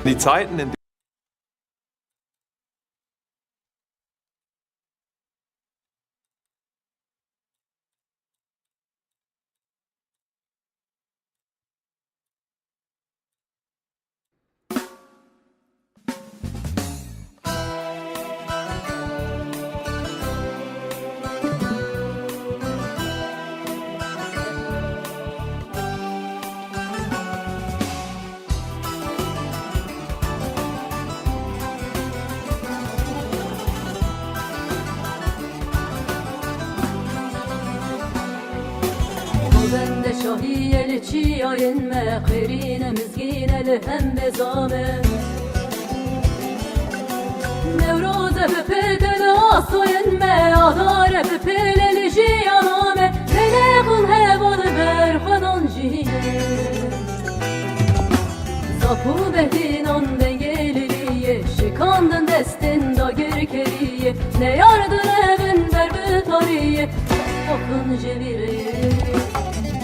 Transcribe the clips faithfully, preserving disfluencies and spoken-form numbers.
Die Zeiten, in Bende şahiyê li çiyayên me, xêrîne mizgîne li hembê zame. Newroze bi pête li asoyên me, adare bi pêlê li jiyana me, lêlê xun heval ber xwedan jî. Zap û behdînan dengê lîliyê, şikandin destên dagirkeriyê, neyar direvin ber bi tariyê, xofin ji vî rê.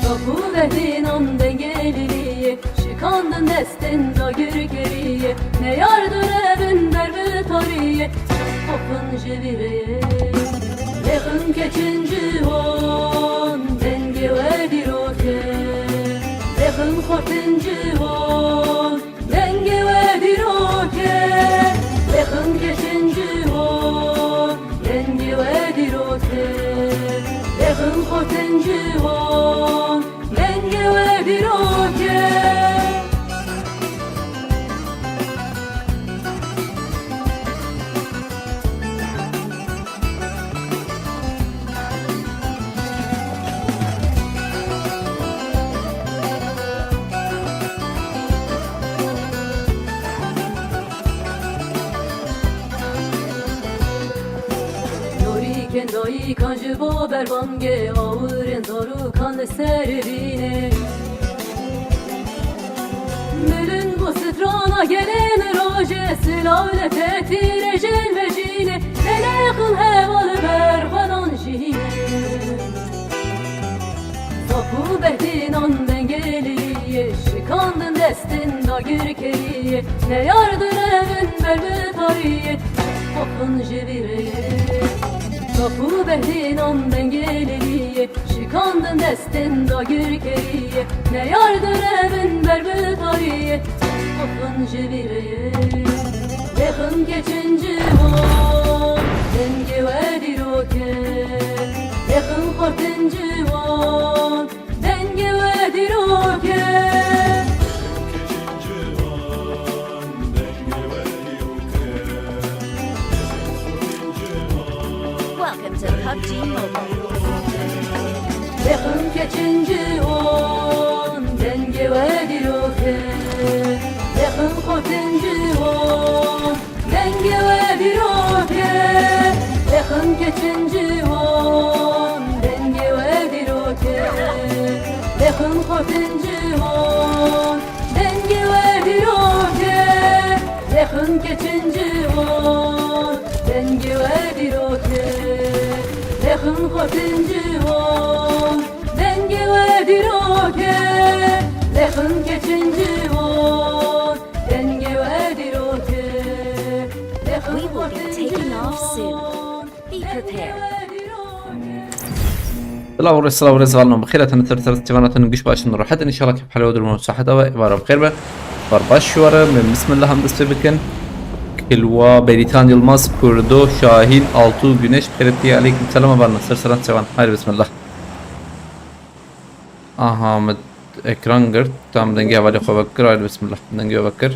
Zap û behdînan dengê lîliyê, şikandin destên dagirkeriyê, neyar direvin ber bi tariyê, xofin ji vî rê. Lêxin keçin ciwan, dengê we dîrok e. Lêxin xortin ciwan, dengê we dîrok e. Lêxin keçin ciwan, dengê we dîrok e. Lêxin xortin ciwan, dengê we dîrok e. Norîkên dayikan ji bo berbangê awirên zarokan li ser bînê. Milin bo strana gelên rojê, silav li te tîrê jin vejînê, lêlêxin heval ber xwedan jî. Zap û behdînan dengê lîliyê, şikandin destên dagirkeriyê, neyar direvin ber bi tariyê, xofin ji vî rê. Zap û behdînan dengê lîliyê, şikandin destên dagirkeriyê, neyar direvin ber bi tariyê, xofin ji vî rê. Lêxin keçin ciwan, dengê we dîrok e. Lêxin xortin ciwan, dengê we dîrok e. Welcome to PUBG Mobile. Lêxin keçin ciwan, dengê we dîrok e. Lêxin xortin ciwan, dengê we dîrok e. Lêxin keçin ciwan, dengê we dîrok e. Lêxin xortin ciwan, dengê we dîrok e. Lêxin keçin ciwan, dengê we dîrok e. Lêxin xortin ciwan, dengê we dîrok e. Lêxin keçin ciwan, dengê we dîrok e. Lêxin xortin ciwan, dengê we dîrok e. We will be taking off soon. Be prepared. Silav û rêz, silav û rêz, hevalno bi xêr hatin, ser ser çivanan, guş baş in, rahat in, înşallah kêf, hal û durum û siheta we êvara bi xêr be. Êvar baş ji we re, em bismillah em dest pê bikin. Kilwa, Beritan Yilmaz, Kurdo, Şahîn, Altu, Güneş, bi xêr hatî, aleykum selam, hevalno, ser seran çivan. Haydi bismillah. Aha, min ekran girt. Tam dengê hevalê xwe vekir. Haydi bismillah. Dengê we vekir.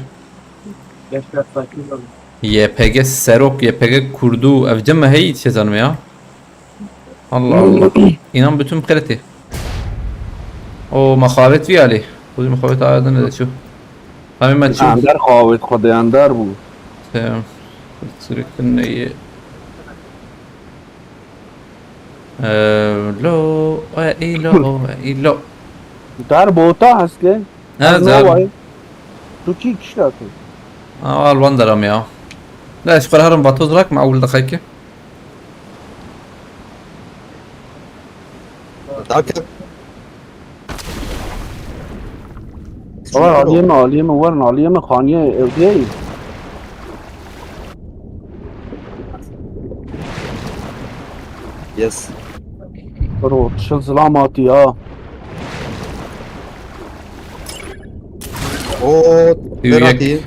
Y P G Serok, Y P G Kurdu. Ev cem me heyî diçe zanime ya. Allah Allah. İnan bütün qeretê. O mexabet vî alî. Xwedî mexabet aye dine de çû. Tamam, me çû. Ender xawet, Xwedê ender bû. Tamam. Sürükün neyi? Ee, lo, e, ilo, e, ilo. Dar bota heste. Ha, dar. Tu kî kişta tu? Aa, al wan deram ya. La, ez xwe herim vatoz rak, ma ewil daxayke. Danke. Werin aliyê me, aliyê me, werin aliyê me, xaniyê ewdiyê. Yes. Bro, çi zilam hatî ya. O, Yek. Beratî.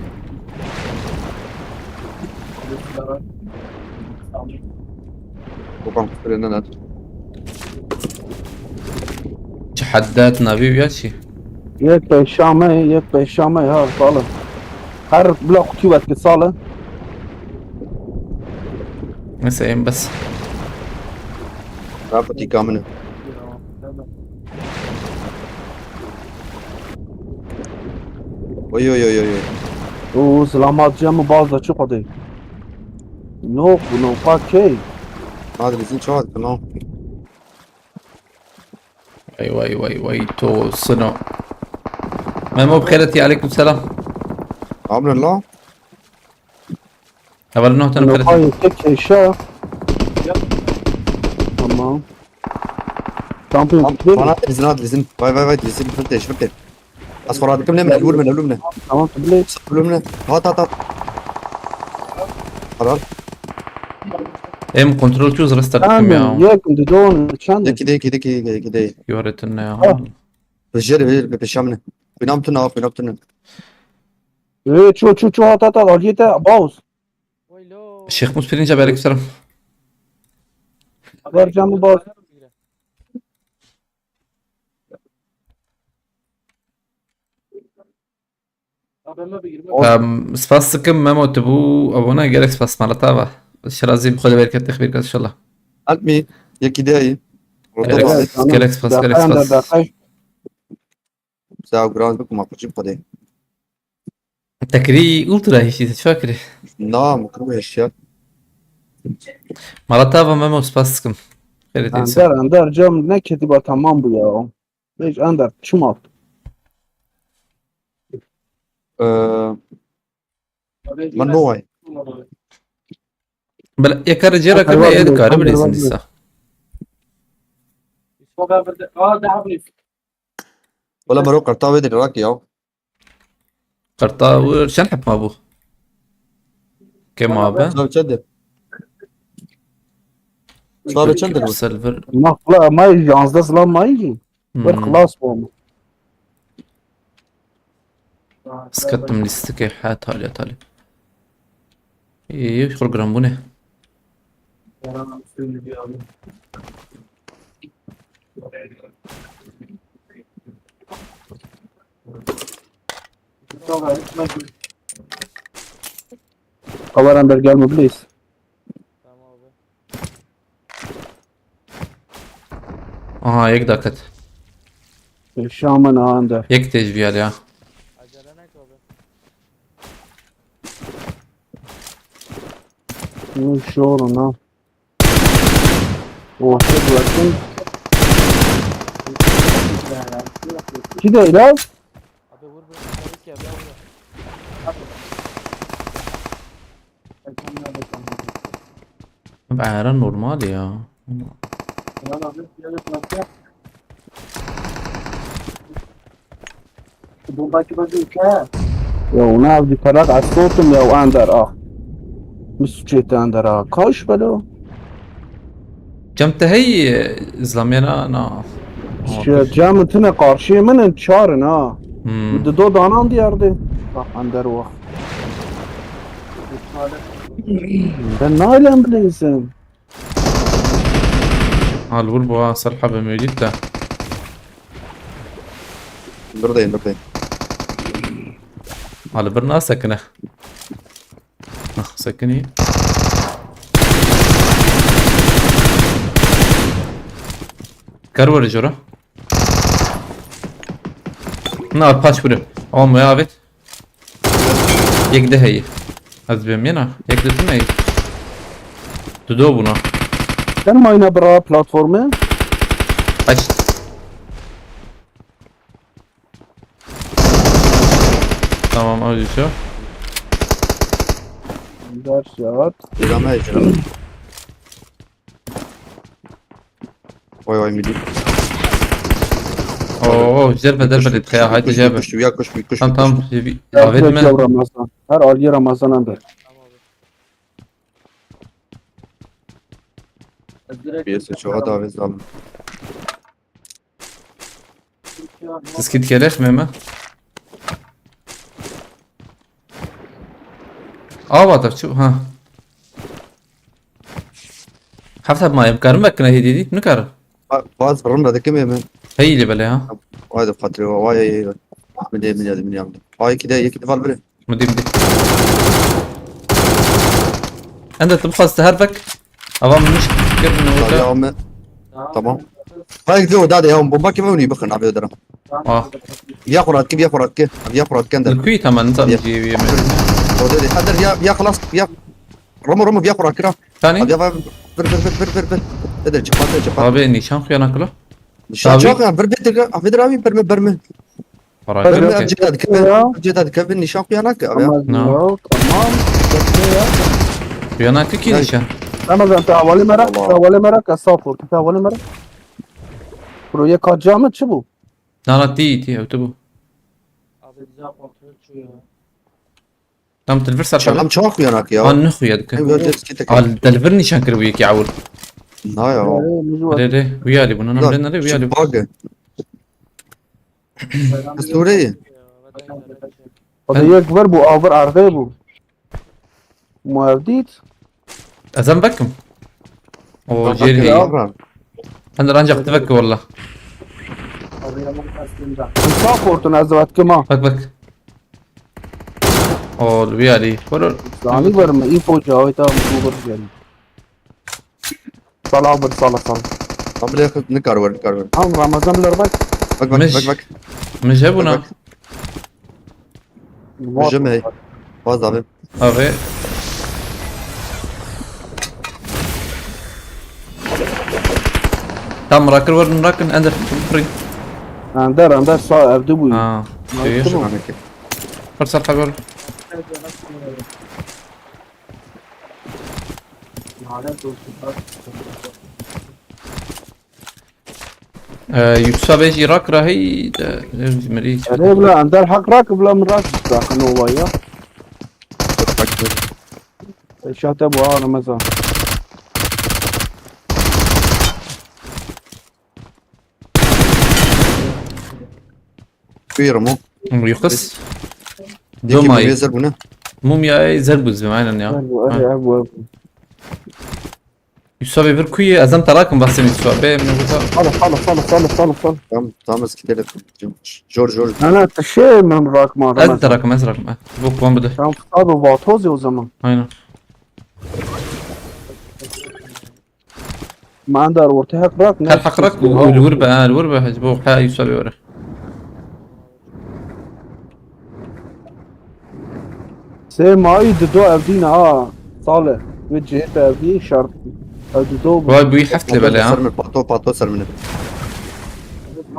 Bakalım, frene lan. Çi heddet navî ya çi? Yek peşame, yek peşame ha, sağ olun. Her bila kutu vetkî sağ olun. Neyse, en bes. Rafa tîka min e. Oy, oy, oy, oy, oy. Oo, selamat canım, bazı açık hadi. No, bu no, pa key. Hadi bizim çağır, tamam. Vay, vay, vay, vay, to sino. Memo, bi xêretî, aleyküm selam. Amrullah. Heval, no, tane No, pa kêşe. Tamam. Tamam, tamam. Bana izin at, izin. Vay, vay, vay, izin. Fırtı, fırtı. Az sonra dıkım ne mi? Ölüm ne, ölüm ne? Tamam, tablet. Ölüm ne? Hat, hat, hat. Karar. Em kontrol çûz restart dikim ya. Tamam, yek, di don, çend? Yek, yek, yek, yek, yek. Yoretin ne ya? Ha. Bejer, bejer, be, peşamne. Binam tuna, binam tuna. Ee, ço, ço, ço, hat, hat, hat, aliyete, baus. Şêx Mûs Pirinc, aleyküm selam. Ver camı baus. Em, spas dikim Memo, tu bû abone, gelek spas, mala te ava. Şirazî bi xwe de bereket, texbîr ket inşallah. Alp mi? Yekî de yî. Gelek, gelek spas, gelek spas. Sağ ol, Grand, bikim, xwe de. Te kirî ultra hişî, te çawa kirî? Na, min kirî hişyar. Mala te ava Memo, spas dikim. Xêrê te însan. Ender, Ender, cem ne ketiba tamam bu ya. Hiç Ender, çima? Ee, min no ay. Bela, yekar cêra kirine, ê dikare bilîzin dîsa. Wala mero qerta wê de rak ya. Qerta wir çend heb mabû? Ke mabe? Sabe çend de? Sabe çend de? Silver. Ma xla, ma yanzdeh silah ma yî. Hmm. Bir xlas bû. Skatım listike, ha, talya, talya. İyi, program bu ne? Kameran bir gelme, please. Tamam abi. Aha, yek daket. Şaman ağında. Yek tecviyer ya. Acele ne abi? Ne şu oğlum lan? Oh, şey bıraktım. İki de ilaz. Abi vur vur. Tabii ki abi, abi. Abi, era normal ya. Ya, ona bir parat asıldım ya, o Ender, ah. Bir suç etti Ender, ah. Kaç belo? Cem te hey, e, zlamyena, na. Şu cem tine karşıya min çarin, ha. Hmm. Di do danan diyardi. Bak, Ender, bak. Ben nailem bileysin. Al vur bu, ha, ser habe mevcut da. Buradayım, buradayım. Al bir na sekine. Ah, sekini. Kar var jora. Na paç vurayım. Olmuyor abi. Yek de heye. Ez bêm yena. Yek de tune. Tu do buna. Sen mayna bira platformu. Aç. Tamam, hadi şu. Güzel shot. Girame, girame. Oy, oy, midi. Oo, derbe, derbe, de tıya, haydi, derbe. Kuş, ya kuş, kuş, kuş. Tamam, tamam. Abi, abi, Ramazan. Her aliyê Ramazan abi. Bir çoğa davet aldım. Siz git gerek mi hemen? Ava da çu, ha. Hafta ma yem karım bakına hediye değil, ne karım? Ba-, bazı fırın da kim yemin? Hey, ile bele ha. Vay da fatri, vay, vay, vay. Ahmet Emin geldi, Emin geldi. Ay, iki de, iki de var biri. Midi, midi. Ende tu bixweste her vek. Ava min niş kirin orada. Ya me. Tamam. Hayır, gidiyor, daha da ya, bomba kime oynuyor, bakın abi, öderim. Ah. Ya Kurat ki, ya Kurat ki. Ya Kurat kendi. Kuyu tamam, tam ciğevi yemedim. O dedi, hadi ya, ya خلاص, ya. Romo, Romo, ya Kurat kira. Tani? Abi ya, ver, ver, ver. Hadi, çıkma, hadi, çıkma. Abi, nişan kuyana kula. Nişan çok ya, bir, bir, bir, abi, bir, bir, bir. Para Bak, yok. Bak, Ceyda, dikkat et. Ya. Ceyda, dikkat et, nişan kuyanak ya. Ama No. Yok, tamam. Bekle ya. Kuyanak ki Ya. Nişan. Tamam, ben te havale merak, Allah. Te havale merak, estağfurullah. Te havale merak. Proje kaçağı mı, çi bu? Nana ti, ti, ew tu bu. Abi, bize kontrol şu ya. Tam telefir ser Şakam çok kuyanak ya. An ne kuya dike. Ev gördüğünüz ki tek- Al telefir nişan kir bu yeki awur. Na ya. Re, re, re. Uya li bunu, nam Ulan, rena re, uya li. Bak. Suriye. Hadi yek ver bu, aver arde bu. Muevdit. Ezem bekim. O Bak, ceri. Bak, bak. Hende ancak tevek valla. Sağ portun ez vet kima. Bak, bak. O bir ali. Vurur. Zani var mı? İpo cavit abi bu vur yani. Sala bir sala sala. Tam bile yakın, ne kar var, ne kar var. Tamam, Ramazan bilir bak. Bak, bak, Mej-, bak, bak. Mej hebûna. Bak, bak. Mej me. Baz abi. Abi. Tam rakir var, rakin, ender. Ender, ender sağ evde bu. Ha. Nice. Tamam ki. Fırsat haber. Ee, Yusuf abi jî rak rahî de, ne bileyim, Erê bila, ender hak rak bila min rak rak nova ya. Şahte bu ağrı meza. Buyurun mu? Yıkız. Domay. Mumya zer bu zim, aynen ya. Zer bu, ha. Zer bu, zer bu. Yusuf abi bir kuyu, ez em tarakim basayım Yusuf abi. Sala, sala, sala, sala, sala, sala. Tamam, tamam, eski telefon. Jor, jor. Ana, te şey mi rakma, ez tarakim, ez rakim. Bok, wan bide. Tamam, abi, vatoz ya o zaman. Aynen. Ma ender ortaya hak bırak. Her hak bırak, û li wir be, ha, li wir be, hacı, bu ha, Yusuf abi were. Sê mayî dido evdî ne ha, Salih. Wê cihê te evdî şart. Ev dido. Vay, bu heft level ya. Ser min, pato, pato ser min.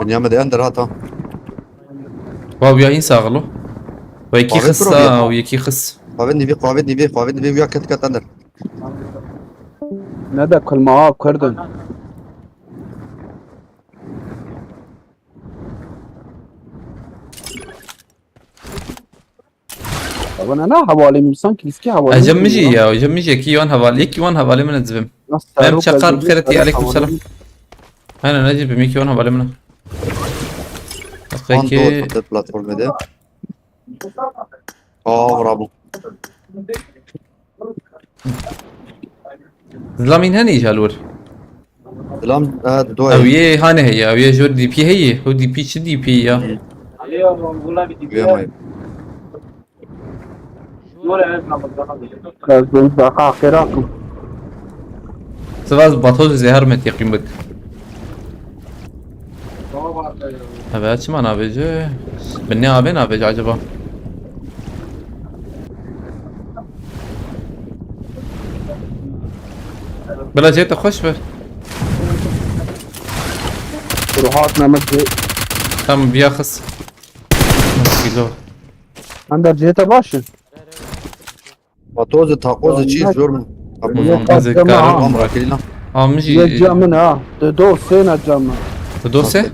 Dünyamı de ender hata. Vay, bu ya insa ağlı. Vay, iki xis ha, o iki xis. Qavet nivi, qavet nivi, qavet nivi, ya ket ket ender. Ne de kulmağa kurdun. Bana ne havale mi? Sanki riski havale. Ecem mi jî ya? Ecem mi jî ki yan havale, ki yan havale mi ne zibim? Nasıl? Benim çakar, bixêret, aleykum selam. Aynen, ne zibim, ki yan havale mi ne? Peki. Platformede. Aa, bravo. Zilamîn hene îcar li wir? Zilam, e, di do Ew heye. Yê hane heye, ew yê ji wir D P heye. Ew D P çi D P ya? Vê may. Ez bin daqa xêra kim. Sivas Bato zehar me teqîm bik. Eve çima navêje? Binê avê navêje acaba? Bila cihê te xweş be. Ruhat Mehmet Bey. Tam biya xis. Gilo. Ender cihê te baş e? Patoz, takoz çi zor mu? Takoz. Yok, ez ê karim. Tamam, rakilina. Amijî. Yek cam min ha. Te do sê ne cam min. Te do sê?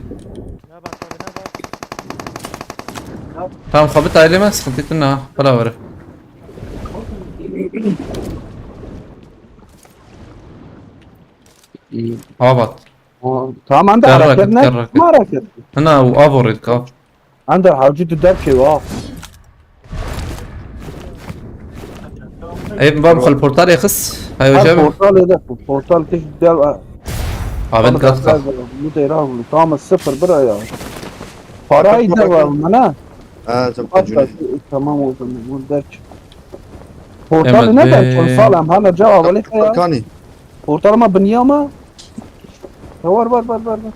Tamam, xwe bitayê lê me, sıkıntı tune ha. Bela were. Avat. Tamam, anda Terrak, hareket ne? Terrak. Ma hareket. Hına, u avo red kav. Anda havcı tu derkê wa. Ey, bam xal portal ya kız. Hay Her hocam. Portal ede, portal kış del. Avet gat kav. Bu da era, tamam, sıfır bira ya. Parayı da var mı ne? Ha, sen Hatta, tecrübe. Tamam o zaman, bu derk. Portal Evet, ne be. Derk? Sağlam, hala cevap alek ya. Kanî. Portal ma binyama. Ya var, var, var, var, var.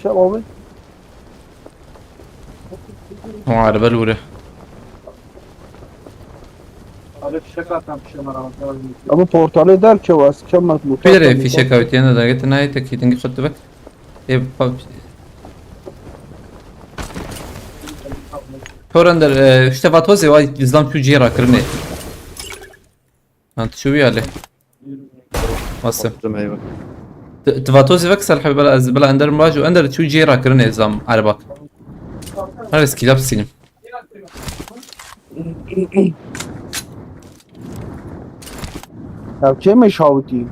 Şey abi. Muharebe lure. Abi fişek atan fişek var abi. Ama portalê derkeve ez kema motor. Bir yere fişek avêtiye ne dergete nayê tekî dingi xwe dibek. Ê pa-, Tor ender, e, işte vatozê wa zlam çû cihê rakirinê. Lan tu çû ya lê. Wasim. Dur, eyvah. T-, tu vatozê vek Salih bela ez, bela ender maj û ender çû cihê rakirinê zlam erebak. Her ez kîlap sînim. Ya kêm e şawitî?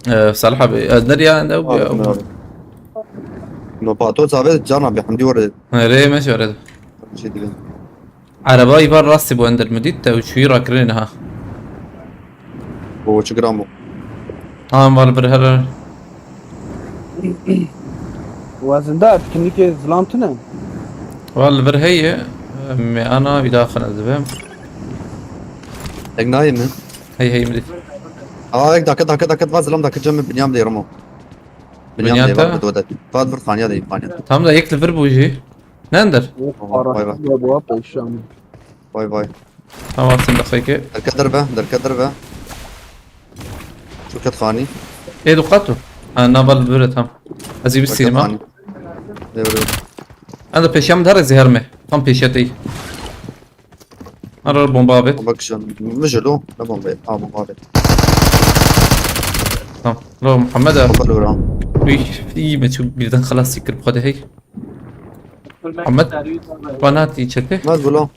Ee, Salih abi, e, nereye ne bu ya? Abi. No pato sabe cana bir hamdi orada. Nereye mi şöyle? Şey değil. Araba ibar rastî bu ender mi dît te û çûyî rakirin ha. O çi gram bu? Ha, mal bir her. Wezindar, etkinlikê zilam tune? Wal vir heye, me ana bir daha xana zibem. Tek nayê mi? Hey, hey, mi? Aa, ek dakika, dakika, dakika, va zilam dakika cem binyam de yarım o. Binyam Binyam de, de? Va bir, va bir, fanya de, fanya. Tam da yek li vir bu jî. Nender? Yok, Tamam, bay bay. Araştırma bu hafta işlemi. Bay bay. Tamam, sen dakika. Derke derbe, derke derbe. Şirket Xanî. Ê, du qat o. Ha, naval böyle tam. Ez ê Şirket bistînim ha. Xanî. Devre. Em de pêşiya min de zehir me. Tam pêşiya te yî. Ara bomba avêt. Bomba kişan. Mijir do. Ne bomba? Ha, bomba avêt. Tamam. Lo Muhammed e. Bomba lora. Uy, iyi me çok birden xelas sikir bu kadar hey. Muhammed. Bana ti çete. Maz bula.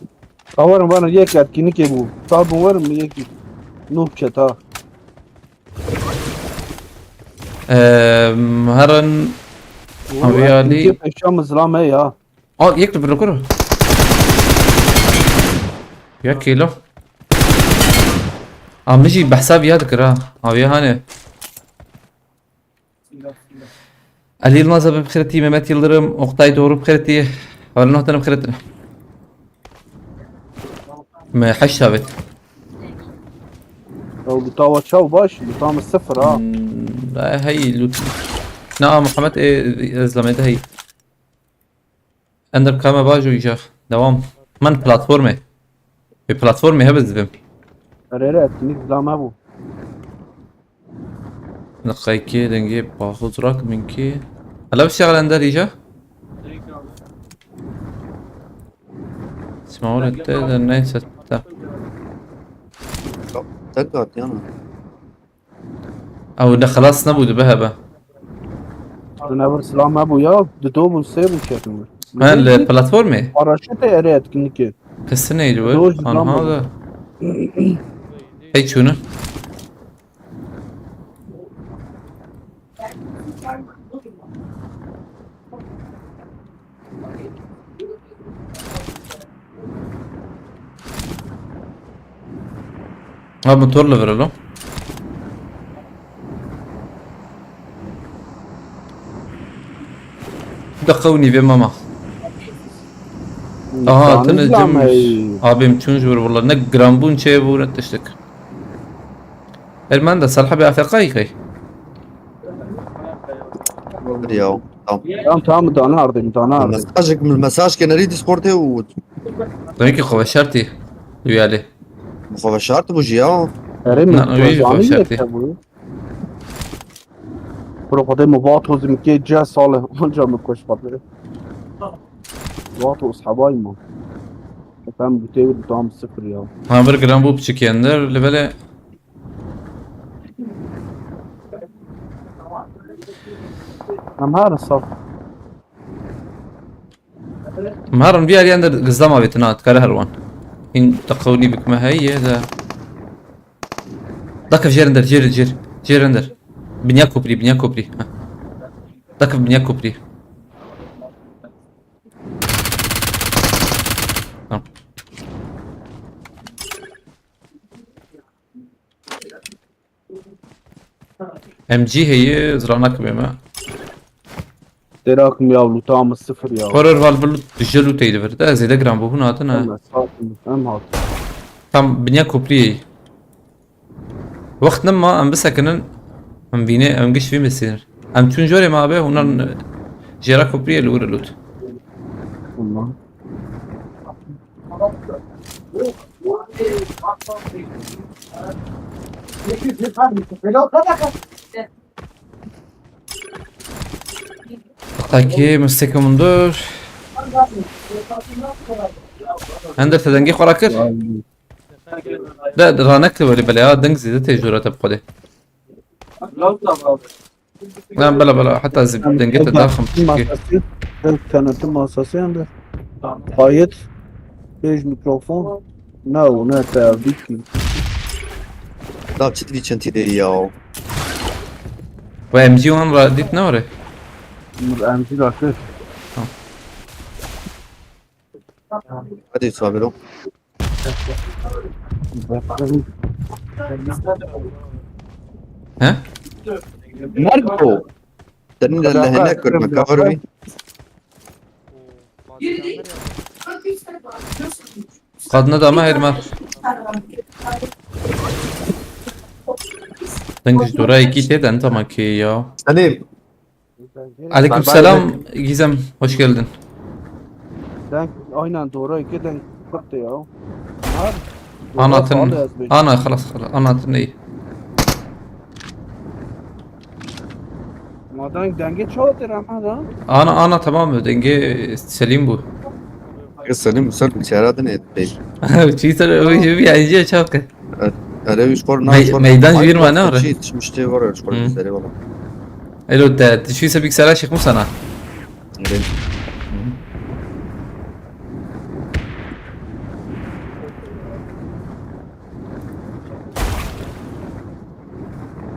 Awarım bana yek etkinlik bu. Sağ bun var mı yek? Nuh çeta. Eee, herin Oğlum, Abi Ali. Etkinlik yaşam ızlam he ya. Al, yek de bir kuru. Ya kilo. Amiji behsa viya dikir ha. Abi hani. Ali Yılmaz abi bixêretî, Mehmet Yıldırım, Oktay Doğru bixêretî, Halil Nohtan'ı bixêretî. Me heşt avêt. Ya bu tava çav baş, bu tam sıfır ha. Hmm, la hey lut. Na Muhammed e, ezlame de hey. Ender kame bajo îja. Devam. Man platformê. Bi platformê hebe zibim. Erê, erê, etkinlik zilama bu. Nixeyki dengê baxuz rak minkî. Hala bir şey Ender îja. Sima orette de neyse. Tek at yana. Ew ne xelas nebû dibe hebe. Dine bir silah me bû ya, di do bû, sê bû ketin. He, li platformê? Paraşütê erê etkinlikê. Kesin neydi bu? Doz Anha zaman da. Hey çûnü. Ha, motor li vir e lo. Deqe û nîvê mama. Aha, Zanî tine zam cem ey. Abim çûn ji wir wala ne giranbûn çê bû ne tiştek. Ermen de Salih abi A F K yî qey. Ya, tamam. Tamam, tamam, dana ardim, dana ardim. Mesaj, mesaj kenarî Discordê û Demek ki xwe şertî duyarlı. Xwe şart bû jî ya. Erê, Na, min wî jî zanî xwe şertî. Yek hebû. Bro, xwedê min vato zimkê ce sal e, onca min kuş xwedê. Vato eshabay ma. Efendim, bu tevir tam sıfır ya. Ha, bir gram bu piçik yendir, li belê. Em her saf. Em herin vî alî ender gizlama vêtina, dikare her wan. Hîn deqewlî bikme heye de. Dakif jêr ender, jêr, jêr, jêr ender. Binya koprî, binya koprî. Ha. Dakif binya koprî. Tamam. M G heye, zira nakibê me. Têra kim ya, lûta min sifir ya. Xwe re rival bi lût, bi ji lûteyî li vir de, zêde giran bû, hûn hatin, ha? Em, em hatin. Tam binya kopriyê. Wext nema, em bisekinin, em vînê, em giş vî mesîr. Em çûn jorê me abi, hûnan jêra kopriyê li wir lût. Tamam. Takî mistekê min dur. Ender te dengê xwe rakir? De, de ranek te welî belê, ha, deng zêde tê jûra te bi xwedê. Na, bela, bela, heta ez dengê te daxim piçikê. Masası, el kanatı masası yandı. Kayıt, pêj mikrofon. Ne o, ne te bitti. Da çi divî çentî de ya. Ve M G wan ra dît ne were? Mir M G rakir. Hadi sabir ol. He? Nerede o? Senin de lehine kırma, cover me. Kadına da ama herma. Sen güç dora iki şeyden tamam ki ya. Selim. Aleyküm selam Gizem, hoş geldin. Denk, aynen doğru, iki denk kırktı ya. Anlatın. Ana, halas, halas. Anlatın iyi. Ma denk denge çoğudur ama da. Ana, ana, tamam mı? Denge Selim bu. Selim, sen içeri adın et bey. Çiğ sen öyle bir yayıncıya çok. Erê wî ji xwe re, na, ji xwe re meydan ji vir me ne re? Çi yetişmiştê, var ya, ji xwe re serê valla. Elo, te, tu şî se bilgisayara Şêx Musa na? Erê.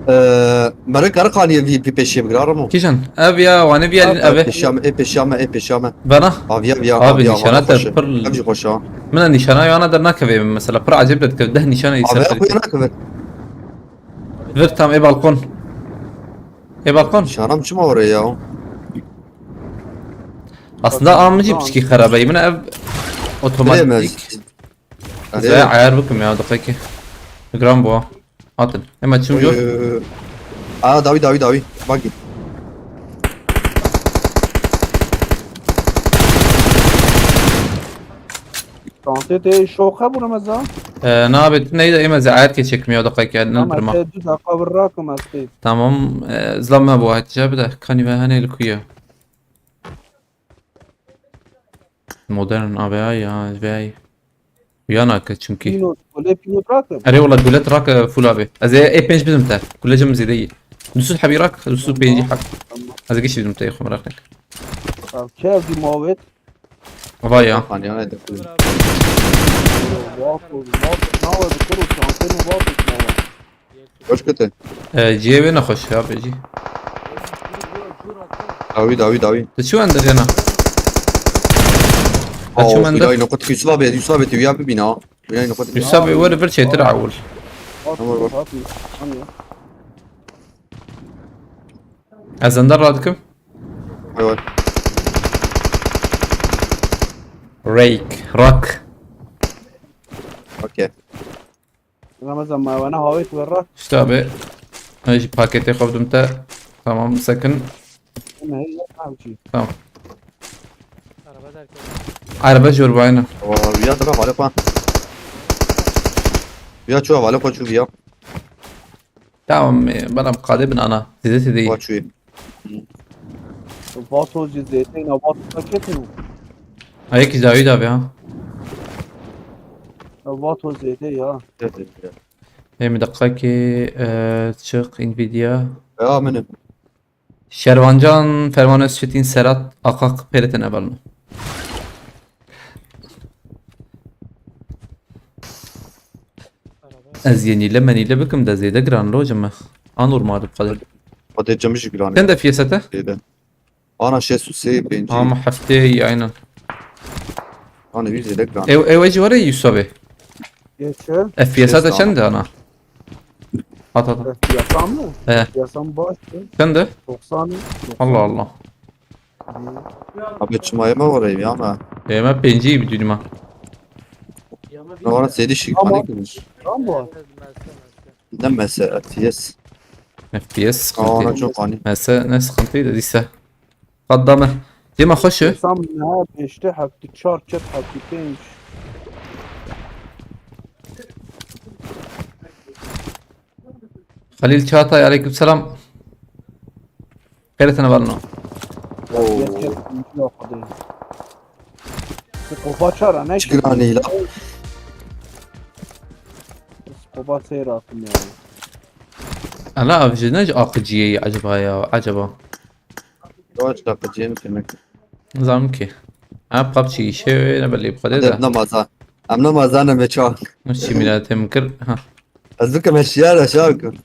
Ee, Merek Erkaniyê vî pêşiye bigira Remo. Kîjan? Ev ya, wane vî elin eve. Pêşiya me, ê pêşiya me, ê pêşiya me. Bana? Aviya, aviya, abi, aviya, nîşana te pir. Ev jî xweş e. Min nîşana yana dernakeve mesela, pir ecêb derdikeve, deh nîşana îser. Abi, xwe nakeve. Vir tam ê balkon. Ê balkon. Nîşana çima oraya ya? Aslında a min jî piçkî xerabe ye. Min ev otomatik. Zey ayar bikim ya, diqekî. Giran bû. Hatin. Ema çim jor. Aa, dawî, dawî, dawî. Bak git. Çantê te şoxe bûne meza? Ee, nabê tu neyde ême ze ayet keçek mi ya, diqekî, ne durma. Ama te du dakika bir rakım astı. Tamam, ee, zlam me bu ayet cevap da. Kani ve hane li kuya. Modern A V A ya, V A. Uya nake çünkü. Pînot, gule pînot rake. Erê wala gule rake full abi. Ez ê, ê pênc bidim te. Gule cem zêde yî. Du sed hebî rak, du sed pêncî hak. Ez ê giş bidim te, xwe merak neke. Tamam, çev di mawet. Va ya. Hani ya, hadi. Vato, vato, nawe dikuru, çantê mi vato, nawe. Hoş kötü. Ee, cihê wê nexweş ya, bêjî. Dawî, dawî, dawî. Tu çi wende jena? Tu çi wende? Yusuf abi, Yusuf abi, tu ya bibîne ha. Yusuf abi, were vir çêtir ewil. Tamam, bak. Ez ender radikim. Vay vay. Rake, rak. Okey. Ramazan, ma wana havêt werra. İşte abi. Ay, paketê xwe bidim te. Tamam, sekin. Ne, ne, ne, ne. Tamam. Araba derken. Araba jor bayna. Wa, ya da vale pa. Ya çu vale pa çu ya. Tamam, e, bana qadê bin ana. Zêde zêde yî. Wa çu. Vato jî zêde, na vato da ketin. Ayek jî dawî da be ha. Vato zêde ya. Ê min deqekê, e, çiq Nvidia. Ya min. Şervancan Ferman Özçetin Serhat Akak P R T ne balno. Ez yê nîle menîle bikim de zêde giran lo ji me. Anormal bi qeder. Xwedê cem jî giran e. Çend F P S e te? Zêde. Ana şêst û sê pêncî. Ama heftê yî aynen. Ana wî zêde giran. Ew, ew jî were Yusufê. Geçer. F P S e te Şêst çend ana. At at. Yasam mı? He. Yasam baş. Çend e? Doksan. Allah Allah. Abi çima yeme orayı ya ama. Yeme pêncî bir düğüne. Ne var seydi şi Ama- hani kılmış. Tamam bu. Ne mesela F P S. F P S Aa ona sıkıntı. Çok ani. Mesela ne sıkıntıydı ise. Kaddamı. Dima hoşu. Yasam ne? Beşte hafta çar çet hafta pênc. Halil Çağatay, aleykümselam. Xêretine balno. Oo. Yok, yok, yok, yok. Skopa çara ne? Çıkır anıyla. Skopa seyir attım yani. Ala avcı ne akıcıya acaba ya, acaba? Yavaş dakika cem kırmak. Zam ki. Ha, PUBG işe ne belli bu kadar Hadi da. Namazan. Em namazan em çak. Nasıl millet em kır? Ha. Ez bikim eşyar aşağı bikim.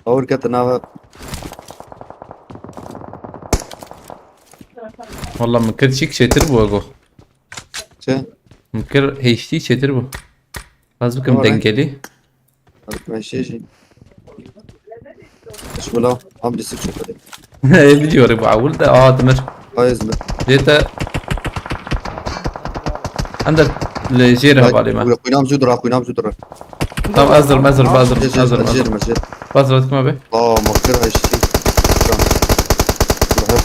Awur ketin ava. Valla min kir çîk çêtir bû ego. Çi? Min kir H D çêtir bû. Ez bikim Ama ben- dengelî. Ez bikim eşyar jî. Eş bula. Am disik çok hadi. Ê, biliyorum, bu awul da, aa, Demir. Hayız mı? Jete. Ender le jêr hevalê me. Xwînam zû dira, xwînam zû dira. Tamam, hazırım, hazırım, hazırım, hazırım, hazırım. Jêr me, jêr. Hazır, hazır abi. Aa, makir eşi. Tamam.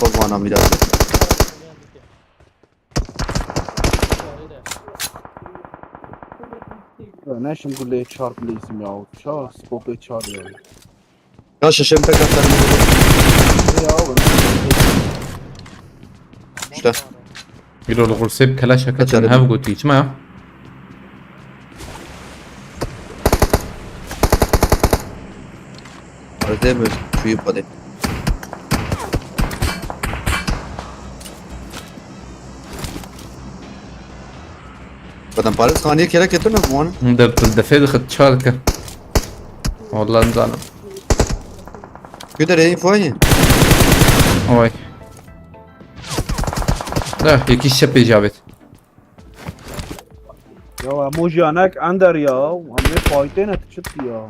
Hep bana miras. Ya ne şimdi bu L çarpı lazım ya. Çar, scope çar ya. Ya şaşırım pek atarım. Ya oğlum. İşte. Giro li xursê bi keleşeke Kaçarım. Tev gotî. Çima ya? Erdem çûyî xwedê. Bedem Paris xaniyê kere ketin mi wan? Der tu defê dixit çal ke. Wallah nizanim. Ku derê info ye? Oy. Da, yekî şepê javêt. Ya emojiyanek ender ya. Em ê faytê ne çi ya.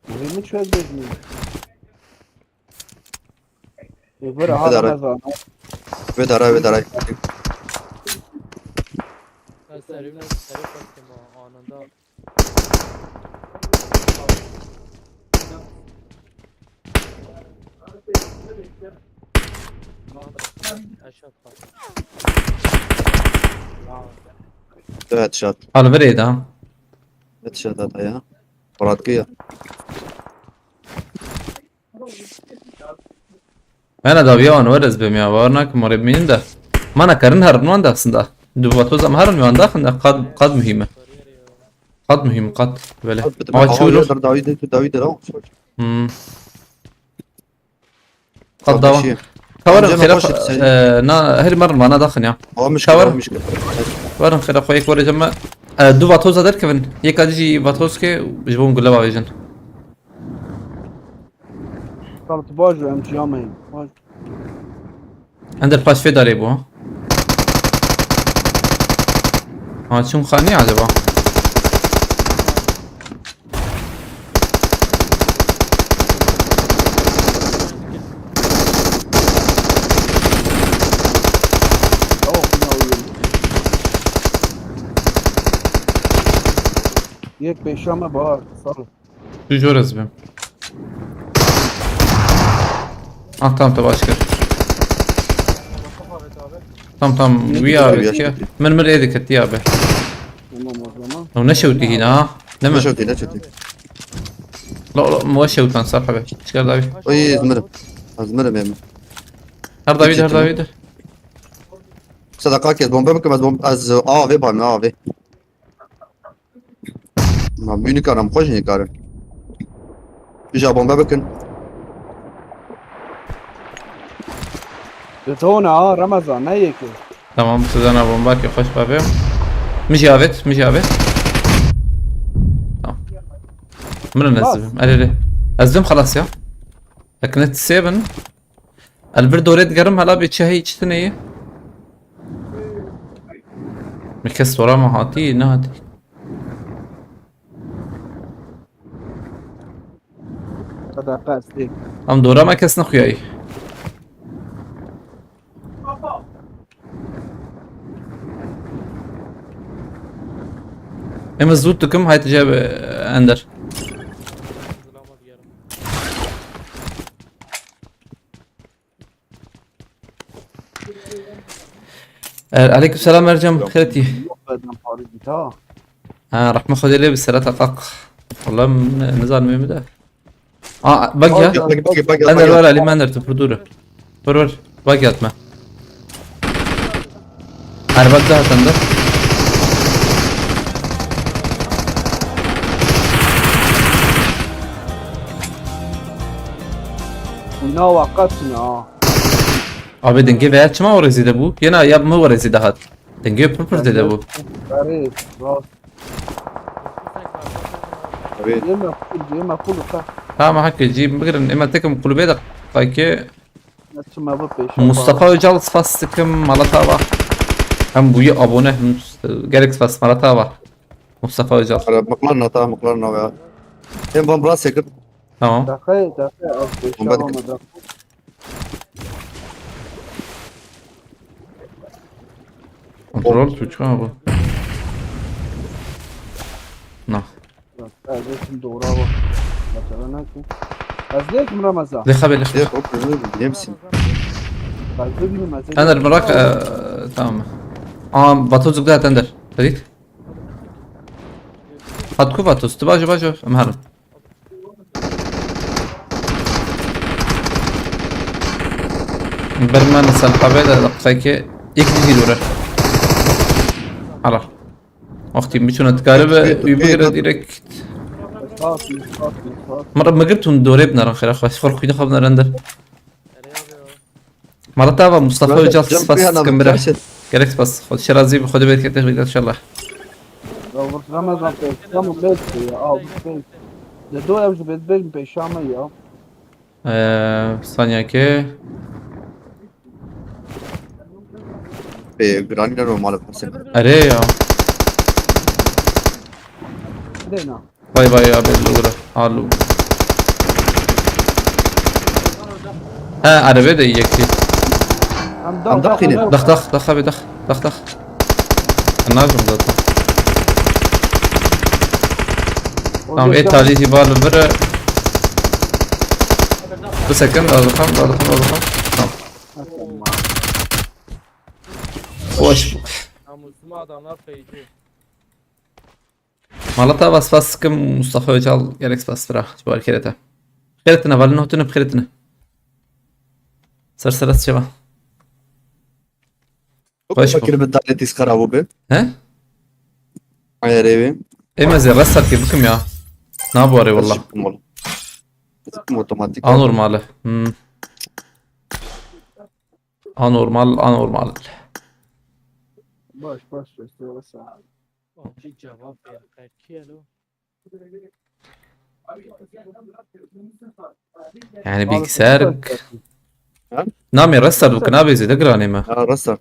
Muhîmî çöz bejî. Ê, vira Vê hala dara. Nezana. Vê dara, vê dara. Ben serî, serî kestim o anında. Aşağı bak. Evet, şat. Al, verê da. Evet, şat hata ya. Murat ya. Hene dawiya wan wer ez bêm ya, bawer nakim, morê bimînin de. Ma nekarin herin wan de aslında. Du vatoz em herin wan daxin de, qad, qad muhîm e. Qad muhîm, qad, belê. Qad bidim. Aa, Aha, çû ya ro. Der dawî de, tu dawî de, tamam. Hmm. Qad dawa. Çarpışıyor. Kawarin Amca xêra, nabaş etsin. E, na, her mar mana daxin ya. Aa, mişkil, Kawar. Aa, mişkil. Warin xêra xwe yek warê cem me. E, du vatoza derkevin. Yeka dijî vatoz ke ji bo gule bavêjin. Tamam, tu baş ver, em çiya me. Baş. Ender paş fê darê bû. Ha, çim xanî acaba? Yek pêşa me bahar, sağ ol. Tu jor ez bim. Ah, tamam, te baş kir. Tamam, tamam, wî abi ya. Min, min ê diketiya be. Tamam o zaman. Ew ne şewtî hîna, ha? Ne mi? Ne şewtî, ne şewtî? La, la, mi we şewtan sar hebe. Çıkar davi. Oy, ez mirim. Ez mirim ême. Her davi, her davi. Sadaka kes bombe bikim, ez bombe, ez A V bam, A V. Ma bî nikarim, xwe jî nikarim. Îja bombe bikin. Di tona ha, Remezan, ne yekê? Tamam, sizana bomba ki xweş bavê. Min jî avêt, min jî avêt. Min ez Bas. dibim. Erê, erê. Ez dibim xelas ya. Eknet seven. El vir dorê digerim, hela bê çi heyî, çi tune ye. Mi kes dora me hatî, nehatî. Hadi qas değil. Em dora me kes nexuyayî. Em zû dikim, hayt cebe Ender. Er, aleyküm selam Ercan, xêretî. Yok beden Paris git ha. Ha, rehme Xwedê lê bi sereta qaq. Wallah, ne, nizanim ê mi de. Aa, bak ya. Bak, bak, bak, bak, Ender bak. Var, Alî Ender, tu pir dûr e. Vur, vur. Bak yatma. Her bak daha sende. Buna vakat ne ha? Abi dengê veya çima oraya zêde bû? Yena ya mi oraya zêde hat? Dengê pir pir zêde bû. Garê, rast. Abi. Cê me full, cê me full uka. Tamam, hakkı cî bigirin. Ema tekim kulübe de kayke. Çima bu pêşe Mustafa Öcal spas dikim, Malatava. Hem bu abone, hem gerek spas Malatava. Mustafa Öcal. Ara mıklar nata, mıklar nava. Hem van bra sekir. Tamam. Dakika, dakika, az pêşe Bomba dikkat. Olmadı. Kontrol suçu ama bu. Nah. Bak, ez ê kim doğru hava. Mesela ne ki? Ez ne kim Ramazan? Lexa be lexa. Yok, yok, yok, ne misin? Ben de bilmiyorum, ez ê Ender bırak, e, tamam. Aa, Batu zıktı at Ender. Dedik. Hat ku Batu, tu bajo bajo, em herin. Berman sen xabe de dakika ki ilk bir vurur. Hala. Wextî biçûna dikare be, wî bigire direkt. Mara migir tûn dorê binarin xêra xwe. Xor xwîne xwe binarin der. Mara tava Mustafa Öcal spas dikim bira. Gerek spas. Xwedê şerazî bi Xwedê bereket bigire inşallah. Ya vur Ramazan pek. Tamam, pek ya. Al, pek. De do ev ji bedbek peşame ya. Ee, sanyake. Ê, giranî ne normal e, pirsê. Erê ya. Dêna. Vay vay ya, belli olur. Alu. He, araba da iyi ki. Em Em daxîne. Dax, dax, dax abi, dax, dax, dax. Nazım zaten. Tamam, et talih var bire. Bir second, lazım, lazım, lazım. Tamam. Hoş bu. Namusuma adamlar feyci. Malata bas bas sıkım Mustafa Öcal gerek bas bira. Tubar kerete. Xêretine, valin hotine xêretine. Ser ser çeva. Hoş bu. Fakir bir tane tiskara bu be. He? Ayarı be. Ema zerre sat ki bıkım ya. Ne bu araya valla. Sıkım oğlum. Sıkım otomatik. Anormali. Hmm. Anormal, anormal. Baş, baş, baş, baş. Cevap ver. Kiyelo. Yani bilgisayar. Ha? Namê restart bû, ki nabê zêde giranê me. Ha, restart.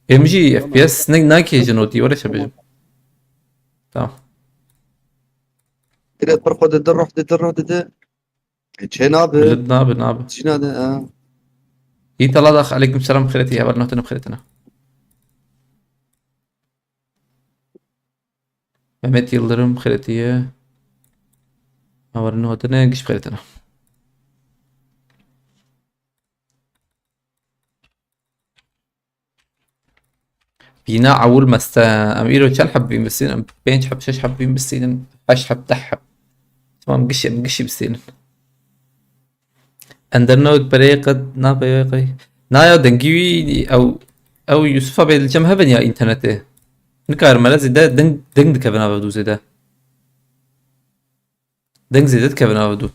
M G F P S ne, nakê ji notî, were çebêjim. Tamam. Direkt bir xwe dide, ruh dide, ruh dide. E, çê nabe. Bilid nabe, nabe. Çî nade, ha. Îtala dax, aleyküm selam, xêretî, heval notin xêretine. Mehmet Yıldırım xêretî ye. Hawarin hatine, giş xêretine. Bîna ewil meste. Em îro çend heb bîn bistînin? Em pênc heb, şeş heb bîn bistînin? Heşt heb, deh heb. Tamam, gişê, em gişî bistînin. Ender newek berê qet nabe qey. Na ya dengî wî ew, ew Yusuf abi li cem hevin ya internetê. Nikar mele zêde deng, deng dikevin ave dû zêde. Deng zêde dikevin ave dû.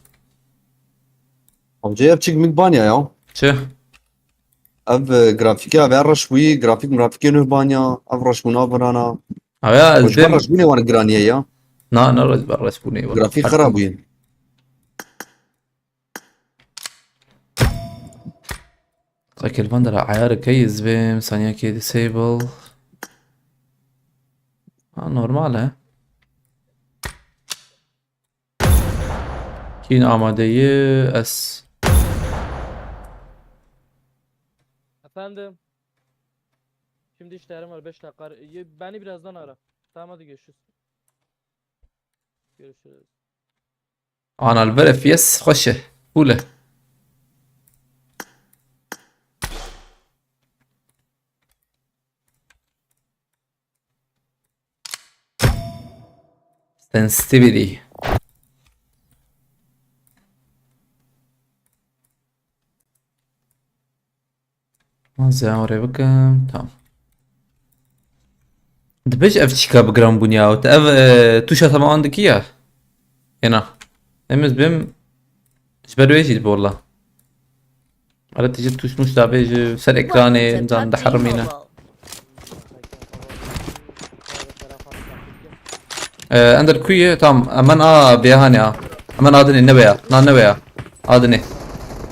Amca ev çik mik banya ya. Çi? Ev, e, grafîkê ev reş bûyî, grafîk mirafîkê nû banya, ev reş bûna virana. Ew ya, ez bêm reş bûnê wan giraniye ya. Na, na, res, ber resbûnê. Grafîk xera bûyî. Qekil van dera ayarı key izbim, saniye ki disable. Ha, normal he. Kîn amadeyi es. Efendim. Şimdi işlerim var, beş dakika. Ye- Beni birazdan ara. Tamam, hadi görüşürüz. Görüşürüz. Ana li ber F P S xweş e. Cool e. Sensitivity. Ez ê orê bikim. Tamam. Dibêj ev çîka bi giran bûn ya. Te ev, e, tûşa te me an dikî ya. Êna. Em ez bim. Ji ber wê jî dibe wela. Ara tijî tûş mûş dabê ji ser ekranê, nizam diherimîne. Ee, Ender ku ye? Tamam, hemen a bêhanê a. Hemen adinê ne veya. Na ne veya. Adinê.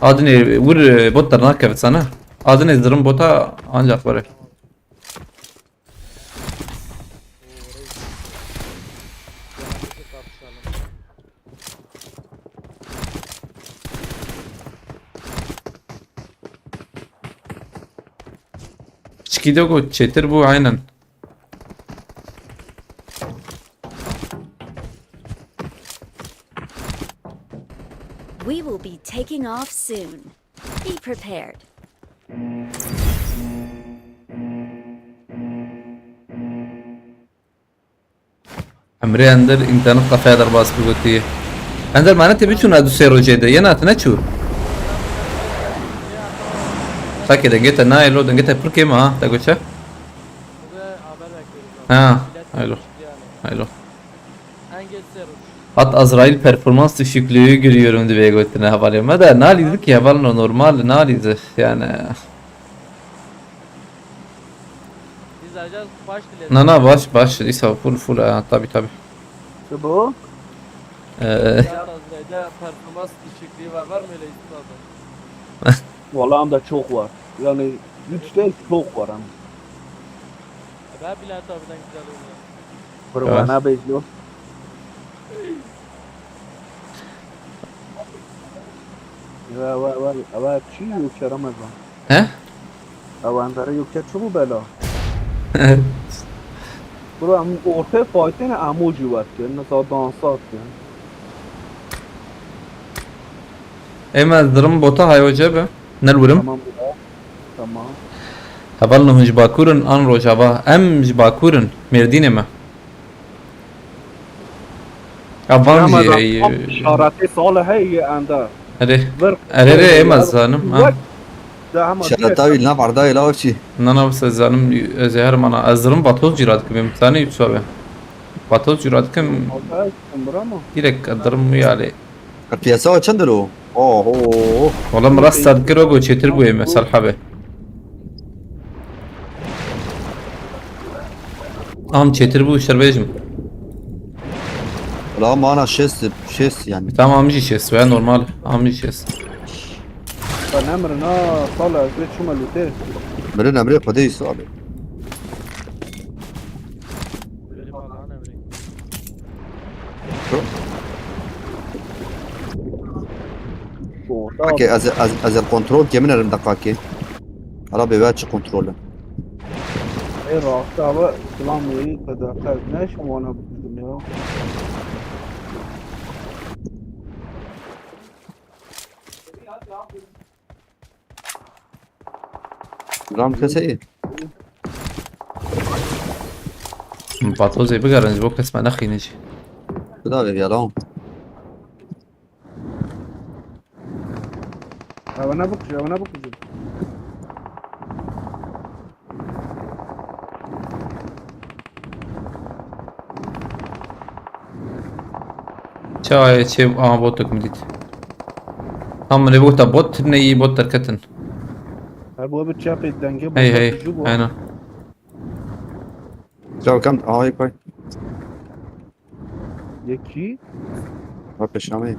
Adinê wir, e, bot dernakevit sana. Adinê zirim bota ancak böyle. Piçkî de got çêtir bû aynen. We will be taking off soon. Be prepared. Emrê Ender înternet kafeya derbas bigotî. Ender mane te biçûna du sê rojê de, yena te neçû? Takê dengê te nayê lo, dengê te pir kêm a, ha, te goçe? Ha, haylo. Haylo. Hat Azrail performans düşüklüğü görüyorum diye gotine hevalê me de nalî ki heval normal nalî yani. Biz alacağız baş bile. Na na baş baş, îsa full full, ha, tabi tabi. Çi bu? Ee, Azrail'de performans düşüklüğü var. Var mı öyle üstü adam? Valla hem de çok var. Yani güç değil, çok var hem. Ben Bülent abiden güzel oynuyor. Kurban abi izliyor. Ya, ya, ya, ya, çi yok ya Ramazan? He? Ew Enderê yok ya çi bû bela? Bro, em ortaya faytene emoji wet kirin, mesela dansa kirin. Ême ez dirim bota hayo cebe. Nelwirim. Tamam bro. Tamam. Heval nuhun ji Bakur in an Rojava. Em ji Bakur in. Mêrdînê me. Ya van jî Ramazan, ey. tam işareti Salih hey Ender. Erê. Vir. Erê rê ême zanim. Ha. De hema Şereta wî nav erdayê la wekî. Na na, wisa zanim ez ê herim ana. Ez dirim vatoz cîra dikim. Em tanê Yusuf abi. Vatoz cîra dikim. Bravo. Direkt dirim wî alê. Piyasa çend lo? Oho. Wala min rast dikir o go çêtir bûye me Salih abi. Am çêtir bû şerbêjim. La mana şêst, şêst yani. Tamam, am jî şêst veya normal. Am jî şêst. Ben emrin ha, Salih ez vê çûme lûtê. Mirin emrê Xwedê Yusuf abi. Benim Allah'ın emri. Orta Okey, ez, ez, ez el kontrol ke min erim deqakê. Hala bê çi kontrol e? Ê rastî abi, kilam wî qedexet neşim wana bidim ya. Ram keseyê. Patozê bigerin ji bo kes me nexîne jî. Bida vê yalan. Ewana bikuje, ewana bikuje. Çaye çê ama botek mi dît. Tam min ê bota bot, ne iyi bot derketin. Her bu bir çapê dengê Hey bu hey, ju bu. Aynen. Çaw kam, aha, yek pay. Yekî. Bak peşame.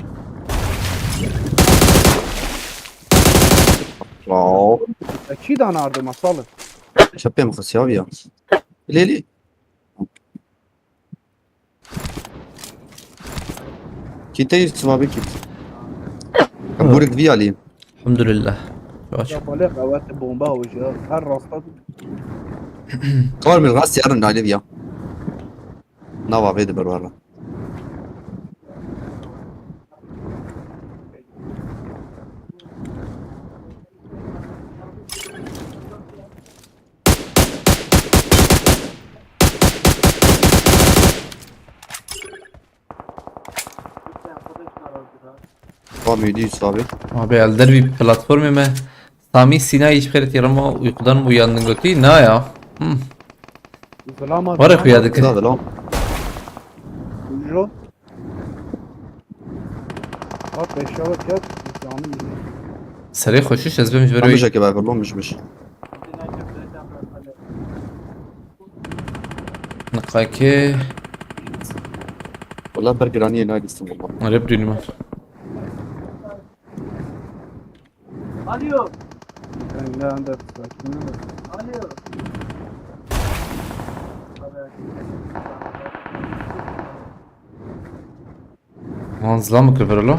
Wow. Yekî da nardo masalı. Çepê mi xisiya ya. Lê lê. Kîteyî sivabê kît. Em burik vî alî. Elhamdülillah. Yavaş. Ya balê qewete bomba hoca. Her rasta Kar min rast yarın dayli ya. Nava vê de berwara. Tam yedi yüz abi. Abi elder bir platformê me. Samî Sînayî ji xêrê têrema uykudan mı uyandın gotî? Na ya. Hmm. Zilama. Var ya xuya dikir. Daha da lan. Ujo. Bak eşya bak ya. Canım. Serê xweşiş ez bim ji ber Tam wê. bir şekilde ver lan mişmiş. Niqakê. Valla ber giraniye ne gitsin valla. Arep dünüm. Alo. Ben ne anda sakin ol. Alo. Lan zila mı kıvırılı?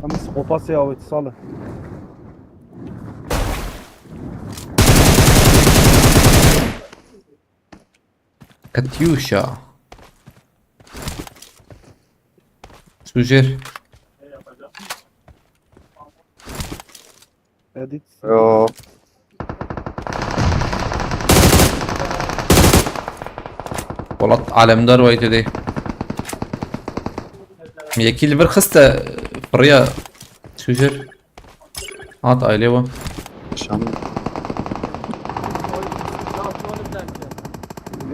Ama skopa se avet salı. Katyusha. Sujer. Edit. Yo. Polat alemdar vay dedi. Yekî li vir xiste firiya Sujer. Hat aile bu. Şam.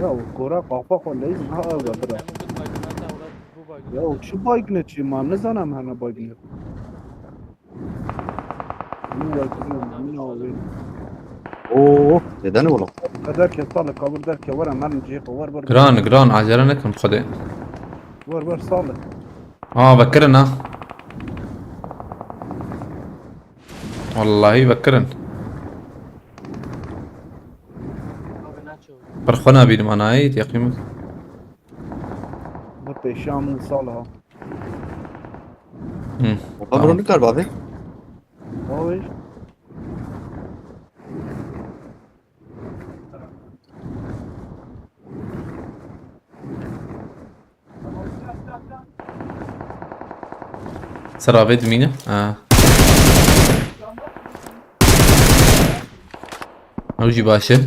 Ya o kora kafa xo leyz ha ev bira. Ya o şu baygın çi ma ne zanam hana baygın. Ne baygın ne abi. Oo, neden oğlum? Kader ke salı kabul der ke var hemen cihaz var var. Gran gran acele nekin xwedê. Var var salı. Aa vekirin ha. Vallahi vekirin. Bir xwe nabînim anayî yaqîm. Bu peşamın salı ha. Hı. Opa bunu ne kadar abi? Abi. Ser avê dimîne. Ha. Ew jî baş e.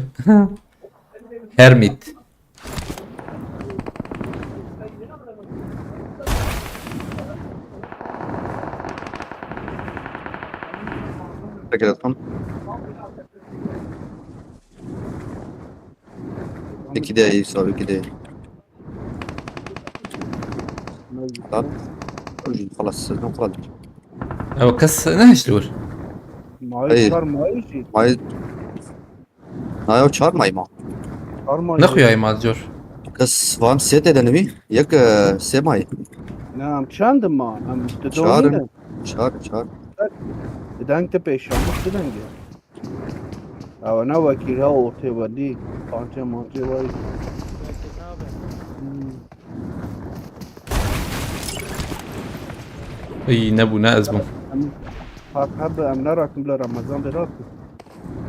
Hermit. Peki, tamam. İki de iyi, abi, iki de iyi. Lan, خلاص, sezon kaldı. Ew kes nehişt wer. Maaş Hayır. Var maaş. May, Nayo çar may ma. Var maaş. Ne xuya ma cor. Kes van sete de nevi. Yek, e, se may. Ne em çend ma? Em işte Çağırın. doğru. Çağır, çağır. Deng te peşan. Deng ya. Ew ne wekî ha ortê welî. Pançe mançe vay. Hmm. Ey nebû ne ez bûm. Em, hak hebe em ne rakin bila Ramazan de rakin.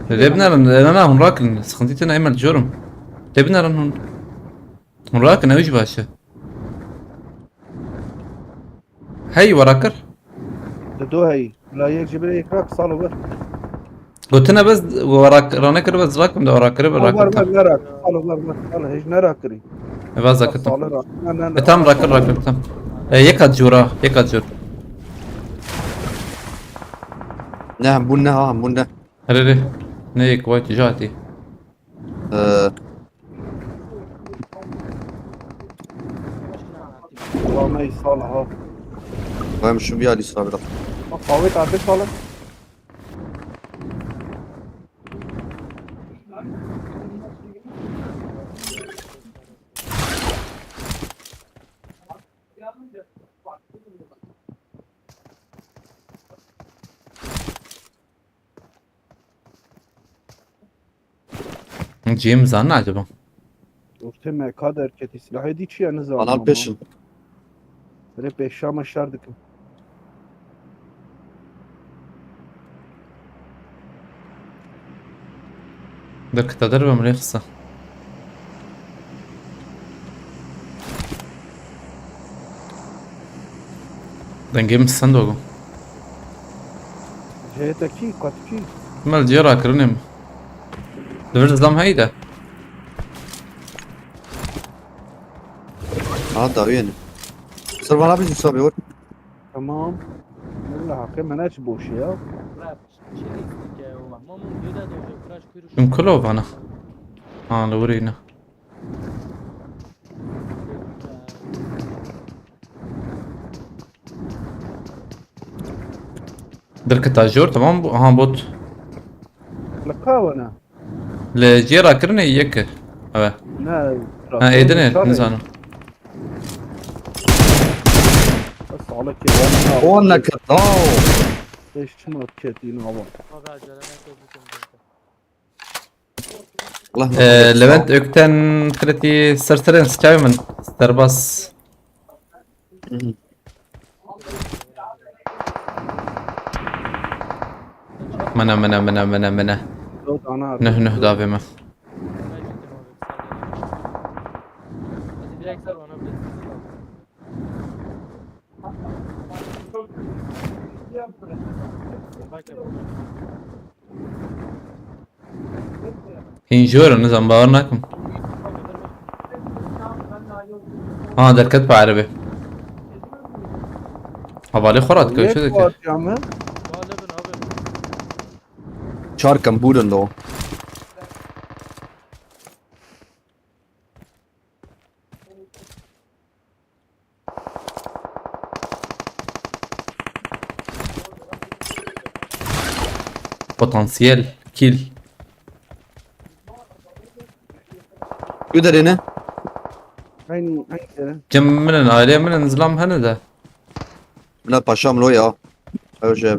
Lê binarin, ne ne hûn rakin. Sıkıntı tene emel corum. Lê binarin hûn. Hûn rakin ew jî baş e. Hey wara kir. Dido hey. La yek ji bir yek rak salo ver. Gotine bez wara rane kir bez rakim de wara kir Ver rakim. ver ne rak. Salo ver ver. Salo hiç ne rak kiri. Eva zakitim. Salo rak. Ne ne ne. E tam rakir rakir tam. E yek at jora, yek at jor. Ne, bu ne ha, bu ne? Herere. Ne yek vay tijati. Ee, Ulan ne salo ha. Ben şu bir Ali sıra bir. Bak kahve tartı salo. Cihê min zanî acaba? Ortê me ka derketî. Silahê dî çi ye nizanim. Bana ama. Peşin. Böyle pêşa me şer dikim. Derketa derve min rê xisa. Dengê min send ogo. Cihê te kî, qat kî? Mel cihê rakirinê min. Li vir zam heyî de. Ha, dawiyê ne. Sir vana bijî sabê wek. Tamam. Valla haqê me ne çi boşê ya. Him kilo vana. Ha, li wirî ne. Derketa jor, tamam bu. Aha, bot. Li ka wana. Li cihê rakirinê yek e. Ev e. Ne, Ha, êdin e, nizanim. Salak ya. O ne ket. Eş çima ketî nava. Allah Ee, Levent Ökten Kreti serserên sıçavê min. Serbaz. Mene, mene, mene, mene, mene. Dört ana. Nüh, nüh, davê me. Hîn ji we re nizam, bawer nakim. Ha, derket bi erebe. Hevalê xwe radike, çi dike? Çar kembûr in lo. Potansiyel. Kill. Ku derê ne? Aynı, aynı yere. Cem min in, ailê min in, zilam hene de. Bila paşam lo ya. Ew ji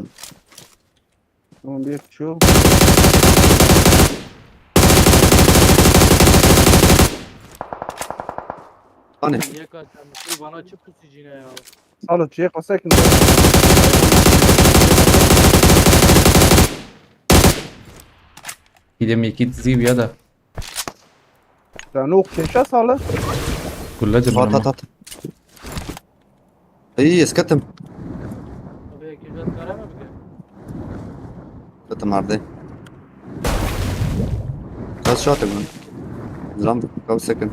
Tamam, bir şu. Hani? Niye kaçan? Dur bana çık pusucuyla ya. Salut, şey, kasak mı? Gidem iki dizi bir ya da. Sen o keşe salı. Kulla At at cebine. At. Ey, ez ketim. Abi, kêja dikare me bike. Ketim ardê. Kas şatim lan. Zam kav sekin.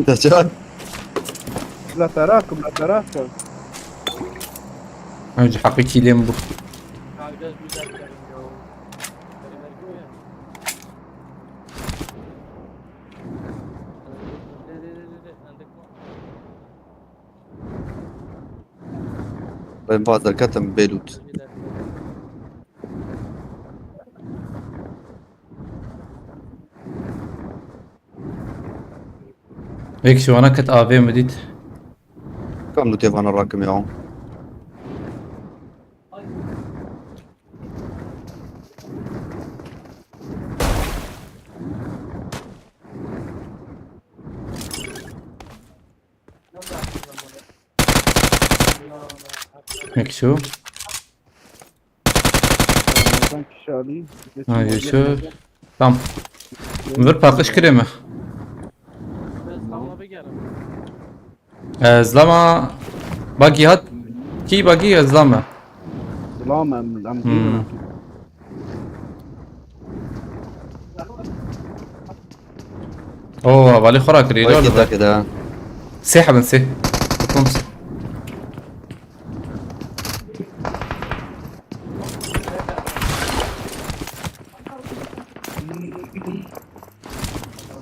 Kaçar. La terak, la terak. Önce hakkı kilim bu. Kalacağız güzel gidelim ya. Beraber gidiyor ya. De, de, de, de, de. Andık mı? Ben bazı ketim Belut. Bir dakika. Wek ji wana ket avê min dît. Kam dû têvana rakim ya. Wek şu. Sen kişi alayım. Ha, Yusuf. Tamam. Min vir paqij kirê me. Tamam abi, gelin. E, zilama bagi hat. Kî bagi, e, zilama. Selam em em Hmm. Oo, hevalê xwe rakirî. Vay Lol keda be. Keda. Sê hebin sê. Tutum sê.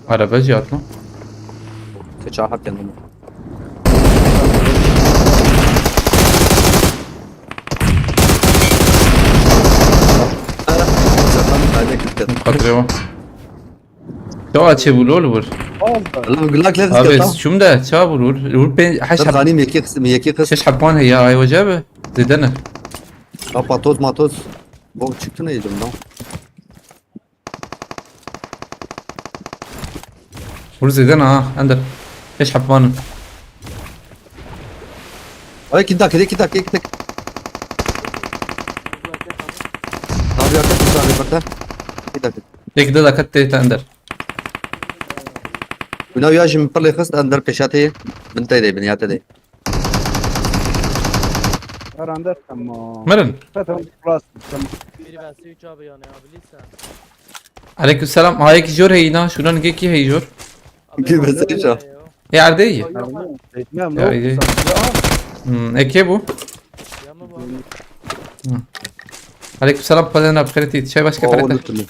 Araba jî hat lan. Te çahat yanım. Xatirê wan. Çawa çêbû lol wir? Lan gulak lez Abi keta. Çûm de ça bû wir? Wir pê heş Dur heb-, xanîm yekî xist, yekî xist. Şeş hebwan heye, ay wece bi. Zêde ne. Ha, patoz matoz. Bok çıktı neydim lan? Vur zêde ne ha, Ender. Heş hebwan in. Ay, iki dakika, iki dakika, iki dakika. Abi yakın bir tane burada. İki dakika. Tek de dakika te Ender. Bina ya şimdi pırlay xist Ender peşate. Bin te de, bin ya te de. Her anda tamam. Mirin. Zaten burası tamam. Biri ben üç abi yani abi lise. Aleyküm selam. Hayek jor heyna. Şunan geki hey jor. Abi, Gibi ben sen öyle çok. Ya. E, erdê yî? Yok, yok, yok. Etmem, ne Ya, oldu iyi. Sana? Ya. Hmm, eke bu? Ya mı bu abi? Hı. Aleyküm selam, pazarına bir kere teyit. Çay başka Oo, kere. Unuttum. Çok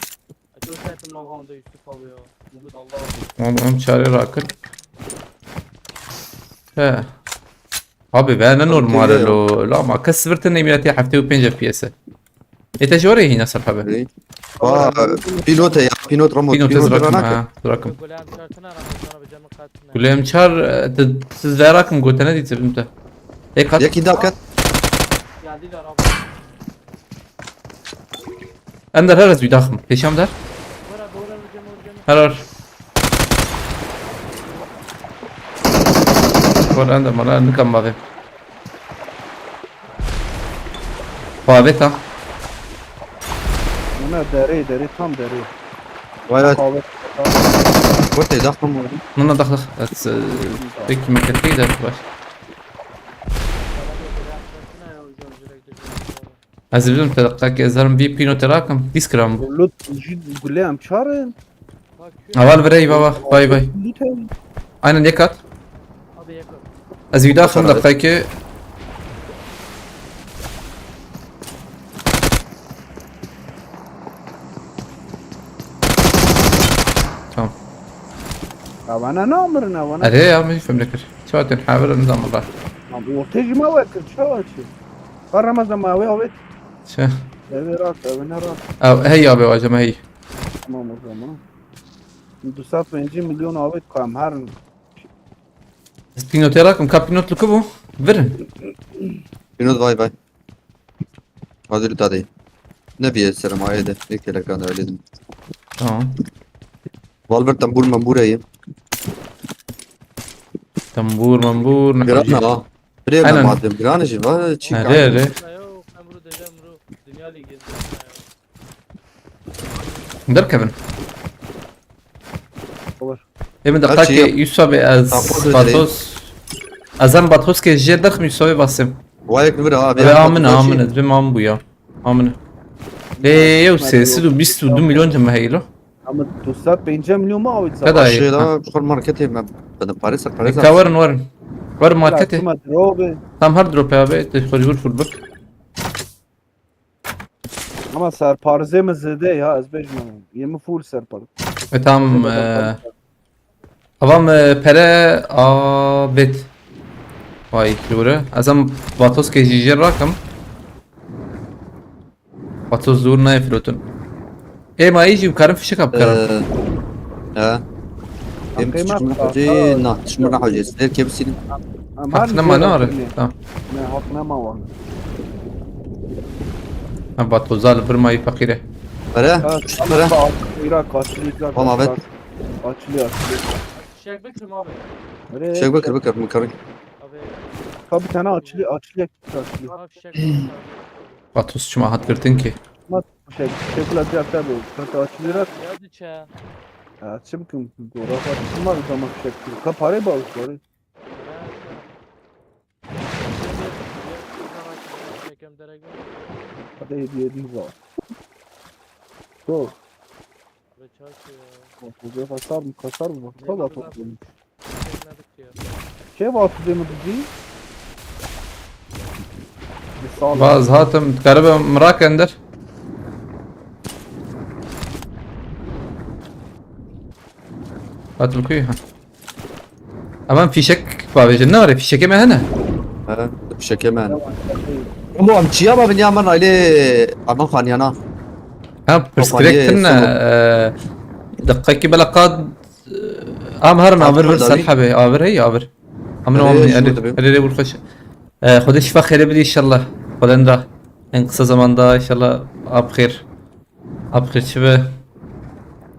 zaten Allah'ım da Yusuf abi ya. Umut Allah'ım. Oğlum, oğlum çare rakın. He. Abi, ve ne normal lo. La ama kes sifir tane milatî heftê û pênc F P S. E, te ji orê hîna ser hebe. Ê. Aa, pînot e ya, pînot Ramo, Pînot pînot ez rakim, ranak e. Ha, rakim. Gulem çar tına Ramazan abi canı katına. Gulem çar, e, te, siz de rakim gotene dî tibim te. E, kat. Yekî da kat. Geldiler abi. Ender her ez wî daxim. Pêşam der. Bora, bora, vuracağım, vuracağım. Herar. Bora, Ender, bana nikam bavê. Bavê ta. Buna derê, derê, tam derê. Vay vay. Kahve. Kurtê daxim oldu. Nana dax dax. Et, e, peki meketli der baş. Ez bilim te deqqa ke ez herim vî pîno te rakim. Dîs kiram bû. Lut, jî gulê em çar in. Heval birey baba. Bay bay. Lut heyî. Aynen yekat. Abi yakın. Ez wî daxim deqqa ke. Tamam. Ya bana ne amirin ya bana? Erê ya, min fêm nekir. Çawa tên havir nizam Allah. Abi ortaya jima wekir, çawa çi? Var Ramazan ma ve avet. Çi? Eve rahat, eve ne rahat. Ev, hey abi, o acaba hey. Tamam o zaman. Du sed pêncî milyon avet kam her. Ez pînotê rakim, ka pînot li ku bû? Virin. Pînot vay vay. Hazır tadê. Ne bir sermaye de. Ne kelek anda öyle dedim. Tamam. Valver tambur mambur ayı. Tambur mambur, ne Gran hacı? Ha. Bire Aynen. Madem gran jî var, çi Nereye, kan? Nereye? Yok, ben bunu diyeceğim, bunu dünya ligi izliyorum ya. Derkevin. Olur. Ê min Ha, deqakê çi yap- Yusuf abi ez Ha, poz Batos. Ez em Batos ke jê derxim Yusuf abi basim. Vayek bir abi. Ve ya, amin, Batos amin, çi? Ez bim am bu ya. Amin. Ê, yew sê sed û bîst û du milyon cem heylo. Ama du sed pêncî milyon mu abi? Kada ye? Aşağıda Ha. Şu marketê me. Bana pare ser pare. Eka werin, werin. Werin marketê. Tam her drop abi. Te xwe jûr full bik. Ama serparizê min zêde ya, ez bêjim. Yê min full serpar. E, tam, Zêde e, serpar. Avam, e, pere a bit. Vay, jûre. Ez em Vatoskê jî jê rakim. Vatos zûr nayê firotin. Ê, ma ê jî bikarin fişeka bikarin. Ee, he. Em Em kêma tişmir bika, hocê, ha. Na, tişmir hocê. Siler kê bisînin. Em Haq her nema jî nare. Tamam. Ne, hak nema wan. Ha, Vatos zal bir mayî feqîre. Pere, Ha, pere. Irak, Irak, Irak. Tamam, evet. Açılıyor, açılıyor. Fişek bikir abi. Öyle Fişek bikir, bikir, bikir. Abi. Ha, bir tane açılıyor, açılıyor, açılıyor. Ha, fişek bikir abi. Vatos çima hat girtin ki? Ama fişek, fişek bile diğer tabi, kanka açılıyor. Ya diçe. Ya, çi bikim, gora var, çima bir zaman fişek bikir. Ka parayı bağlı, parayı. Hadi hediye edeyim bak. Go. Ve çarşı ya. Bak, bu kasar mı, kasar mı? Bak, Ne kadar kadar toplamış. Çekmedik ya. Şey var, tutuyor mu bizi? Bir sağ ol. Baz hatim, karibe mirak ender. Hatim kuyu ha. Ama fişek bavêjin ne var? Fişekê me hene. He, fişekê me hene. Bu am çiya ba binya man aile aman xaniyana. Ha, pirsgirêk tune, e, Deqekî bela qad, e, am herin avir vir Selha bê, avir hey avir. Amin Erê, amin, şûr erê, dibim. Erê, erê, vur xweş. E, Xwedê şifa xêrê bidî inşallah. Xwedên ra en kısa zamanda inşallah ab xêr. Ab xêr çi be.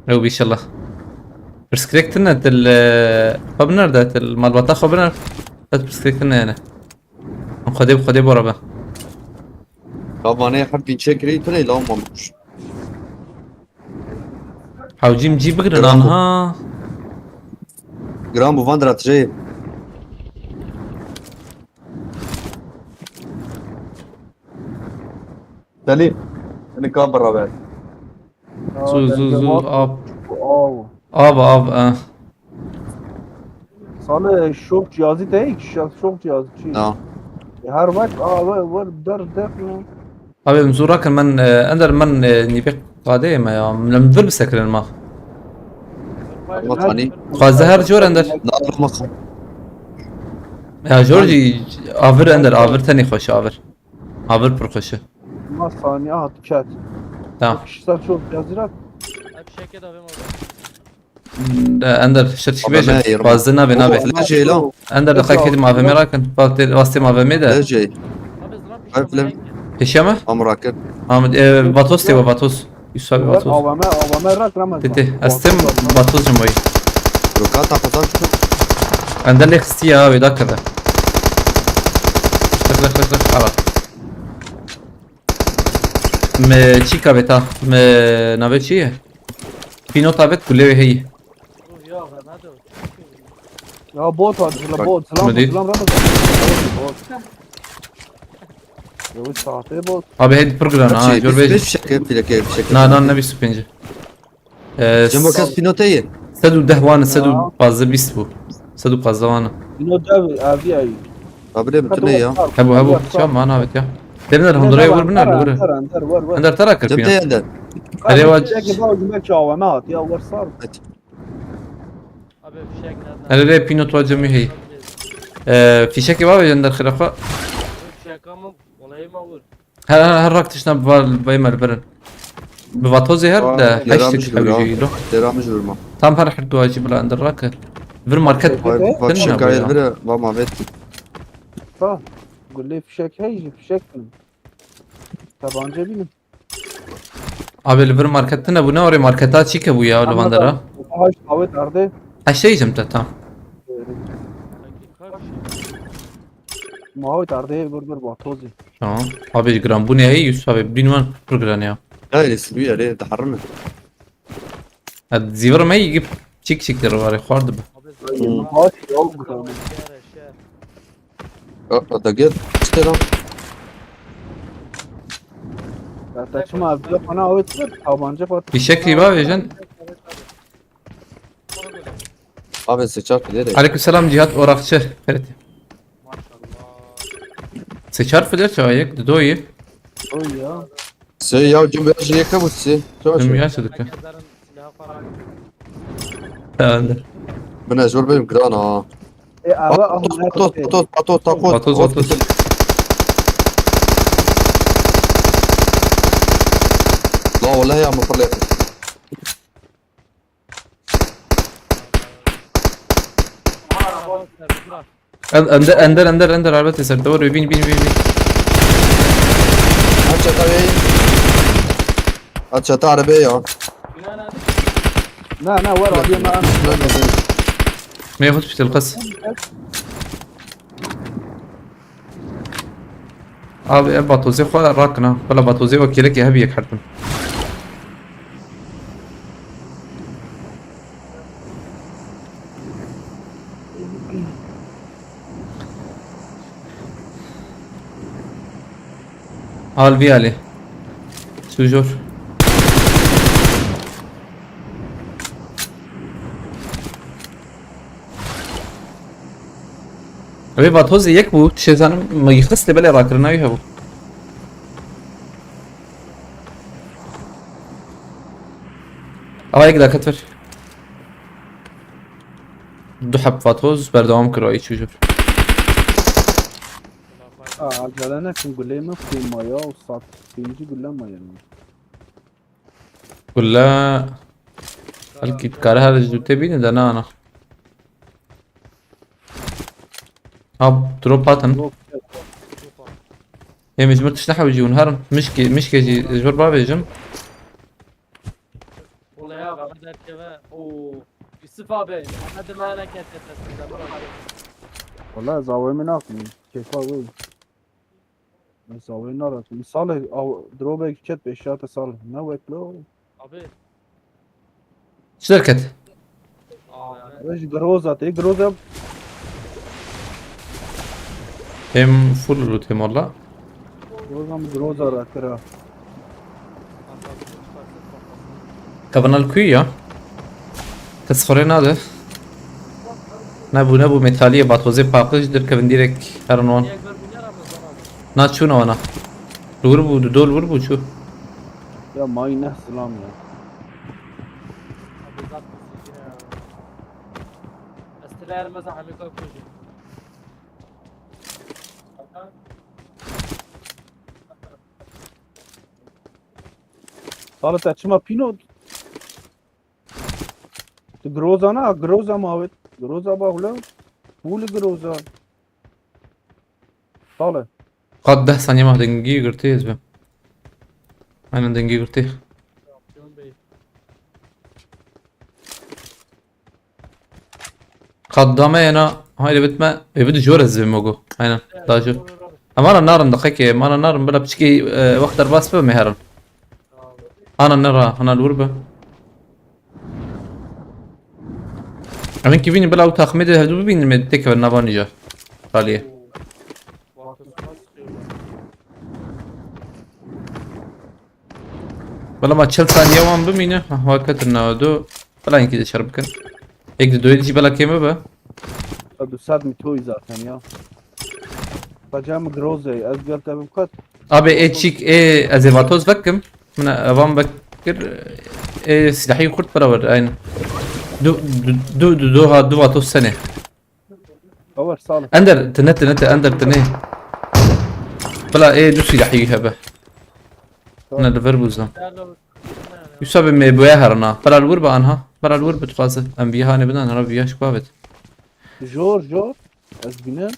Ew bî inşallah. Pirsgirêk tine til, e, xwe binerde, til malbata xwe biner. Qet pirsgirêk tine yani. Xwedê bi Xwedê bora be. Ka vanê her pînçe kirî tune lawm olmuş. Hewcîm cî bigirin Giran bu. Anha. Giran bu van diratijeyê. Delî. Seni ka beraber. Zu, zu, zu, av. Av. Av, av, eh. Sale şok cihazî te, şok cihazî çi? Ya. E, her wek, a, we, we, der, der, ne? Abi, em zû rakin, men, e, ender men, e, nîvê qadeyê me ya. Min vir bisekirin ma. Ama tanî. Xwaze her cor ender. Na, ama Ya, jor jî avir ender, avir tenê xweş avir. Avir pir xweş e. Ma saniye hat ket. Tamam. Kişisel çok cihazî ra. Hep şeket avim oldu. De, ender, şirtişik Abi, bêje. Ne yerim? Bazı nabe, nabe. Ama Flash eyle. Ender de kaykedi maveme rakin. Bak, de, vastê maveme de. Flash eyle. Abi, zırak Abi, bir şey flash. Peşe mi? Amrakin. Ahmet, e, Vatos de, Vatos. Yusuf abi, Vatos. A W M, A W M rak ramaz. Tete, estem Vatos cumbayı. Roka takotan çıkıp. Ender lek sti ya, abi, dakika da. Lek, lek, lek, lek, ala. Me çîka beta, me navê çi ye? Pînota bet kulê wê heyî. Ya bot var, zila bot, zilam, Hadi. Zilam, Ramazan. Bot, bot. Yavuz saate bot. Abi heydi pir giran ha, Şey, gör biz bej. Beş fişek, fişek, fişek. Na, na, ne bîst û pênc. Ee, Cem, o kes pînoteyê. Sed û deh wan, sed û pazdeh bîst bû. Sed û pazdeh wan. Pînot ev, ev ya. Abi ne bütün ne ya? Hebu, hebu. Çam, man abi ya. Demler hundraya vur biner, vur. Ender, ender, vur, vur. Ender tara kır Cem pînot. Ender. Erê wa- Çekil bak, cümle çawa, ne at ya, vur sar. Abi fişek nereden? Erê pînot wa Cemî hey. Ee, fişekê wa ve ender xirafa. Fişek ama olayı ma vur. Her, her, her rak tiştna var, vay mer birin. Bi Vatozê her de heşt tişt hewijî lo. Deram jurma. Tam her her dua jî bila ender rak. Vir market. Vay, vay, şikayet vire, va mavet. Ha, gulê fişek hey jî, fişek bin. Tabanca bînim. Abi li vir market tine bû, ne orê marketa çîke bû ya li van dera. Haş, awet ardê. Heştê jim te tam. Ma awet ardê bir bir Vatozê. Tamam. Abi giran bû ne, Yusuf abi, bin wan pir giran ya. Ya, lê sibî ya, lê diherime. Ez zîvir me yî çik çik der varê xwar dibe. Abi, Hmm. Vat ya, giran. Ya, da gel. İşte lan. Ya, ta çima evde bana avet ver, tabanca pat. Fişek riba vejen. Abi seçak giderek. Aleykümselam Cihat Orakçı. Evet. Seçar filer çawa yek, didoyi. Oy ya. Sê ya cumhuriyet yeke bu sê. Çawa Cumhuriyet şey? Çawa şey? Tamamdır. Bine zor benim gran ha. E, abi, At, abi, at, at, abi. At, at, at, at, at, Vatoz, at, vatoz. La vallahi ya mutlu. En-, ender, ender, ender, ender, araba teser. Doğru, bin, bin, bin, bin. Aç çata bey. Aç çata arabaya ya. Na, na, var abi, na. Me hospital qas. Abi, ev batozê xwe rakina. Bela batozê wekîlekê hev yek hertin. Al vî alê. Sujor. Ew ê vatozê yek bû, tişê zanim, me yî xist lê belê rakirina wî hebû. Ava yek daket vir. Du heb vatoz berdewam kir, ayî çû jor. Ha, acele nekin, gulê min xwî maya û sat pêncî gule maya min. Gule. Belkî dikare her ji dûtê bîne de ne ana. Ha, drop hatin. Yok. Ê min ji mir tişt nehewicî hûn herin. Mişkê, mişkê jî ji vir bavêjim. Olaya bak, derkeve. Oo. Yusuf abi, ama demana kete sesinde. Wala zavê min naxim. Kêfa wê. Zavê narakim. Salih, drobek ket pêşiya te Salih. Ne weklo. Abi. Çi derket? Aa, yani. Abi ji Groza te, Groza. Hem full loot hem valla. Groza mı Groza rakira. Kavanal kuyu ya. Kes xorê nade. Nebû, nebû, metaliyê vatozê paqij derkevin direk herin wan. Na çûna wana. Li wir bû, du dol wir bû çû. Ya mayî neh silam ya. Salih te çima pînot? Tu Groza na, Groza ma wêt. Groza ba hula. Hû li Groza. Salih. Qat deh saniye ma dengî girtî ez be. Aynen dengî girtî. Qat dame yena. Haydi bitme. E, bir de jor ez be mogo. Aynen. Daha jor. Ama ana narin daqiqe. Ama ana narin bila piçkî, e, wext derbas be me herin. Ana nera, ana li wir be. Em hinkî vînî bila ew taxmê de hevdû bibînin me têkeve nava nîja. Xaliyê. Bila ma çil saniye wan bimîne. Ha, wa ketin nava do. Bila hinkî de şer bikin. Yek di doyê dijî bila kêm bibe. Ya du sed mi toy zaten ya. Bacağımı Groza'yı, ez gel tabi bu kat. Abi e çik, e, ez ê vatoz vekim. Min evan vekir, e, silahî kurt beraber, aynen. Du, du, du, du, du, ha, du vatoz sene. Avar sağ olun. Ender, tine, tine, tine, Ender, tine. Bila, e, du silahî hebe. Tamam. Ne li vir bû zan. Yusuf abi me boya herna. Bila li wir be anha. Bila li wir be dixwaze. Em viya hanê bidan, hera viya şikwa bit. Jor, jor. Ez bînim.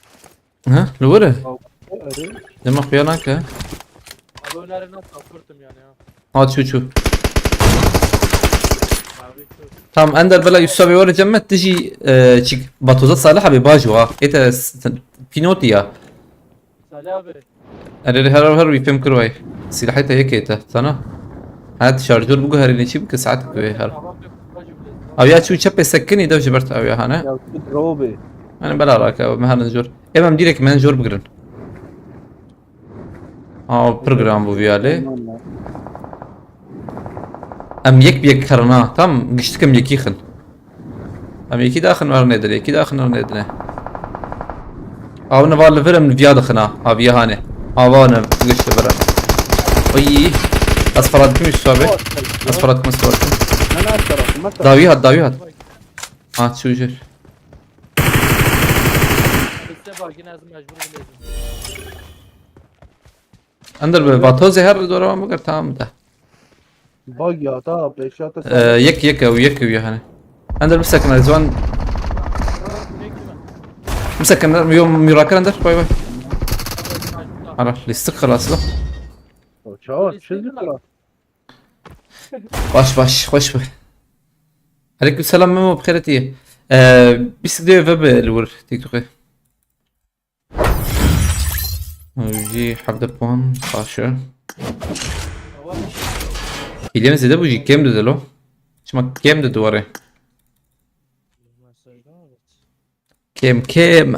Ha? Li wir e? Erê. Dema xuya nake. Abi önerim nasıl? Fırtım yani ya. Ha, çû, çû. Abi çû. Tamam, Ender, bila Yusuf abi were cem me, tu jî, e, çik batoza Salih abi bajû ha. Ete s-, pînotî ya. Salih abi. Erê, her, her wî fêm kir way. Silahê te yekê te, sana. Hat şarjör biguherîne çi bike, saet ku wê her. Aviya çû çepê sekinî dev ji ber te aviya hane. Ya, tu robê. Yani bela rake, me herin jor. Em, em direkt men jor bigirin. Aa, pir giran bû viya lê. Em yek bi yek herin ha. Tam giştik em yekî xin. Em yekî daxin ernê dinê, yekî daxin ernê dinê. Aw ne va li vir em viya dixin ha. Aviya hanê. Ava ne gişt li vir em. Oy. Ez fera dikim Yusuf abi. Ez fera dikim, ez fera dikim. Ne, ne, ez fera dikim, ez fera dikim. Dawî hat, dawî hat. Ha, çû jêr. Ender bi vatozê her dora wan bikir, tamam de. Bag ya, ta pêşiya te. Ee, yek, yek ew, yek ew yani. Ender bisekin, Rizwan. Bisekin, yo, miraker Ender, bay bay. Ara, listik xelas lo. Çawa, çizgi xelas. Baş, baş, xweş be. Aleyküm selam Memo, bi xêretî. Ee, bîst dê ve be li wir TikTokê. Jî hevdeh puan, baş e. Hîlê min zêde bû jî, kêm dide lo. Çima kêm dide were? Kêm, kêm.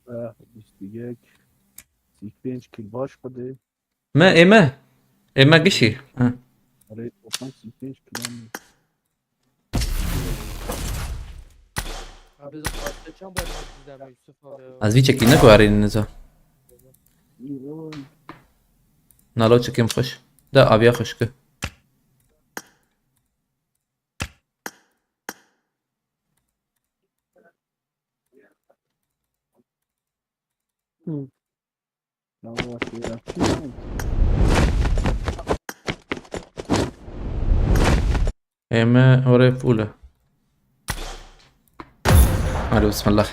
Eh, bîst û yek. Sî pênc kil baş xwedê. Me, ê me. Ê me gişî. Ha. Erê, doksan sî pênc kilo. Abi, zaten çend bay maç izleme Yusuf abi ya. Ez vî çekî ne guherî niza. Nalo çekîm xweş. De aviya xweşke. Hmm. Tamam, bak, ya. Ê me orê full e. Hadi bismillah.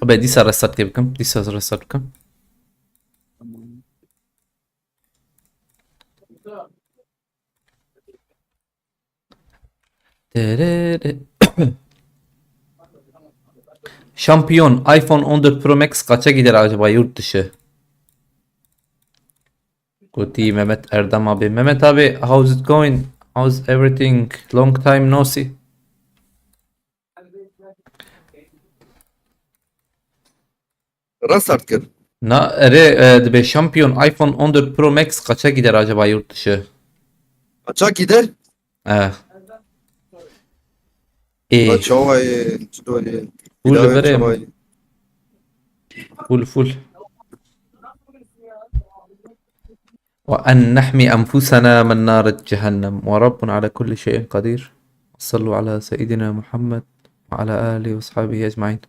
Be dîsa restart kê bikim. Dîsa restart bikim. Terere. Şampiyon, iPhone on dört Pro Max kaça gider acaba yurt dışı? Gotî Mehmet Erdem abi. Mehmet abi, how's it going? How's everything? Long time no see. Restart kir. Na, erê, e, dibe şampiyon iPhone on dört Pro Max kaça gider acaba yurt dışı? Kaça gider? E. E. La çawa ye, çi do ye? Full Birader verê çawa mi? Ye? Full, full. وأن نحمي أنفسنا من نار جهنم، وربنا على كل شيء قدير. وصلوا على سيدنا محمد وعلى آله وأصحابه أجمعين.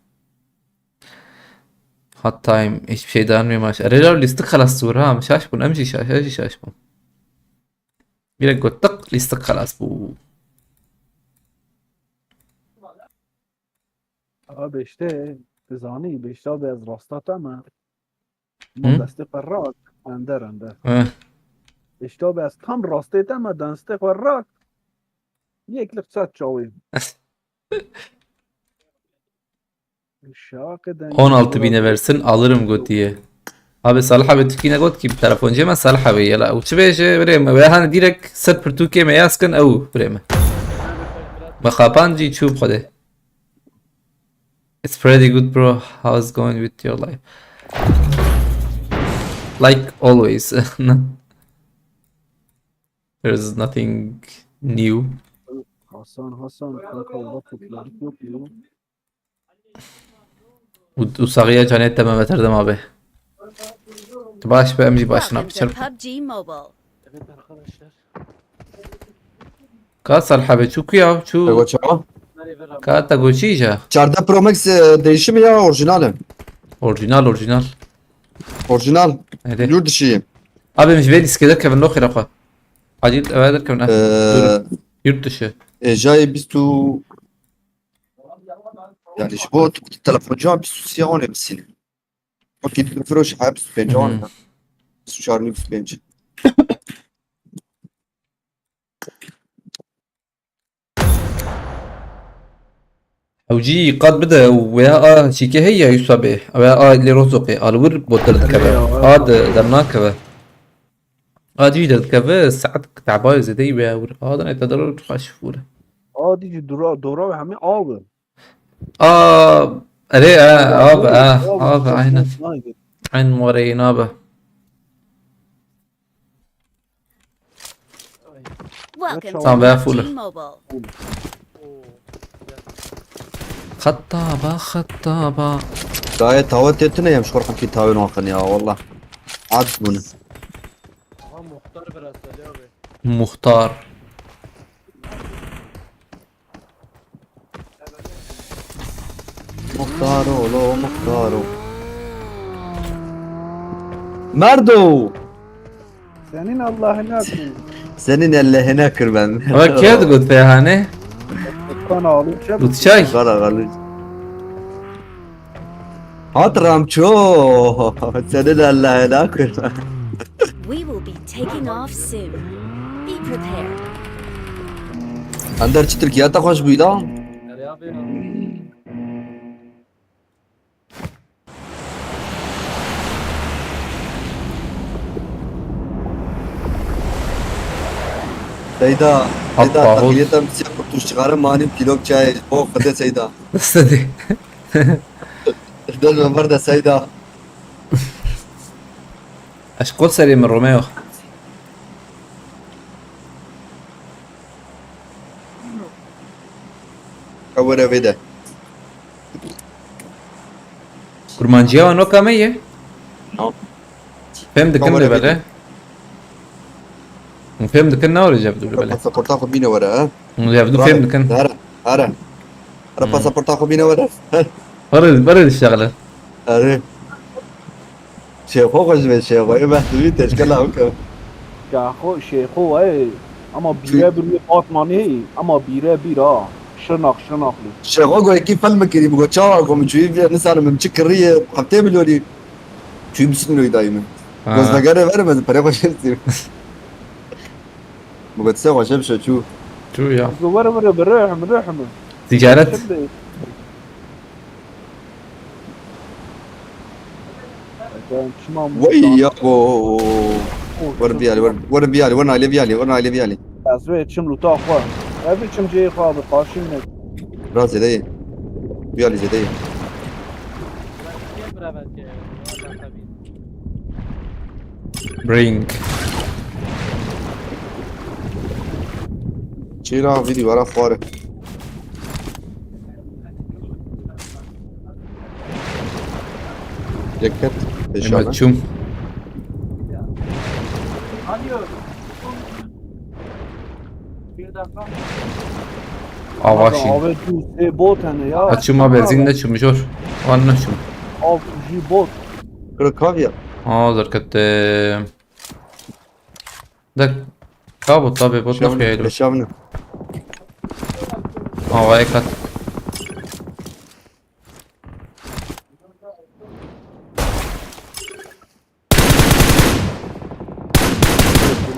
Hot time, hiçbir şey dayanmıyor maşallah. Erê, lîstik xelas bû ha, şaş bûn, em jî şaş, ez jî şaş bûm. Gerek gotik, lîstik xelas bû. Abi işte, tu zanî, beşta be ez rasta te me. Ma Hı? destê xwe rak, ender, ender. Hı. Beşta be ez tam rastê te me, destê xwe rak. Yek li qisat çawê. Şaqe dengê on altı bine versin, alırım gotiye. Abi Salih abi Türkiye got ki telefoncuya me Salih abi yala. Uçu beje vereyim. Ve hani direkt sıfır Türkiye me yazkın ev vereyim. Me kapancı çup hadi. It's pretty good, bro. How's going with your life? Like always. There's nothing new. Hasan, Hasan, kanka, Allah popülerlik yok ya. U, u saxiya canê te Mehmet Erdem abi. Tu baş be, em jî baş ne Welcome to yapacağım? PUBG Mobile. Evet arkadaşlar. Ka Salih abi, çu ku ya, çu. Ewa çawa? Ka te goçî ja. Çardeh Pro Max, e, değişimi ya orijinal e. Orijinal, orijinal. Orijinal. Hadi. Yurt dışı. Abi, em ji vê lîstikê derkevin, lo xêra xwe. Acil eve derkevin, eh. Ee, Dur. Yurt dışı. E, jayê bîst û, yani ji bo telefoncuya bîst û sê anê bisîne. Wekî tu firoş he bîst û pênc an. Hı hı. Bîst û çar nîv bîst û pênc. Ew jî qad bide û wê a çîkê heye ya Yusabê. Wê a lê Rozoqê. A li wir botir dikeve. Heye ya. A di dernakeve. A dî jî derdikeve, saet tebayê zêdeyî wê wir. A dane te dero xweş fûre. A dî jî dora, dora wê hemî a bi. A, erê, e, a bi, e, a bi, aynen. Aynen, morê nabe. Welcome to Tamam, ben full. PUBG Mobile. Xetaba, xetaba. Dayê tawe tê tune yem ji xwe hemkî tawê naxin ya, wallah. Aciz bûne. Aha, muhtar biraz Ali abi. Muhtar. Muxtar oğlu, muxtar oğlu. Merdo! Senin Allah'ına kır. Senin Allah'ına kır ben. Ama kê digot pê hanê? Kan ağlıyor. Dutçay. Kara kalır. Hat Ramço. Senin Allah'ına kır. We will be taking off soon. Be prepared. Ender çi Tirkiye te xweş bûyî da? Seyda, Seyda, Abba, takliyeta misiya kurtuş çıkarım, mani pilok çay, o fıde Seyda. Nasıl diye? Dön ben var da Seyda. Eşkol serê min Romeo. Ew were vê de. Kurmanciya wan weka me ye? No. Fêm dikin lê vere. Fêm dikin ne were cevdu bile. Pasaporta xwe bîne were, ha? Cevdu fêm dikin. Here, here. Here, pasaporta xwe bîne were. Were, were diştexile. Here. Şêxo xwe ji vê şêxo. Ê behtibî teşkela ew ke. Şêxo, şêxo ey. Ama bîre bir wê Batmanê, ama bîre bir ha. Şırnak, Şırnaklı. Şêxo go yekî fel min kirî, bi go çawa go min çûyî vê nisarim min çi kirî ye, heftê milyonî. Çûyî bisin milyonî dayî min. Ha. Gozvegerê verim ez perê xwe şêxtir. Bu bet se xwe şem şe çû. Çû ya. Were were bi rehim rehim. Ticaret. Şimdi. Ben çima Vay ya go. Were bir yali, were, were bir yali, were aile bir yali, were aile bir yali. Ez vê çim luta xwe. Ez vê çim cihê xwe bi qarşî min. Biraz zêde ye. Bir yali zêde ye. Bring. Çira video ara xware. Dikkat. Ema çûm. Avaşî. Abi tu sê bot hene ya. Açıma benzin de çumuşor. Anlaşım. Av jî bot. Kırık abi ya. Aa, zerkette. De kabut tabi bot nasıl yayılır? Yaşamını. Havaya kat.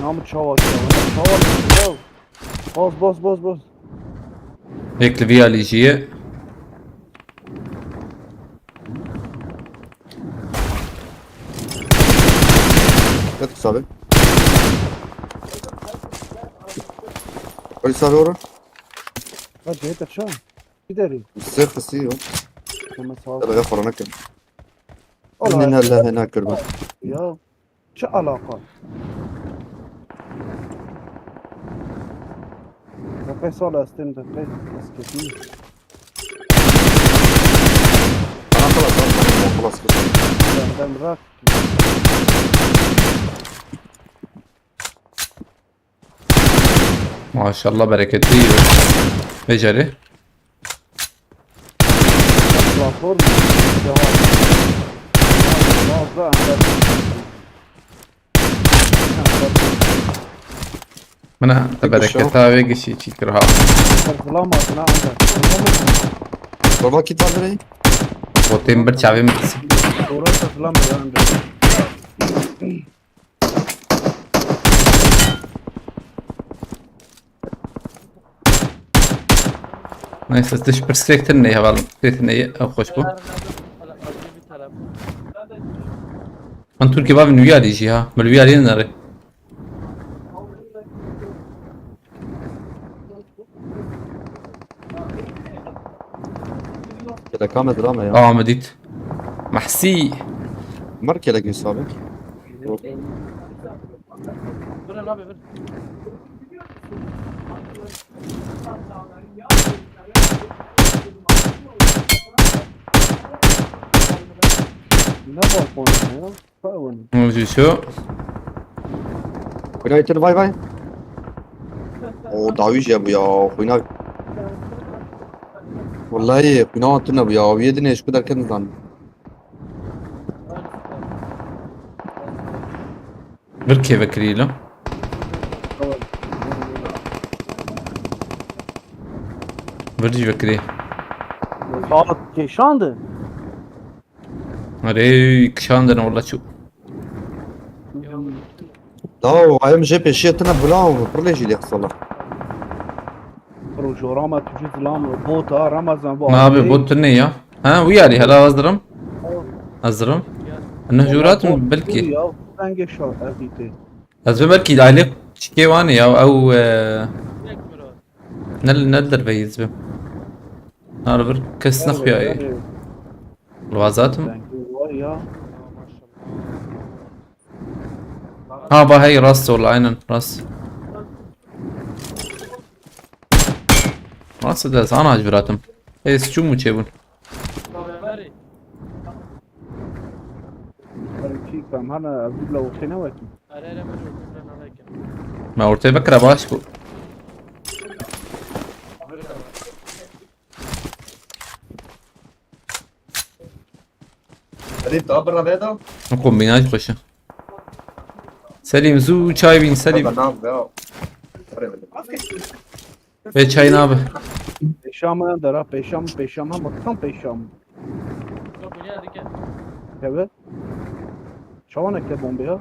Namı çawa çawa. Çawa çawa. Bas bas bas bas. Bekle bir aliciye. Dikkat et abi. Polis abi oran. Ha cihete çawa. Gideri. Sırf kısıyor. Tamam sağ ol. Tabii ya korona kim? Ola. Amin Allah ne kırma. Ya. Çi alaka? Deqê sal estim deqê esketî. Bana klas al, bana klas kız. Benden bırak. Maşallah bereketli. Beceri. Platform. Devam. Fazla ender. Mina te bereketa wê gişî çîkir ha. Zılam atına ender. Baba kit var bire. Botên bir çavê min qisî. Orası zılam ender. Neyse, tu ji pirsgirêk tune neyê hevalno. Tê tune neyê, ew xweş bû. Min Tirkî bavê nûyarî jî ha. Min wî yarî nere. Kele kame drama ya. Aa, me dît. Mehsî. Mar kele gün sabe. Ne balkon ya? Fawın. Hûn jî şo. Xwîna îtir vay vay. O dawî jî bu ya. Xwîna. Wallahî xwîna tune bu ya. Wî dinê ji ku derket nizan. Vir kê vekirî lo? Vir jî vekirî. Saat keşandı. Erê, kişandin wala çû. Daw, ayım jê pêşiye tune bula û pirlê jî lê xisala. Rojorama tu cüz lan bota Ramazan bu. Nabe bot ne ya? Ha, wî yarî hela hazırım. Hazırım. Ne jurat mı belki? Ya, sen geç şu erkekte. Ez ve belki aile çike wan ya, ew, e, ne, ne derve yizbi. Nar bir kes ne xuya. Wazatım. Var ya. Ha, ba hey, rast ol, aynen, rast. Rast da sana acbiratım. Hey, suçum mu çebun? Ki kam hana abdullah o kene waki. Ma ortaya bakra baş bu. Selîm, tu birna vê de? Kombînaj xweş e. Selîm, zû çay bîn, Selîm. Hebe nav be. Vê çay nabe. Pêşa me dera, pêşa me, pêşa me, bak tam pêşa me. Keve. Çawanek te bombê ha?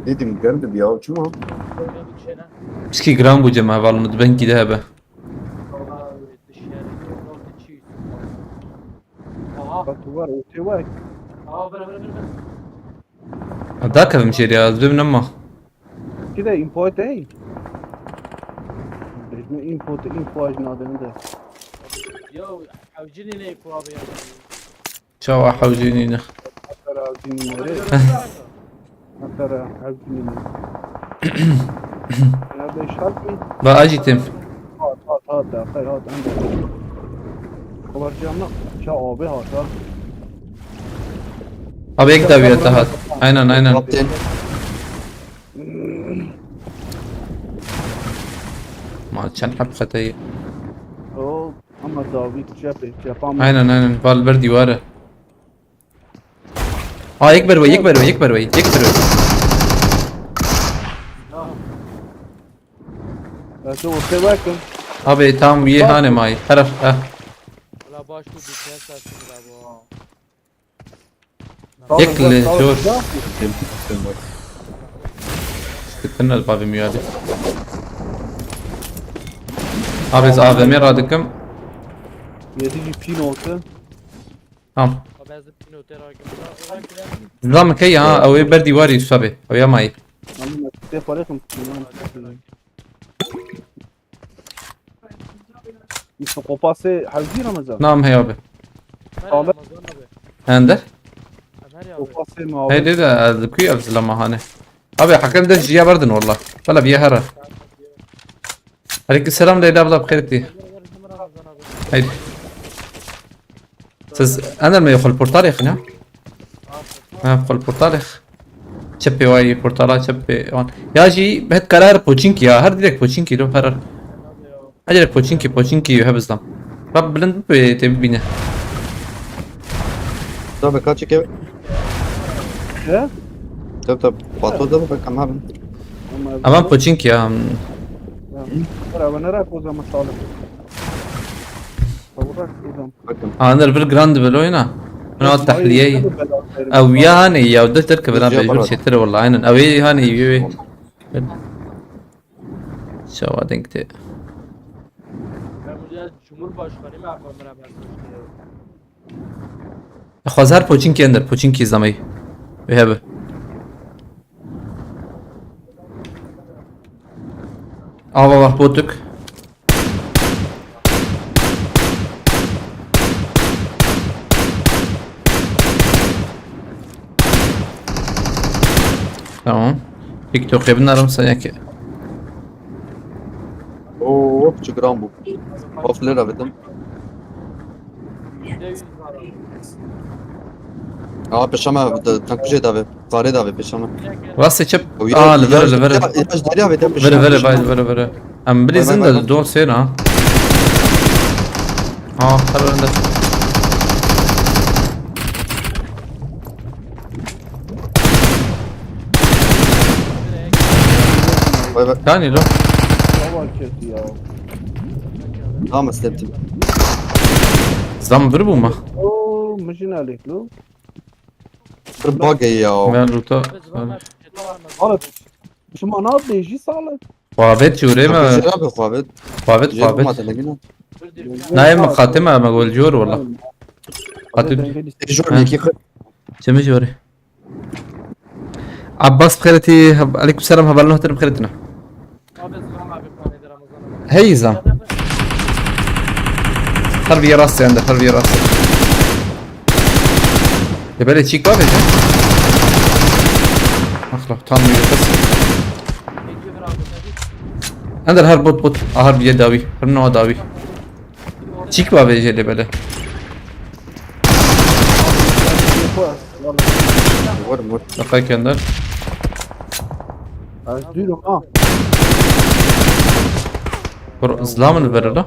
Dedim, geldi bir ya, çima? Pişkî giran bû cem heval min, di bengî de hebe. Aha. Bak, tu var, ortaya bak. Aha, vere, vere, vere, vere. Ha, dakevim jêrî ya, ez bim nema. Ki de info te hey. Bejme info te, info aj nadem de. Ya, hevcînî ne info abi ya. Çawa hewcî nîne? Mesela hewcî nîne. Mesela hewcî nîne. Ya beş hat mı? Ba ajî tim. Hat, hat, hat, hat, hat, hat, hat. Kabarcı ama ça abi hat, hat. Abi ek dawiye te hat. Aynen, aynen. Kapten. Ma çend heb xeteyî. O, ama dawî cepê, cepa mı? Aynen, aynen. Val ber dîwar e. Ha, yek ber wê, yek ber wê, yek ber wê, yek ber wê. Ez de ortaya bakın. Abi tam yê Bak. Hane may. Heref, eh. Valla baş bu bitmez aslında bu. Yek li jor. Sıkıntı ne abi mi geldi? Abi ez A V M radikim. Yedi pin oldu. Tamam. Abi ez de pin otel hakim. Zam ke ya, ew ê ber dîwarî Yusuf abi. Ew ya mayî. Ama ne para kim? Psikopasê hewcî Ramazan. Nam heye abi. Abi. Hende? Psikopasê mi abi? Heyde de ez kuy ev zilama hane. Abi hakem de jiya berdin valla. Valla bir hera. Aleyküm selam Leyla abla, bixêr tî. Haydi. Siz ender me xul portalê xine? Ha, xul portalê x. Çepê wayî portala çepê wan. Ya jî bet karar poçinkî ya. Her direk poçinkî lo herar. Her direk poçinkî, poçinkî hebizdan. Rab bilind bi tê bibîne. Tabii kaç iki. He? Tabii tabii. Patladı mı? Bak ama abi. Ama poçinkî ya. Ya. Beraber nereye kozama sağlık? Tavrak kozam. Bakın. Anır bir grand bel oyna. Buna tahliyeyî. Ew ya hani ya, de ter kevira bejur çetir valla, aynen. Ew ya hani ew. Şawa denk tê. Ben bu Cumhurbaşkanı mı yapamıyorum ben? Xwazar poçinkî ender, poçinkî zamey. Wê hebe. Ava var potuk. Tamam. TikTok'e binarim sen yake. Oo, çi giran bû. Of lira bidim. Aa, peşeme, tankujê dave. Karê dave peşeme. Rastê çep. Aa, li vir, li vir. Vire, vire, vire, vire. Em bilîzin de do sêna. Ha, her önde. Vay vay. Kanî lo. Hava kötü ya. Tamam, steptim. Zam bir bu mu? Oo, mijin alek lo. Bir bug ya. Ben ruta. Abi, şuma ne yaptı? Jî sağlık. Xwavêt jûrê me. Jêra bi xwavêt. Xwavêt, xwavêt. Nayê min xatê me, me gol jor wala. Xatê. Jor yekî xwe. Çemê jor. Abbas bixêretî, aleykum selam, hevalno hatir bixêretine. Hey zam. Her bir rast yani, her bir rast. Debelê çîk bavêje. Axla, tam bir kız. Ender her bot bot. Ahar bir dawi. Her nova dawi. Çîk bavêje debelê. Vur, vur. Şaka kender. Ez dûr im ha. Vur, zilamın verir la.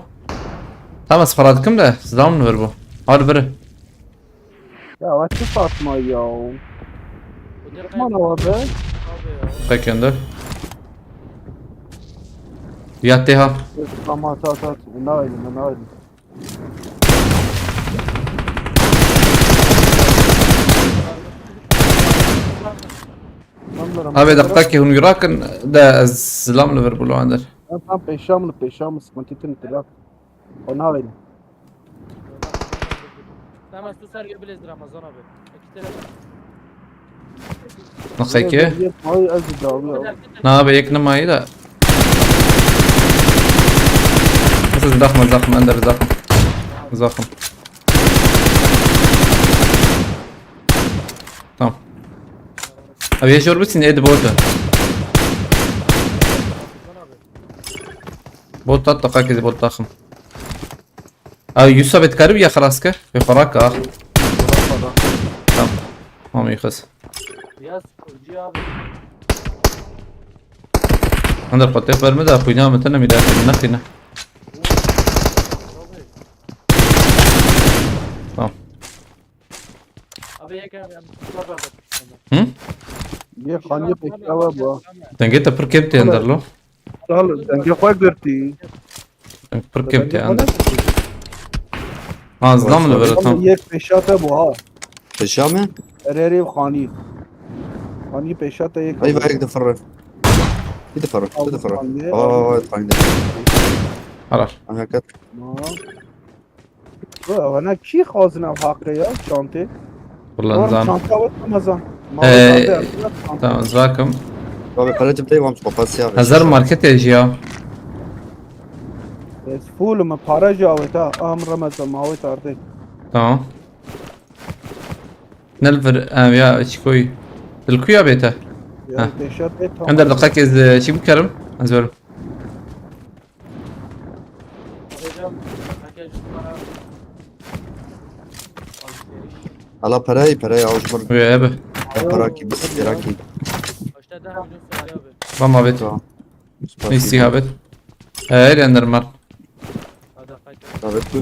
Tamam, ez xwe radikim de, zilamın ver bu. Hadi verir. Ya, we çi satma ya? Bu ne Aman abi. Abi ya. Tek ender. Ya teha. Tamam, at, at, at. Nailin, nailin. Tamam, Abi dakika ki hûn rakin de ez zilam li vir bûlo ender. Tamam, tamam, pêşa min, pêşa min, sıkıntı tine tira. O nailin. Tamam, tu ser Göbülez Ramazan abi. İki tane. Nixeke. Ay, ez de abi ya. Na abi yek nimayî de. Nasıl zaxma zaxma ender zaxma. Zaxma. Tamam. Abi ya jor bitsin ed bota. Bot tat dakika ki bot takım. Abi Yusuf et karib ya xelas kir. Ve xora ka. Tamam. Tamam yıkız. Biraz kurucu abi. Ender xwe têx ber min de xwîna min tune mîra min nexîne. Tamam. Abi yekem yanlışlıkla verdim. Hı? Ye xaniye pêşa we bu. Dengê te pir kêm tê ender lo. Sal, dengê xwe girtî. Pir kêm tê ender. Ha, zilam li vir tam. Yek pêşa te bu ha. Pêşa me? Erê erê xanî. Xanî pêşa te yek. Ay vay difirre. Bir difirre, bir difirre. Xanî. Vay vay vay xanî. Harar. Aha kat. Tamam. Bu wana kî xwazin ev haqe ya çantê? Kullan Oğlum zan. Çanta yok Ramazan. Ee, Çanta yok. Tamam zakim. Abi para cebde vam çok pas ya. Hazar market ya. Ez full me para cavêt ha. Am Ramazan mawêt ardê. Tamam. Nel vir em ya çikoy. Dilkuya bête. Ya pêşa te tamam. Ender dakika ez e, çi bikerim? Ez verim. Hocam, herkes şu para. Ala parayı parayı avuç var. Ve ebe. Para ki bir sigara ki. Başta daha ucuz söyle abi. Bama bet. Tamam. Neyse habet. Eee ender mar. Hadi kaç. Evet bu.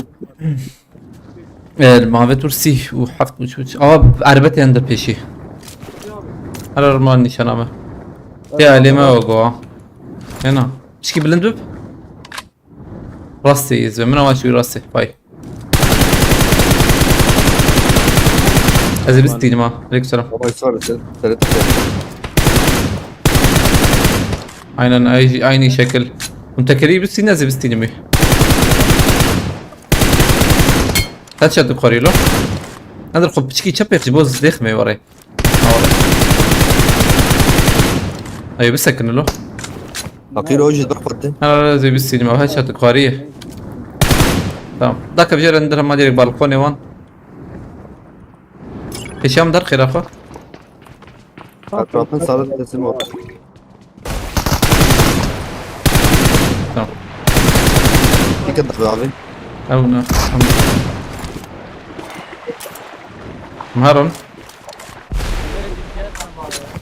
Eee mavet ursî û heft û çûç. Ama erbet ender pêşî. Her arman nîşana me. Ya lê me o go. Hena. Pişkî bilind bib. Rastê yê zwe. Min ama şu rastê. Vay. Ez ê bistînim ha. Aleyküm selam. Baba israr et. Seret et. Aynen ay- aynı şekil. Hûn tekerî bistîn ez ê bistînim wî. Headshot dixwarî lo. Nadir xwe piçkî çepêx ji bo zêxmê were. Ay bisekin lo. Fakir o yüz bir kotti. Ha, ha, zê bistînim ev headshot dixwarî. Tamam. Daka vijêre ndir hema direk balkonê wan. Pêşiya min der xêra xwe. Etrafın sarı teslim ol. Tamam. Dikkat et abi. Ew ne? Maron.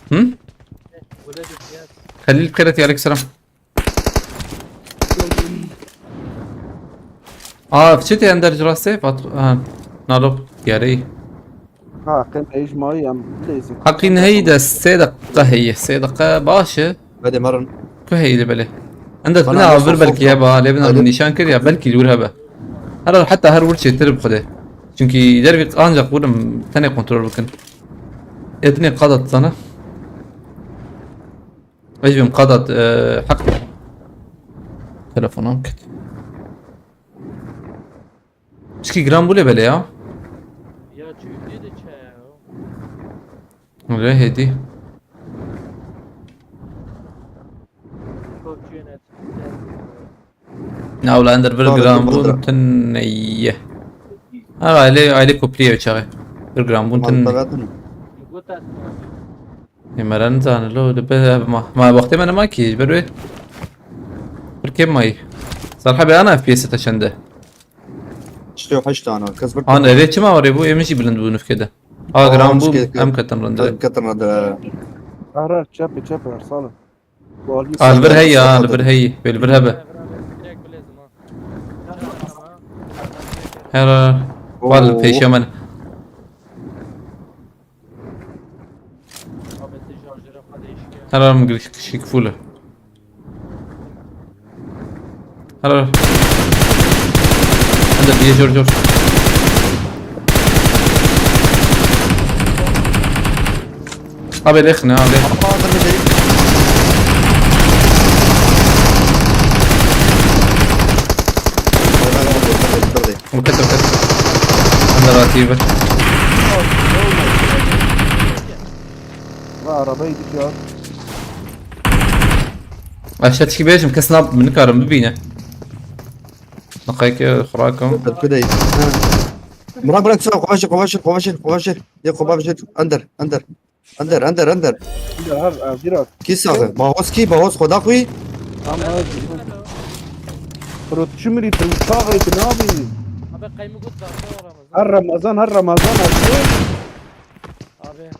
Hı? Xelîl bi xêr hatî, aleykum selam. Aa, çi tê ender ji rastê? Fat-, ha, nalo, diyarê. Ha, qên êj mayî em lêzî. Heqîn heyî de sê deqe heye, sê deqe baş e. Hadi marın. Ku heyî li belê. Ender Bana bina nasıl vir belkî soktu? Heba, lê bina Hadi. nîşan kir ya, belkî li wir hebe. Her heta her wir çêtir bi xwedê. Çünkü dervî ancak wurim tenê kontrol bikin. Edinê qadat sana. Ejbim qadat, e, haq. Telefonum kit. Pişkî giran bû lê belê ya. Ya çünkü de çe ya. Öyle hedi. Çok yönet. Na wala ender bir Tabii, giran bu da. Bûn tune ye. Ha aile aile kopliye çağı. Bir giran Bûn tune. Mantıklı. Gut at. Ê me re nizane lo, li be ma, ma wextê me nema kî, ji ber wê. Pir kêm mayî. Serhebê ana F P S te çend e? İşte o heşt tane. Kız bir An erê çima warê bû, ê min jî bilind bû nifkê de. A giran bû, çike- em ketin rindire. Katın adı. Arar çepê çepê Ersal'ım. A li vir heyî, a li vir heyî. Wê li vir hebe. Her wal pêşiya me. Her an giriş kişik full. Her an. Hadi bir jor jor. Abi lek ne abi? Apa, hazır bir şey. Vay, vay, vay, vay, vay, vay. Roket, roket. Under atıyor. Ve arabayı gidiyor. Aşağı çıkıp bêjim, kes nab-, min nikarim bibîne. Naqayke xurakim. Kudey. Ha. Bırak, bırak, sen kovaşır, kovaşır, kovaşır, kovaşır. Ya kovaşır. Under, under. Under, under, under. Under, her, e, biraz. Kî saxi? Bahoz kî? Bahoz xwe daxwî? Tamam, evet. Pro çimrî tu çaxê tu nabî. Abi, qeymi gut da, Ramazan. Her Ramazan, her Ramazan, abi. Abi.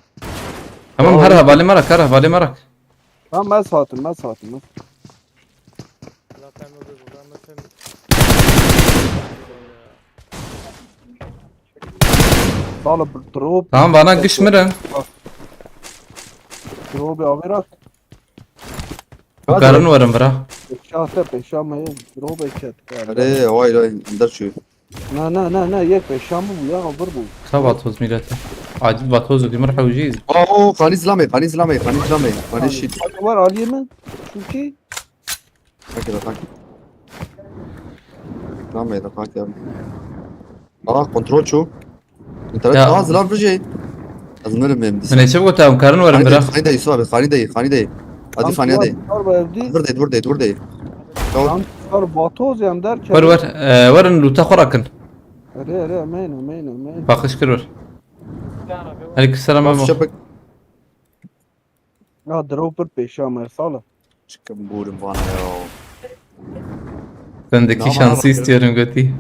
Tamam, her hevalê me rak, her hevalê me rak. Tamam, ez hatim, ez hatim, ez. Allah, qeymi gut, Ramazan. Sağ ol, drop. Tamam, bana giş mirin. Drop ya, bırak. Karin verin bira. Peşa te, peşa me. Drop et. Erê, vay, vay, der şu. Na, na, na, na, yek peşa mı bu ya, bir bu. Ka vatoz millete. Acil vatoz ödeyim, hewciyiz. Oo, qanî zilamê, qanî zilamê, qanî zilamê. Qanî şît. Var, aliyê mi? Çünkü Takip et, takip. Tamam, ya da takip. Aa, kontrol çok. İnternet. Ya. Aa, zilam bir şey. Lazım verin benim. Min ê çi bigota, em karin werin bira. Xanî dayı, Yusuf abi, Xanî dayı, Xanî dayı. Hadi Xanî dayı. Var, var, evde. Dur dayı, dur dayı, dur dayı. Tamam. Lan, var, vatoz yan derken. Ver, ver. Ee, werin lûta xwe rakin. Erê, erê, amen, amen, amen. Bakış kir ver. Aleykümselam, Emo. Çapık. Ya, drop bir peşa me, sağ ol. Çıkın burum bana ya. Sendeki şansı istiyorum götü.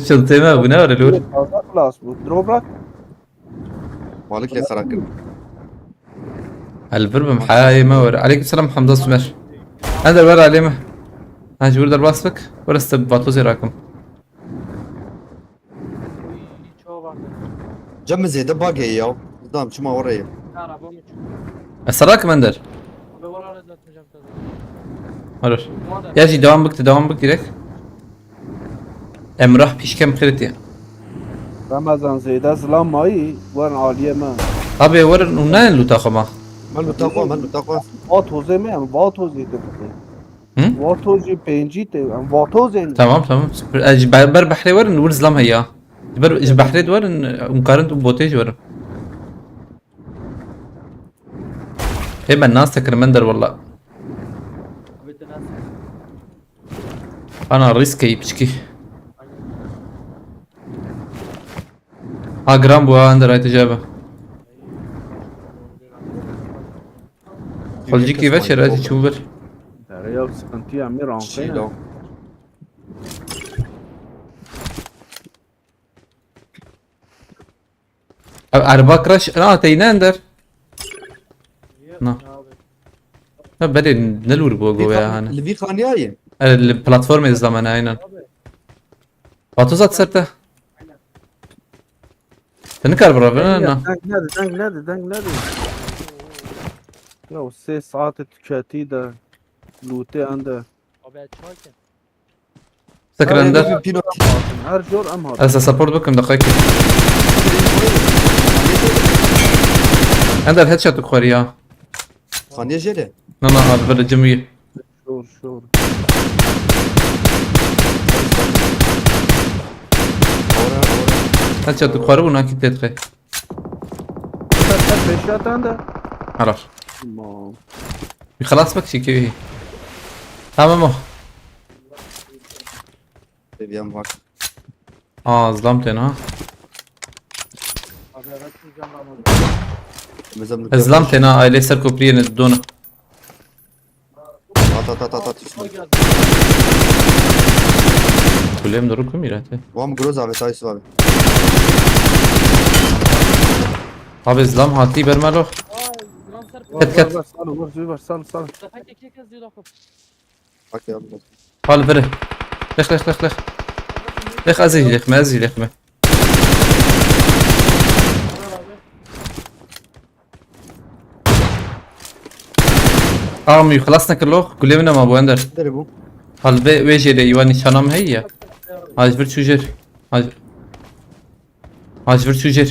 Çıltı mı bu, ne var öyle? Fazla plus bu. Drop bırak. Balık ya sarakın. Elbir bim, hayayê me were. Aleykümselam, Hamza Sümer. Ender ver alê me. Ha, ji wir derbas bik. Were ste vatozê rakim. Uy, çoğu vardı. Cem zêde bagê ya. Dam çima oraya. Araba mı çıktı? E, sarak Ender. Abi, oraya da atmayacağım tabii. Olur. Ya jî devam bikti, devam bik direkt. Emrah pişkem kritiye. Ramazan zêde zilam mayî, werin aliyê me. Abi werin û nayên lûta xwe ma. Me lûta xwe, me lûta xwe. Vat hozê me, em vat hozê te bike. Hı? Vat hozê pêncî te, em vat hozê ne. Tamam, tamam. Super. E, ji ber, ber behrê werin, wir zilam heya. Ji ber, ji behrê de werin, em karin tu botê ji werin. Ê, me nas te kirim Ender, walla. Ana, risk e, piçkî. Ha, giran bû, ha, Ender, haydi cebe. Xulcikî veşêr, ez çû vir. Derya sıkıntıya mir anqeyna. Ev erba crash, na, teyne Ender. Na. Na, berê ne lûr bû go ya hani. Li vî xaniya ye? E, li platformê zilame ne, aynen. Vatoz at ser te. Te nikar bira, bira, na. Deng nedi, deng nedi, deng nedi. Ya, o sê saate tüketî de, lûtê Ender. Abi, çay ke. Sekir Ender. Her jor em hatin. Ez support bikim, deqayekê. Ender headshot xweriya. Xaniye jêre. Na, na, abi, böyle cimri. Şor, şor. Headshot xweri bû, nakî tê dixê. Ser, ser, peşatan de. Helal. Tamam. Bir xelas bak, çekiyor iyi. Tamam o. Seviyem var. Aa, zlam tena. Abi, evet, hocam, ben hocam. Mesela bu Zlam tena, aile ser köprüye ne dona. At, at, at, at, at, üstüne. Kulem doğru kum irate. Vam groz abi, sayısı var. Abi zlam hati bermalo. Ket, ket. Var, var, sal, var, var, sal, sal. Bak ya, bak. Hal vere. Lex, lex, lex, lex. Lex, ez lex me, ez lex me. Aa, min xilas nekir lo. Gulê min e ma bû Ender. Derê bû. Hal vê, wê jê de îwa nîşana min heye ya. Haj vir çû jêr. Haj, haj vir çû jêr.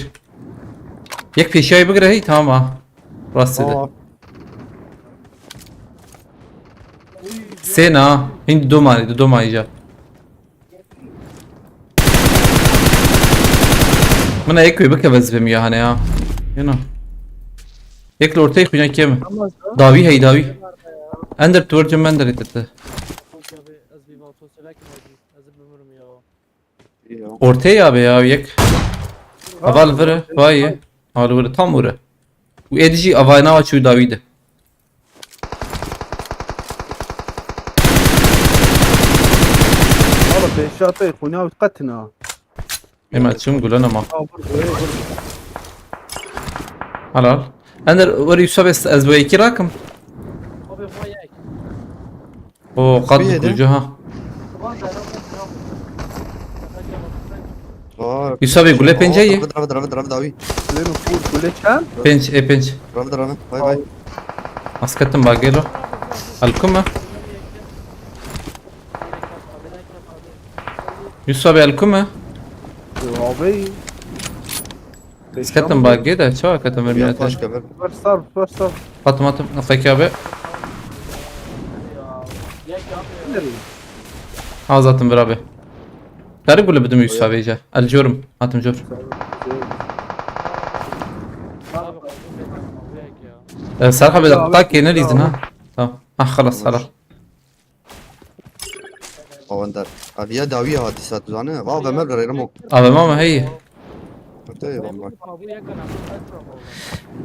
Yek pêşiyayê bigire hey, tamam ha. Rastê de. Aa. Sê na. Hîn du manî, du manî ca. Min ek wê bikeve zibê min ya hane ya. Yena. Yek li orteyê xwîna kêm. Tamam, tamam. Dawî hey dawî. Ender tu wir cem Ender te. Abi, ez bir Vatos çevekim acı. Ez bimirim ya. Ortê ya be ya yek. Ava li vir e, vay ye. Ava li vir e, tam wir e. Û ê dijî avayna wa çû dawî de. Ava pêşa te xwîna wî qetina. Ema çim gulana ma. Aa, vur, vur, vur. Helal. Ender, weri Yusuf ez, ez bu iki rakım. Abi, vay ek. O qad Buyur, kurucu ha. Aa, Yusuf abi, gule penceyi. Ravid, ravid, ravid, ravid abi. Gule mi full, gule çend? Penç, e penç. Ravid, ravid. Bay bay. Asketim bagelo. Alkuma. Yusuf abi, alkuma. Abi. Ketim bagê de, çawa ketim vermeye te? Flash kemer. Ver sar, ver sar. Atım, atım, nefeki abi. Nereye? Az atım bir abi. Garip bile bidim Yusuf abi iyice. Alıyorum, atım cor. Ee, Serha bir dakika, yeni izin ha. Tamam. Ah, halas, halas. Awender. Ev ya dawî ya dîsa tu zane. Va ve me re remo. Ave mama hey. Te ye valla.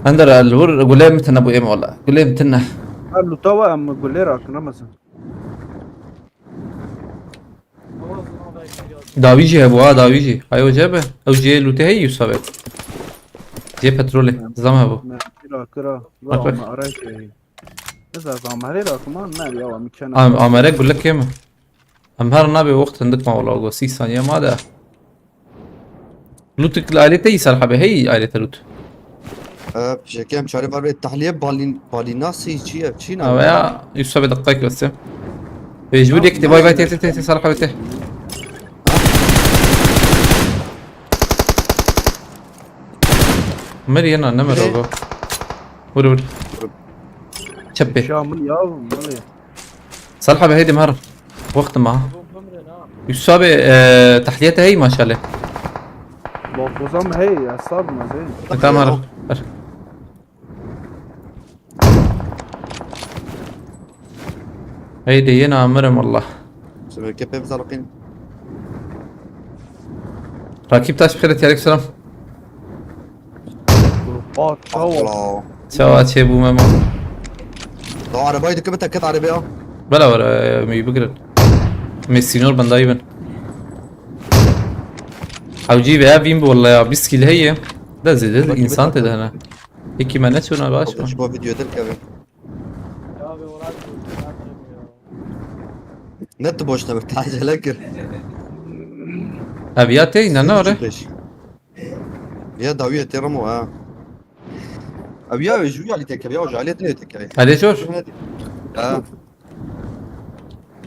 Ender el vur gulê min tine bu em valla. Gulê min tine. Her luta wa em gulê rakine mesela. Dawî jî hebû ha, dawî jî. Hay o cebe. Ew jê lûtê hey Yusuf abi. Jê petrolê. Zam hebû. Me kira kira. Bak, bak. Wa me aray şey. Ez ez amere rakime ne ya, wa mükemmel. Am-, amere gule kêm e. Em her nabê wext hindik ma wala, go sî saniye ma de. Lûtik li ailê te yî Serha be, hey ailê te lût. Ee, pişekê em çare var be tahliye balin-, balinası çi ye, çi ne? Ama ya, Yusuf be dakika ki weste. Mecbur yek te, vay vay te, te, te, te, Serha be te. Mer yena, ne mer ogo. Vur, vur. Çep be. Şamil ya, malê. Salih abi, heydi mer. Wextim ha. Yusuf abi, e, tahliyete hey maşallah. Bak, o zaman hey, hesabım az hey. Tamam, her. Her. Heydi, yine amirim wallah. Sebeke pê bizarqîn. Rakip taş bixêre, aleyküm selam. Bak, çawa. Allah. Çawa çêbû Memo? Da arabayı dikkat et, ket arabaya. Bela var, e, mi bigirin. Mi sînor bendayî bin. Ew cî veya vîn bi walla ya, bîst kîl heye. Da zêde insan tê de hene. Peki me neçûna baş mı? Şu video derkeve. Ne tu boş ne bir tacele kir. Abi ya tey ne ne var? Ya dawiye te Ramo ha. Abi ya ju ya li tekere ya, ju alet ne tekere. Alê zor. Ha.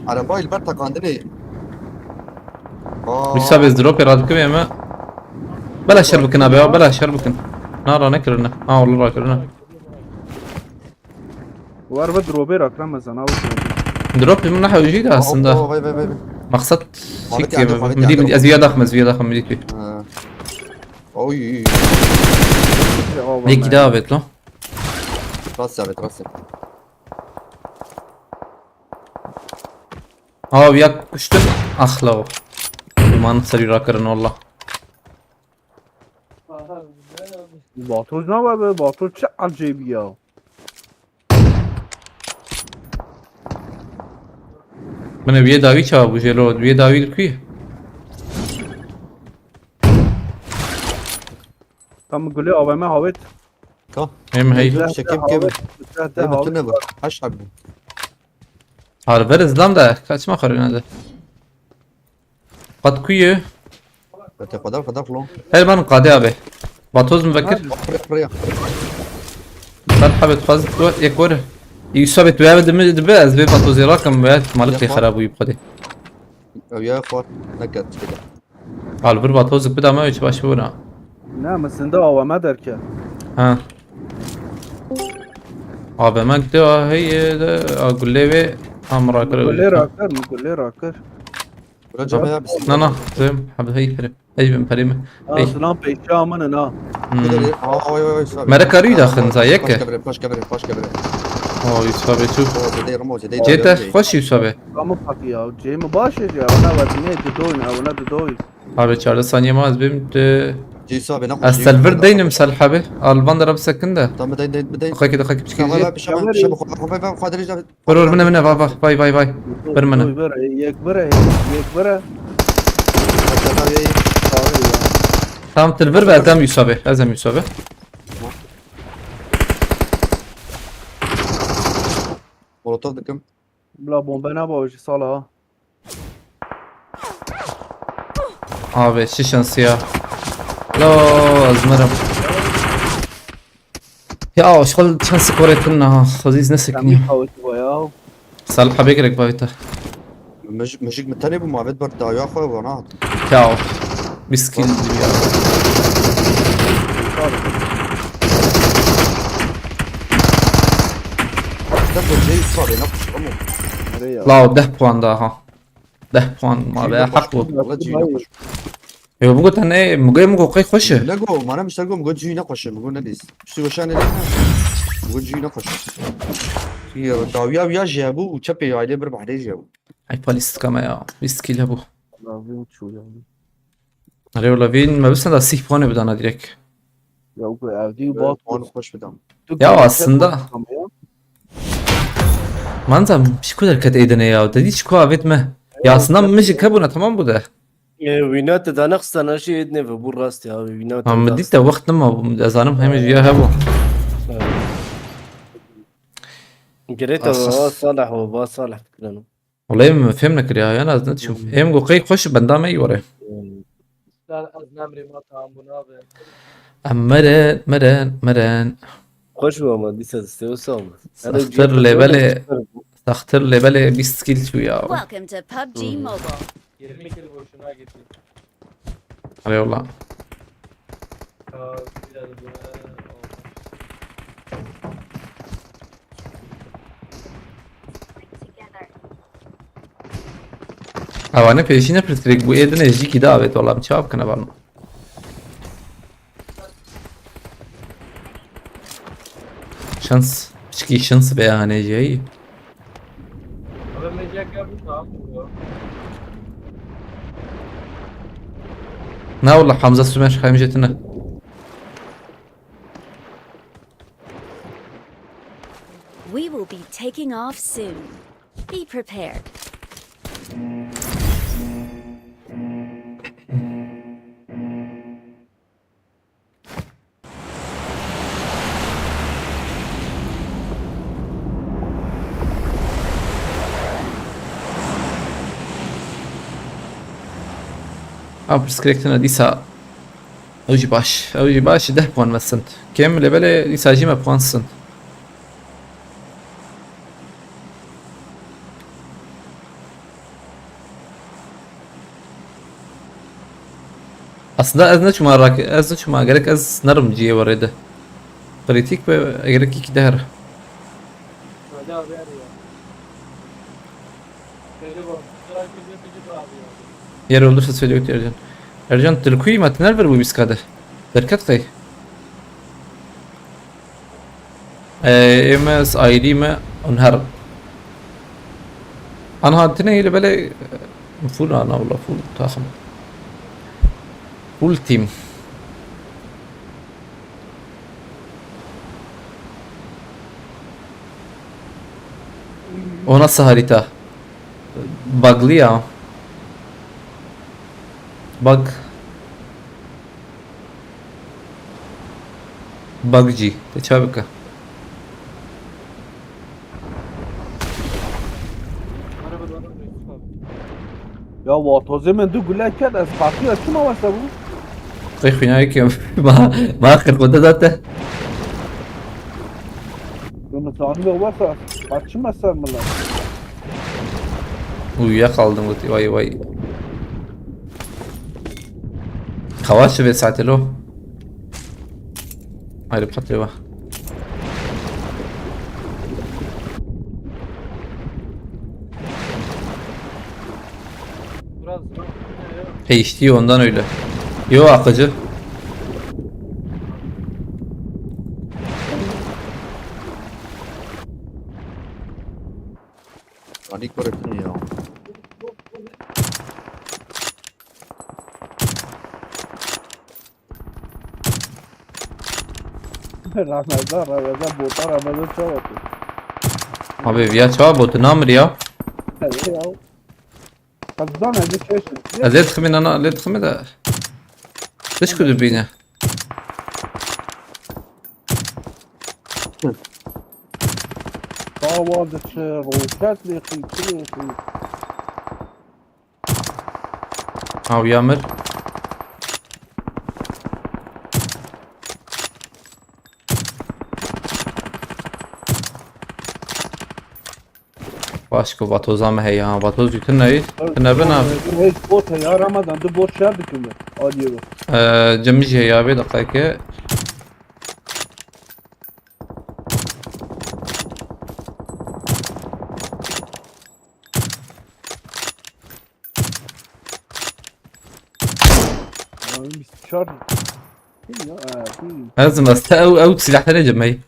Araba il ber takandine. Aa. Wisa bez drop ya radik ve me. Bela şer bikin abi ya, bela şer bikin. Na ra ne kirine? Ha, olur ra kirine. War ve dropê rakna mezana. Drop min ne hewcî de aslında. Aa, vay, vay, vay, vay. Maksat Malik şey geldi, Malik midi, geldi. Midi, ez viya daxim, ez viya daxim, midi. Ha. Oy. Yekî daha evet lan. Rast evet, rast evet. Abi ya kuştum. Ah la o. Dumanı sarı rakarın valla. Batur ne var be? Batur çi acayip ya. Min viyê dawî çawa bû jê lo? Viyê dawî li ku ye? Tam gulê A V M hawêt. Ka. Em hey. Şekem kevin. Em tu ne bu? Haş abi. Harber izlam da kaçma karına da. Qat ku ye? Te qadar qadar lo. Her ban qadê abi. Batoz mu vekir? Rıya, rıya. Sen habet fazla tu ek were. Yusuf abi, tu ev dimi dibe, ez vê vatozê rakim ve malik lê xera bûyî bi xwedê. Ew ya xwar neket kide. Al vir vatozek bida me, hiç baş bûna. Ne, min sinde A W M derke. Ha. A V M de heye de, a gulê ve tam rakir. Gulê rakir, gulê rakir. Na na, zem, hab hey pere. Hey ben pere mi? Hey. Aslan peşa min na. Mere karî daxin za yeke. Paşke bire, paşke bire, paşke bire. O Yusuf abi çu. Cete, xoş Yusuf abi. Tamam bak ya, cemi baş ya, ona vatine didoyun, ona didoyun. Abi çarda saniye ma ez bim de. Cesa be ne koşuyor. Ez telvir deynim Salih abi. Al van da rab sekin de. Tamam, deyin, deyin, deyin. Dakika, dakika, bir şey. Tamam, ben bir şey, ben bir şey, ben bir şey, ben bir şey. Vur vur mene va va vay vay vay. Vur mene. Yek bire, yek bire. Tamam, telvir ve ezem Yusuf abi. Ezem Yusuf abi. Molotov dikim. Bila bombe ne bawji sala. Abi çi şansı ya. Lo azmırım. Ya şol çend skorê tun ha. Xwezî ne sekiniye. Salih abi gerek bavita. Müzik, müzik mi tane bu muhabbet bar dawa xwe bana. Ya miskin ya. Sen bu şey ifade ne kusur mu? Lao deh puan daha. Deh puan ma be hak bu. Yo, min got tenê, min got, min got qey xweş e. Ne go, mana mişter go, min got cihî ne xweş e, min got ne dîs. Piştî weşanê ne. Min got cihî ne xweş e. Ya, dawiya wiya jî hebû û çepê ailê bir behrê jî hebû. Ay, palîstika me ya, bîst kîl hebû. Lavîn çû ya. Erê wela vîn, me bisne da sîh puanê bidana direkt. Ya, ku ev dî bat. Puanê xweş bidam. Ya, aslında. Manza, pişku derket êdine ya, dedi çi ku avêt me. Ya, aslında min jî kebûna, tamam bu de. E, wîna te da nexstana jî êdine ve bu rast ya, wîna te. Ha, min dît de wext nema, ez zanim hemî jî ya hebû. Girê te va Salih, va Salih fikireno. Wele min fêm nekiriya, yan ez neçûm. Êm go qey xweş benda me were. Sar ez nemrê ma tam bu nabe. Em meren, meren, meren. Xweş bû ama dîsa distê wisa bû. Saxtir lêbelê, saxtir lêbelê bîst kîl çû ya. Welcome to PUBG Mobile. Yirmi kil boşuna gitti. Eyvallah. Avane pêşîne pirsgirêk bû, ê dinê jîkî de avêt, wela min çawa bikine bano. Şans, piçkî şans be yani jî. Na wala Hamza Sümer, hem jetine. We will be taking off soon. Be prepared. Ew pirsgirêk tune dîsa. Ew jî baş. Ew jî baş, deh puan me sind. Kêm lê belê dîsa jî me puan sind. Aslında ez neçûma rak-, ez neçûma, gerek ez nerim cihê we rê de. Kritik be, gerek kî de here. Yer olursa söyle yok Ercan. Ercan, tu li kuyî me, tu nerver bû bîst K de? Derket qey? Ê, ê me, ez aîdî me, hûn her. Anha tine yê li belê, e, full ana wala full taxim. Full team. O nasıl harita? Bug'lı ya. Bug. Bug'cî. Te çawa bike? Ya vatozê min du gule ket, ez partiya çima wese bû? Qey xwînayê ke ma, ma qirqote da te. Komutanı ve varsa kaçma sen bunlar. Uyuyakaldım, vay vay. Xewa çi vê saetê lo? Ayrı patlıyor bak. Biraz zor. Değişti ondan öyle. Yo, akıcı. Ani korektini ya. Ramazan, Ramazan, bota Ramazan çawa tu? Abi, viya çawa botu namir ya? Hadi ya. Ramazan, hadi çeşit. Ez lê diximê nana, lê diximê de. Tişt ku dibîne. Tawa diçe, roket lêxî, çi lêxî? Hawiya mir. Baş ku vatoza me heye ha. Vatoz jûtin neyî. Tine bin abi. Hiç bot heye ya Ramazan, du bot şer dikim be. Adiye be. Ee, cemij heye abi, dakika ki. Abi, biz çar. Kim ya? Ee, kim? Lazım aslında ew, ew silah ne cemey.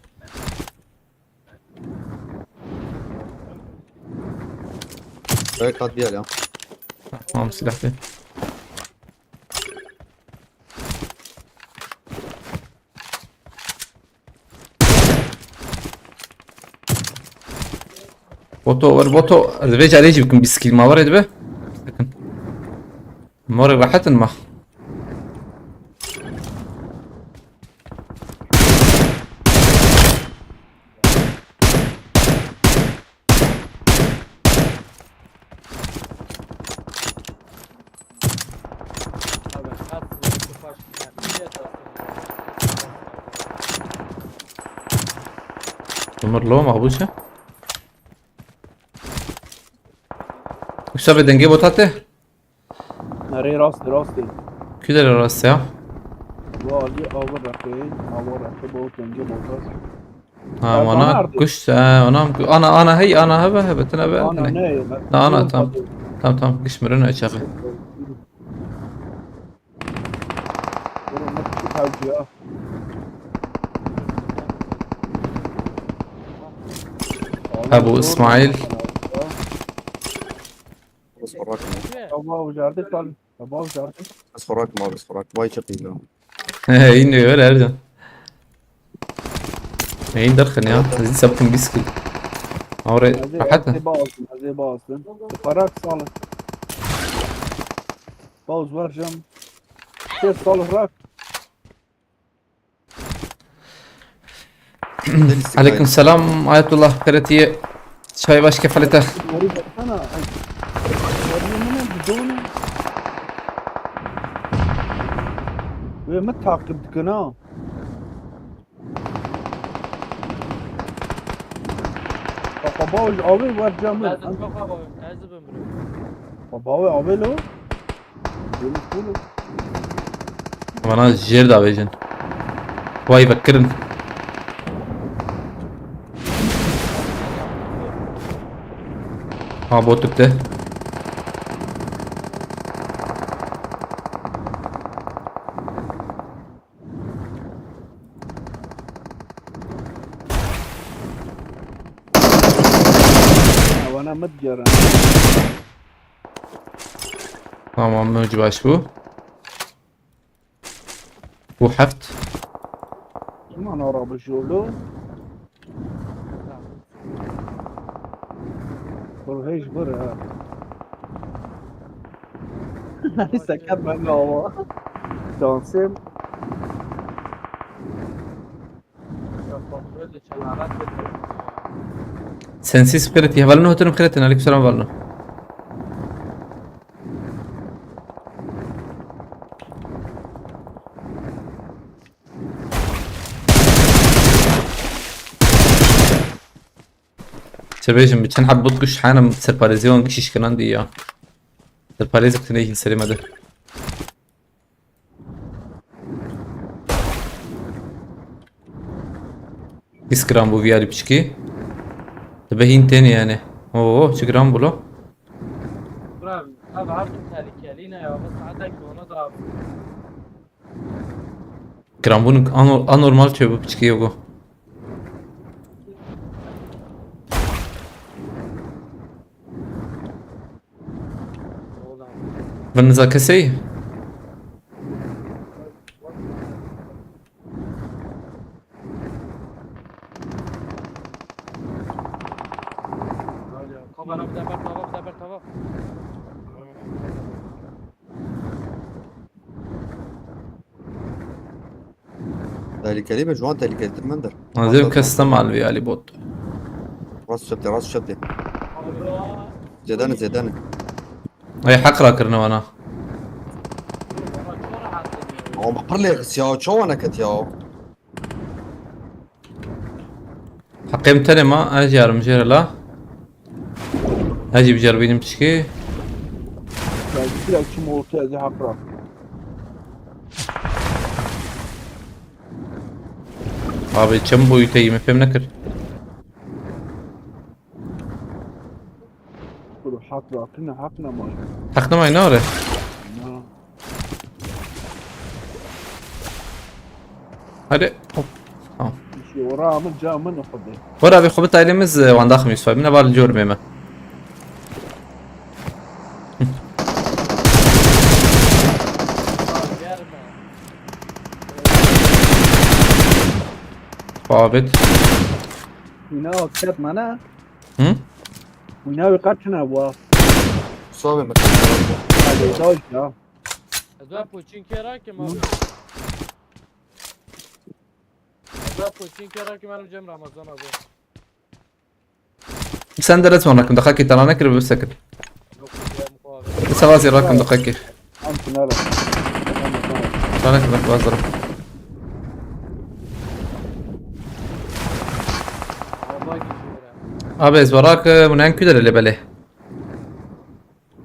Evet, kat bir yer ya. Tamam, silah değil. Boto, ver boto. Divê carê jî bikim, bîst kîl ma, were dibe. Bakın. Morê rehetin ma. Umur lo, mabûşe. Yoksa be dengê botate? Nereye, rast, rast. Kü de rast ya? Bu Ali abi rakı, abi rakı, bu dengê botat. Ha, ana kuş, ha, ana, ana, ana, hey, ana, hebe, hebe, tine be, ana ne? Na, ana, tam. Tam, tam, kişmirin açağı. Ebu İsmail. Bas xorak mı? Tamam, ucardı, kal. Tamam, ucardı. Bas xorak mı, bas xorak. Vay, çok iyi lan. He, yine öyle Ercan. Neyin derken ya? Sizi saptım biskit. Oraya rahat mı? Hadi bastın, hadi bastın. Parak sağlık. Pauz var cam. Ses sağlık rak. Aleykum selam Ayetullah Feretiye. Çay baş kefalete. Ve mi takip dikin ha? Baba, abi var camı. Lazım çok abi. Lazım ömrüm. Baba, abi lo. Vana jêr davêjin. Vay vekirin. Ha, botuk de. Vana mit gere. Tamam, mevcu baş bu. Bu heft. Kim ana araba yolu? Dur, hiç dur ha. Neyse, kat ben de ama. Dansım. Sensiz Spirit, hevalno, hoturum Spirit, aleykum selam, hevalno. Dibêjim, bi çend heb bot kuş henim serparêzê wan gişî şikinan dî ya. Serparêzek tune yîn serê me de. Hîs giran bû viyarî piçkî. Dibe hîn têne yani. Oo, çi giran bû lo? Bravo. Abi, her türlü tehlikeli yine ya. Bu saate ki ona da abi. Giranbûn ano-, anormal çêbû piçkî yogo. Viniza kesey? Kavana bir de ber tava, bir de ber tava. Tehlikeli be, ciwan tehlikelitir min dir. Azim kestem alvi Ali bot. Rast çepte, rast çepte. Zêdane, zêdane. Ay, heq rakirine wana. Ama pir lê xis ya, çawa neket ya? Heqê min tenê ma, ez yarim jêre la. Ez jî biceribînim tişkî. Ya, direkt çim ortaya, ez hak bırak. Abi, çem boyu teyimi fem nekir. Kuru hak bırakın, hak ne mal? Heq nemay nare. Na. Hadi. Hop. Tamam. Şey, ora ama camın o kadar. Ora bir hobbit ailemiz, e, wanda xmis fay. Mine var cor meme. Hobbit. Yine o kitap mana. Hı? Wîna wî qet tune bû. Sabê min. Hadi doj ya. Ez ben poçinkê rakim abi. Ez ben poçinkê rakim, benim Cem Ramazan abi. Sen de letman rakim, dakika ki tane kir, bir sekir. Yok, Cem abi. Savazi rakim, dakika ki. Am tünel. Sana kadar fazla. Abi, ez barak, e, bu ne küdür ele bele.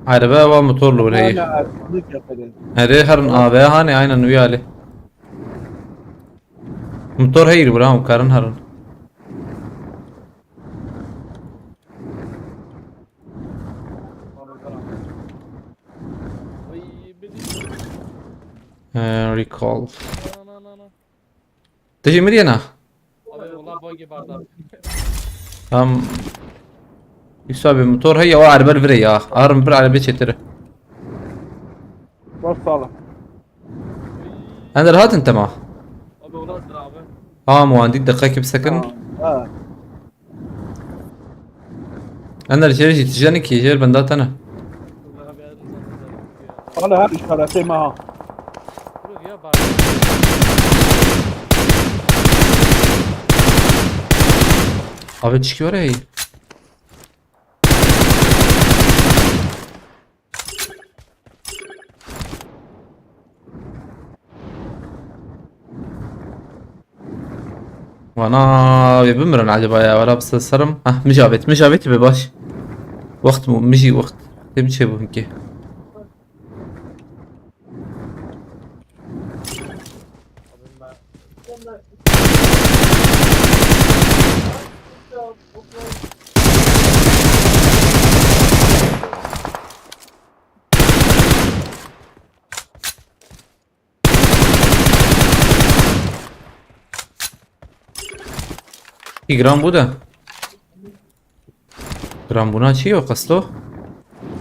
Araba ve motorlu burayı. Hala arkalık yapacağız. Her herin abi, hani aynen uyali. Motor hayır bura, o karın herin. Ee, recall. Tijî miriyê na? Abi, wala bagê barda. Tam. Yusuf abi, motor heye, o erbe li vir e ya. Arım bir erbe çêtir. Bas sağlam. Ender hatin tema. Abi, wala abi. Ha, muandî deqekî bisekin. Ha. Ender jêr jî tijeni ki, jêr benda tene. Hala her işaretê me ha. Abi, çikiyor ey. Vana wê bimirin acaba ya, wala bi serim. Hah, mijabet, mijabet be baş. Wext mu, mijî wext. Têm çê bû hinkê. Îgram bû de. Gram bûna çi yo qesto?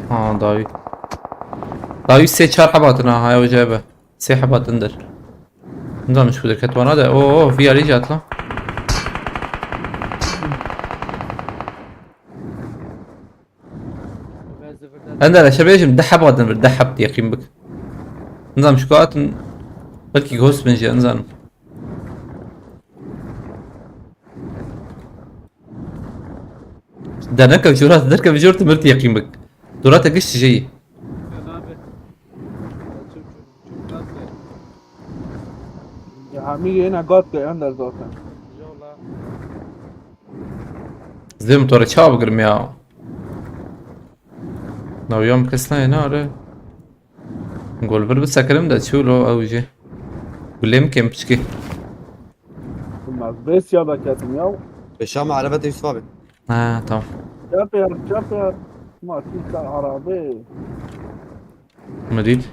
Ha, dawî. Dawî sê çar hebatin ha, haya ocaye be. Sê hebatin der. Nizanim ji ku derket wana de. Oo, oo, vî alî jî hatla. Ender, ez bêjim, deh heb hatin vir, deh heb yaqîn bik. Nizanim ji ku hatin, belkî ghost bin jî, nizanim. Dernekev jora, derkev jor tu mirtî yaqîn bik. Dora te giş tijeyî. Ya, hemî yena gat ke Ender zaten. Zê motorê çawa bigirim ya? Naviyam kes nayê, ne are. Gol bir bisekirim de çû lo ew jî. Gulê min kêm piçkî. Mezbês ya da ketim ya. Beşa me araba te Yusuf abi. Ha, tamam. Çap ya, çap ya. Ma tîka arabe. Me dît.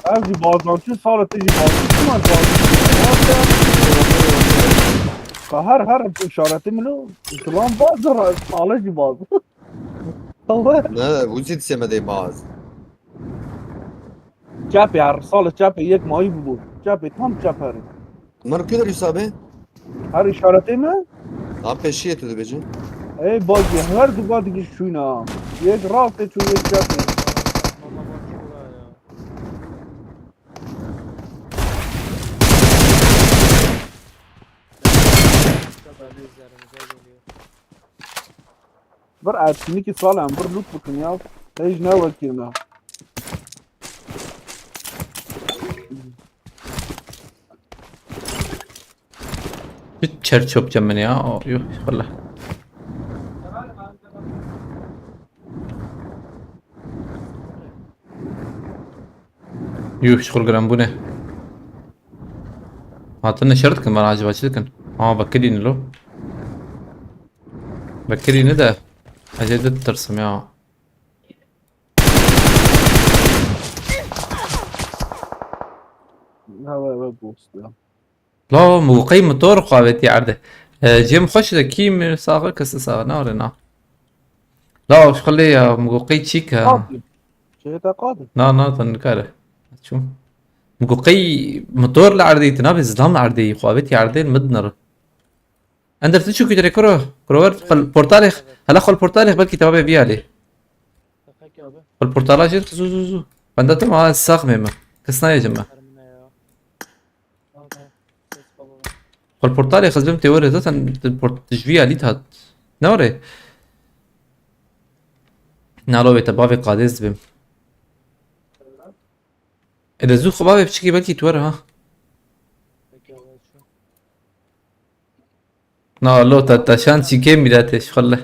Ev jî bazançî sala te jî bazançî ma bazançî. Ka her her işareti min o. Zilam baz ra sala jî baz. Tawe. Ne, bu zî semedê baz. Çapê her sala çapê yek mayî bû. Çapê tam çap her. Min kî der Yusuf abi? Her işaretê mi? Tam peşiyê tu dibêjî. Ey bacî, her du gadî şûna. Yek rastê çû, yek çepê. Bir etkinlikî sal em bir loot bikin ya. Hiç ne wekî me. Çi çer çopçe min ya. O, yuh, valla. Yuh, şixul giran bûne. Hatine şer dikin bana acaba çi dikin? Ama Bekirî ne lo? Bekirî ne de. Acayip de tirsim ya. Hewe hewe post ya. La, muqey motor xwe avêtî erdê. E, cem xweş de kî mi saxe, kesi saxe, ne ore na. La, şixulê ya, muqey çîk ha. Qadir. Çi te qadir? Na, na, te nikare. Çû. Muqey motor li erdê, tu nabê zilam li erdê, xwe avêtî erdê, li midnir. Ender tu çû kî dirê kuro? Kuro wer, xwe portalê, hela xwe portalê, belkî te bavê viyalê. Xwe portala jî, zu, zu, zu. Bende tu ma sax mê mi. Kes nayê cim me. Xwe portalê xizbim tê were zaten port-, ji viyalî hat. Ne were? Nalo wê te bavê qadêz dibim. Ede zû xwe bavê piçikî belkî tu were ha. Na lo te, te şan çîkê mîretê şixulle.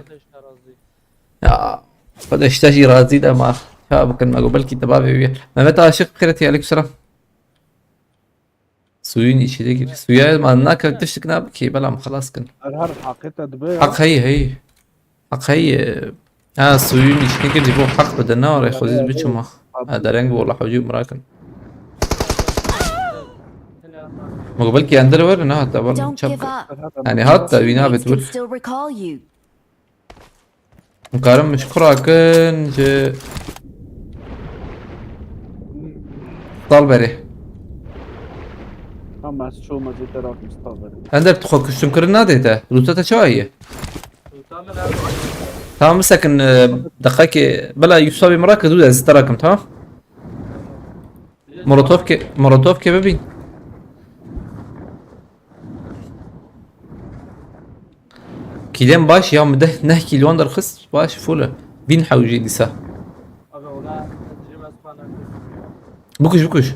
Ya, xwe de işte jî razî de ma. Ça bikin me go belkî te bavê wî. Mehmet Aşık bixêretî, aleyküm selam. Suyun içine gir. Suya ma nake tiştik nabikî, belam xelas kin. Her her haqê te dibe ya. Haq heyî, heyî. Heq heye. Ha, suyun îşkekir ji bo heq bide, ne arê xwe zî biçima. Ha, dereng wala hewcî mirakin. Mego belkî ender were ne hatta bal çap. Yani hatta wî nabet wir. Karim min ji kura kin ji Stalberê. Ama ez çûme jê te rakim Stalberê. Ender tu xwe kuştum kirin nadê te. Lûta te çawa ye? Tamam, bisekin, e, deqekê. Bela Yusuf abi merak kir, ez te rakim, tamam? Molotov ke, Molotov ke bibîn. Kîlên baş ya, min deh neh kîl wan derxist, baş, full e. Bîn hewcî dîsa. Bikuş, bikuş.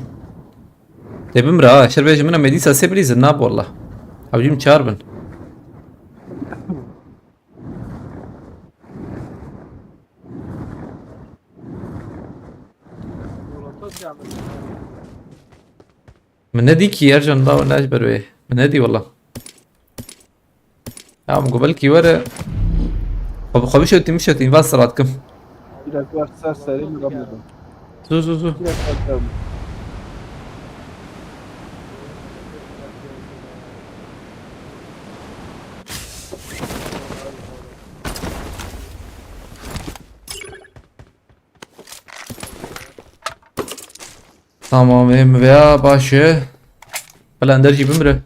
Tê bimre ha, şer bêjim min, me dîsa sê bilîzin, nab wallah. Hewcîm çar bin. Min nedî kî Ercan, da ne ji ber wê. Min nedî wala. Ya min got belkî were. Xwe, xwe bişewtîn, bişewtîn, van sirat kim. Direkt wer ser serê min remedin. Zu, zu, zu. Direkt wer ser min. Tamam, em veya baş e. Bela ender jî bimre.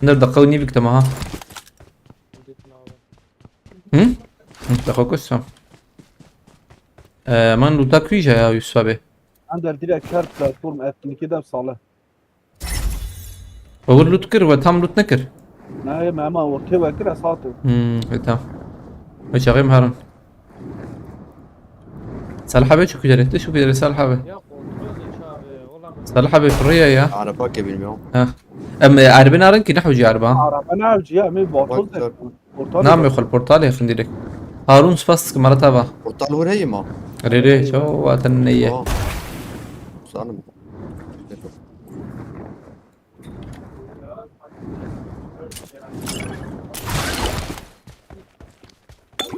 Ender deqa û nîvik te ma ha. Hı? Hı, deqa kuşsam. Ee, man luta kuija ya Yusuf abi. Ender direkt her platform etkinlikê de sale. We wir lut kir, we tam lut nekir. Ne, me ema ortê we kir, ez hatim. Hmm, e, tamam. We çaxê mi herin. Salih abi çok güzel etti, çok güzel Salih abi. Ya, kontrol et abi, olamaz. Salih abi fırıya ya. Araba ke bilmiyorum. Ha. Em, e, araba narin ki ne hocam araba? Araba ne hocam ya, me botol. Bak, bak. Portalê Namê xwe li portalê xin direk. Harûn, spas dikim, mara tava. Portal wir heye ma? Rê rê, çawa te neye? Aa. Salim.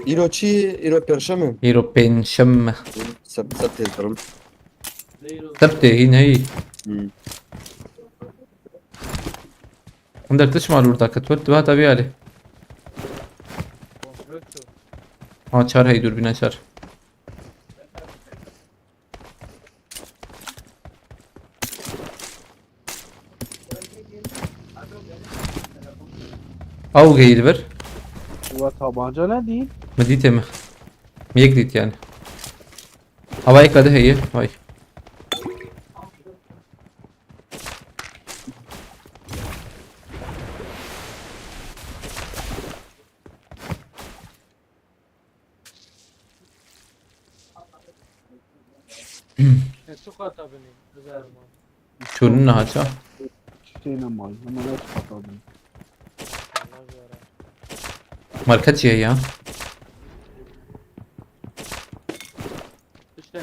Îro çi? Îro pênşem e? Îro pênşem e. Seb-, sebtê dikirim. Sebtê hîn heyî. Hmm. Hûn der tişt mal orada ket, wet, weta vê alê. Ha, çar hey, dûrbîna çar. Ew geyî li vir. Wa tabanca ne dî? Min dîtê min. Min yek dît yani. Hava yek de heye. Vay. E, tu qata binî, bizarma. Çûn niha ça? Tiştê ne mal, ama ne tu qata binî. Market çi ye ya? Tiştek.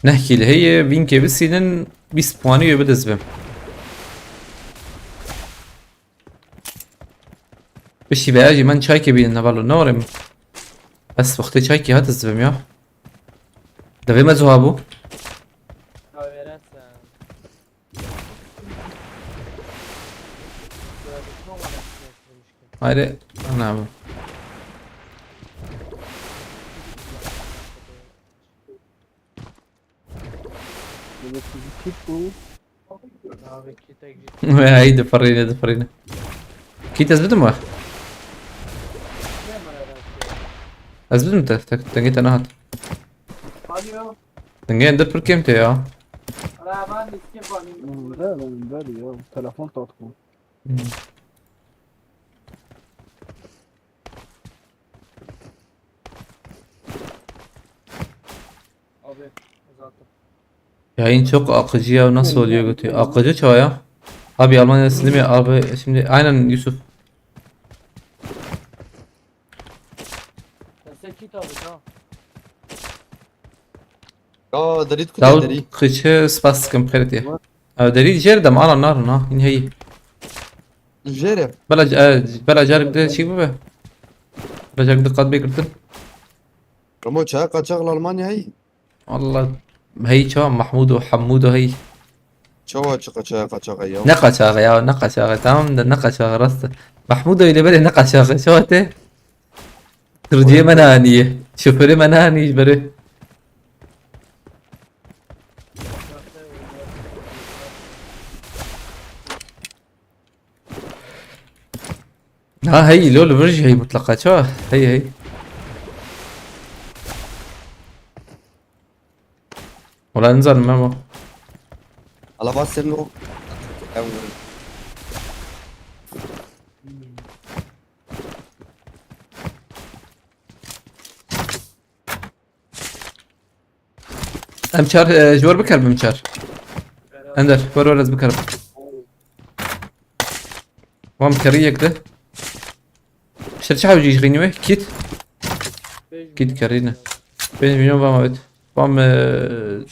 Neh kî li heye, vînkê bisînin, bîst puanî wê bidizbim. Bişî veya jî min çaykê bînin, ne valo, ne orê min. Bes wextê çaykê hat dizbim ya. Devê me zuha bû. Haydi, ana bu. Ve hey, diferîne, diferîne. Kît ez bidim we? Ez bidim te, te, dengê te nehat. Dengê endir pir kêm tê ya. Ver, ver ya, telefon tatlı. Hmm. Abi, uzattım. Yayın çok akıcı ya, nasıl oluyor götü? Akıcı çoğu ya. Abi Almanya sildim ya abi, şimdi aynen Yusuf. Sen kit abi, tamam. Ya, derî diku Daud derî. Kıçı spas sıkım kredi. Abi derî jêr dem ala nar na, in hey. Jêr e. Bela, e, bela carik de çi bibe? Bela carik de qat bê girtin. Ramo çaya kaçak li Almanya hey. Allah, hey çawa Mahmud û Hamud û hey. Çawa çi kaçaya kaçak ya? Ne kaçağı ya, ne kaçağı, tamam da ne kaçağı, rast. Mahmud öyle böyle ne kaçağı, çawa te? Sürücüye me naniye. Şoföre me naniye beri. Ha hey, lo li vir jî hey mutlaka, çawa? Hey hey. Wala nizanim Memo. Ala va sen o. Em çar, e, ji wir bikeribim çar. Ender, wer wer ez bikeribim. Vam kerî yek de. Şer çi hewcî ji xînî we? Kit. Kit kerî ne. Pênc milyon vam avêt. Vam, e,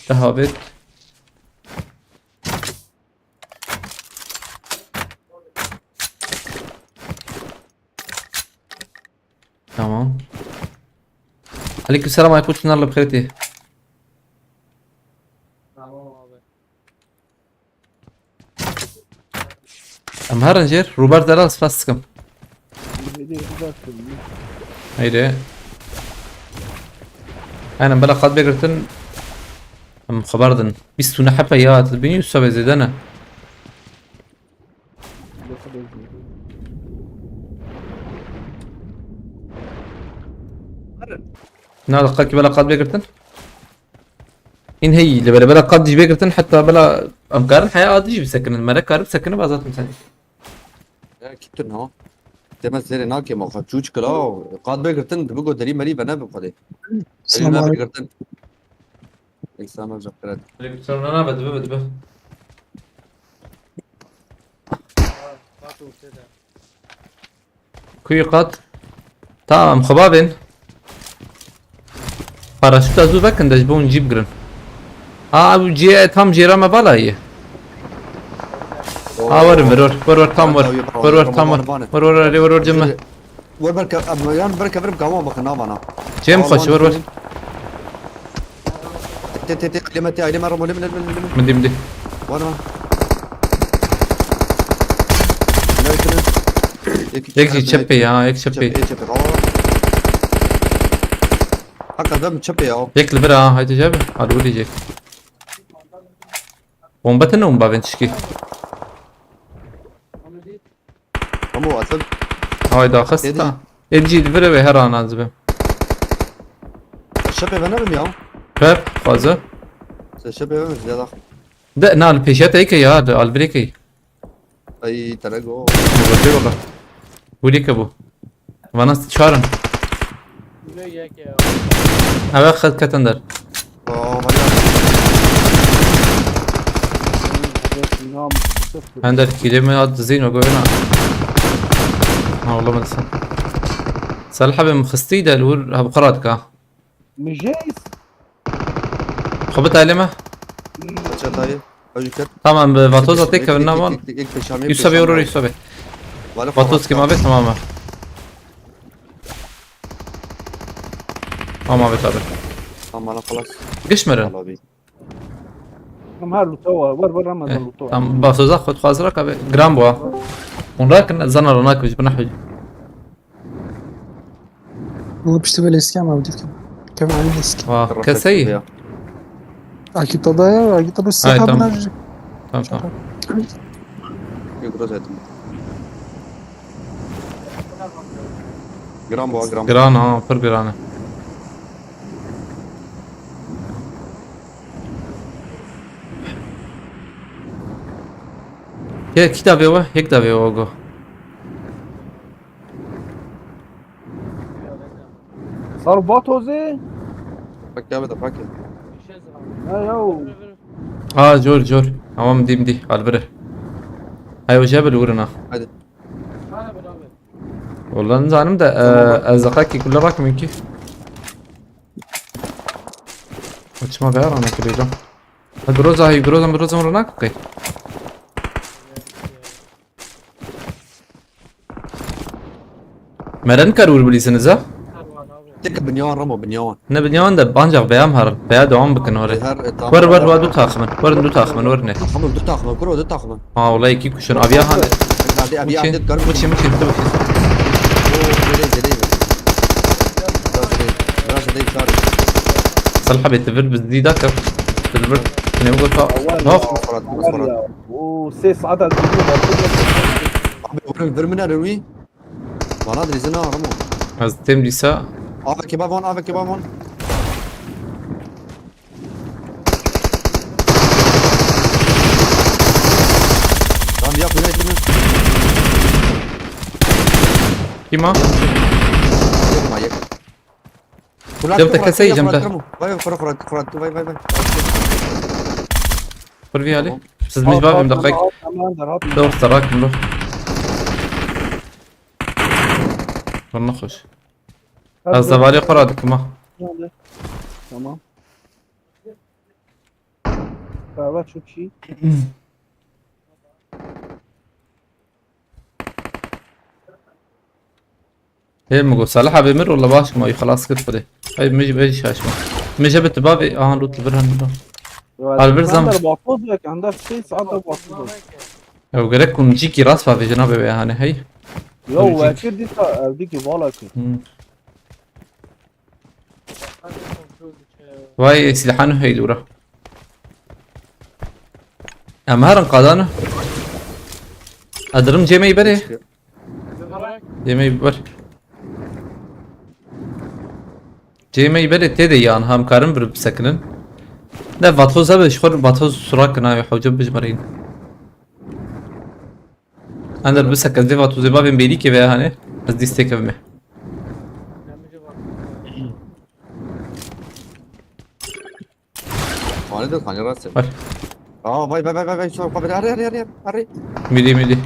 deh avêt. Tamam. Aleyküm selam, Aykut, şunlarla bir kredi. Tamam abi. Em herin jêr, Robert Delal spas dikim. Heydi. Aynen, bela qat bê girtin. Em xeber din. Bîst û neh hepe ya, tu bînî, wisa be zêde ne. Na, li qakî bela qat bê girtin. În hey, li bere bela qat jî bê girtin, heta bela em karin heya adî jî bisekinin. Mere karin bisekinin, ba zaten sen. Ya, kî tu na. Deme serê nakê ma xwe çûç kila, qat bê girtin, dibi go derî merî ve ne bi xwedê. Derî Selam me aleyküm. Girtin. Aleykümselam hocam, kral. Aleykümselam, ne haber? Dibe, dibe. Kuyu kat. Tamam, xwe bavên. Paraşûta zû vekin de ji bo hûn cî bigirin. Ha, ew cî tam jêra me vala ye. Ha, werin vir, wer, wer, wer, tam wer. Wer, wer, tam wer. Wer, wer, wer, wer, cem me. Wer ber ke-, em, yan ber kevirim ke wan bakın navana. Cem xweş, wer, wer. Te, te, te, aileme, te, aileme, Ramo, leme, leme, leme. Min dî, min dî. Wana. Yek jî çepê ya, yek çepê. Çepê, çepê, Ramo. Hakikaten çepê ya. Yek li vir ha, haydi cebe. Hadi bu diyecek. Bomba tene mi bavên tişkî? Hemû atin. Hay daxist. Êdî. Ta. Êdî jî li vir e wê her an ez bim. Şepê venebim ya. Ver, xwaze. Se şepê venebim ya da. De, na, li pêşiya te yekê ya, li alvirê key. Ay, terego. Bûrî ke bû. Vana çarin. Ev xet ketin der. Aa, valla. Hender kîlê me hat dizîn ve goyna. Ha, ola min sen. Salih abi min xistî de li wir hev qira dika. Mijêz. Xwe bit ailê me. Çatayı. Ew jî ket. Tamam, bi vatoza tê kevin navan. Yusuf Bey, vurur Yusuf Bey. Vatoz kim abi, tamam mı? Tamam abi, tabi. Tamam, bana xelas. Giş mi? Al abi. Em her luta var. Var, var, Ramazan luta var. Tamam, vatoza xwe xwazira abi. Gram bu ha. Onrak zana ronak bi bina hüc. Ama piştî belê eski ama dîkim. Kevin aynı eski. Vah, keseyî. Akî tada ya, akî tada. Ay, sefa tamam. Tamam, tamam. Yok, biraz ettim. Gram bu, gram. Giran ha, pir giran e. Yek kitap yok, yek kitap yok. Sar batozê. Fakir abi de fakir. Ha ya. Ha, cor, cor. Tamam, dim di. Albire. Ay, hoca bir uğruna. Hadi. Ulan zanim de, tamam, e, bak. Ez dakika ki kulle bak mümkün. Açma be arana kireceğim. Ha, Groza, hay, Groza, Groza, Groza, nak, okey. Meren kar vur bilîsiniz ha? Tek binyawan Ramo, binyawan. Ne binyawan de ancak beyam har, beya devam bikin oraya. Her, e, tamam. Ver, ver, ver, du takımın. Ver, du takımın, ver ne? Takımın, du takımın, kuro, du takımın. Ha, olay iki kuşun. Abi ya hani. Hadi abi ya. Muçin, muçin, muçin. Oo, zede, zede. Biraz şey, biraz zede çağır. Salih abi, tivir biz dida kap. Tivir. Ne bu kadar? Nok. Fırat, Fırat. Oo, ses adat. Abi, oğlum, vermine Rui. Bana da izin alırım o. Ez tem dîsa. Ave kebab on, ave kebab on. Tamam, yap, yap, yap. Kîma? Yakma, yak. Cem te kesey, Cem te. Vay, vay, Fırat, Fırat, Fırat, vay, vay, vay. Pir vî alî. Tamam. Siz mij bavim daqiq. Dost, rak min. Bana hoş. Ez zevalê xwe radikim ha. Tamam. Berbat çok iyi. Hê min got, Salih abi mir, wala baş ma, xelas kir xwedê. Ay, min jî, min jî şaşma. Min jî bi tiba vê, aha, lut li vir hemî. Al vir zam. Ender batmaz ya ki, ender şey saat da batmaz. Ew gerek ku min cîkî rast bavêje, nabe wê, hani, hey. Yo, wekir dîsa, ev dîkî vala kir. Hmm. Vay, silahını hey dura. Em herin qadana. Adirim cemey bere. Cemey ber. Cemey bere tê de yan, hem karin bir sekinin. Ne vatoz abi, şkor vatoz surak na, hoca bijmarîn. Ender bisek, ez vê vatozê bavên bêrîkê ve, hani, ez dîstê kevime. Hadi hani rast. Var. Aa vay vay vay vay vay, çok vay, hadi hadi hadi hadi. Midi midi.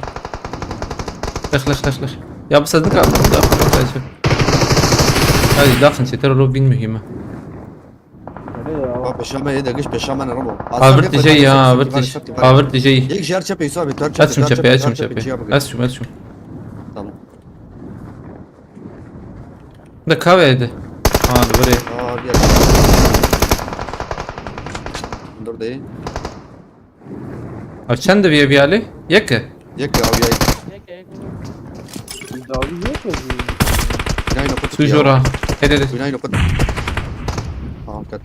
Lix lix lix lix. Ya bu ses ne kadar? Hadi daxin çeter olup bin mühime. Aa peşame yedi, geç peşame ne ramo. Avrt diyeceği ya, avrt diyeceği. Avrt diyeceği. İlk jar çepe Yusuf abi, tar çepe. Açım çepe, açım çepe. Açım açım. Tamam. Da kahveydi. Ha, buraya. Aa gel. Dur değil. Abi çend bir ev yali? Yeke. Yek ya abi ya. Davi yok mu? Binayı nokut. Su jora. Hadi hadi. Binayı nokut. Tamam kat.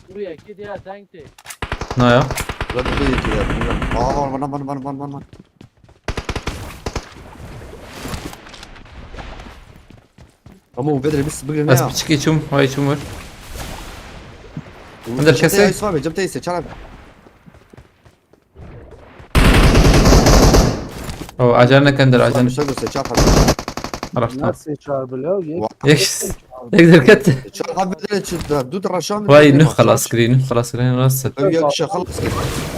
Buraya git ya, thank you. Ne ya? Burada bir şey ya. Aa var var var var var var. Ama o bedre biz bugün ne Ez ya? Piçik içim, vay içim var. Hadi Cem kese. Teyze abi, Cem Teyze, çağır abi. O acele ne kendir acele. Abi şöyle seç abi. Arafta. Nasıl çağır biliyor? Geç. Eş. Ekdir ket. Çağır abi bedre çıktı. Dur raşan. Vay nuh خلاص kiri, nuh خلاص kiri, خلاص. Abi ya kişi خلاص kiri.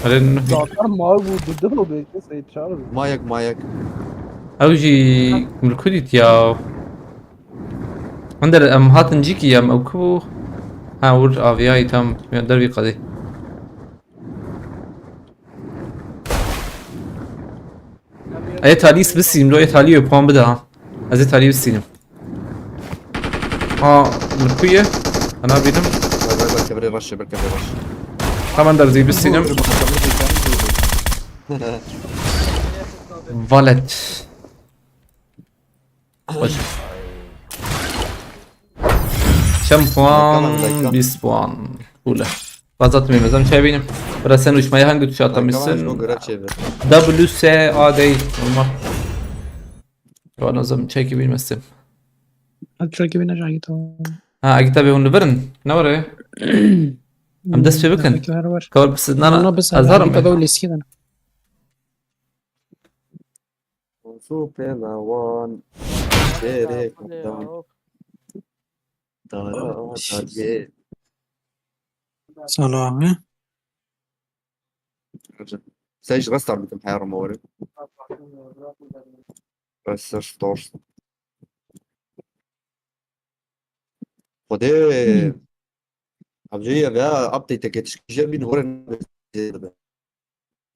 Hadi nuh. Zaten mavi bu, bu da o bekle, Seyit çağır. Mayak mayak. Ew jî min ku dît ya. Hinde em hatin cîkî em ew ku. Ha, wir aviyayî tam ya dervî qedî. Ê talî bistînim, lo ê talî puan bide ha. Ez ê talî bistînim. Ha, min ku ye? Ana bînim. Vay vay vay, kevre baş, bir kevre baş. Hemen derzî bistînim. Valet. Baş. Çend puan? Bîst puan. Cool. Fazla atmayayım, özüm çay benim. Biraz sen uçmaya hangi tuşa atamışsın? W S A değil. Normal. Şu an özüm çay gibi bilmezdim. Hadi çay gibi ne çay git, tamam. Ha, git abi onu verin. Ne var ya? Em dest pê bikin. Her var. Kawal bisiz nana. Ona biz Azar bir mı? kadar öyle eskiden. Su pelawan. Şere kaptan. Dara darye. Salami. Sen hiç rast almadım her mor. Rest stores. Xwedê. Evceyê ve update-eke tişkî jê bîn hore.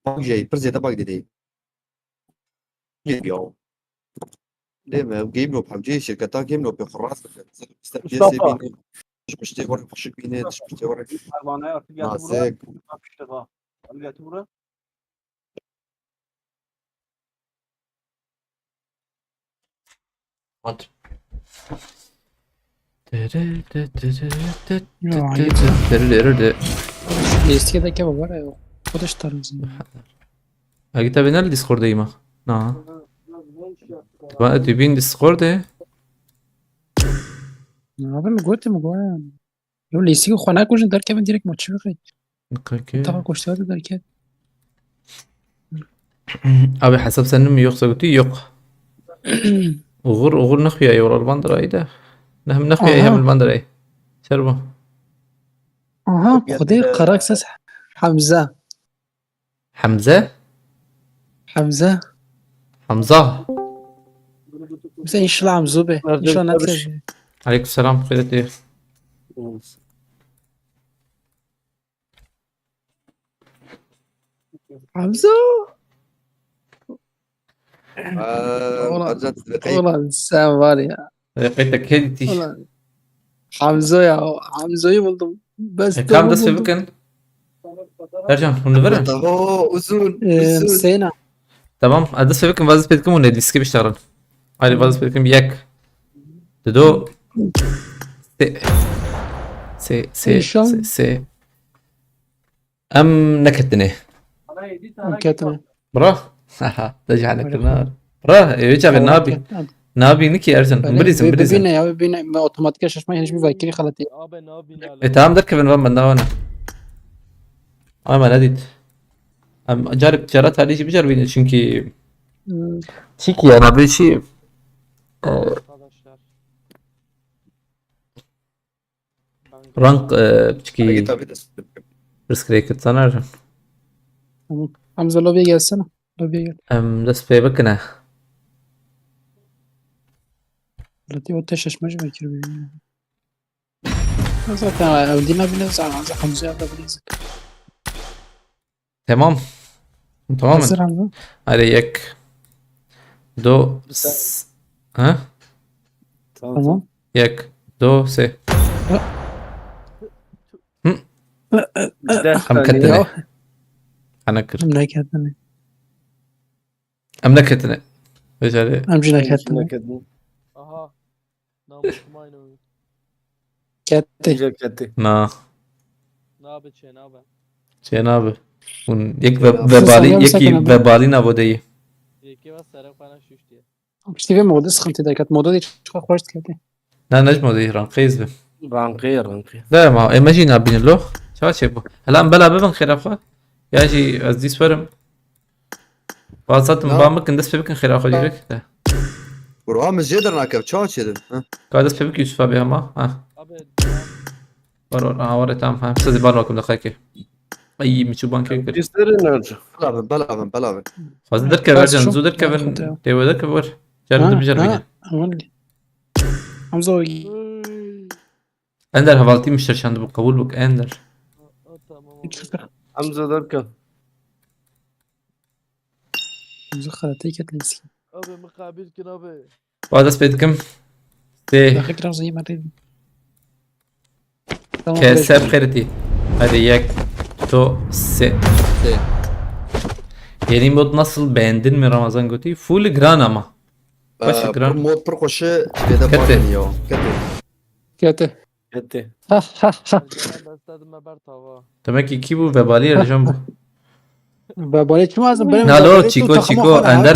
Bak jê, pir zêde bak didê. Gê ya. Lê me game no PUBG, şirketa game no pê xwe rast dike. Sen ister piyasê bînî. Piştê hore xweşik bînî, piştê hore nazik. Hat. Ya, hayır. Eski de kebap var ya. O da işte tarzında. Agi tabi nerede Discord'dayım ha? Na. Ben de bin Discord'e. Ne yapayım? Gote mi goya? Yo, leysi xwe nakujin derkevin direkt maçı yok. Kanka. Daha koştu da derken. Abi hesap senin mi yoksa götü yok. Uğur, Uğur ne xuya yol Almandır ayda. Ne hem ne xuya hem Almandır ay. Ser bu. Aha, Xwedê qerak ses Hemze. Hemze? Hemze. Hamza. Mesela inşallah Hemzo be. İnşallah ne tezgah. Aleykümselam. Xeyret diye. Hemzo. Ulan, Ulan sen var ya. Reqete kediti. Ulan. Hamzo ya. Hamzo'yu buldum. Bes E, kam dest pê bikin. Ercan, hûn li vir in? Daha uzun. Ee, Uzun. Seyna. Tamam, ez dest pê bikim, vaz dest pê dikim hûn ê lîskê biştarin. Haydi vaz dest pê dikim, yek. Dido. Sê. Sê, sê, Nîşan. sê, sê. Em neketine. Ketine. Bra. Haha, da cehane kirnar. Bra, e, çaxê nabi. Nabi niki Ercan. Bilizim, bilizim. Bine ya, bine. Ben otomatik şaşma, hiçbir vakiri xalatî. E, tamam, derkevin van bende wana. Ama ne dit? Em, carip, cara talî jî bicar bîne çünkü. Hmm. Çiki ya, nabi çi? E, Arkadaşlar. Ben Rank, e, piçkî Hadi git abi, dest. Pirsgirêk kir, Taner. Tamam. Hamza, lobby'ye gelsene. Lobby'ye gel. Em dest pê bikine. Lati o teşeşme ji vekir bir. Zaten ev dîna bine zaten Hamza da bine. Tamam. Tamam mı? Hazır Hamza. Hadi yek. Do. Güzel. S-, ha? Tamam, Tamam. Tamam. Yek. Do. Se. Ha. Hı. Em ketine. Ana kir. Em neketine. Em neketine. Becerê. Em jî neketine. Aha. Namus kumayno. Kette. Iyice kette. Na. Nabe çê nabe. Çê nabe. Hûn yek ve-, Çê nabe. Vebalî, Sen yekî sen vebalî navo deyî. Yekî ve serek bana şuştiye. Piştî vê modê sıkıntı derket. Modê de çok hoş diketi. Na, ne modê, ranqêz bi. Ranqê, ranqê. De ma, ê me jî nabînin lo. Çawa çê bû? Hela em bela bibin xêra xwe. Ya jî ez dîs werim. Bazatim Na. Ba bikin, dest pê bikin xêra xwe dîrek de. Bro, ha, min jê dernake, çawa çêdin? Ha? Ka dest pê bik Yusuf abi ama. Ha. Abi, Var, var, aha, var, tamam, ha. Sizi ban bakım da kayke. Ay, mi çuban kek. Biz derin nerede? Bela bin, bela bin, bela bin. Fazla derke ver can, zu derke ver. Dewe derke ver. Canım da bir yer. Aman. Hamza o. Ender havaltî mişter çandı bu, kabul bik Ender. Tamam abi. Hamza derken. Hamza xalatê ket lêskî. Abi, min qabil kin abi. Wa dest pê dikim. Tê. Daxil kiram zeyî merê. Tamam, Ke beş. Ser xeritî. Hadi yek, to, se. Sê. Yeni mod nasıl, beğendin mi Ramazan Götü? Full gran ama. Başı Ee, gran. Pir mod pir xweşi lêde Kete. Bakın ya. Kete. Kete. Kete. Ha ha ha. Destedime ber tava. Demek ki kî bû? Vebalî Ercan bû. Vebalî çima ez benim Na lo, vebalî Çiko, tu Çiko, takım Ender,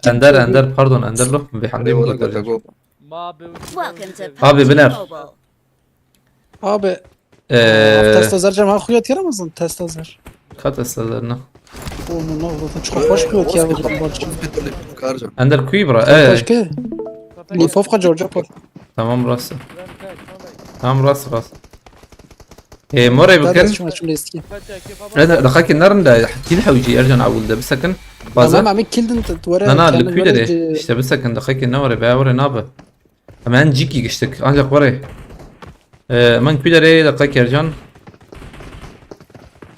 Ender, Ender, pardon, Ender lo, bi hamdê Eyvallah, bu kadar. Göte go. Ma be Welcome to Abi, biner. Mobile. Abi. Ee, Testa zer cem ha xuyat yaramazın, testa zer. Kat estalarına. Oğlum ne oldu? Çok hoş bir ya bu. Karca. Ender kuyu bura. Çok Ee, hoş ki. Lifofka Georgia Pol. Tamam, burası. Tamam, burası, burası. Ee, more Daha bakın. da şuna şunu eski. Reda, daxakî nerin de, kî hewcî Ercan awil de bisekin. Baza. Tamam, ama kildin tu, tu were Na, na, kendin li kuyu were dere. de- İşte bisekin, daxakî ne were, be were nabe. Em en cîkî giştik, ancak were. Ee, men kuyu dere, daxakî Ercan.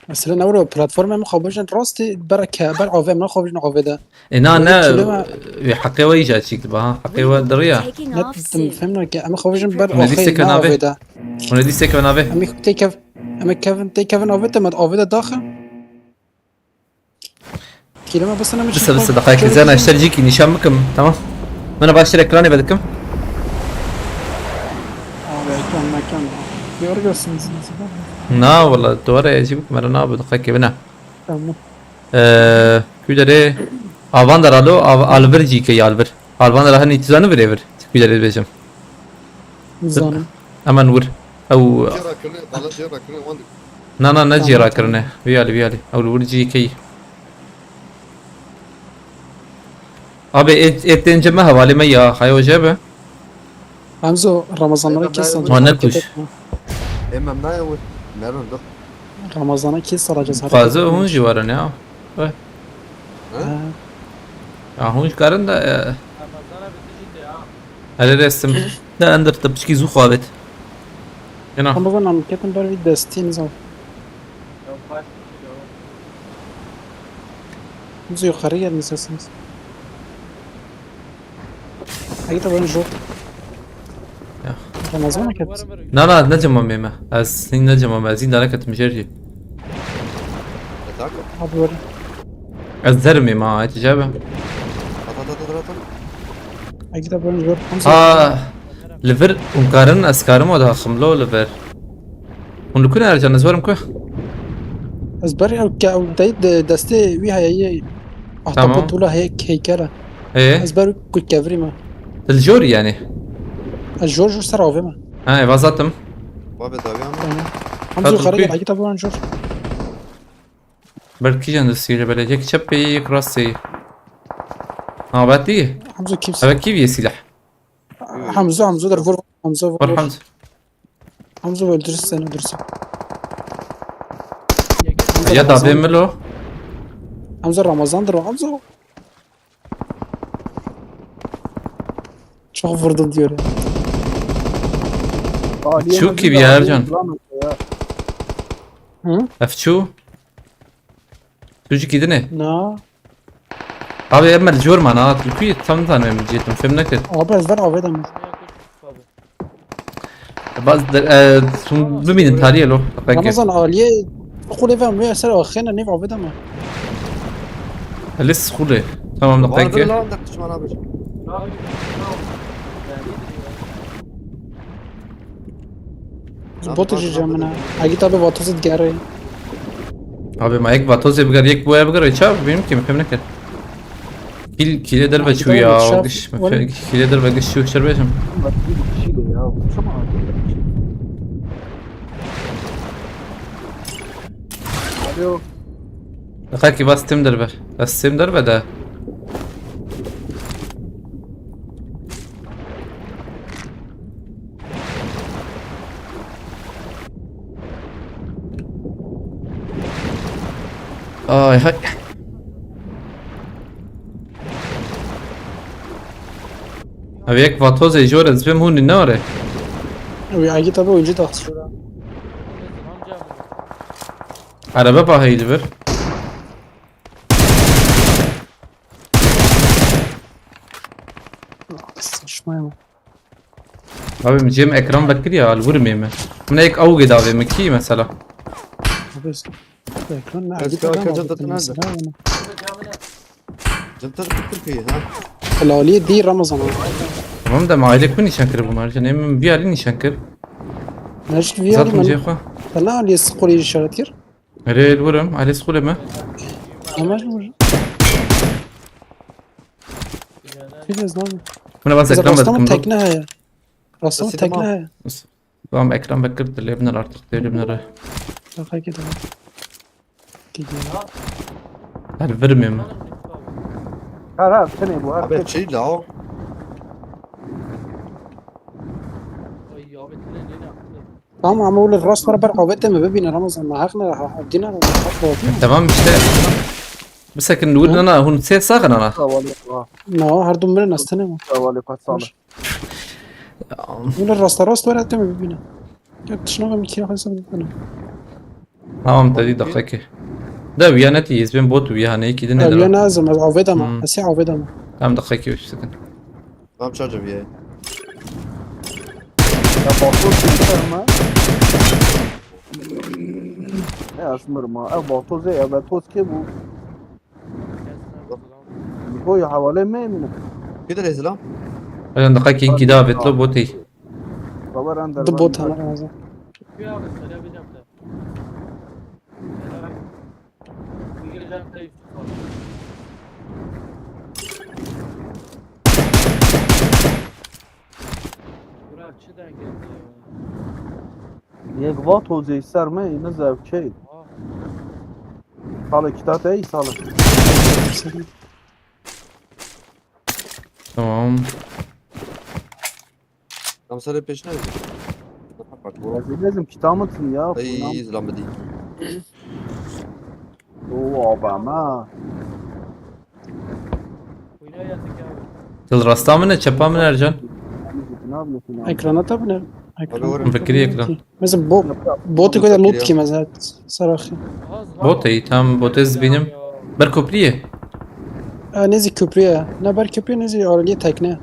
Mesela ne were platforma mı kabıjın rastı ber ke, ber A V M kabıjın A V de. E, na, ne, Çile me- e, heqê we îca çîk dibe, ha? Heqê we diriya. Ne tuttum, fem nake. Ama kabıjın ber Hûn ê dîsek ve navê? A V de. Hûn ê dîsek ve navê? Ama tek ev, ama Kevin, tek Kevin A V de, med A V de daxı. Kelime basana mı Bise, bise, daxayek zena, işler cîkî nîşan bikim, tamam. Min baştir ekranê vedikim. Abi ekran mekan. Yorgasınız mesela. Na, wala, duvara ecî bikim, era na, bu daxayek bine. Tamam. Ee, kuderê Avandar alo, av-, alvir cî ke alvir. Alvandar hani tizanî virê vir. Kuderê bêjim. Nizanim. Hemen vur. Ew Cêra kirine, bala cêra kirine, wan dik. Na, na, ne Tamam, cêra tamam. kirine. Vî alî, vî alî. Ew li vir cî key. Abi, ê, ê tên cem me hevalê me ya. Hayo cebe. Hamzo, Ramazanlara Eyvallah, kes eyvallah. alacağız. Ha, ne hareket kuş. etme. Emem nayê wê. Nerin dur. Ramazana kes alacağız, hareket Fazla etme. Hûn jî werin ya. Wê. Ha. Ha. Ya hûn jî karin de, e. Ramazana bitti şimdi ya. Hele restim. Ne Ender te piçkî zû xwe avêt. Ena. Ama ben anketim ber bir desteğiniz al. Yok, kaç kişi yok. Hamzo yukarı gelin isterseniz. Hadi tabii, zor. Ya. Ramazan mı ketti? Na, na, ne cemam me. Ez ne cemam, ez zînda neketim jêr jî. Atak. Abi böyle. Ez derim ê ma, et cebe. At, at, at, at, at. Hadi tabii, zor. Ha, li vir hûn karin, ez karim o da ximlo li vir. Hûn li ku ne Ercan, ez werim ku? Ez ber ew ke-, ew dey de-, destê wî heye yê. Tamam. Ahtapot wila heye heykele. Ee? Ez ber ku kevirî me. Li jorî yani? Ez jor jor ser avê me. Ha, ê vazatim. Bavê dawiyan mı? Tamam. Hamzo Tabii yukarı ki. gel, Agit abi, ben jor. Ber kîjan destî re bele? Yek çepê, yek rastê. Ha, betî? Hamzo kimse. Evet, kî vî silah? Hamzo, Hamzo der vur, Hamzo vur. Vur Hamzo. Hamza öldürürsen öldürürsen. Ya da ben mi lo? Hamza Ramazan'dır o Hamza. Çok vurdum diyor ya. Çok iyi bir yer, Can. Hı? Efçu. Sucuk yedin ne? Na. Abi emel jor mana at. Kuyu tam tanıyorum, cetim. Fem ne kır? Abi ez ver abi de mi? Baz e, sun biminin tarihe lo. Peki. Ramazan Aliye. Kule ve mi eser axena ne abi de mi? Lis kule. Tamam da Vardır peki. Lan da kısman abi. Bot jijemine. Agit abi vatoz digerê. Abi ma ek vatoz bigar, ek bu bigar çav benim kim fem ne kır. Kil kile der ve Abi, çu ya. tamam, Giş şaf, oğlum. Kile der ve giş çu şer beşim. Bak bir kişiyle ya. Vursana abi. Alo. Daqaki bas tim derve. Bas tim derve de. Ay hay. Abi yek vatoz e jor ez bim hûn ne are. Abi Agit abi oyuncu da şurada. Araba bahaydı bir. Sıçmayma. Abi cem ekran bekir ya, al vurmayayım mı? Buna ek avge davê mi ki mesela? Abi ekran ne? Ez Agit ka- abi kaça ama tatlı bu nerede? mesela yani. Cıntar Türkiye ha. Lali değil Ramazan abi. Tamam da ma aile ku nişan kir bunlar. Can emin bir aile nişan kir. Naşit bir Zaten yardım. cem xwe. Sana Ali sıkır işaret gir. Erê li vurm, alê sixûlê me. Ama bu. Biraz ne abi? Buna bas ekran Rastama verdim. tekne heye. Rastama Nasıl tekne ama? heye. Tamam ekran bekir dilê binir artık, dilê binir. Bak hadi. Gidiyor. Her vermeyeyim mi? Her her sene bu her Abi şey la o. Tamam ama öyle rast var ber avete mi bebine Ramazan ma hak ne ha dina hak oldu. Tamam işte. Bir sekin nur nana hun ses sakın ana. Tavale ha. No her dum mirin astene mi? Tavale kaç sağlık. Öyle rasta rast var ette mi bebine? Ya tışına ben bir kere hesap edene. Tamam dedi dakika ki. Da uyaneti, ben bot uyaneti iki dine Ya de. lazım avete ama. Hmm. Asi avete ama. Tamam dakika ki üç sekin. Tamam charger bir yere. Ya bakıyor kimse ama. Ne asmır ma? Ev bakıyor zey ev toz ki bu. Bu ya havale mi emine? Bir de Rezilam. Hocam dakika ki iki daha vetlo bot iyi. Baba render. Bu bot ama Ramazan. Yek va tozê ser me ne zevkey. Sale kitap ey sale. Tamam. Tam sarı peşine. Bak bu. Lazım lazım kitabı mısın ya? Ay izlam bedi. Oo abama. Dil rasta mı ne, çepa mı ne Ercan? Ekrana tabi ne? Ekran. Abi, Fikri ekran. Mesela bu botu kadar loot ki mesela. Saraxi. Bot iyi, tam bot ez benim. Ber köprüye. Ha, nezi köprüye. Ne ber köprüye nezi araliye tekne.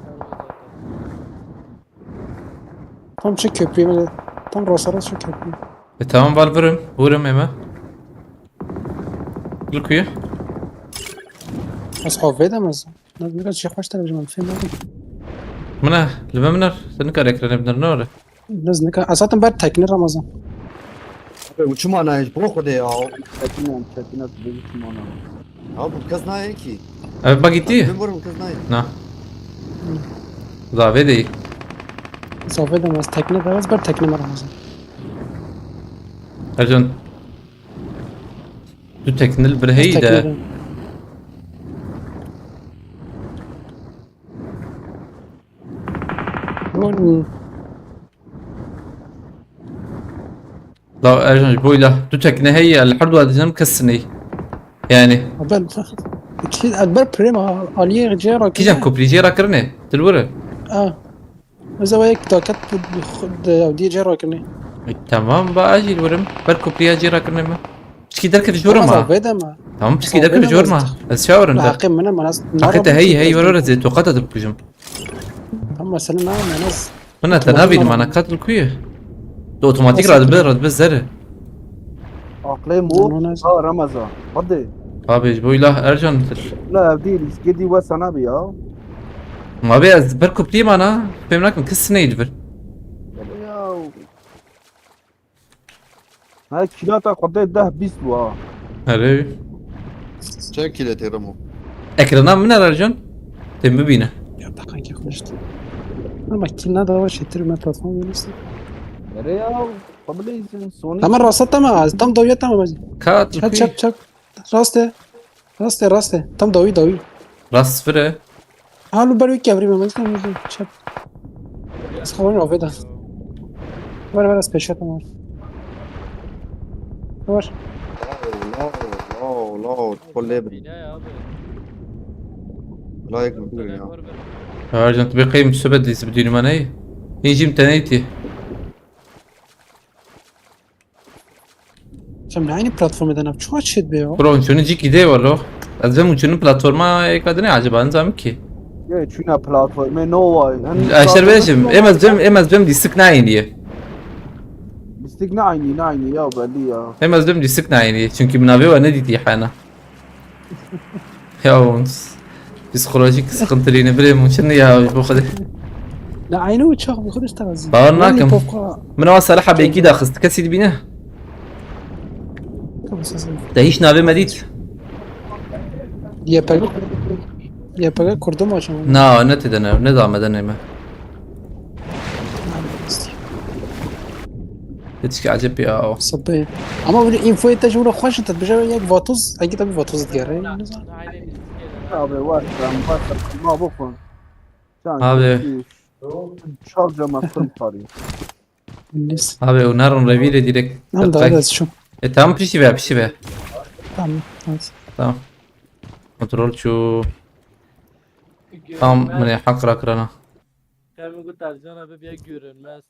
Tam şu köprüye böyle. Tam rasa rasa şu köprüye. E tamam, var vurun. Vurun hemen. Gel kuyu. Ez avê demez. Ne biraz şey hoş tarafı ben film aldım. Mına, lübe mına. Sen ne kadar ekranı bilir ne öyle? Biraz ne kadar. Zaten ber tekne Ramazan. Abi uçum anayış. Bırak o de ya. Çetin yani çetin at bir uçum ana. Abi bu kız ne ki? Abi bak gitti. Ben varım kız ne? Na. Zave değil. Ez avê demez. Tekne demez ber tekne Ramazan. Ercan. Du teknil bir hey de. Tekne. Oğlum. Ya Ercan, ji bo îlah tu tekne heye, li her du dizem kes ney. Yani. Ben, çi, ez ber pirê me, aliyê cê rakirine. Kîjan koprî cê rakirine? Dilwire. Ha. Ez eva yek daket di, di, di, di cê rakirine. E, tamam, ba ez jî dilwirim. Ber kopriya cê rakirine me. Pişkî derkeve ji were ma. Tamam, pişkî derkeve ji were ma. Ez çawirim te. Haqê min e, min ez. Haqê te hey, hey, were were zê, toqata te bikujim. Tamam, mesela ne, ne, ne. Min te nabînim, ana katil ku ye? Tu otomatik radibe, radibe zere. Aqlê mor, ha, Ramazan. Hadi. Abi, ji bo îlah Ercan tir. La, ev değil, gidi wesa nabi ya. Ma be ez ber kupliyim ana, fêm nakim, kes neydi bir. Ya. Ha, kilata xwedê deh bîst wa. Erê. Çend kîle tê Remo? Ekrana min er Ercan. Têm bibîne. Ya, deqekê xweş. Ama kî nada wa şêtir me platform nivîsî. Erê ya, xwe bileyzin, Sony. Tamam, rasta tamam, tam dawiye tamam. Kat, çap, çap, çap. Raste. Raste, raste. Tam dawî, dawî. Rast vir e. Ha, lu ber wî kevrî me, mezin, mezin. Çep. Ez xawan avê da. Ver, ver, ez peşe tam ver. Ver. Lao, lao, lao, tu lê birî. Layek mi bû ya? Ercan, tu bê qey musibet dîs bi dînî me neyê? Hîn jî mi te neytî. Sen ne aynı platformda ne? Çuha çet be ya. Bro, çunu cîkî dê walo. Ez vem çunu platforma eka dine acaba, nizam ki. Ya, çuna platforma no way. Hani Aşer platforma beşim. no Em way. Ez vem, em ez vem disik ne aynı ye. Disik ne aynı, ne aynı ya, belli ya. Em ez vem disik ne aynı ye. Çünkü min avê we nedîtî hana. Ya, psikolojik sıkıntılıyını bile mümkün ya, bu kadar. La aynı uçak bu kadar tarzı. Bawer nakim. Min ewa Salih abi iki daxist. Kesî dibîne? Tamam, sezin. Te hiç navê me dît? Y P G. Y P G kurdum aşama. Na, ne têde ne, ne da me de neyme. Yetişki acep ya. Sabê. Ama böyle infoyê te ji wilo xweş e, te dibêje yek vatoz, egi tabii vatoz digere, ne zaten. Abi, var, ben var, ma bu konu. Abi. Çal cama kırm tarih. Abi, o naron revîrê direkt. Tamam, daha da şu. E, tamam, pişi be, pişi be. Tamam, hadi. Tamam. Kontrol çû. Tam min ê heq rakirana. Kevin got Ercan abi bir görünmez.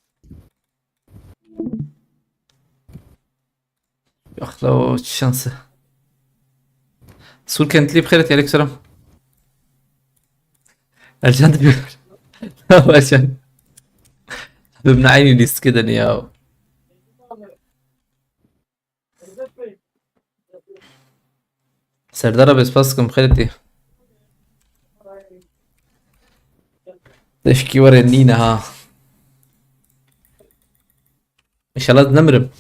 Yaxla o çi şansı. Sur kentli bixêret, aleyküm selam. Ercan diyor. Ercan. Bimne aynı listke de ne ya? Serdar abi, spas dikim, xêr tî. Teşkî were nîne ha. İnşallah nemirim.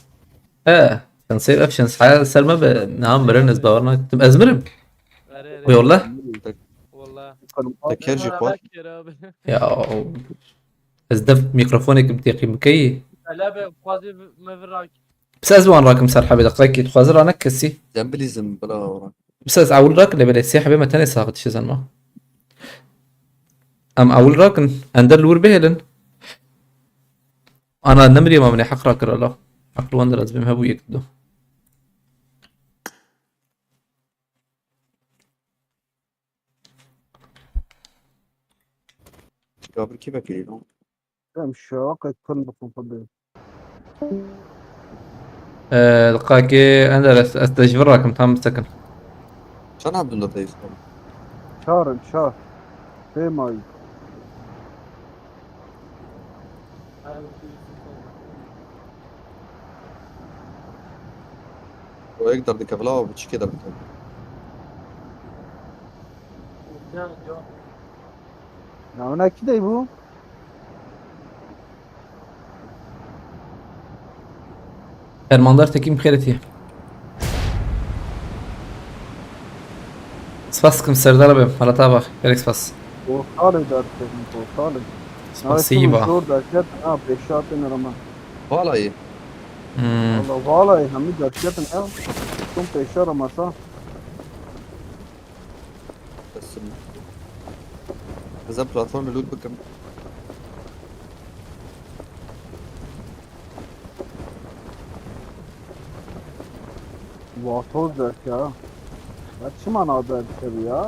He, şansê ev şans haya ser me be, niha mirin ez bawer nakim. Ez mirim. Erê, erê. Wê wallah. Wallah. Teker jî xwe. Teker abi. Ya, ez dev mikrofonêkim têqî bikeyî. Hele be, xwazî me vir rak. Bise ez wan rakim ser hebê, deqekî dixwaze ranek kesî. Zembilî zim bila wan. Bise ez ewil rakin lê belê sê hebê me tenê saxit şizan ma. Em ewil rakin, ender li wir bihêlin. Ana nemrî ma min ê heq rakir ala. Heq li wan der ez bêm hebû yek du. Ya bir kî vekirî lan? Em şaxek kul bikin xwe bê. Ee, diqakê ender ez, ez te ji vir rakim tam bisekin. Çend hebdûn de te îstem? Çar in, çar. Pê mayî. O yek derdikeve la, o biçikê derdikeve. Ya, ya. Ya, wina kî dey bû? Fermandar Tekin bixêretî. Spas dikim Serdar abi, halata bak. Gerek spas. Portalê derketin, portalê. Spasî ba. Zor derket, ha, pêşatên rema. Vallahi. Hmm. Valla, vallahi, hemî derketin, ha. Çûn pêşa remasa. Kesin. Ez ê platformê loot bikim. Vatoz derke ha. Ya çima nader dikevî ya?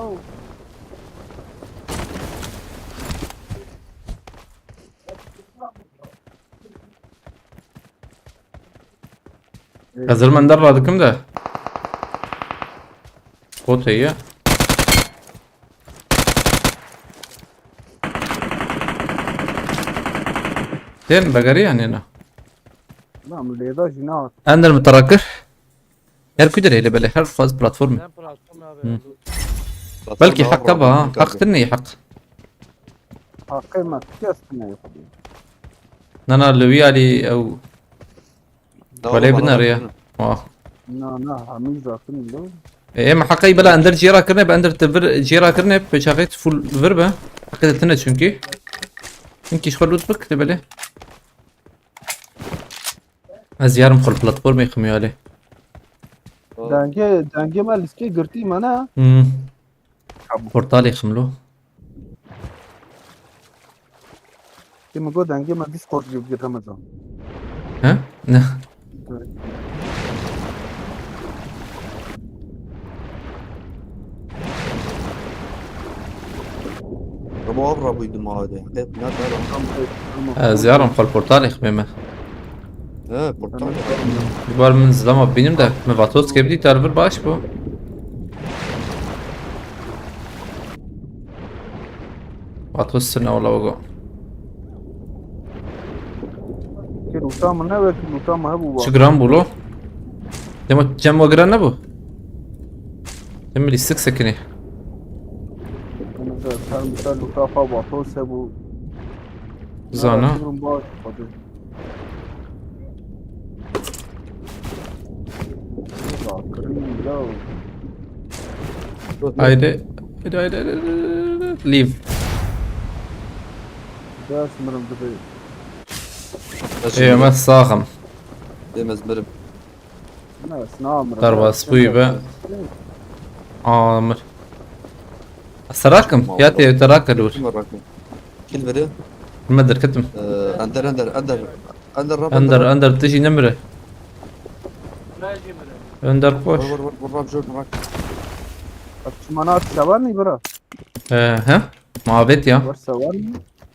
Ez li min der radikim de. Kot heye. Tên begeriya nêna. Lan lêda jî nehat. Ender min te rakir. Her ku derê hele belê, her faz platformê. Sen platform abi. Hı. Belkî heqa ba ha. Heq din neyê heq. Haqê me kes ne xwedî. Nana li wî alî ew. Belê bineriya. Wah. Na na hemî zaten lo. Ê me heqê bela ender cîra kirine, be ender te vir cîra kirine, pêçaxê full vir be. Heqê de tine çünkü. Çünkü ji xwe loot bik de belê. Ez yarim xwe li platformê ximiyo alê. Dengê dengê me lîskê girtî me ne? Hmm. Portalê ximlo. Kê min got dengê me Discord gibi bir Ramazan. He? Ne? Rebo av rabûydu mavê de. Hep ne kadar. Ez yarim xwe li portalê ximê me. He, portal. Dibar min zilama bînim de, min vatos kevdî, te vir baş bû. Vatos sirne wala wego. Kê nûta min ne wekî nûta min hebû Çi giran bû lo? Dema cem we giran nebû? Demir lîstik sekinî. Her nûta nûta xwe vatos hebû. Zana. Durum baş xwedê. Zakirin ya. Haydi. Haydi haydi haydi, haydi, haydi. Leave. Ders mirim bibi. Ê me saxim. Dêm ez mirim. Ne, sina mirim. Derbas bûyî be. Amir. Serakim ya tê te rake dûr. Kim rakim? Kil veri. Me derketim. Ee, Ender, Ender, Ender. Ender, Rab, Ender, Ender, tu jî nemire. Ender koş. Vur, vur, vur, vur, Rab, jor, rak. Çima na sewanî bira? Ee, he? Mabet ya. Var sewanî.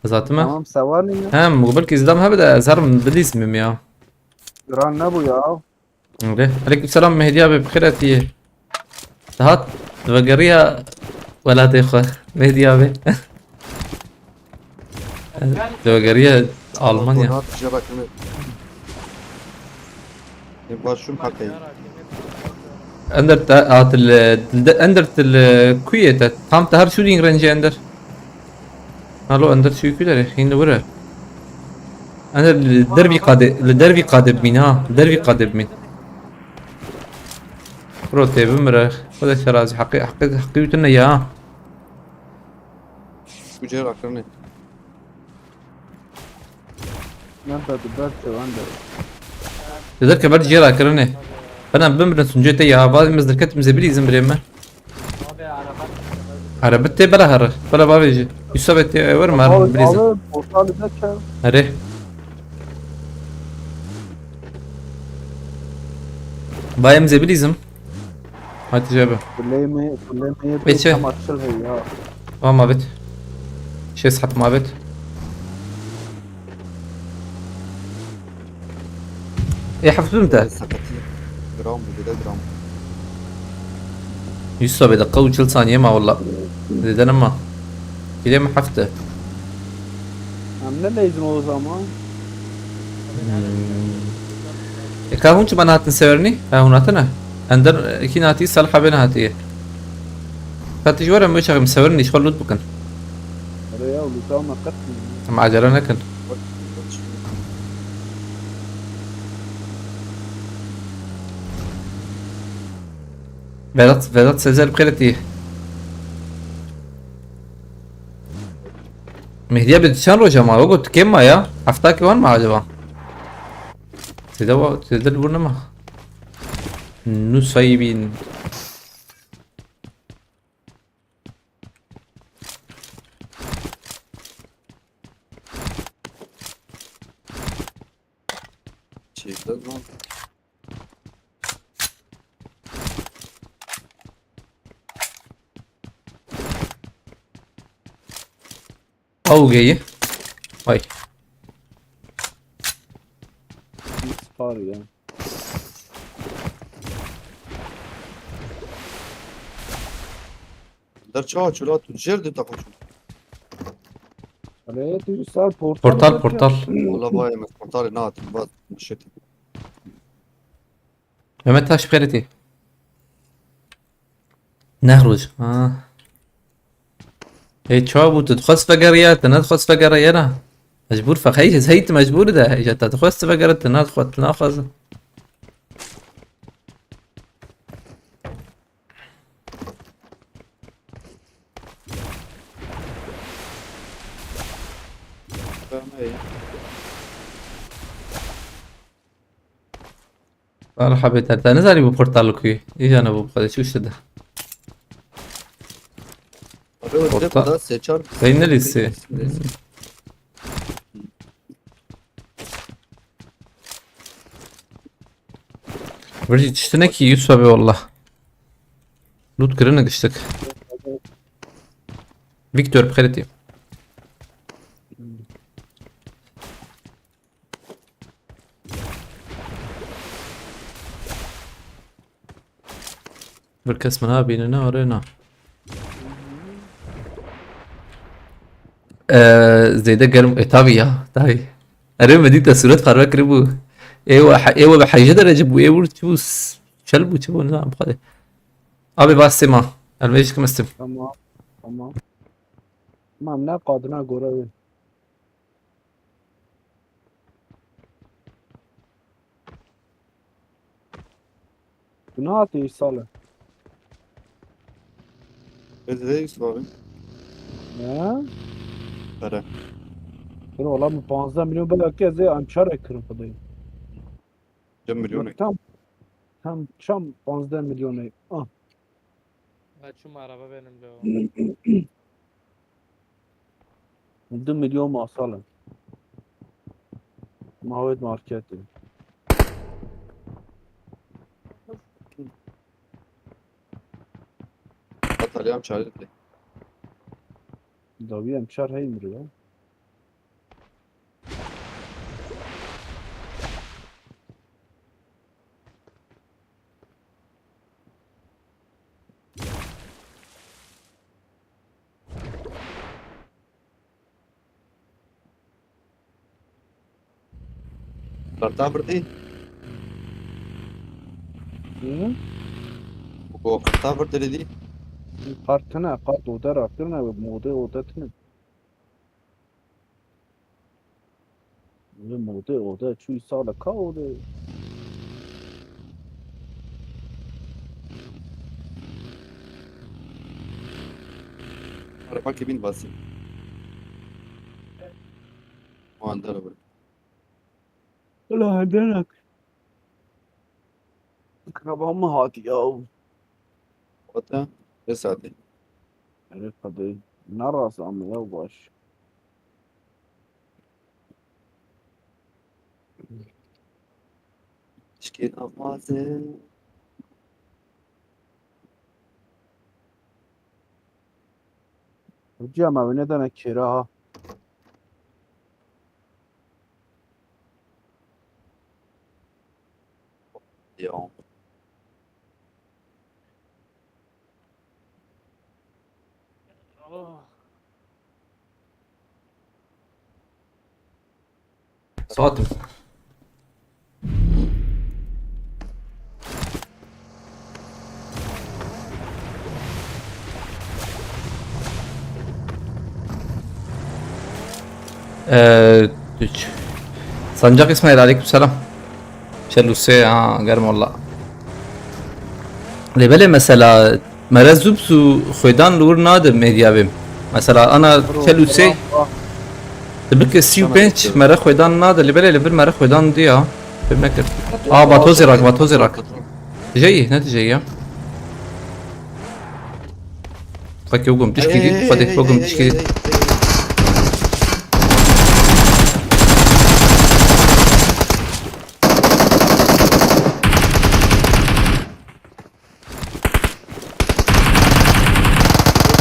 Zaten mi? Tamam sewanî ya. Hem bu belki izdam hebe de ez herim bilîzmim ya. Giran nebû ya. Öyle. Aleyküm selam Mehdi abi, bi xêr hatiye. Dihat, divegeriya welatê xwe. Mehdi abi. Divegeriya Almanya. Donat, cevap kimi? Ê, başım hakayı. Ender te, hat li, li de, Ender te li kuyê te? Tam te her shooting range Ender. Alo, Ender şu kuyê de, hindi vure. Ender li dervî qadê, li dervî qadê bimîn ha, li dervî qadê bimîn. Bro tê bimire. Xwedê şerazî, heqî, heqî, heqî wî tune ya. Kucê rakirinê. Yan da di ber çewan de. Li derke ber cihê rakirinê. Bena bimirin suncê te ya. Bazî min derketim zê bilîzim birê me. Araba tê bela here. Bela bavê jî. Yusuf tê wer mi, herim bilîzim. Abi portal derken. Herê. Bayê min zê bilîzim. Hadi cebe. Kulê me, kulê me Peki. Tam açıl hey ya. Tamam mabet. Şêst heb mabet. Ê heft bim te. Sakatî. Gram bu, bir de gram. Yusuf abi, dakika û çil saniye ma valla. Zêde nema. Kîlê min heft e. Em ne leyzin o zaman? E, ka hûn çima nehatin sewernî? Ha, hûn hatine? Ender, e, kî nehatî, Salih abi nehatiye. Ka tu ji were min çaxim sewernî, ji xwe loot bikin. Ere ya, lûta me qet. Em acele nekin. Vedat, Vedat Sezer bi xêr hatî. Mehdiya bi çend roja ma? Wego tu kêm ma ya? Hefta ki wan ma acaba? Têde wa, têde li vir nema. Nusayî bîn. Çekler lan. Ew geyî. Ay. Spar ya. Der çawa çula tu jêr de taxo çû. Araya tu sar portal. Portal Araya. Portal. Wala vay me portalê nahatim bas şit. Mehmet Taş xeretî. Nehroj. Ha. Ê çawa bû tu dixwest vegeriya, tu nedixwest vegeriya na. Mecbûr fexey heyt mecbûr de. Îja te dixwest vegere, tu nedixwest, tu naxwazin. Merhaba, te, te nizanî bu portal kuy. Îja ne bu bu kadar çû işte de. Abi o Orta- depo da seçar. Zeynel hissi. Virjî tiştine ki Yusuf abi wallah. Loot kirine giştik. Victor bi xêretî. Bir kes min nabîne ne, orê na. Ee, zêde germ, e, tabi ya, tabi. Erê me dît te sûret parve kiribû. Ê we he-, ê we bi heyje derece bû, ê wir çi bû, s-, çel bû, çi bû, nizam xwedê. Abi bastê ma. Elmêj kim istim. Tamam. Tamam. Tamam, ne kadına göre win. Günah atı sale. Ez de Yusuf abi. Ya. Pere. Dur ola, min panzdeh milyon belki ez ê em çar ek kirin xwedê. Cem milyon ek. Tam. Tam çam panzdeh milyon ek. Ah. Ha, çûm araba benim lo. Du milyon masal in. Mawêt marketê. Atalya em çare de. Dawî em çar hey mir ya. Karta birdî. Hı? Bu karta birdî dî. Kart tine, kart oda raktirine ve mode oda tine. Ve mode oda çû sala ka oda. Araba kebin basın. O anda da bırak. Ula hende nak. Kraba mı hati ya? Ota ne saati? Erê qedê. Narazam ya baş. Şikên avazê. Hocam abi ne demek kira ha? Ya. Saatim. Ee, üç. Sancak İsmail, aleyküm selam. Çelûsê, ha, germ walla. Lê belê mesela, mere zû bi zû xwêdan li wir nade medya bêm. Mesela, ana çelûsê, tu bike sî û pênc, mere xwêdan nade, lê belê li vir mere xwêdan diya. Fêm nekir. Aa, batozê rak, batozê rak. Dijeyî, ne dijeyî ya? Xwekê bigom tişkî dî, xwedê bigom tişkî dî.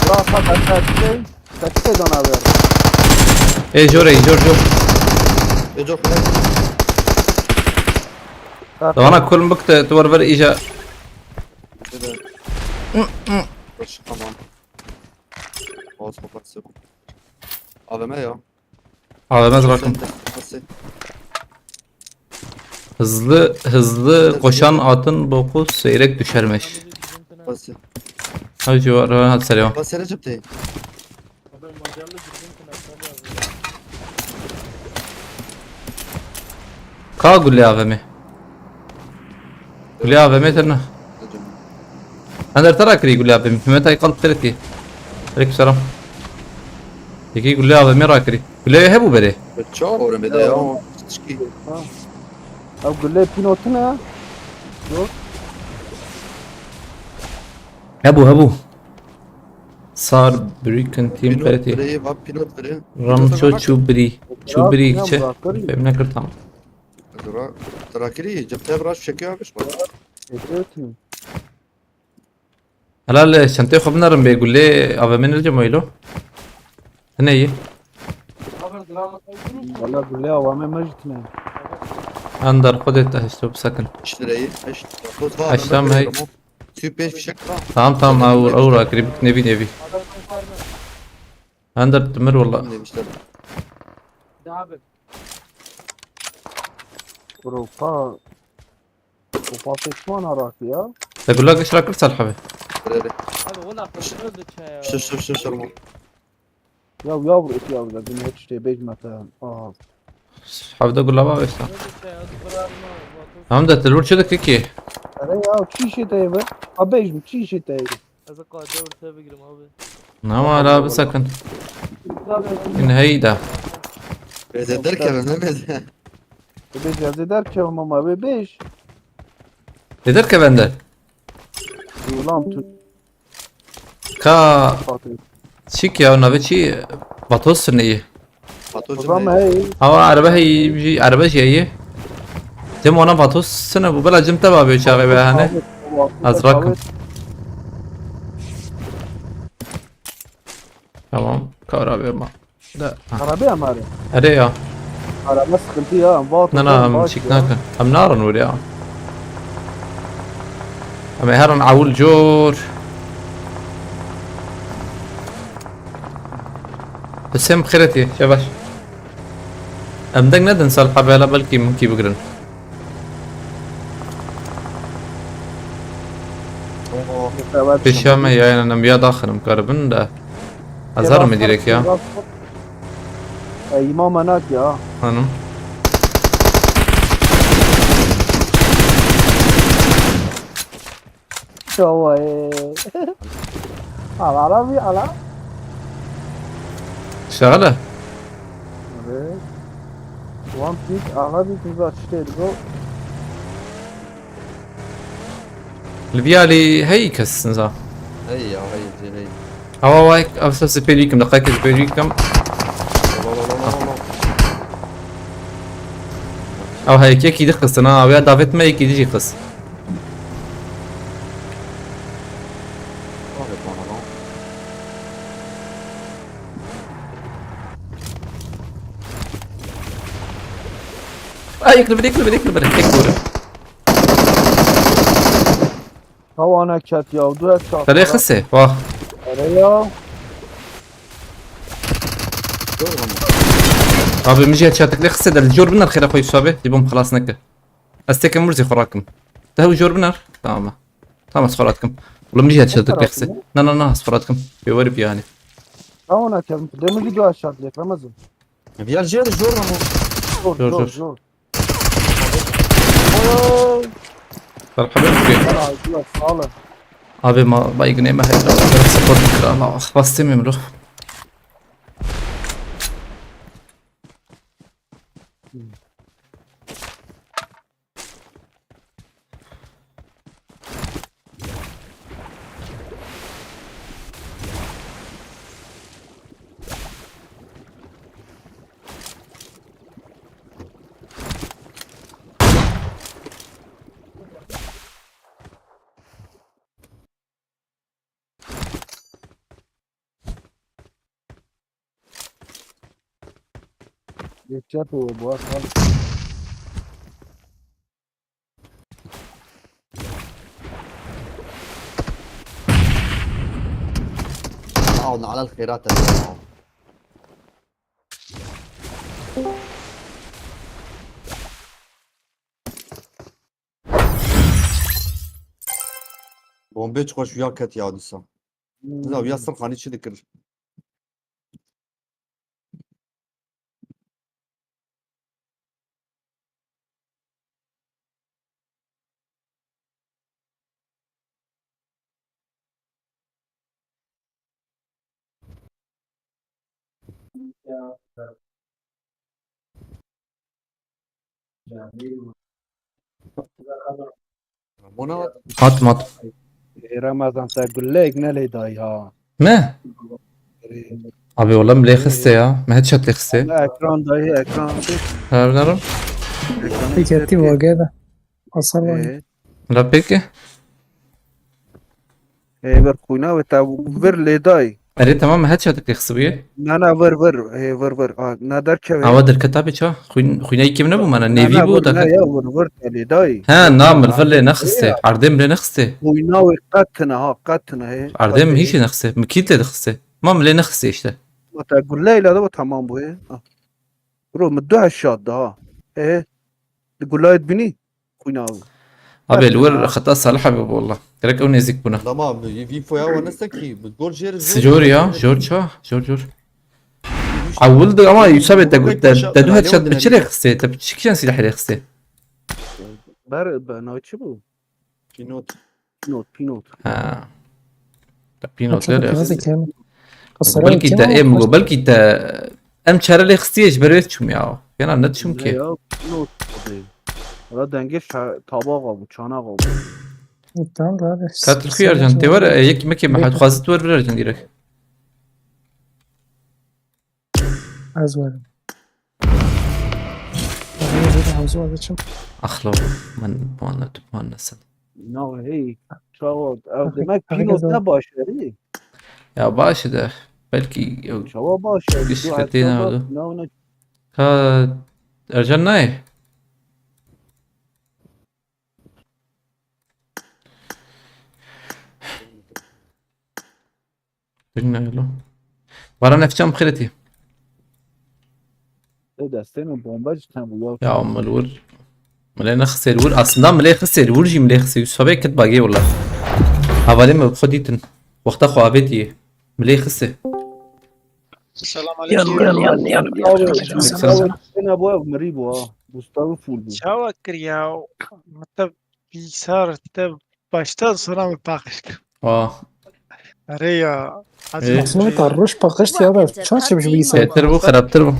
Rasa kaçtı. Kaçtı canavar. Ê, jor ê, jor, jor. Ê, jor, ne? Dana kul bikte, tu wer ver îja. Baş, tamam. Ağız babası. A V M ya. A V M rakim. Hızlı, hızlı koşan atın boku seyrek düşermiş. Bası. Hadi civar, hat selam. Bası Recep de. Ka gulê A V M. Gulê A V M terne. Hender tera kirî gulê A V M. Hümet ay kalp tereti. Aleyküm selam. Peki gulê A V M ra kirî. Gulê hebû berê. Çawa orem de ya? Çişki. Ew gulê pînotine ya. Yok. Hebû hebû. Sar Bricken Team Fereti. Bire, va pilot bire. Ramço Çubri. Çubri Ya, kiçe. bırakır. Fehmine kırtam. Dura, dura kiri, cep te bırak şekiyor abi, bak. Ekiyotum. Helal e, çentê xwe binerim bê gulê A V M nerece moylo? Hine yi. Valla gulê A V M mecitine. Ender xwe de te heşto bisekin. Şireyi, eşt. Eştam hey. Süper fişek lan. Tamam tamam, awur awur akirî bik nevi nevi. Ender timir wala. Ne işte. Europa. Europa seçman arası ya. Te gula geç rakir sal abi. Bire, bire. Abi wala qırmızı çaya. Şır, şır, şır, şır. Ya yavru et yavru da bunu hiç şey becmete. Aa. Havda gula var işte. Qırmızı çaya, bırakma. Tamam da telur çedik ki. Ere ya çi şey teyve? Ha becm çi şey teyve? Ez qade ortaya bigirim abi. Nama hala bisekin. In heyda. Beze derken ne beze? Ebe cihazı derken ama be beş. Nedir ki bende? Ulan tut. Ka Fatih. çik ya navê çi? Vatos neyi? Batu O zaman cümle. Hey. Ama araba hey, araba şeyi. Cem ona vatos sene bu bela cim teba be çağı be hani. Az rakım. Tamam. Kar abi ama. Da. Ha. Araba ama arı. Ere ya. Araba sıkıntı ya. Bak. Na na, em çik nakin. Em narin wir ya. Em ê herin ewil cor. Hüseyin bi xêretî, şebaş. Em deng nedin sal hebela belkî minkî bigrin. Pêşiya me yayın em ya daxin em karibin de. Azar mı direk ya? Ey, imam anak ya. Hanım. Çawa e. Al arabi ala. Şagala. Evet. One pick ala bir kız açtı bu. Li vî alî heyî kes niza. Hey ya, hey, hey. Awa vay, ev se spêlî kim, deqayekê spêlî kim. Ew heyekekî dixistin ha, ew ya davêt me yekî dijî xist. Ay, yek li vir, yek li vir, yek li vir, yek li vir. Tawana ket ya, du et çarptı. Te lê xisê, wah. Ere ya. Abi, min jî headshot lê xisê de, li jor biner xêra xwe Yusuf abi, dî bom xilas neke. Ez têkim wir zî xwe rakim. Te hew jor biner? Tamam. Tamam, ez xwe rakim. Wala min jî headshot lê xisê. Na, na, na, ez xwe rakim. Pê werî bî yani. Tawana ket. Demir bir du et çarptı, Ramazan. Ya jêr zor ama. Zor, Zor, zor, zor. zor. Merhaba. Sağ ol, sağ ol. Abi ma, baygınê me heyda. Support kira ma. Ah, bastım emro. Geçecek o bu asal. Aw, nalel xêrat e ya. Bombê çi xweş ya ket ya dîsa. Niza ya Sirxanî çi dikir? Hat mat. Ê Ramazan, te guleyek ne lê dayî ha. Me? Abi, wala min lê xiste ya. Me headshot lê xiste. Ana ekran dayî, ekran. Her narim. Ekranı Peki, etti bu arada. Asar var. Ee, La peki. Ê, vir xwîna wê te vir lê dayî. Erê, tamam, me headshot lê xiste bûye. Na, na, vir, vir. Ê, vir, vir. A, na derkeve. Awa derketa bê ça? Xwîn-, xwîna yekê min nebû mana. Na, nêvî na, bû vir, da na, ket. Ya, vir, vir te lê dayî. He, na, min vir lê nexiste. Ya. Erdê min lê nexiste. Xwîna wê qet tine ha, qet tine he. Erdê min hîşê nexiste. Min kît lê dixiste. Ma min lê nexiste işte. Ma te guleyla de bu tamam bûye. Ha. Bro, min du heşat da ha. Ê, di gulayê dibînî? Xwîna ew. Abi, li wir xeta Salih abi bû, wallah. Gerek ew nêzîk bûna. Lama, bi, bi infoya we ne sekî, bi gor jêr Sicor ya, jor ça, jor, jor. Ewil de ama Yusuf abi te got, te, te du headshot bi çi rê xistê, te bi çi kişen silahê rê xistê? Ber, be, na çi bû? Pinot. Pinot, pinot. Ha. Te pinot lê rê xistê. Belkî te ê min got, belkî te em çare lê xistiye ji ber wê çûm ya. Yana ne çûm ki. Ya, not. Valla dengê şa-, tabağa bu, çanağa bu. Tamam abi. Katil xuyar can, te var, e, yek mekê me hat xwazit wer birer can direk. Ez werim. Ez werim, ez werim. Axlo, min puan ne, tu puan nesin. Na hey, çawa, ev demek Pinot ne baş e. Ya baş de, belkî ew çawa baş e. Giştî fetê ne oldu? Ka Ercan nayê? Bilmiyorum. Baran Efcan xêretî. Ê destê min bombe ji ten bû ya. Ya min wir. Min lê nexisê li wir. Aslında min lê xisê li wir jî min lê xisê. Yusuf bê kit bagê wala. Hevalê me bi xwe dîtin. Wexta xwe avêtiye. Min lê xisê. Selam aleyküm. Yanım, yanım, yanım, yanım. Aleyküm selam. Sena bu ev mirî bu ha. Mustafa full bu. Çawa kir ya? Mete bilgisayar te baştan sona mı pakıştı? Ah. Are ya. Ee, Aslında ta roş pakıştı ya da çarşı bir bilgisayar. Beter bu, xerabtir bu.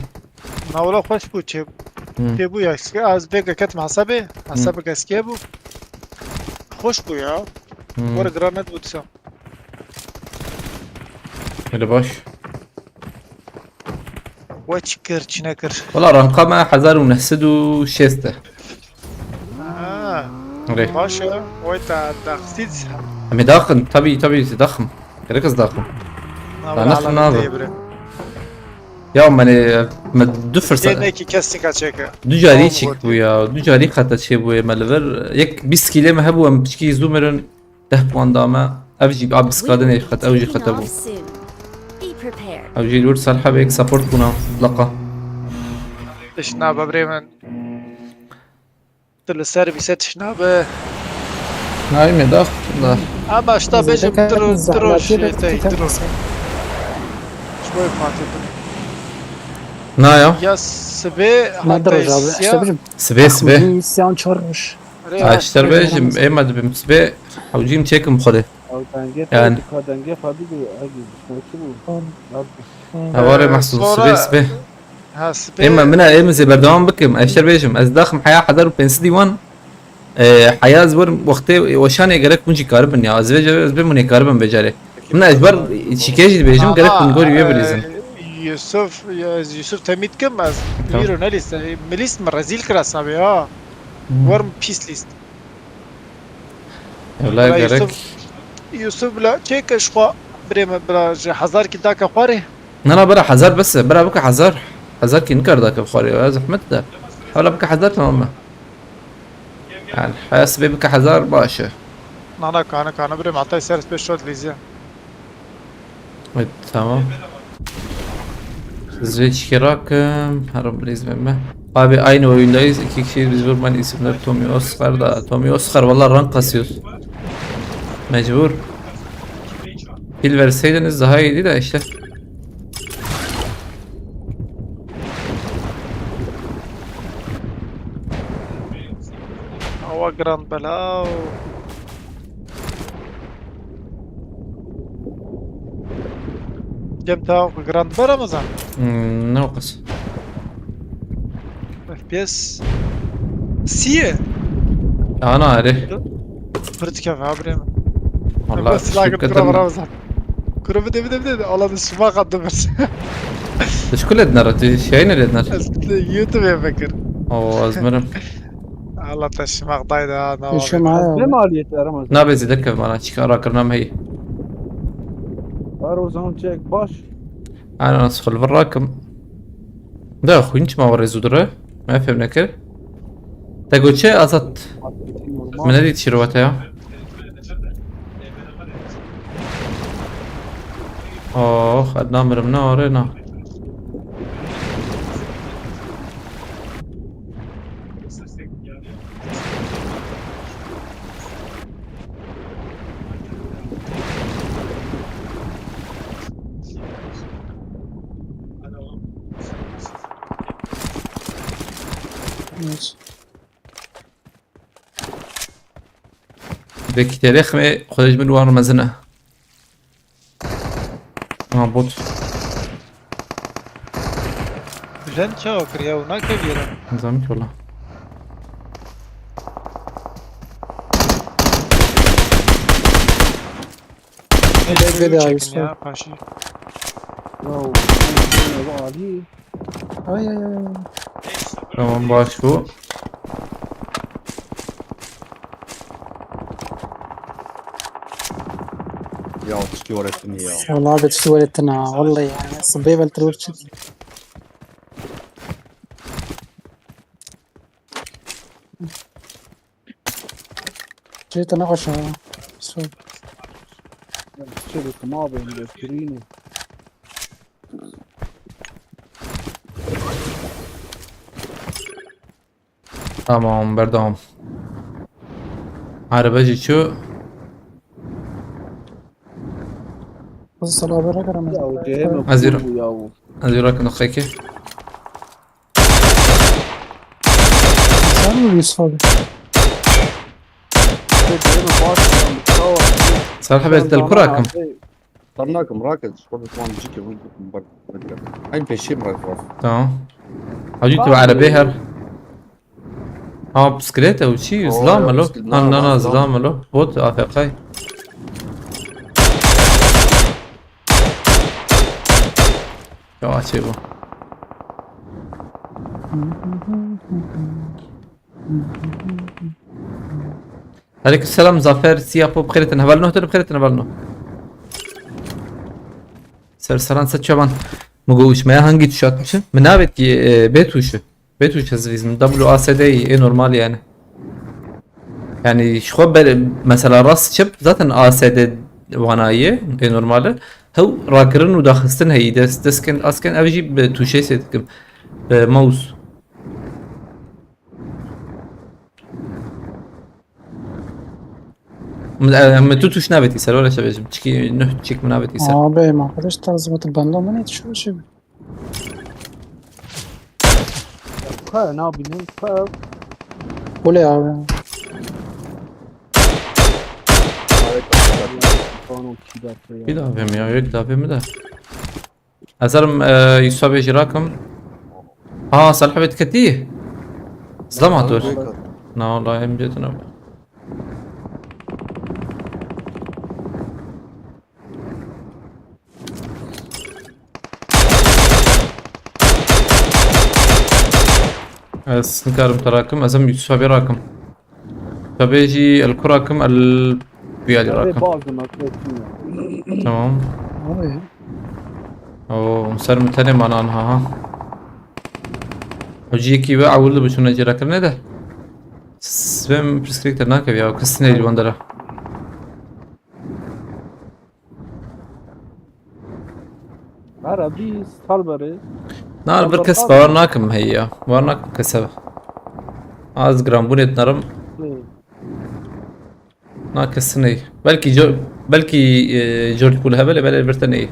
Nawla xweş bu çe. Hı. Te bu ya, az bega ket hesabı. Hesabı gaskiye bu. Xweş bu ya. Hı. Were granet bu disa. Öyle baş. We çi kir, çi nekir? Wala ranka me hezar û neh sed û şêst e. Ha. Rê. Baş e, we ta daxsîz. Em ê daxin, tabii, tabii, daxim. Gerek ez daxim. Na, da wala nexim ala nabe. Ya me ne, me du fırsat. Yine ki kesin kaçak. Du carî çik bu ya, du carî xeta çê bûye me li vir. Yek bîst kîlê me hebû, em piçkî zû mirin. Deh puan da me. Ev jî a biskadinê xet, ew jî xete bû. Ew jî li wir Salih abi yek support bûna mutlaqa. Tişt nabe birê min. Tu li ser bîse tişt nabe. Nayê me dax da. Ama işte bêjim tiro, tiro şêtey, tiro. Şboy Fatih. Na ya? Ya sibê hata ya. Sibê, sibê. Siyan çarmış. Ha, ji te re bêjim, ê me dibim sibê hewcîm çêkim xwedê. Ew dengê xwe, yani, dika dengê xwe bigire, ez ê bişme çi bû? Tamam. Hevalê Mehsûn, sibê, sibê. Ha, sibê. Ê me, min e, ê min zê berdewam bikim. Ez ji te re bêjim, ez daxim heya hezar û pênc sed wan, e, heya ez werim wextê weşanê gerek hûn jî karibin ya. Ez vê carê, ez bêm hûn ê karibin vê carê. Min e, ji ber çîkê jî dibêjim, gerek hûn gorî wê bilîzin. Yusuf, ya, ez Yusuf temî dikim, ez. Tamam. Wî ro nelîst, e, min lîst min rezîl kir hesabê ha. Hmm. Werim pîs lîst. Ewla gerek. Yusuf, Yusuf bila çêke ji xwe birê me bila ji hezar kî dake xwarê. Na, na, bira hezar bes e, bira bike hezar. Hezar kî nikar dake xwarê ya, zehmet de. Hala bike hezar, tamam mı? Yani, haya sibê bike hezar, baş e. Nana, kana, kana, birê, me hatay ser pê şot lîziya. Evet, tamam. Zveçki rakım, harım lezmeme. Abi aynı oyundayız. İki kişiyiz biz, vurman isimler Tommy Oscar da. Tommy Oscar, vallahi rank kasıyoruz. Mecbur. Kill verseydiniz daha iyiydi de işte. Awa giran bela. Game ta giran bera mı zan? Hmm, ne o kız? F P S. Siye. Ana ari. Pırtık ya, ha, bre mi? Vallahi Silah şirketin kıtıra vara mı zan? Kuru bir de bir de bir de alanı şıma katlı bir. Teşekkür edin ara, şey ne dedin? Eskide YouTube ya fakir. Oo, azmırım. Allah taşımaktaydı ha, ne Eşim var? ha. Ne maliyetler ama? Ne be zidek kevmana çıkar akırnam hey. Var o zaman çek baş. Ana nasıl xul vırrakım. Da xuyun çima var rezudura. Ne fem nekir. Te goçe azat. Normal. Min nedît şîrovete ya. Oh, ez namirim ne are na. Evet. Vekî terê ximê xwedê ji min wan mezin e. Ha, bot. Bilen çawa kiriya û nakeviyera. Nizam ki wala. Bekle de abi, Çekin sor. Ya paşi. Ya bu Ali. Ay ay ay. Tamam, baş bu. Ya tiştî öğrettin ya. Vallahi abi, tiştî öğrettin ha. Vallahi yani. Sıbê bel terör çıktı. Şey tane aşağı. Sol. Çelik ma ben de kirîne. Tamam, berdewam. Araba jî çû. Kızı salaha bırakırım. Ya o cehennem Azir. Bu ya o. Ez ê rakim daqiqekê. Sen mi Yusuf abi? Cehennem baş. Salih abi, ez te li ku rakim? Tam nakim raket. Şöyle şu an cike. Bak. Aynı peşim bak. Tamam. Hacî tu erebê her. Ha, bisiklet ew çi? Oo, Zilam ya, elo? bisiklet, Ha, na, na, na, zilam elo. Bot A F K. Ya, açê bu. Aleyküm selam Zafer Siyapo, bixêr hatin. Heval noh, tu bixêr hatin, heval noh. Ser seran se çavan. Min got, "Uşmeya hangî tuşe atmişin?" Min navêt ki, e, bê tuşe. Bê tuşe ez dibîzim. W A S D ê normal yani. Yani ji xwe ber, mesela rast çep zaten A S D wana ye, ê normal e. Hew rakirin û daxistin heyî, dest, destken, asken ev jî bi tuşê sê dikim. Bi mouse. Min, e, min tu tuş navêtî ser, were şevêjim. Çikî nuh çik min navêtî ser. Abi, ma arkadaş da zıvatı bende ama ne tişiyor şey? Kaya ne yapayım? Kaya. Bu ne abi? Kano kidate ya. Bir daha yapayım ya, yok daha yapayım da. Ezerim, e, Yusuf abi jî rakim. Ha, Salih abi diketî. Zlam hat wer. Na, wala em cetine. Ez nikarim te rakim, ez em Yusuf abi rakim. Tabê jî el ku rakim, el biyalî Tabii rakim. Bazı makinesi. Tamam. Abi. O ser min tenê mana niha ha. Hocî yekî ve ewil dibe çûna cêrakirinê de. Svem pirsgirêk te nakeve ya, kes neyê li wan dera. Ara bîst hal berê. Na, li vir kes bawer nakim heye ya. Bawer nakim kes hebe. Az giranbûnê dinerim. Hı. Na, kes neyê. Belkî co-, belkî, e, George Pool hebe lê belê li vir te neyê.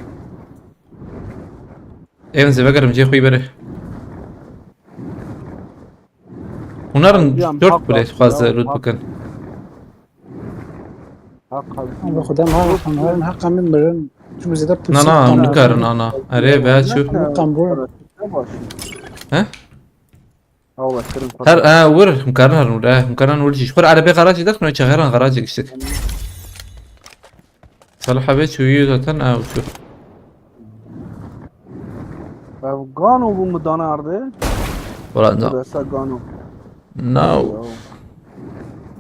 Ê min zê vegerim cê xwe yî berê. Hûn herin Yan George hak Poolê hak dixwaze ya, loot hak. Bikin. Hak hak. Ama Xwedê em herin, herin heqa min mirin. Çimkî zêde Na, na, pûsî hûn dikarin ana. Erê, be çû. Ne, ne, Tam bu. Ne baş. He? Ew vekirin Her, xwe. He, wir, hûn karin herin wir, he, hûn karin wir jî. Ji xwe re erebê garajê derxin, çaxeran garajê giştik. Salih abi çûyî zaten, ew çû. Ev gano bû min dane erdê. Wala na. Desa gano. No. Ya.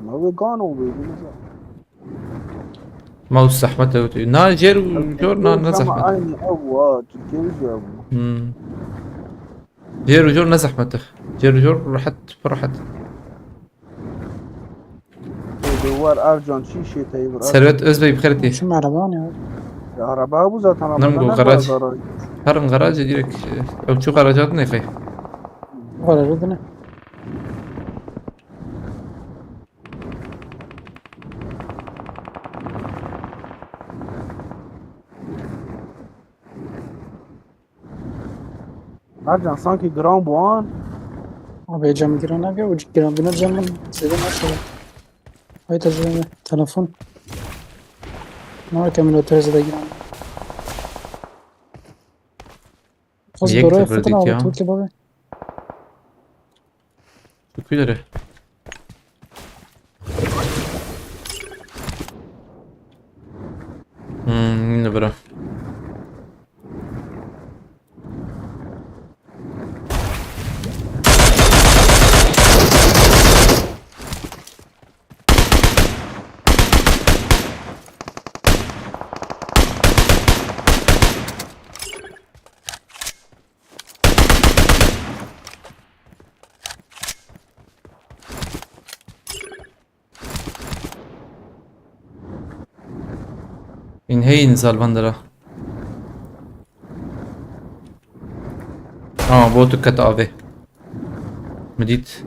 Ma wê gano bê, bê neza. Ma û zehmet e wî. Na, jêr û jor na, ne zehmet. Ama aynı ev wa, Türkiye wî jî ev. Hmm. Jêr û jor ne zehmet e. Jêr û jor rehet, pir rehet. Ê, de war Ercan çî şê teyî bir Servet Özbey bi xêr tê. Çim araba ne? Ya, araba bu zaten, araba Nam ne bu var garaj. Garaj. Herin garajê direkt, e, ew çû garaja din nexê. Garaja din e. Ercan, sanki giran bû an. Abi cem giran abi, o giran bina cem min zêde nasıl? Hayta cem telefon. Ne var ki, emülatör zêde giran. Az Yek doraya sıfır fırtına dik abi, ya. Türkiye baba. Teşekkür ederim. Hmm, yine bura. În heyîn zalvan dera. Aa, bo tu ket avê. Min dît.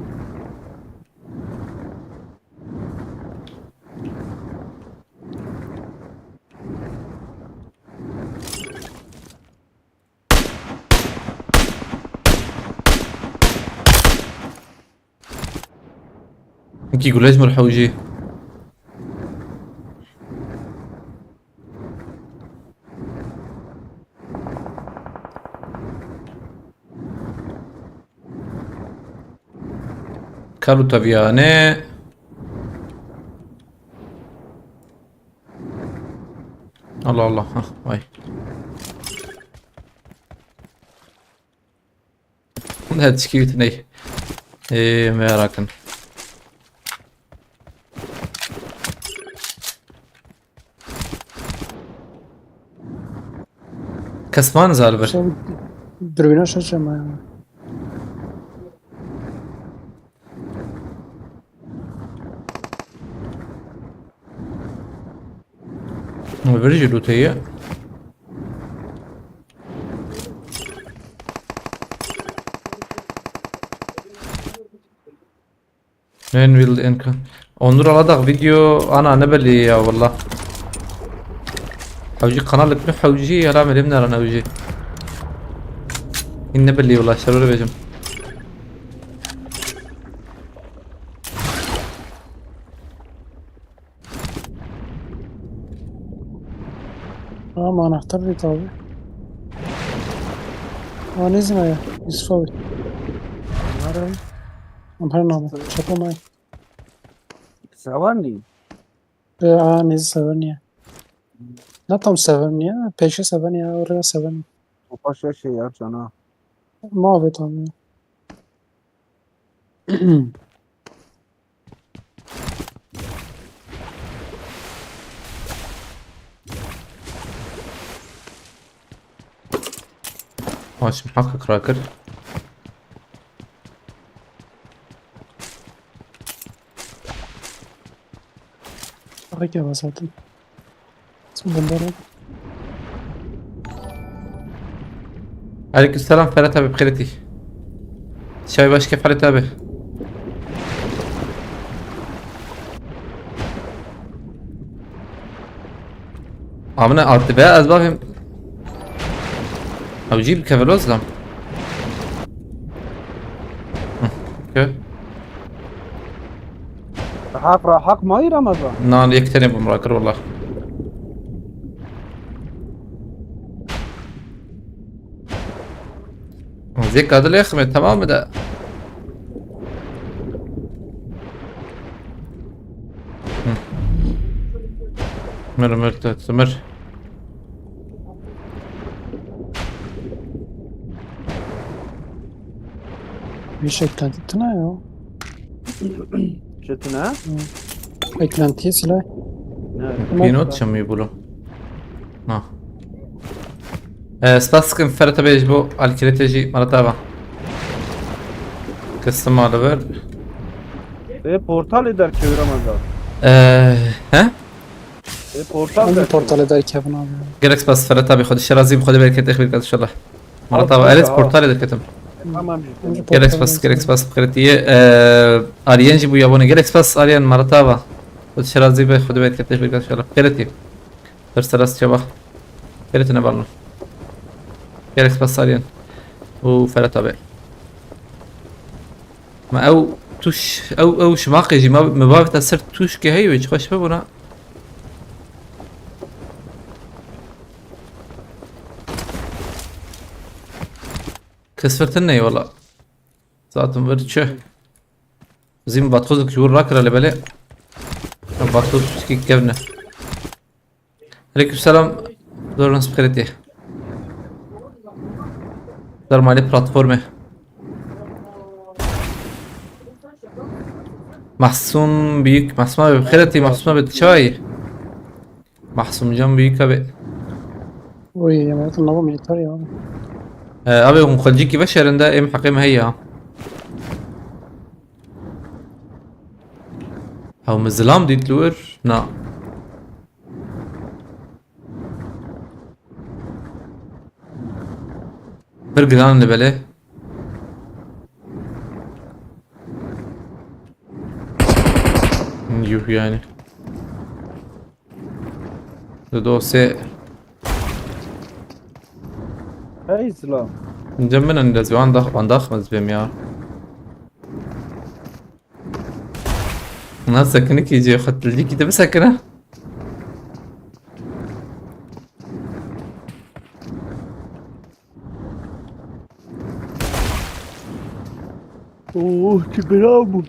Wekî gulej mir hewjî. Kal û teviyane. Allah Allah. Hah, vay. Ne tişkî wî tune. Ê, me rakin. Kes man zal bir. Sen dürbüne şaşırma ya. Vir jî loot heye. Men will enka. Onur Aladağ video ana ne belli ya valla. Hewcî kanalek mi hewcî ya la melim naran hewcî. Hin ne belli valla şerore bêjim. Ama anahtar dît abi. Aa, ne zina ya? Yusuf abi. Var abi. Am her name. Çapa may. Seven dî. E, aa, ne seven ya? Ne tam seven ya? Peşe seven ya. Oraya seven. O paşa şey ya cana. Mavi tam ya. Maç muhakkak rakir. Peki, ama zaten. Sen bunları al. Aleykümselam Ferhat abi, bi xêr hatî. Çay baş ke Ferhat abi. Amine artı be ez bakayım. Abi cî bi keveloz lan. Hı, kö. Haq ra haq mayî Ramazan. Nan yek tenê bûm rakir wallah. Zêka dilê xime, tamam mı da? Hı. Mir, mir, tu, tu, mir. Bir şey eklendi tına ya. Çi tune? Hı. Eklentiye silah. Ne? Pînot çi mi bûlo? Na. E, spas dikim Ferhat abi ji bo alkirete jî Ferhat abi. Kestim ali ver. E, portalê derkevir ama da. E, he? E, portal Hangi derkevir. Portalê derkevin abi? Gelek spas Ferhat abi, Xwedê şerazî bi Xwedê bereket êxbîr kat inşallah. Murat abi, ez portalê derketim. Tamam. Gelek spas, gelek spas bi xêretiye. Eee, Aryen jî bû yabonê. Gelek spas Aryen, Murat abi. Xwedê şerazî be, Xwedê bereket êxbîr kat inşallah. Xêretiye. Ser seras çaba. Xêretiye ne balno. Gelek spas Aryen. Û Ferhat abi. Ma ew tuş, ew, ew şimaqê jî ma, me bavêta ser tuşkê heye wê, çi xweş bibûna. Kes vir tune ye wala. Zaten vir çi? Zîm vatxozek ji wir rakira lê belê. Vatxoz tişkî kevne. Aleykümselam. Zor nas bi xêrê tê. Dar malê platformê. Mahsum Büyük, Mahsum abi, bi xêrê tê, Mahsum abi, çay. Mahsum Can Büyük abi. Oy, yemin ederim, nava militar ya. Ee, abi, hûn xelcîkî veşerin de, em heqê me heye. Ew min zilam dît li wir? Na. Bir giran li belê. Yuh yani. Di dosê. Hey, zilam. Cem min endez, wan dax, wan dax mez bim ya. Na sekinikî cê xwe tilcîkî te bisekine. Oh, çi bira bû.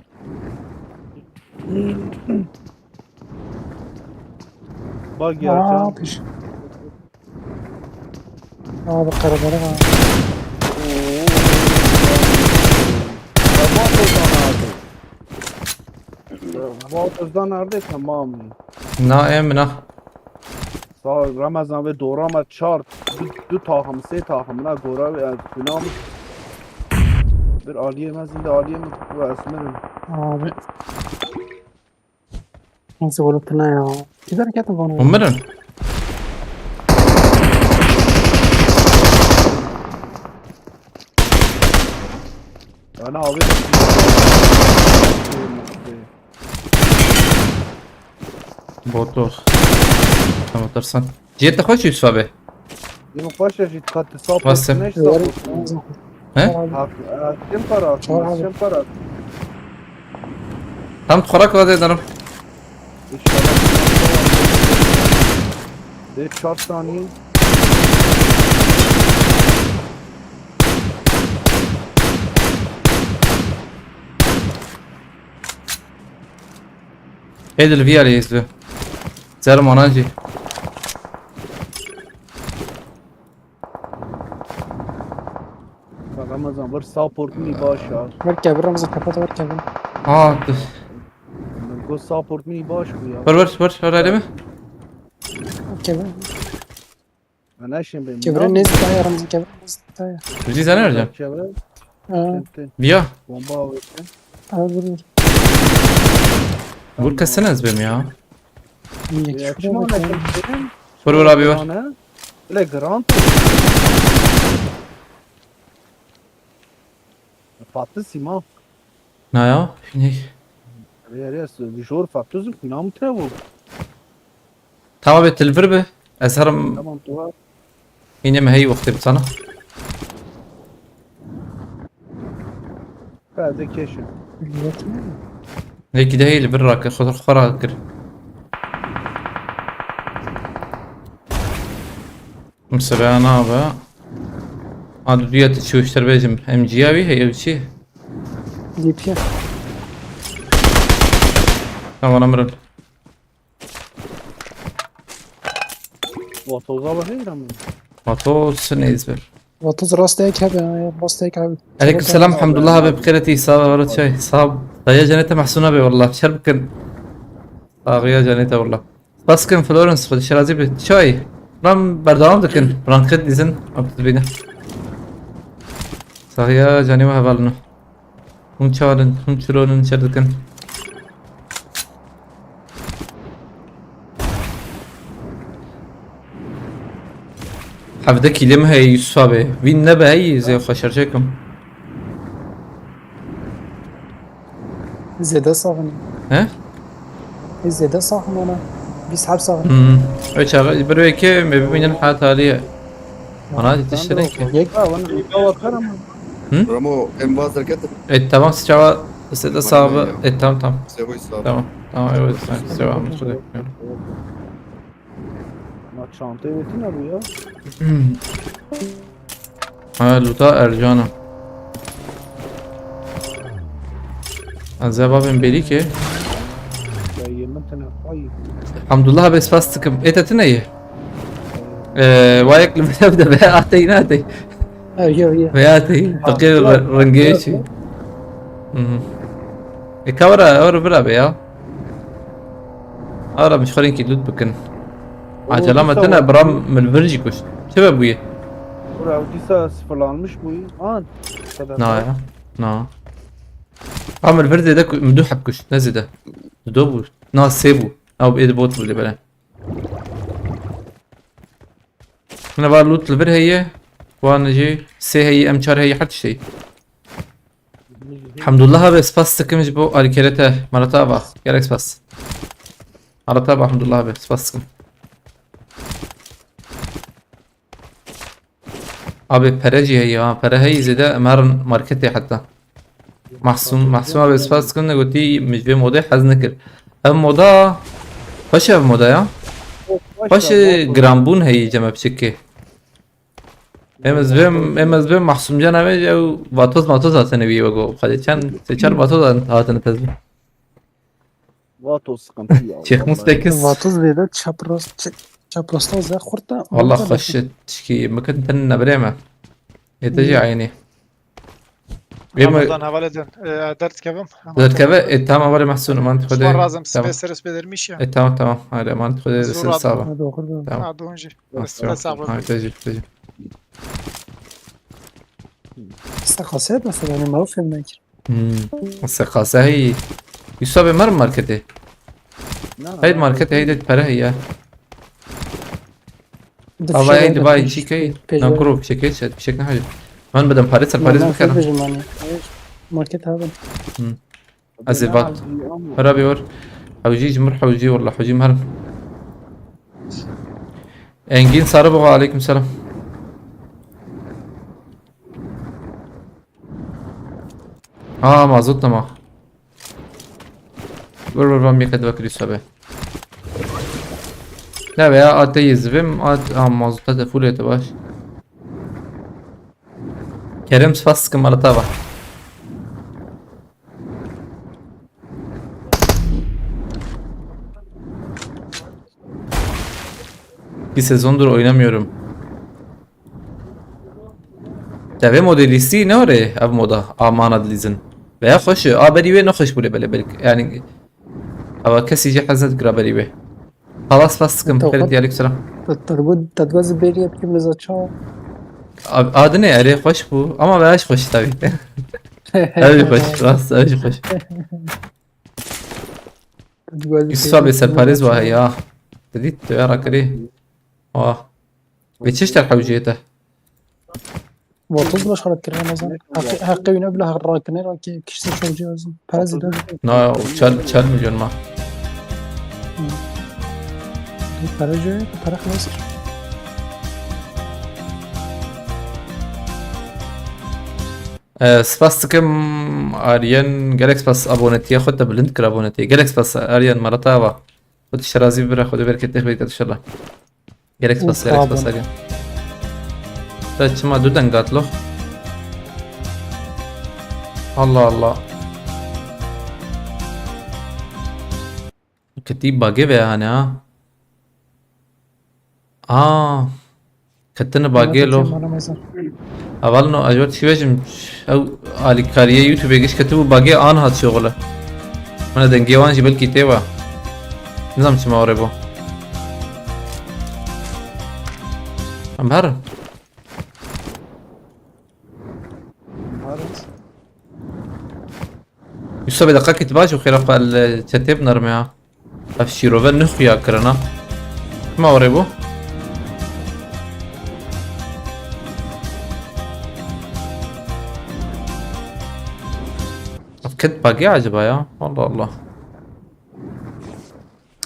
Bak ya, Aa, can. Piş. Aa, bak, karabalık ha. Oo. Tamam, o zaman abi. Tamam, o zaman nerede? Tamam. Na em na. Sağ ol, Ramazan ve doğru ama çar. Du, du tahım, se tahım, na gora ve, e, final. Bir aliye mezinde aliye mi? Bu esmerim. Abi. Nasıl olup ne ya? Gider git bana. Umarım. Yani abi. Botor. Tamam, atarsan. Cihet de hoş Yusuf abi. Yine paşa jî dikkatli sağ Basın. Postuna hiç sağ postuna. He? Hak, e, kim para? Çağır abi. Kim para? Tam xorak vade ederim. İnşallah. Ve çar saniye. Ê di li vî alî yê zû. Zer manan jî. Ramazan, bir supportun baş ya. Ver kevir Ramazan, kapat, ver kevir. Ha, dur. Go supportun baş bu ya. Ver, ver, ver, ver elimi. Kevir. Ana şimdi ben Kevire ne zitaya Ramazan, kevire ne zitaya. Bizi sen nerede? Kevire. Ha. Bitti. Biya. Bomba alırken. Al vur vur. Vur kesene ezbem ya. Vur, vur abi, vur. Bile Grant. Fatlı Sima. Na ya, ne? Rê rê, jor Fatlı zim kunam te bu. Tamam be, tilvir be. Ez herim. Tamam, tu var. Yine mi hey wextê bi sana? Ferde keşin. Millet mi? Lê gide hey li vir rakir, xwe xwe rakir. Mesela nabe. A, du duya te çi wişter bêjim. M G ya wî heye, ew çi? Lîpya. Tamam, mirin. Vatoza bak, heyran mı? Vatoz ne izbir? Vatoz rast ek abi, ha, rast ek abi. Aleyküm selam, Hamdullah abi, bi xêretî, sağ ol, çay, sağ ol. Daya cenete mahsuna be, wallah, şer bikin. Ağrıya cenete, wallah. Baskin Florence, xwedî şirazî bi. Çay. Ram berdewam dikin. Ranked dîzin. Abdülbine. Sahiya canî we hevalino. Hûn çarin, hûn çironin çer dikin. Hevde kîlim heye Yusuf abi. Vîn nebe hey zê xwe şerçekim. Zêde saxin. He? Ê zêde saxin ana. Bîst heb saxin. Hmm. Ew çaxa bir wê ke me bibînin ha taliye. Ana tiştine ki. Yek. Ha, wan ê bawa kar ama. Hı? Ramo, em vaz derket. E, tamam, sıçava zêde saxi. E, tamam, tamam. Sevoy sağ. Tamam. Tamam, evet, sen sewa mutlu. Ma çantayê wê tune bû ya. Ha, luta Ercana. Ez ê bavên berî ke. Ya yê min tune, ay. Hamdullah abi, spas dikim. Ê te tune ye? Ee, wayek li vira bide be, atey, natey. Ew, yo, yo. Ve atey. Fakir rengê çi. Hı hı. E, ka were, were vira be ya. Ara min ji xwe rênkî lût bikin. Acela me tune, bira min vir jî kuşt. Çi ve bûye? Bura ew dîsa sıfırlanmış bûye. Aa, na ya. Na. Ha, min vir zêde ku-, min du heb kuşt, ne zêde. Dudo bû. Na, sê bû. Ew ê di bot bû lê bere. Min va lût li vir heye. Wan jî sê heye, em çar heye, her tişt heye. Hamdullah abi, spas dikim ji bo alîkêrê te. Malata ava. Gelek spas. Malata ava Hamdullah abi, spas dikim. Abi pere jî heye ha. Pere heye zêde em herin marketê heta. Mahsûm, Mahsûm abi spas dikim, gotî min ji vê modê hez nekir. Ev moda xweş e, ev moda ya. Xweş e, giranbûn heye cem e piçikê. Em ez vêm, em ez vêm Mahsûmcan abi ew vatoz matoz hatine wî wego. Xwedê çend sê çar vatoz hatine tezî. Vato sıkıntı ya. Çekmiş sekiz. Vatoz zêde çapraz, çe-, çaprasta zêde xurt e. Wallah xweş e, tişkî mikin tin nebirê me. Ê te jî aynî. Ramazan, hevalê din. E, derdikevim. Derdikeve, e, tamam, hevalê Mahsûn, man xwedê. Şuan razım, tamam. Speseriz bedirmiş ya. E, tamam, tamam. Hadi, man xwedê, sen sağ ol. Hadi oxir. Tamam. Hadi, onji. Sağ ol. Hadi, te jî, te jî. Seqasiyet mesela, yani, mawfim nekir. Hmm. Seqase hey. Yusuf abi, mer marketê. Hey marketê, hey de pere hey ya. Ava hey de bay çi key. Na kuro fişek çet, fişek ne hacı. Man bedem pare ser pare bikerim. Market abi. Hmm. Ez ê vat. Her abi var. Hewcî ji mir hewcî, wallah hewcî merim. Engin Sarıboğa, aleyküm selam. Aa, mazot nema. Vur vur, van bir kadva kriz abi. Ne be ya, at yizvim, at, aa, mazot da full ete baş. Kerem spas sıkım arata bak. Bir sezondur oynamıyorum. Te vê modê lîstî ne were ev moda amana dilîzin. Veya xweş e, a berî wê nexweş bû lê belê belk. Yani ava kesî jî hez nedikira berî wê. Xalas, spas dikim. Xêr, aleyküm selam. Te, te, te, te dibez bêrî yê bikim li za çawa? A, a dinê erê xweş bû. Ama veya jî xweş tabii. Ev jî xweş, rast, ev jî xweş. Yusuf abi serparêz wa ya. Te dît, tu ya rakirî. Wah. Vê çi ji te hewcê te? Vatoz baş xelet kir Ramazan. Heqê, heqê wî ne bila heq rakine, rakê kiştî şewcê lazim. Para zî lazim. Na, çel, çel milyon ma. Hı. Para jê, para xelas kir. Ee, spas dikim Aryen, gelek spas abonetiye xwe te bilind kir abonetiye. Gelek spas Aryen, marata ava. Xwe tu şerazî bibire, Xwedê bereketê xwe bide inşallah. Gelek spas, gelek spas Aryen. Te çima du deng hat lo? Allah Allah. Ketî bagê ve hane ha. Aa. Ketine bagê lo. Heval no, ez wer tişkî bêjim, ew alîkariyê YouTube-ê giş ketibû bagê an hat şoxile. Min dengê wan jî belkî tê wa. Nizam çima orê bû. Em herin. Yusuf bê deqakê tu baş û xêra xwe li çetê binêrim ya. Ev şîrove nixuya kirina. Kima orê bû? Ev ket bagê acaba ya? Allah Allah.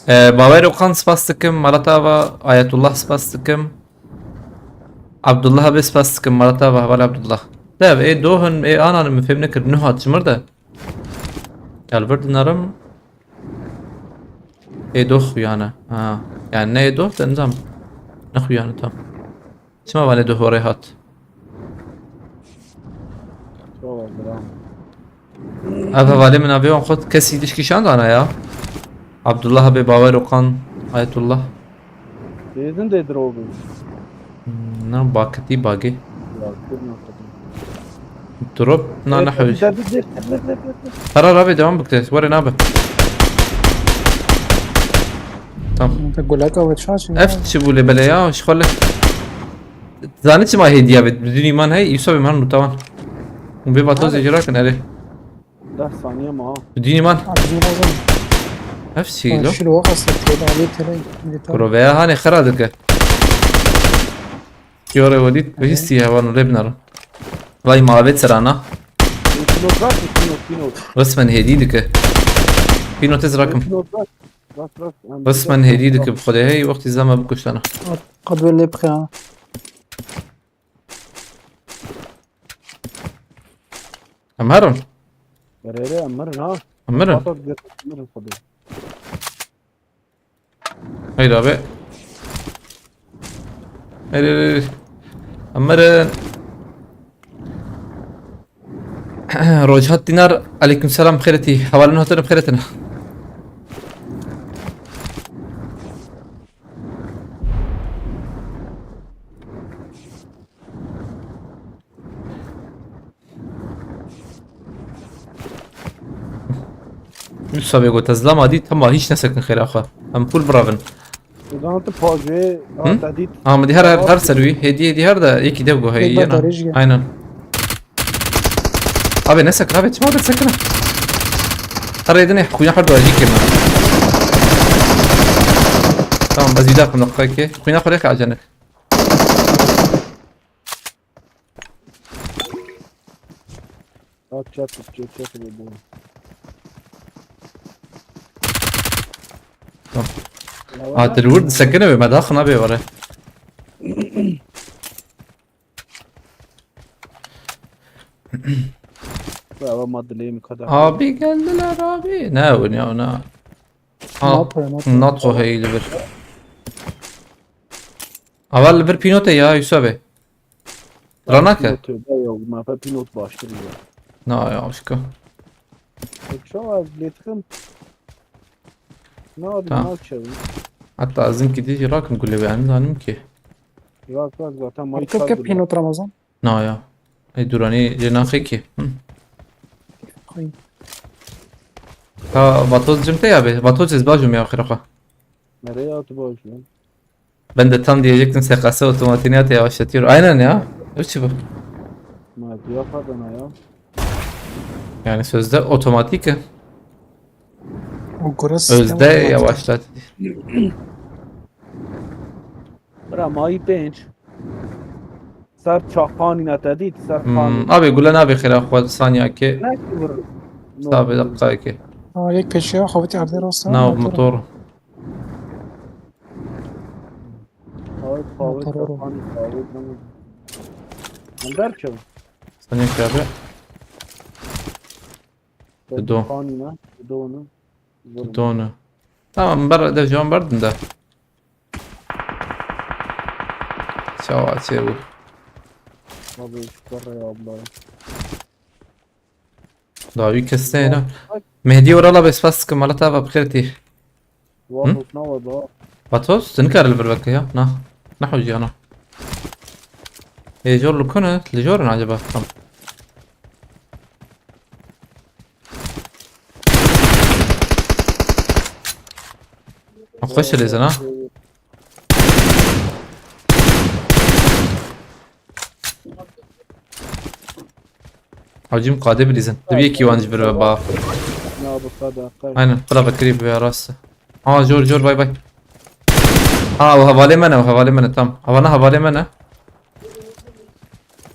Ee, Bawer Okan spas dikim, Malatava Ayetullah spas dikim. Abdullah abi spas dikim, Malatava heval Abdullah. Dev, ê dohin, ê anan min fêm nekir, nuh hat çimir de. Gel vir dinarim. Ê doh xuyane. Ha. Yani ne ê doh de nizam. Ne xuyane tam. Çima vanê doh orê hat? Ev hevalê min navê wan xwe kesî dişkî şandana ya. Abdullah abi Bawer Okan Ayetullah. Dêdin dê diro bin. Hmm, na bakitî bagê. Ya, kir na kadın. Drop, na ne hewş. Karar abi devam bikte. Were nabe. Tamam. Te gulaka ve çaş. Ev çi bû lê bele ya, şixwele. Zanî çima hêdiya bit? Bidûnî man hey, Yusuf ê man mutawan. Hûn bê vatoz ecra kin erê. Deh saniye ma. Bidûnî man. Abi, lazım. Ev çî lo? Şilo waqas têda alê tele. Kuro veya hanê xera dike. Kiyore wedît bihîstî hevan lê binaro. Vay mavet serana. Pinot bırak mı? Pinot, Pinot. Resmen hêdî dike. Pinot ez rakim. Pinot bırak. Bırak, bırak. Resmen hêdî dike bi xwedê hey wextî zema bikuştana. Qad wê lê bixê ha. Em herin. Berê, em mirin ha. Em mirin. Fatat gir, em mirin xwedê. Heyda be. Heyda be. Em mirin. Rojhat Dinar, aleyküm selam, xêretî. Hevalin hatine, xêretine. Musa bê got, ez lama dît, hema hiç nesekin xêra xwe. Em full biravin. Udan tu pajê, ha, te dît. Ha, min dî her, her, her ser wî. Hêdî, hêdî her de yekî dev go hey, yena. Aynen. Abi nesekin, abi çima nesekin? Her yedine xuyna her duajî kirme. Tamam, ez wî daxim nokta ki. Xuyna xwe rêxe acanik. At çat, çat, çat, çat, çat. Tamam. Ha, dilwir disekine be, me daxina be were. Ava ma dilê mi kadar. Abi geldiler abi. Ne oynuyor ona? Ha, NATO, NATO. NATO heyli bir. Aval bir pinote ya Yusuf abi. Ranake. Tövbe ya, ma pe pilot baştır ya. Na ya, aşka. Çawa lêtixim. Na abi, na çevi. Hatta azim ki dî rakim gule be, em zanim ki. Rak, rak, zaten mayı. Artık ke pilot Ramazan. Na ya. Ê duranî lê naxê ki. Hı. Xwî. Ha, vatoz cim te ya be. Vatoz ez bajum ya xiraxa. Nereye atı bajum? Ben de tam diyecektim S K S otomatik hayatı yavaşlatıyor. Aynen ya. Öyle bu. Ma diyor kadına ya. Yani sözde otomatik. Özde yavaşlat. Bira, mayî pênc. Ser çaxanî ne te dît, ser Hmm, xanî. Abi gule nabê xêra xwe saniyakê. Ne ki vur. Sabê deqayekê. Aa, yek peşiya xwe bitî erdê rasta. Nav motor. Abi, abi, Motor oğlum. Çaxanî, abi, bunu. Ender çabuk. Saniyakê abi. Dido. Xanî ne? Dido ne? Dido ne? Tamam, ber de can berdin de. Çawa çê bû. Abi, şu para ya abla. Dawî kes tê ne? Mehdi orala bes pas kim, Allah tava bixêr tî. Wa Hı? Hotna wa da. Batos, tu nikare li vir veke ya? Na. Ne hociyana. Ê jor li ku ne? Li jor in acaba? Tamam. Xweş dilîzin ha. Hacim qadê bilîzin. Dibi yekî wan ji vir ve ba. Ya bu kadar. Aynen, pira vekirî bi rast. Ha, jor, jor, bay bay. Ha, o hevalê me ne, o hevalê me ne, tamam. Havana hevalê me ne.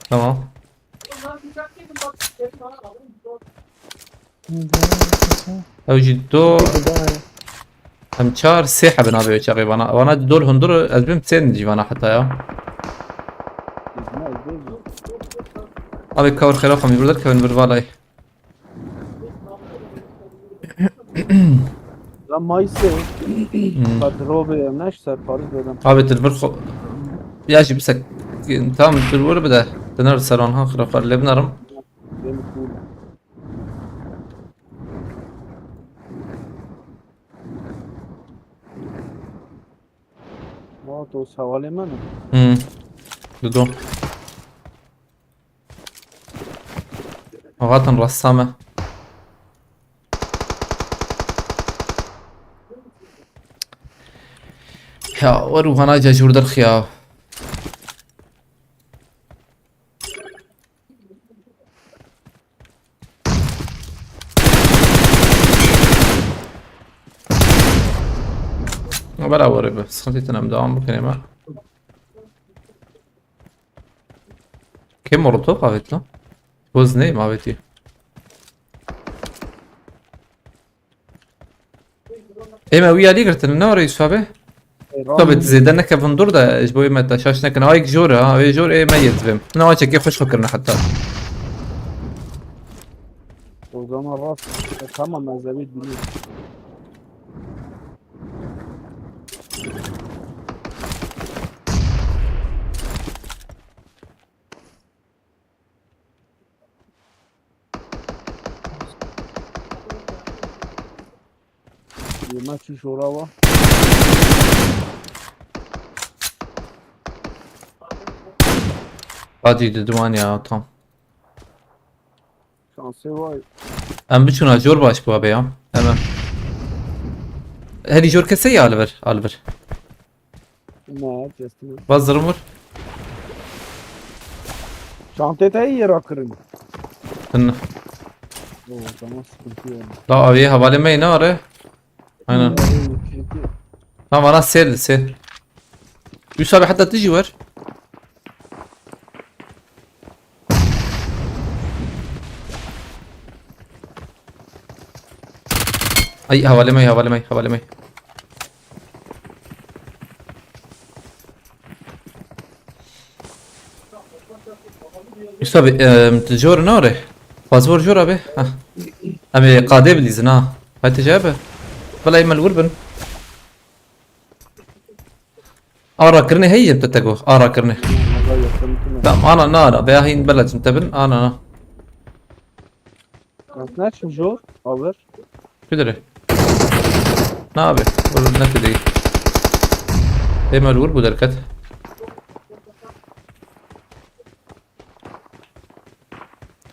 Tamam. Ew jî do. Em çar, sê hebe nabê çaxê vana. Vana dol hundur, ez bim sê jî vana heta ya. Abi kawir xêra xwe mîvir derkevin vir valay. Lan Mayıs'ı. Hmm. Kadrobe ya, neş ser Paris dedim. Abi tu li vir xwe. Ya jî bisek. Tamam, tu li wir bide. Dinar seran ha xira xwe lê binarim. Benim cool. Aa, dost, hevalê me ne? Hmm. Dido. Hatin rasta me. Ya, wer û hana cecûr derxiya. Beraber be. Sıkıntı etmem. Devam bu kelime. Kê molotof avêt lan? Boz neyim avêtî. Ê me wî alî girtin, ne were Yusuf abi? Ê, Tabi ramî. Zêde nekevin dur de ji bo ê me te şaş nekin. Ayek jor ha, ê jor ê me yê divêm. Ne ayçekê xweş xwe kirine heta. O zaman rast. E, tamam, ez evî bilî. Yema çi şora wa? Hadi dedim hani ya, tam. Şansê vay. Em biçûna jor baş bû abi ya. Hemen. Herî jor kesê ya li vir, li vir. Ne, kestim. Baz zırım vur. Çantê te yê rakirin. Hınna. Oo, tamam, sıkıntı yok. Da abi havalê me ne are? Aynen. Tamam, ana sel, sel. Üst abi hatta tiji var. Ay, havalê me, havalê me, havalê me. Usta abi, em, tu jor ne ore? Fazla jor abi. Ha. Em ê qadê bilîzin ha. Hay tu jebe. Bela emel vur bin. Ara kirine hey yem te tego. Ara kirine. Tamam, ana na ana. Veya hin bela çim te bin. Ana na. Nasıl jor? Alır. Kudere. Ne abi? Vur ne te değil. Emel vur bu derket.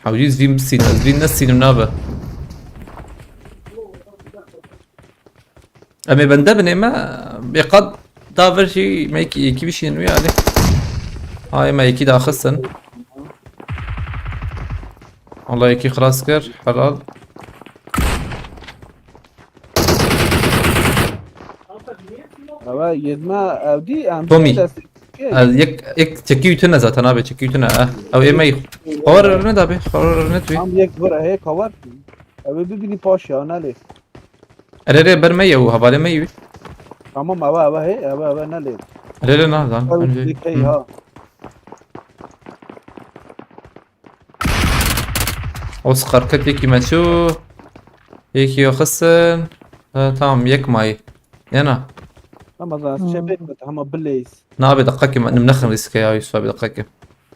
Hawcî ez vî misînim, ez vî nesînim nabe. Em ê bende binê me, bê qad da vir jî me yekî, yekî bişînin wî alî. Ay me yekî daxistin. Allah yekî xilas kir, helal. Yedme evdî em Tommy. dest- Ez yek, yek çekî ütüne zaten abi, çekî ütüne. Eh. Ew ê me yî. Xawar rine de abi, xawar rine tu. Tam yek vur he kavar. Ev bibînî paş ya ne lê. Ere re ber me ye û havale me yî. Tamam eve eve he eve eve ne lê. Ere re na zan. Ev Önce. dikey ha. Oscar ket yekî me çû. Yekî yo xistin. Ha, tamam yek mayî. Yana. Ama zan şebek mi hema bileyiz. Na abi deqakî me nim nexin rîske ya Yusuf abi deqakî.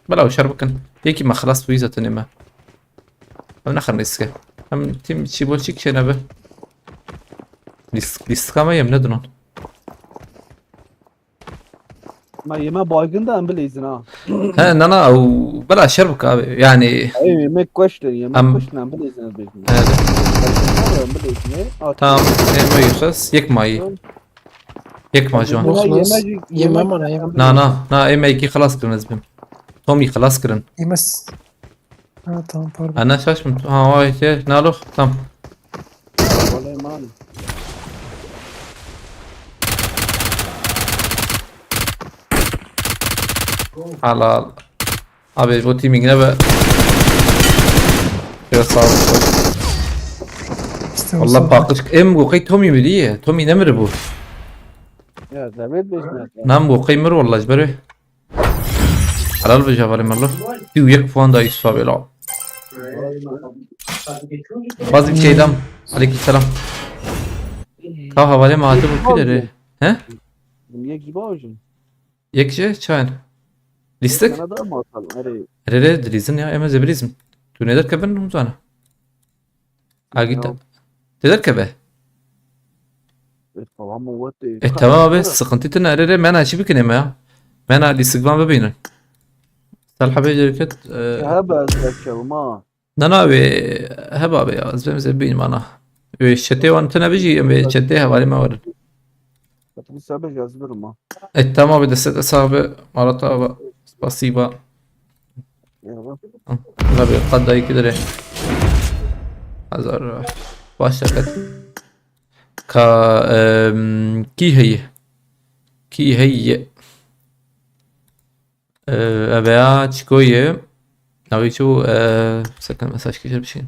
Bela û şer bikin. Yekî me xilas bûyî zaten ê me. Em nexin rîske. Em tîm çî bol çî kişêne bi. Lîst, lîstika me yem nedinon. Ma yeme baygın da em bileyizin ha. He na na ew bela şer bik abi. Yani Ay yemek koştu, yemek Em- koştu em bileyizin ez bileyizin. Evet. Em bileyizin he. At- Tamam. Ê me Yusuf. Yek mayî. Yek ma ciwan. Yemek- Xlas. yemek- Yeme yemek- mana yeme. Na na na ê me yekî xilas kirin ez bim. Tomî xilas kirin. Yemes. Ha tamam pardon. Ana şaş min. Ha vay şey. Na lox. Tamam. Vallahi mal. Halal. Abi bu teaming ne be? Ya sağ ol. İşte Wallah paqij. Em go qey Tomî mi diye? Tomî ne miri bu? Ya devlet beşine. Nam go qey mir wallah jbere. Halal be javalê mallo. Tu yek puan da Yusuf abi la. Bazı bir şeyden. Aleyküm selam. Ta havale ma hatı bu kudere. He? Niye gibi hocam? Yek je çayn. Listik? Sana da mı atalım? Hadi. Rere dilîzin ya, em ê zê bilîzin. Tu nêder kevin hûn zane. Agî te. Têder keve. E, tamam mı? What the- E tamam abi, sıkıntı tine rere, mena çi bikin eme ya. Mena listik van bibînin. Sel hebê cereket. E, Ha ben kaçalım ha. Na na abi, heba abi ya, ez bêm zê bîn mana. Wê çetê wan tine bijî, em wê çetê hevalê me werin. Katım sabır yazılırım ha. E tamam abi, deste de sahibi, Marat abi, spasiba. Ya bak. Abi, qadayı kidire. Hazar, başla kat. Ka, em, kî heye? Kî heye? Ee, eve ya çikoyê. Navê çi bû? Ee, second mesaj kişir bir şey.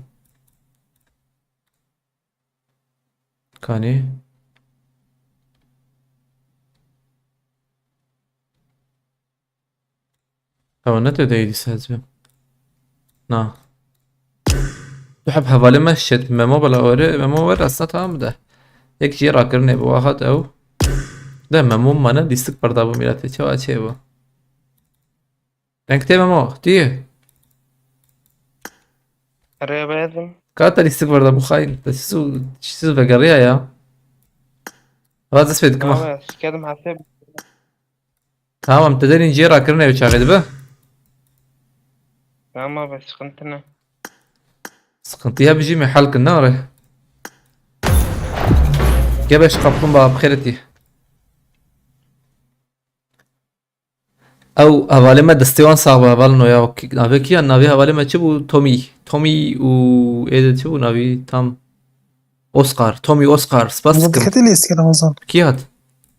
Kanî. Tamam, ne te deydi sezbi? Na. Tu hep hevalê me şet Memo bala ore, Memo wer aslında tamam da. Yek jê rakirinê bi wahat ew. De Memo mane lîstik berda bû mîratê. Çawa çê bû? Deng tê Memo, tu yê? Erê bezim. Ka te lîstik berda bû xayîn. Te çi zû, çi zû vegeriya ya. Va dest pê dikima. Ama sikedim hesê. Tamam, te derîn jê rakirinê ew çaxê dibe. Ama be sıkıntı ne? Sıkıntı ya bijî me hal kin ne are. Gebeş kaplumbağa bi xêretî. Ew hevalê me destê wan sax be hevalin o ya. Navê kî ya? Navê hevalê me çi bû? Tomî. Tomî û ê de çi bû navî tam? Oscar. Tomî Oscar. Spas dikim. Kete lêstikê Ramazan. Kî hat?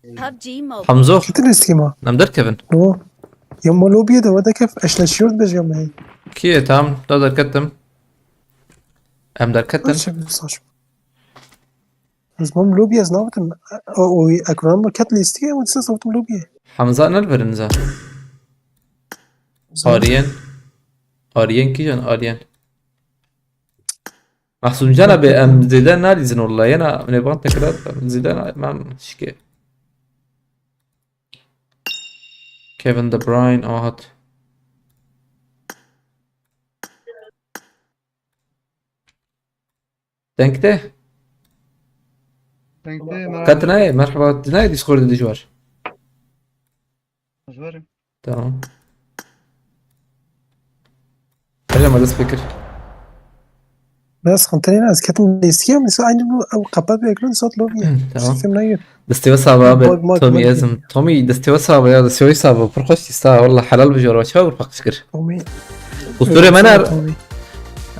PUBG Mobile. Hamzo. Kete lêstikê ma. Em derkevin. Yo. Ya ma lobiye de wede kef eşleşiyor bejeme. Kî ye tam? Da derketim. Em derketin. Nasıl bir saçma. Ez mam lobiye ez navetim. O, o ekran ma ket lêstikê, o dise savtum lobiye. Hamza ne verin za? Aryen. Aryen kî can Aryen. Mahsûmcan abi, em zêde nalîzin walla. Yena nêvan tekrar zêde na-, em şike. Kevin De Bruyne, aha hat. Denkte? Denkte, merhaba. Ka tinaye, merhaba. Tinaye Discord'e dijwar. Dijwarim. Tamam. Hocam, hadi speaker. Biraz sıkıntı ne? Ez ketim lêstikê, mesela aynı bu, ew kapat bir ekran, sat lobiye. Hı, tamam. Sistem ne gir? Destê we sabe abi. Bak, bak, Tomî bak. Ezim. Tomî, destê we sabe ya, destê we sabe. Pir xweş dîsa, walla helal bijara. Çawa bir paqij kir? Tomî. Qusûrê me ner. Tomî.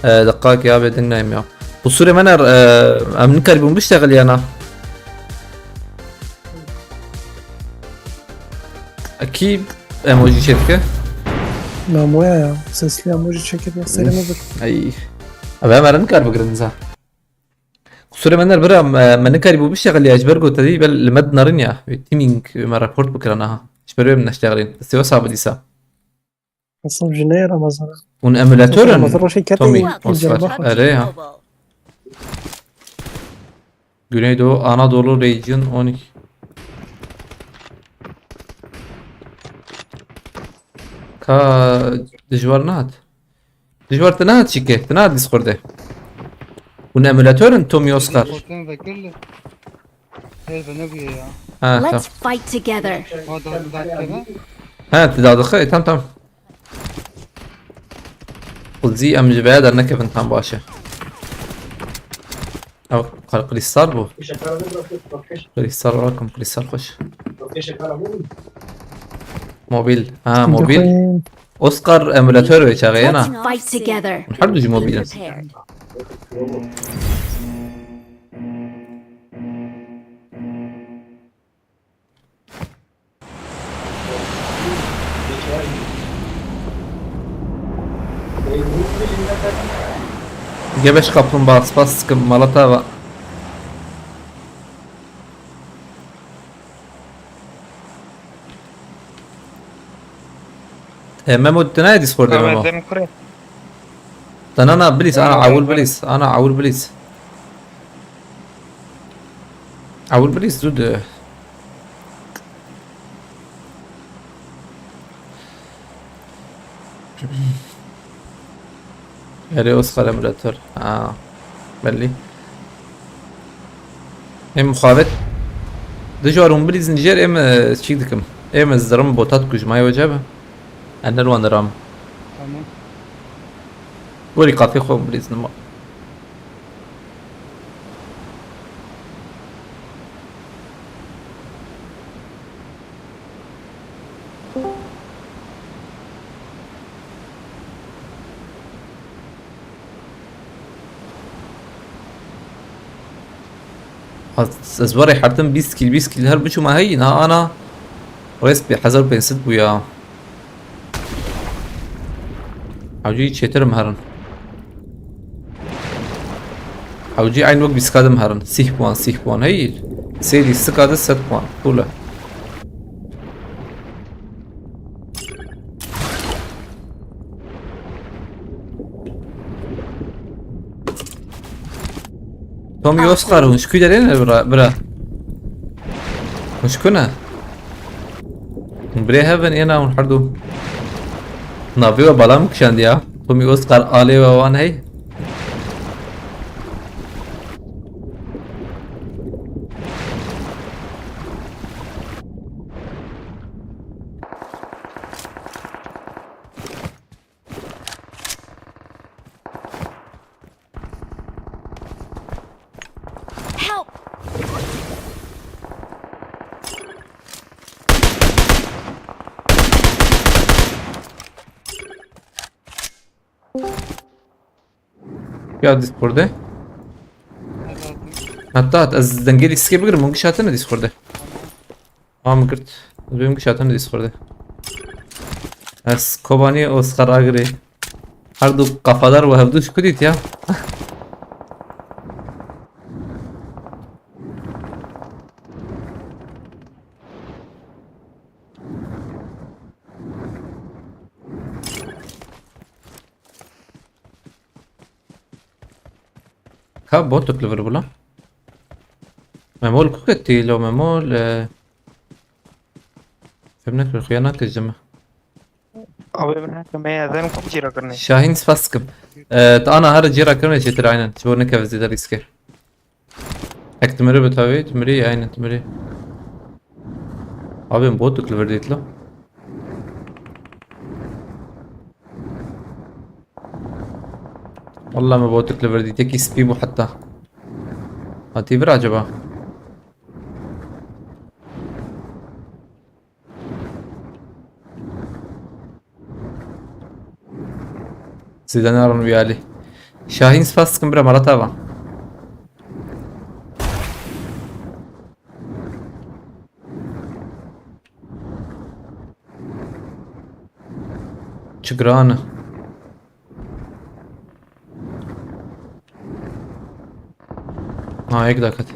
E, deqakê abi, dingnayim ya. Qusûrê me ner, e, em nikarîbûn biştexiliyana. Kî emoji çêdike? Namoya ya. Sesli emoji çekip ya. Serime bir. Ay. Abi hemen kar bigrin insan. Kusurê me ner bira, me, me nikarî bû bişexilî, ji ber ku te dî bel li me dinarin ya. Wê timing me report bikira niha. Ji ber wê min neştexilîn. Siyo sabi dîsa. Qesem ji ne Ramazan? Hûn emulator in? Ramazan roşê kete Tommy, iyi, Oscar. Erê ya. Güneydoğu Anadolu Region on iki. Ka dijwar nehat. Dijwar te nehat çike, te nehat Discord'e. Hûn emulator in Tommy Oscar. Ortadan bekirli. Her ne bu ya? Ha, tamam. Let's fight together. O da bir dakika. Ha, te dadixe, e, tamam, tamam. Quzî em ji veye dernekevin tam baş e. Ew qal-, kristal bû. Kristal rakim, kristal xweş. Mobil. Ha, mobil. Dixwîn. Oscar emulator wê çaxê ye na. Let's fight together. Her du jî mobil in. Prepared. Gebeş kaplumbağa, spas sıkım, Malatava. E, Memo, tu nayê Discord'ê, Memo? Tamam, Memo. Dem kure. Tanana, please, ana, awul, please. Ana, awul, please. Awul, please, zû de. Erê Oscar emulator. Ha, belli. Em muxabet. Dijwar hûn bilîzin jêr em, e, çîk dikim. Em ez dirim botat ku ji mayê wece be. Ez nerwan diram. Tamam. Gorî kafê xwe hûn bilîzin ma. Ez, ez warê hertim bîst kîl, bîst kîl her biçûma heyî, na ana rêz pê hezar û pênc sed bûya. Hewcî çêtir im herin. Hewcî eyn wek bîska dim herin. Sîh puan, sîh puan. Hey, sêdî sika de sed puan. Cool e. Tommy Oscar, hûn ji ku derê ne bira, bira? Hûn ji ku ne? Hûn birê hev in, êna hûn herdu. Navê we bala min kişandiya. Tommy Oscar alê we wan hey. Help! Ya Discord'e. Hatta ez dengê lîstikê bigirim, hûn giş hatine Discord'e. Tamam, girt. Ez bêm giş hatine Discord'e. Ez Kobanî Oscar Agirê. Her du kafadar û hevdu ji ku dît ya. Ka botuk li vir bû la. Memol ku ketî lo Memol, e, fêm nekir, xuya nake ji me. Abi min heke me ya zem ku cîra kirine. Şahin spas dikim. E, tu ana her cîra kirine çêtir aynen. Ji bo nekeve zêde rîske. Ek tu mirî bi tavê, tu mirî, aynen tu mirî. Abi botuk li vir dît la. Wallah me botuk li vir dît, yekî spî bû heta. Hatî vir acaba? Zêde narin wî alî. Şahîn spas dikim bira, mala te ava. Çi giran e. Ha, yek daket.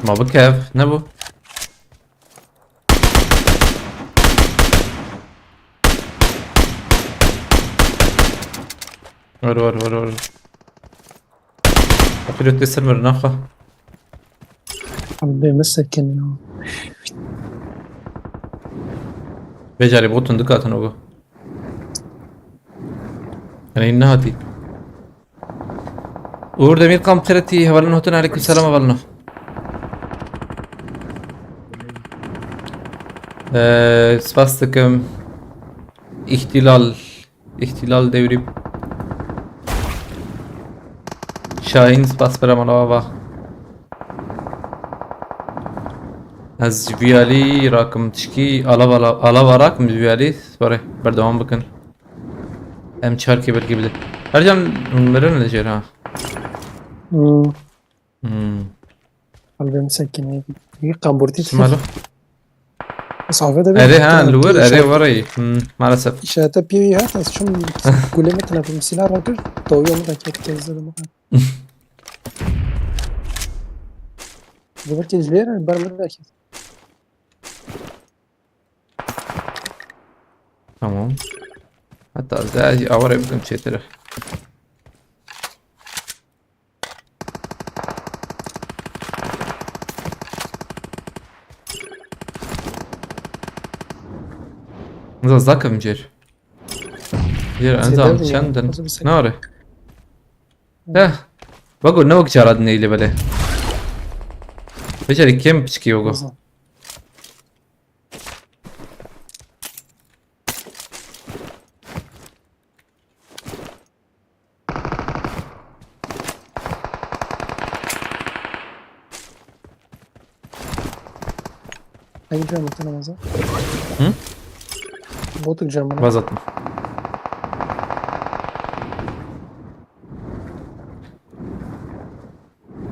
Ma bikev, ne bu? Var, var, var, var. Pilot de ser mirina xwe. Abi bê min sekin ya. Becarî botun dikatin ogo. Yani nehatî. Uğur Demir Kamp Kırıtı, hevalin hotun, aleyküm selam hevalin. Ee, spas dikim. İhtilal. İhtilal devrim. Şahin, spas bera mala baba. Ez ji viyalî rakim tişkî alav, alav, alav rakim ji viyalî. Sparê, berdewam bikin. Em çarkê belkî bide. Her can mirin li jêr ha. Hmm. Hmm. Kalbim sekineydi. Büyük kamburti. Çima lo? Mesafede bir Erê ha, tane li wir, bir erê işaret- warayî. Hmm, maalesef. İşarete bir hat, az çum guleme tane bir silah rakır. Doğuyor mu da kek gezdi mi? Bu bir kez bir yer, bar mı da kes. Tamam. Hatta ez de aware bikim çêtir. Zazakım cêr. Cêr enzam çendin. Nare. Heh. Bago ne wek cara dinê ile bele. Becerî kêm piçkî yogo. Hangi cam atın Ramazan? Hı? Botuk camına. Vaz atma.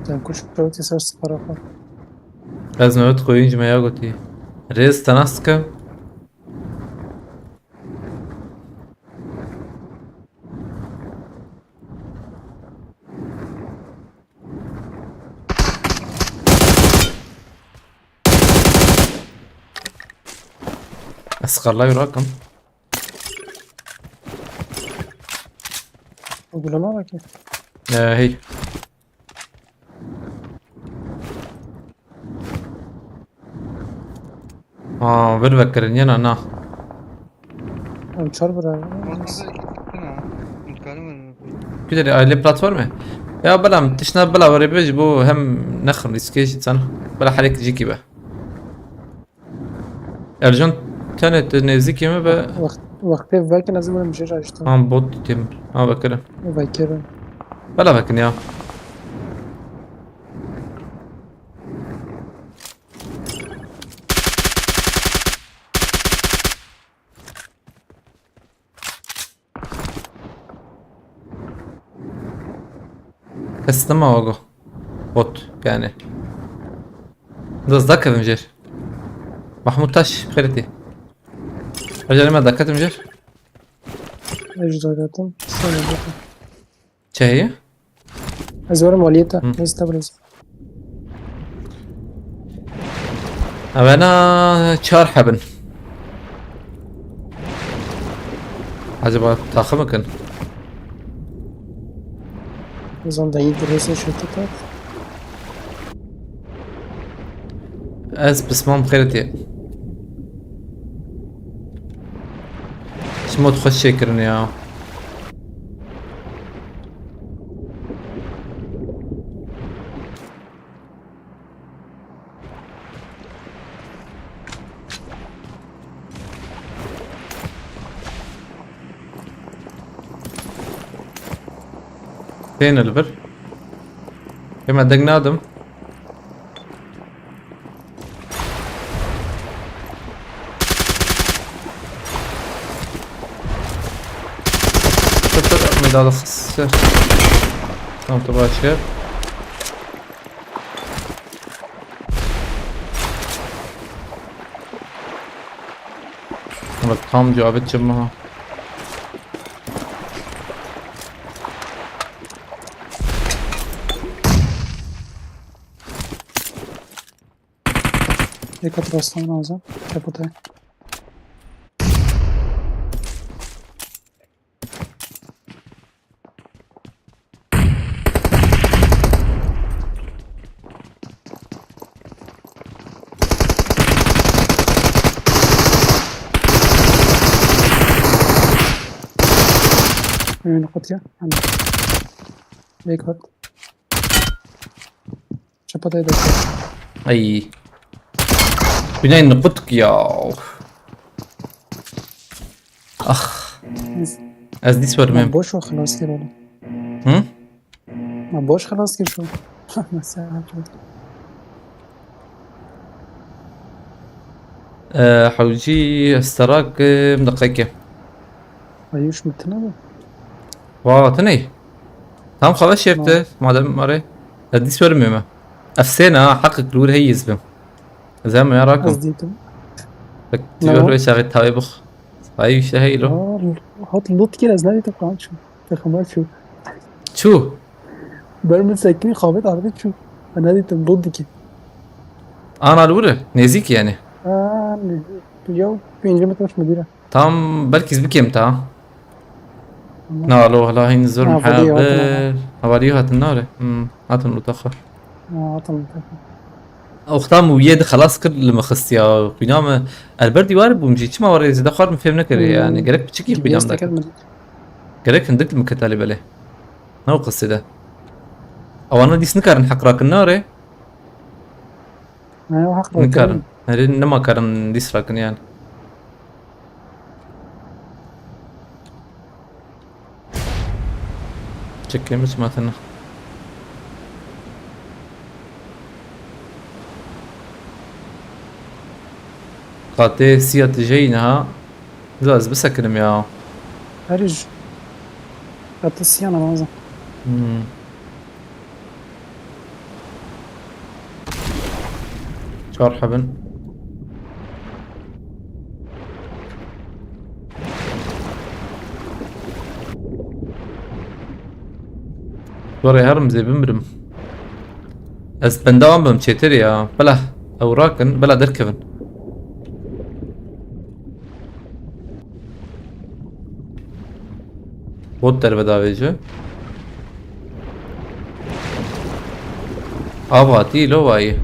Sen kuş kaviti ser spara falan. Ez mewet koyun cime ya gotî. Rêz te nas dikim. Ez skarlayı rakim. Uygulama bak ya. Ee, hey. Ha, vir vekirin, yena na. Em çar bira. Masada iki çıktın ha. Mutkarım var mı? Güzel aile platformu. Ya belam, tişna bela var be, bu hem nexim riske jî sana. Bela harek jiki be. Ercan, tenê tu nêzîkî min be. Wext, wextê vekin ez ê werim jê re ji te. Ha, bot dîtî min. Ha, vekirim. Vekirim. Bela vekin ya. Kestim ama go. Bot yani. Daz da kevim jêr. Mahmut Taş, xêretî. Aceleme da ketim jêr. Ez de ketim. Sen de ketim. Çi heye? Ez werim aliyê te. Hı. Ez te birêz. Evena çar hebin. Acaba taxim bikin? Zan da yî birêzê şirkete. Ez pismam xêretê. Çi mod xweş çêkirin ya. Têne li vir. Ê me deng nadim. Tut, tut, medal xis. Tamam, tu baş gel. Bak tam cavit çim ha. Yek hat rastlaman lazım. Kapatayım. Ön kutuya. Hani. Yek hat. Çapa da yedi. Ay. Güney nukut ya. Ah. Ez dîs vermem. Boş ver, xelas kir oğlum. Hı? Ma boş xelas kir şu. Mesela. Ee, hewcî estarak, em, deqeke. Ayuş mitine mi? Wa, tu ney? Tam xwe şêrte, madem mare. Ez dîs werim ême. Ev sê ne ha, heqik li wir heyî ez bim. Ez hem ya rakim. Ez dîtim. Bek Ne dîver var? Wê çaxê tawê bix. Ay işte heylo. Aa, hat loot kir, ez nedîtim kan çû. Takımlar çû. Çû. Ber min sekinî xabet arde çû. Ez nedîtim loot dikî. Ana li wir e. Nêzîk yani. Aa, ne? Ya pêncî metre mi dîre. Tam belkî ez bikêm ta. Tamam. Na lo hala hîn zor Ha, vadiyo hatin mihabir. Havalî hatin nare. Hmm, hatin loota xwe. Ha, hatin loota xwe. Oxta min wiyê di xelas kir li min xistiya. Xwîna min elber dîwar bûm jî. Çima warê zêde xwar min fêm nekirê Hmm. yani. Gerek piçikî xwîna min D B S deket. Gerek hindik li min ketalê belê. Ne o qisê de. Ewana dîs nikarin heq rakin nare. Ne, o heq rakin. Nikarin. Herê nema karin dîs rakin yani. Çekê min çima tune. Qatê siya tijeyî niha. Bila ez bisekinim ya. Herî ji. Qatê siya ne lazim. Hmm. Çar hebin. Dorê herim zê bimirim. Ez benda wan bim çêtir ya. Bila ew rakin, bila derkevin. Bot derve davêje. Ava tî lo vayî.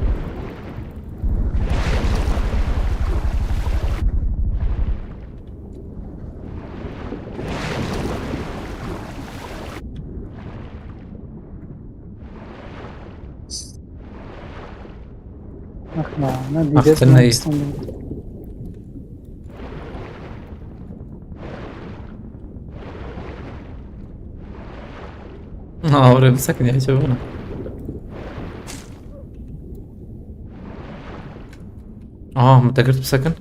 Ax la, ne Ax, dîdes tu ne neyî. İstanbul. Ha, oraya bir sakın ya, hiç yapamam. Aha, min te girt, bisekin.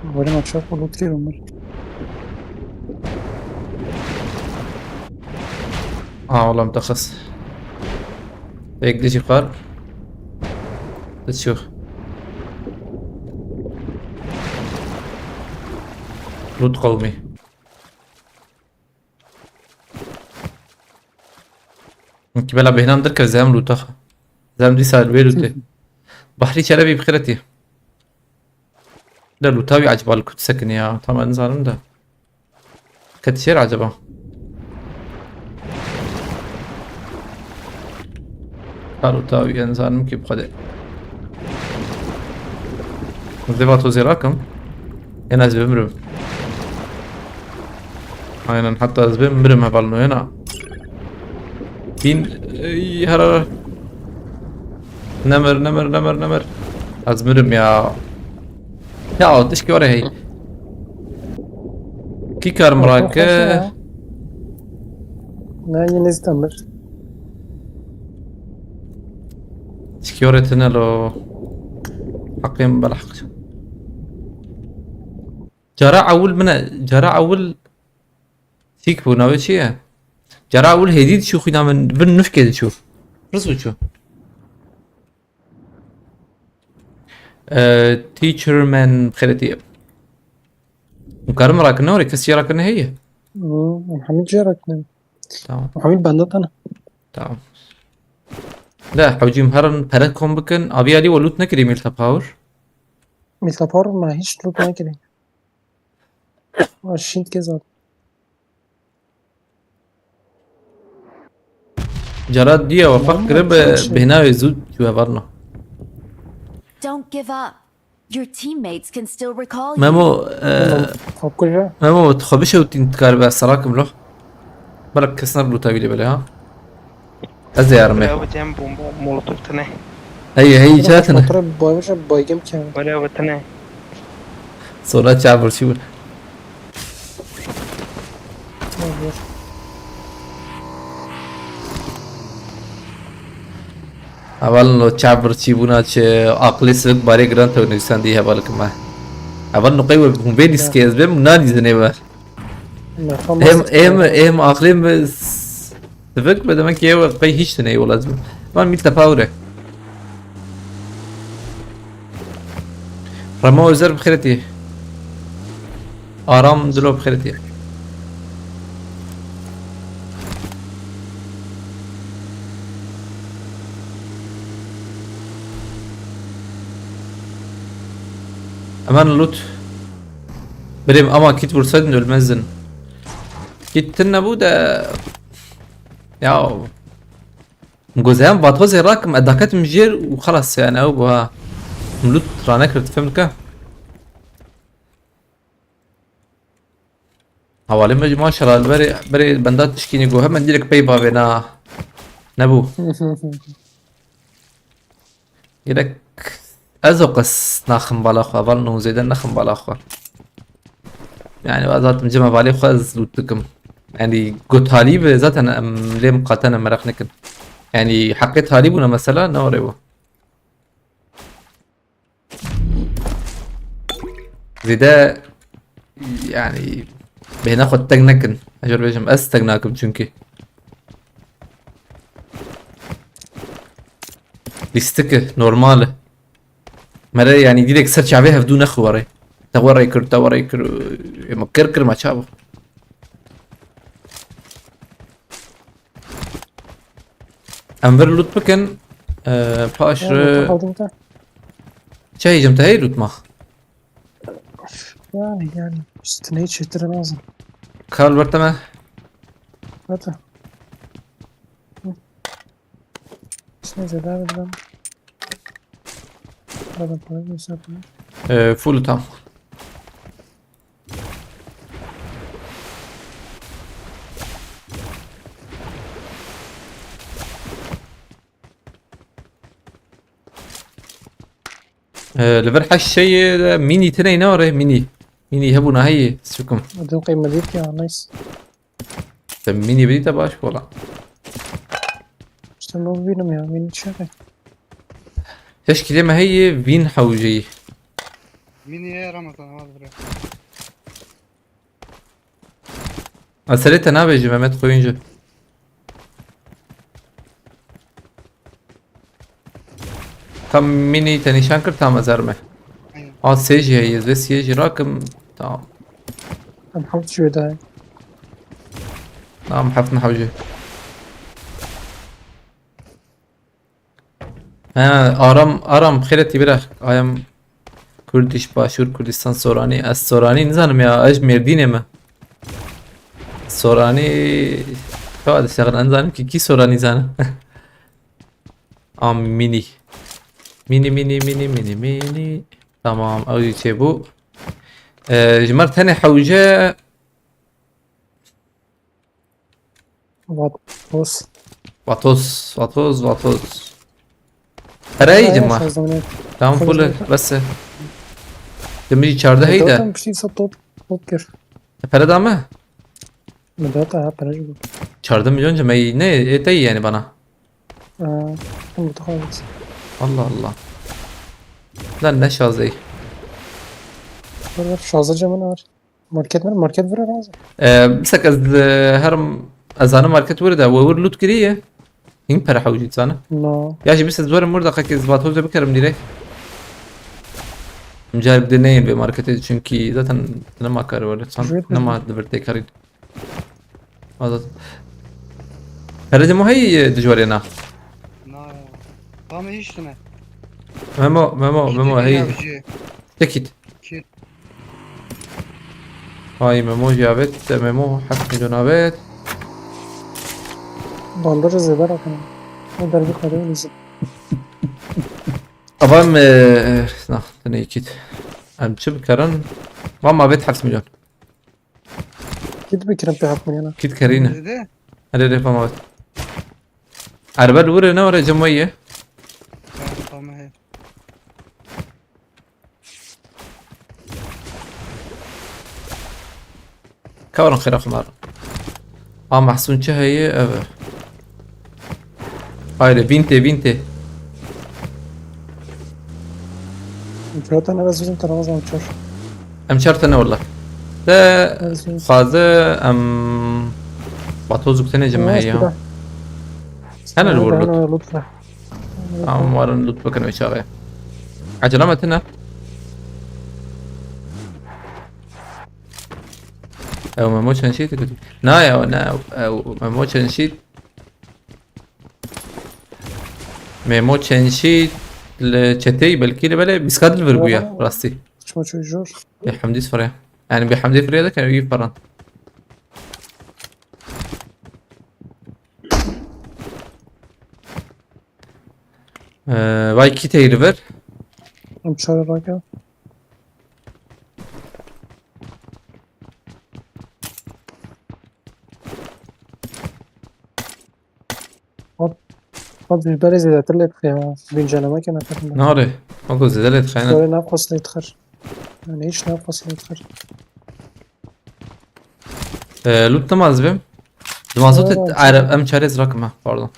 Were ma çap û loot kir Ömer. Aa, oğlum, takas. Bekle, çıkar. Kaçıyor. Loot kavmi. Ki bela bêhnan derkeve, zem lûta xwe. Zem dîsa li wê lûtê. Bahrî Çelebî bi xêretî. De lûta wî ecba li ku disekine ya? Tam ez nizanim de. Ket şêr eceba? Ka lûta wî ez nizanim ki bi xwe de. Ez dê va tozê rakim. Ên ez bimrim. Aynen, hatta ez bê mirim hevalno hêna. Hîn, ey, her, her. Nemir, nemir, nemir, nemir. Ez mirim ya. Ya, tişkî were hey. Kî kar mirake? Ne, yine istemir. Tişkî were tine lo. Heqê min bela heq. Cara ewil min e, cara ewil çîk bû, navê çi ye? Cara ewil hêdî diçû xwîna min, bin nifkê diçû. Riz biçû. Ee, teacher, min xêretî. Hûn karin min rakin, ne were kesî rakin heye? Hmm, Hemîd jê rakin. Tamam. Hemîd bende tane. Tamam. De hewcîm herin pere kom bikin. Abi Alî we loot nekirî Milta Power? Milta Power me hiç loot nekirî. Şînt ke zaten. Cara diye we fak kiribe bêhna wê zû çû hevalno. Don't give up. Your teammates can still recall you. Memo, e, Memo, xwe bikuje. Memo, tu xwe bişewtîn dikaribe ez serakim lo. Belek kes ne loot avî lê belê ha. Ez ê yarime. Bravo, cem bomba, molotof tine. Hey, hey, çatin. Motora boymuş, boygum ki. Bravo, tine. Sonra çabur çibur. Hevalno çabur çîbûna çi aqilê sivik barê giran tew nivîsandî hevalkime. Hevalno qey we hûn vê lîskê ez bêm, nanî zinê we. Em, em, em aqilê mi s-, sivik be, demek ki ew qey hiç tine yol ez bim. Van mît tefawre. Remo Özer bi xêretî. Aram Dilo bi xêretî. Hemen loot. Birêm ama kit vursaydın ölmezdin. Kit tune bû de. Ya. Gozeyan vatozê rakim, e, daketim jêr û xelas yani ew bû ha. Loot ranekir, fem dike. Hevalê me jî maşallah, berê, berê benda tişkînî got, hemen direkt pey bavê na. Nebû. Gerek ez o qas naxim bala xwe, hevalno zêde naxim bala xwe. Yani ez zaten cem hevalê xwe ez loot dikim. Yani got talî be zaten em lê miqate ne, meraq nekin. Yani heqê talî bûne mesela ne orê bû. Zêde, yani, bêhna xwe teng nekin. Ez jê re bêjim, ez teng nakim çünkü. Lîstik e, normal e. Mere, yani, direkt ser çavê hevdû nexware. Te werê kir, te werê kir, ê me kir kir me çawa. Em vir loot bikin. Ee, paş Ya, re loot aldım da. Çi heycim te hey loot ma? Yani, yani, üstüne hiç yetirim lazım. Kal ver teme. Hadi. Hı. Üstüne zedar edin. Bana para gösterdim. Ee, full tam. Ee, li vir heşt şeyê de mînî tine ne orê mînî. Mînî hebûna heyî, sukum. Dün kıymetli ya, nice. Te mînî bidî te baş wala. İşte bu benim ya, benim şey. Heşt kîlê me heye, vîn hewceyî. Mînî ye Ramazan, hadi buraya. Ez serê te nabêjim, Mehmet Koyuncu. Tam mînî te nîşan kir, tam ez herim. Aynen. A sê jî heye, ez vê siyê jî rakim. Tamam. Em hewt jî wê dayê. Tamam, heft ne hewce. He, Aram, Aram, xêretî bira. I am Kurdish, Başûr Kurdistan, Soranî. Ez Soranî nizanim ya, ez ji Mêrdînê me. Soranî, ka dişexin, ez nizanim ki kî Soranî zane. Am mînî. Mînî, mînî, mînî, mînî, mînî. Tamam, ew jî çêbû. Ee, ji me re tenê hewce Vatos. Vatos, vatos, vatos. Pere heye cima. Tamam, full, bes e. Cimî çardeh heye de. Piştî sa top, top kir. E, pere da me? Me da ta, ha, pere jî bû. Çardeh milyon cimî ne, e, te yani bana. Aa, bu da Allah Allah. Lan ne şazey. Var, var, şazlıca mı ne var? Market var, market var herhalde. Ee, bir dakika, e, herim Ez zanim market wir de, we wir loot kiriye. Hîn pere hewcî dizane. No. Ya jî bise zor im wir de qekê zvatozê bikerim direkt. Em car bi neyên vê marketê, çünkü zaten nema kar var. Sen Jüret mi? Nema di vir têkarî. Azad. Herece mo hey dijwarê na. Na ya. Tam hiç ne. Memo, Memo, Memo hey. Tekit. Kit. Ay Memo jî avêt, te Memo heft milyon avêt. Bandajê zêde rakin. O dergî xwedê û nîzim. Ava em, e, na, tenê kit. Em çi bikerin? Vam avêt heft milyon. Kit bikirin pê heft milyona. Kit kerîne. Zêde? Erê rê vam avêt. Erbe li wir e ne were cem weye? Tamam, tamam, he. Ka werin xêra xwe mar. A Mehsûn çi heye ev e. Haydi vîn tê, vîn tê. Çar tane ve sizin tarafınızdan uçar. Em çar tane wela. Te Evet, evet. Xwaze em batoz û tenê cem heye ya. Hene li wir lut. Lütfen. Em warin lut bikin wê çaxê. Ecele me tine. Ew Memo çend şît dikutî? Na ya, na, ew Memo çend şît? Memo çend şît li çeteyî belkî li belê bîst ka dil vir bûya, Bravo. Rastî. Çima çû jor? Bê Hemdî sifirê. Yani bê Hemdî sifirê de kene wî paran. Ee, vay kî teyri vir. Em çare rake. Hop. Hop, ji berê zêdetir lê dixe ya. Güncelleme ke neferinde. Nare. Weko zêde lê dixe, ne? Şöyle ne yapmasın lê dixir. Yani hiç ne yapmasın lê dixir. Ee, lut namaz bim. Duman zot Aa, et, ara, em çarez rakma, pardon.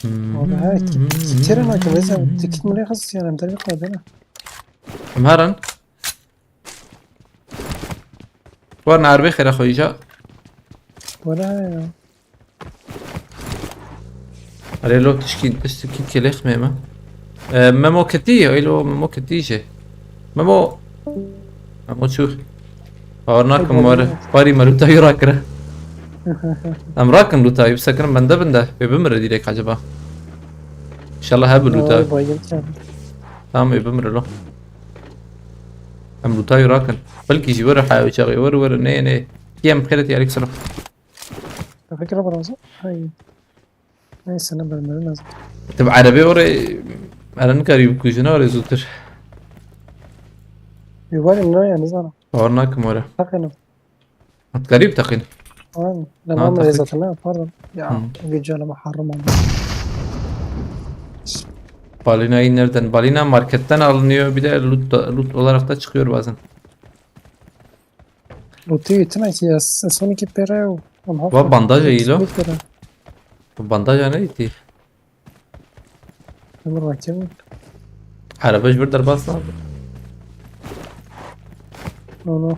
Abi, ha, ki-, ki-, kere nakım, mesela, tikit mi ne xas yani, em derbi koydana. Em herin. Warna erbê xêra xwe îca. Wala ya. Erê lo tişkî, tişkî kelêx me me. E, Memo ketî, ey lo Memo ketî jê. Memo. Memo çû. Bawer nakim Ey, were. Parî me lûta wî rakire. Em rakin lûta wî, bisekirin bende binde. Wê bimire direk acaba. İnşallah hebe lûta. Ay, bayılacağım. Tamam, wê bimire lo. Em lûta wî rakin. Belkî jî were heya wî çaxê. Were, were, nê, nê. Kî em xêret yarik siro. Fikra biraza. Hay. Neyse, ne bilmiyorum lazım. Tabi erebê orê, eren karî bikujine orê zûtir. Yuvarım ne yani zaten. Bawer nakim were. Bakın. Hat karî biteqîn. Aynen. Ha, tamam, tabii. Zaten ne yapardım? Ya, Hmm. Güncelleme harım oldu. Balinayı nereden? Balina marketten alınıyor. Bir de loot, da- loot olarak da çıkıyor bazen. Loot'u ütüne ki ya, son iki pere o. Oğlum, Va, hafif. Bandaj Loot iyi lo. Bir pere. Bu bandaj ne iti? Ömür bakayım. Araba bir derbas abi. No, no.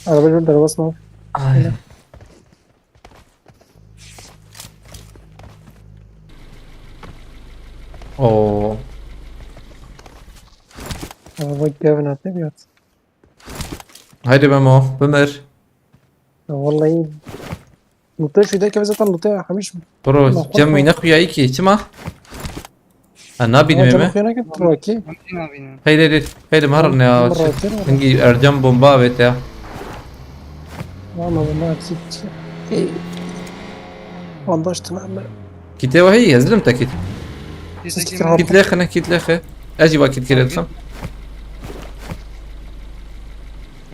Araba bir derbas mı? Ay. Öyle. Oo. Araba gavin atı bir at. Haydi Memo, bimir. Ya vallahi. Nute şu deke zaten nute hamiş. Bro, Ama cem korkma. Wî nexuyayî kî, çima? Ha, nabînim Ama eme. Çabuk yana git, Rocky. Heyr, heyr, heyr. Heyr, marin ya. Ama Rocky mi? Hingî ercan bomba avêt ya. Ama bunlar hepsi şey. Bandaj tamam mı? Kitê we heyî, ez dilim te kit. Siz Siktir kime? Kit lêxe ne, kit lêxe. Ez jî va kit kire dixim.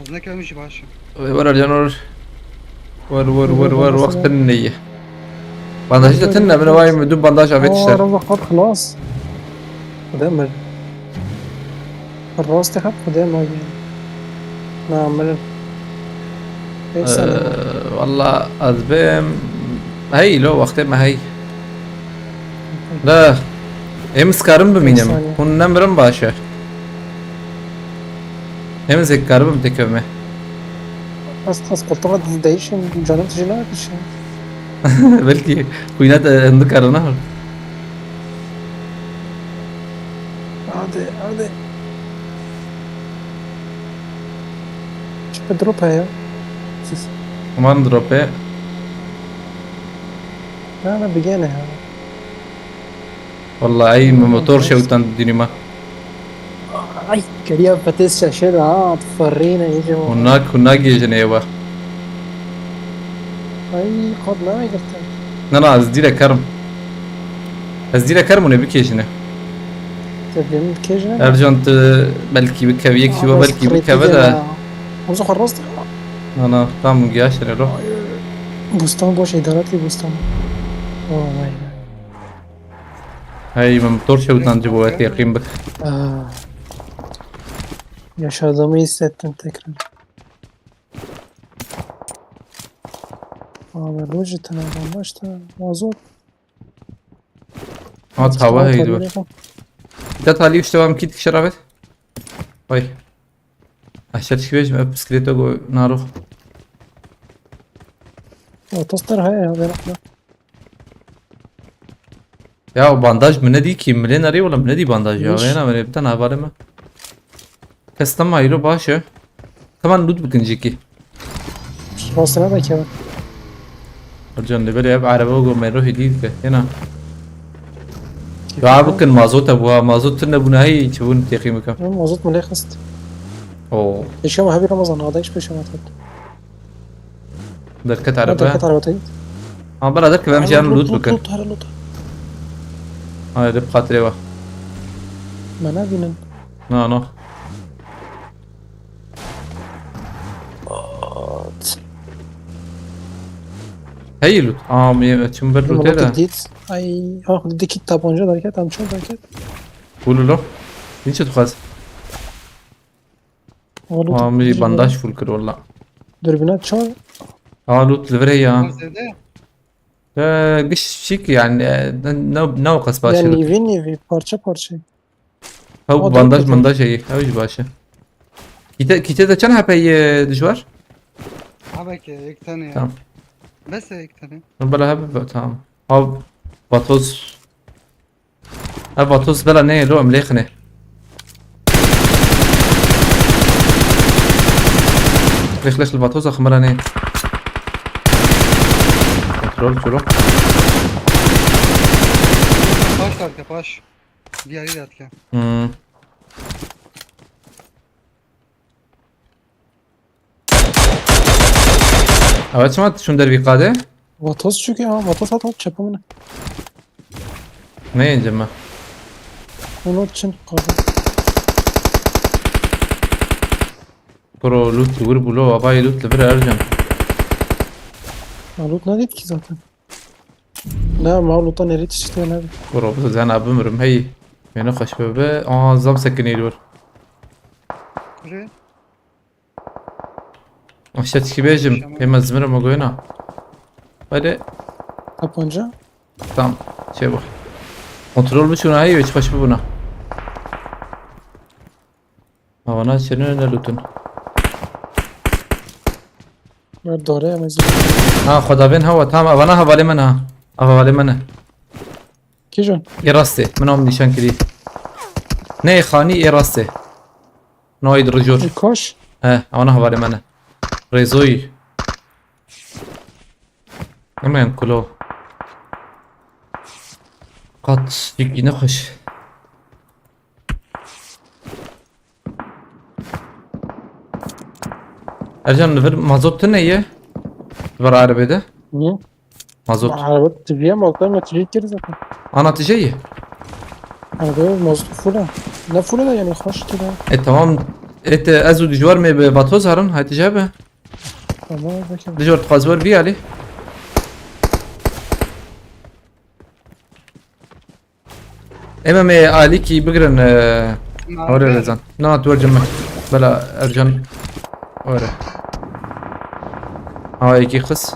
Ez nekevmişim baş. Were can were. Were, were, were, were, wextin neye. Bandajî te tune, min vay min du bandaj avêt Aa, işte. Araba qat xilas. Demir. Rastê xwe Xwedê me gel. Na, mirin. Pek Ee, sana. Valla ez bêm. Hey lo, wextê me hey. Da. Em skarim bimînim. Pek sana. Hûn nemirin baş e. Em zêkaribim têkevime. Ez, ez qultuğa değişim, canım tijî nayê tijî. Belkî xwîna te hindik erina. Hadi, hadi. Çi bir drop heye? Siz. Aman drope. Ne, ne, bir gene ya. Vallahi ey, min motor şewtan dînî me. Ay, keriya petis şaşırdı ha, fırrine iyice o. Hûn nak, hûn nagihêjin ê we. Ay, qad ne girtin. Na, na, ez dîre kerim. Ez dîre kerim hûn ê bikêjine. Te benim kejine. Ercan, tu belkî bikevî, yek ji we belkî bikeve de. Hamza xwe rast. Na, na, tam giyaştine ro. Bostan boş, îdaretî bostan. Oh my god. Hey, min motor şewtan, ji bo we teqîm bik. Aa. Yaşadığımı hissettim tekrar. Abi, bu cidden adam başta mazot. Ha, tava heydi. Te talî işte vam kit kişe ravet. Vay. Aşağı çıkıp ev bisiklete go narox. Otostar haya ya, ben atma. Ya o bandaj mı ne diye ki? Milê nerê oğlum, ne diye bandaj ya? Yana beni bir tane havale mi? Kes tam ayro baş ya. Tamam, loot bikin jiki. Rastına da kevin. Ercan, li belê ev erebe go me rohî dî dike. Hêna. Ya bikin mazota bu ha. Mazot tune bûne hey, çi bûn teqîm bikim. Mazot mu lê xist? Oo. Eşya mı hebi Ramazan, ada iş peşe matat. Derket erebe. Derket erebe tayı. Ha, bela derket, em jiyan loot bikin. Loot, loot, loot. Haydi, bi xatirê we. Me nebînin. Na, na. Hey loot. Aa, mi çim bir loot da. Ay, ah, dikit tabanca derket, am çok derket. Bulu lo. Niçe tu xaz? Aa, mi bandaj full kir valla. Dürbüne çal. Aa, loot li vir ya. Zede. Ee, giş şik yani, e, ne, ne, ne o qas baş. Yani nivi nivi, parça parça. Ew bandaj mandaj heye, ew jî baş e. Kîte, kîte de çend H P ye dijwar? Abi ki, ek tane ya. Tamam. Bes ek tane. Bela hebe, tamam. Ev vatoz. Ev vatoz bela ne lo, em lêxine. Lêx, lêx, li vatoza ximira ne. Kontrol çuro. Paş tarka, paş. Diğeri de atken. Hmm. Evet, çima şun dervî qade? Vatos çünkü ya, vatos hat hat çapa mı ne? Ne yiyeceğim ben? Onu için kaldı. Kuro loot li wir bû lo, avayê loot li vir Ercan. Ya loot ne dedi ki zaten? Ne, ma loot'a nereye tişti ne? Kuro, bu zena bimirim, hey. Beni hoş bebe. Aa, zam sekinî li wir. Re. Aşağı çıkıp bejim. Hemen zimirim o goyuna. Hadi. Tabanca. Tamam. Şey bak. Kontrol bu şuna, hey, hiç hoş bu buna. Havana senin önüne loot'un. Ver doğru ya mesela. Ha, xwedavên hewa, tamam, avana hevalê min ha. Hevalê min e. Kijon? Ê rastê, min am nîşan kirî. Ne, ê xanî, ê rastê. Noy di rijor. E, koş. He, avana hevalê min e. Rêzoyî. Hemen kulo. Qat, yekî nexweş. Ercan, li vir mazot tune ye? Li vir erebê de? Hı? Mazot. Araba tijiye mi? Oklar mı tijiye kiri zaten. Ana tije ye? Araba mazot full ha. Ne full da yani hoş ki da. E, tamam. E, te, ez û dijwar me bi vatoz herin, hay tije be. Tamam, bakayım. Dijwar tu xwaz wer bî alî. Ema me alîkî bigirin, e, ore rezan. Na, tu wer cem me. Bela Ercan. Ore. Ha, yekî xis.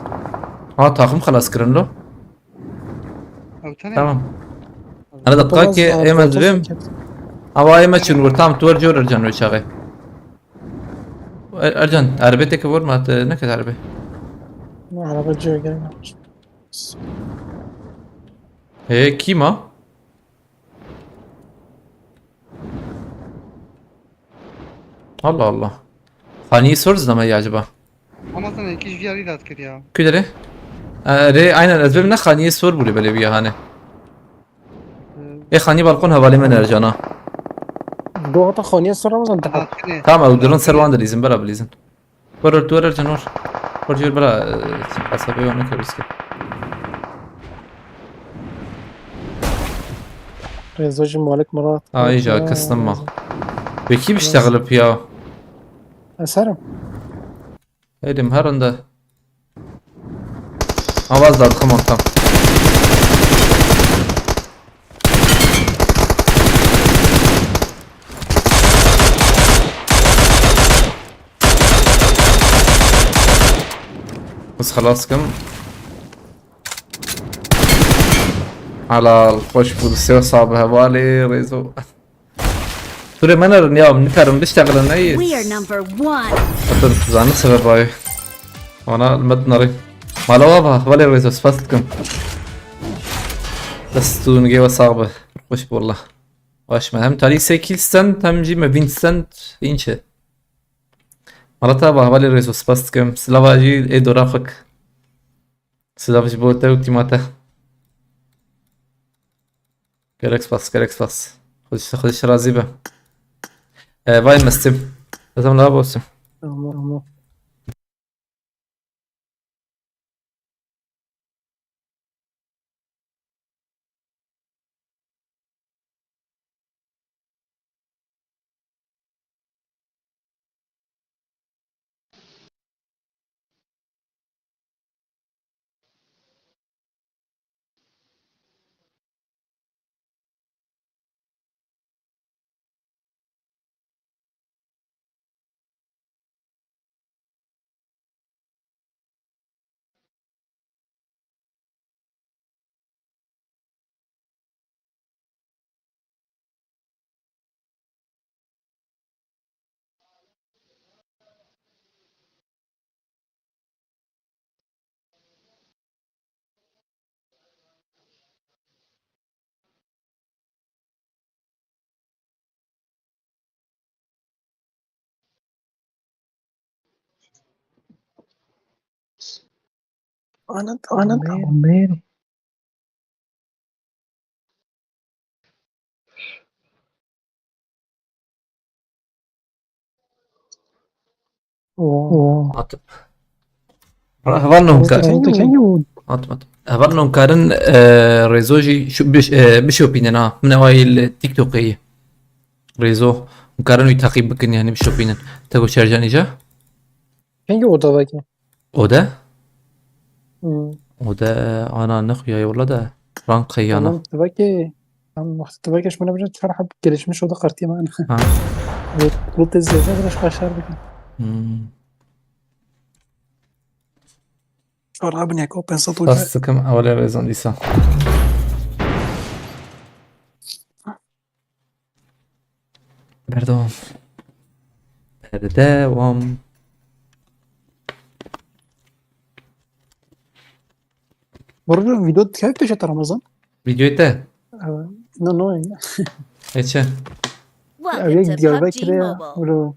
Ha, taxim xelas kirin lo. Tamam. Ana da qakê ema dibim. Awa ema çin wir, tam tu wer cor Ercan we çaxê. Er-, Ercan, erebê teke vor ma te neket erebê. Araba cihê gelin. Hê, kî ma? Allah Allah. Xanî sor zina me ya acaba? Ama sana iki ji viyarî rast kir ya. Ku derê? E, rê, aynen, ez bim ne xaniyê sor bûrê belê viya hane. Ê xanî balkon hevalê me nercana. Do hata xaniyê sor Ramazan te. Tamam, ew dirin ser wan dilîzin, bera bilîzin. Were tu were canor. Were jêr bera, e, hesabê wan neke riske. Rêzo ji Malik Murat. Ay ja kestim ma. Wekî biştexilip ya. Eserim. Êdim her inde. Avaz da dixim ortam. Bes xelas kim. Helal, xweş bû, sê sabe hevalê, Rêzo. Turê me nerin ya, nikarin biştexilin, neyê? We are number one. Hatta zanin sebeba wê. Wana li me dinarê. Mala wa va, hevalê Rêzo, spas dikim. Dest û nigê we sax be. Xweş bû wallah. Baş me. Hem tarî sê kîl stand, hem jî me vîn stand înçe. Mala te va, hevalê Rêzo, spas dikim. Silava jî ê dora xwe. Silav ji bo te û tîma te. Gelek spas, gelek spas. Xwedî, Xwedî razî be. E, vay mestim. Ez em lava bosim. Tamam, tamam. Ana, ana, Mary. Oo. Atıp. Heval nonka. Atıp, atıp. Heval nonkarin, e, Rêzo jî şu biş-, e, bişopînin ha. Min ewayî li TikTokê yî. Rêzo. Nonkarin wî teqîb bikin, yani bişopînin. Te ku şercanî ja? Hangi oda belki? Ode? Hmm. Ode ana ne xuya yolla da. Rank qeyana. Tamam, belki, tamam, wextê tu belki ji min re çar heb gelişmiş oda qertî man. Ha. Ve bu tez zêde biraz aşağı bakın. Hmm. Çar heb ne ko, pensat oca. Spas dikim, ewle rezon dîsa. Berdewam. Berdewam. Burada video dikkat et, Ramazan. Videoyu te? Ee, no, no. Eçe. Ev yek Diyarbakir'e ya. Wilo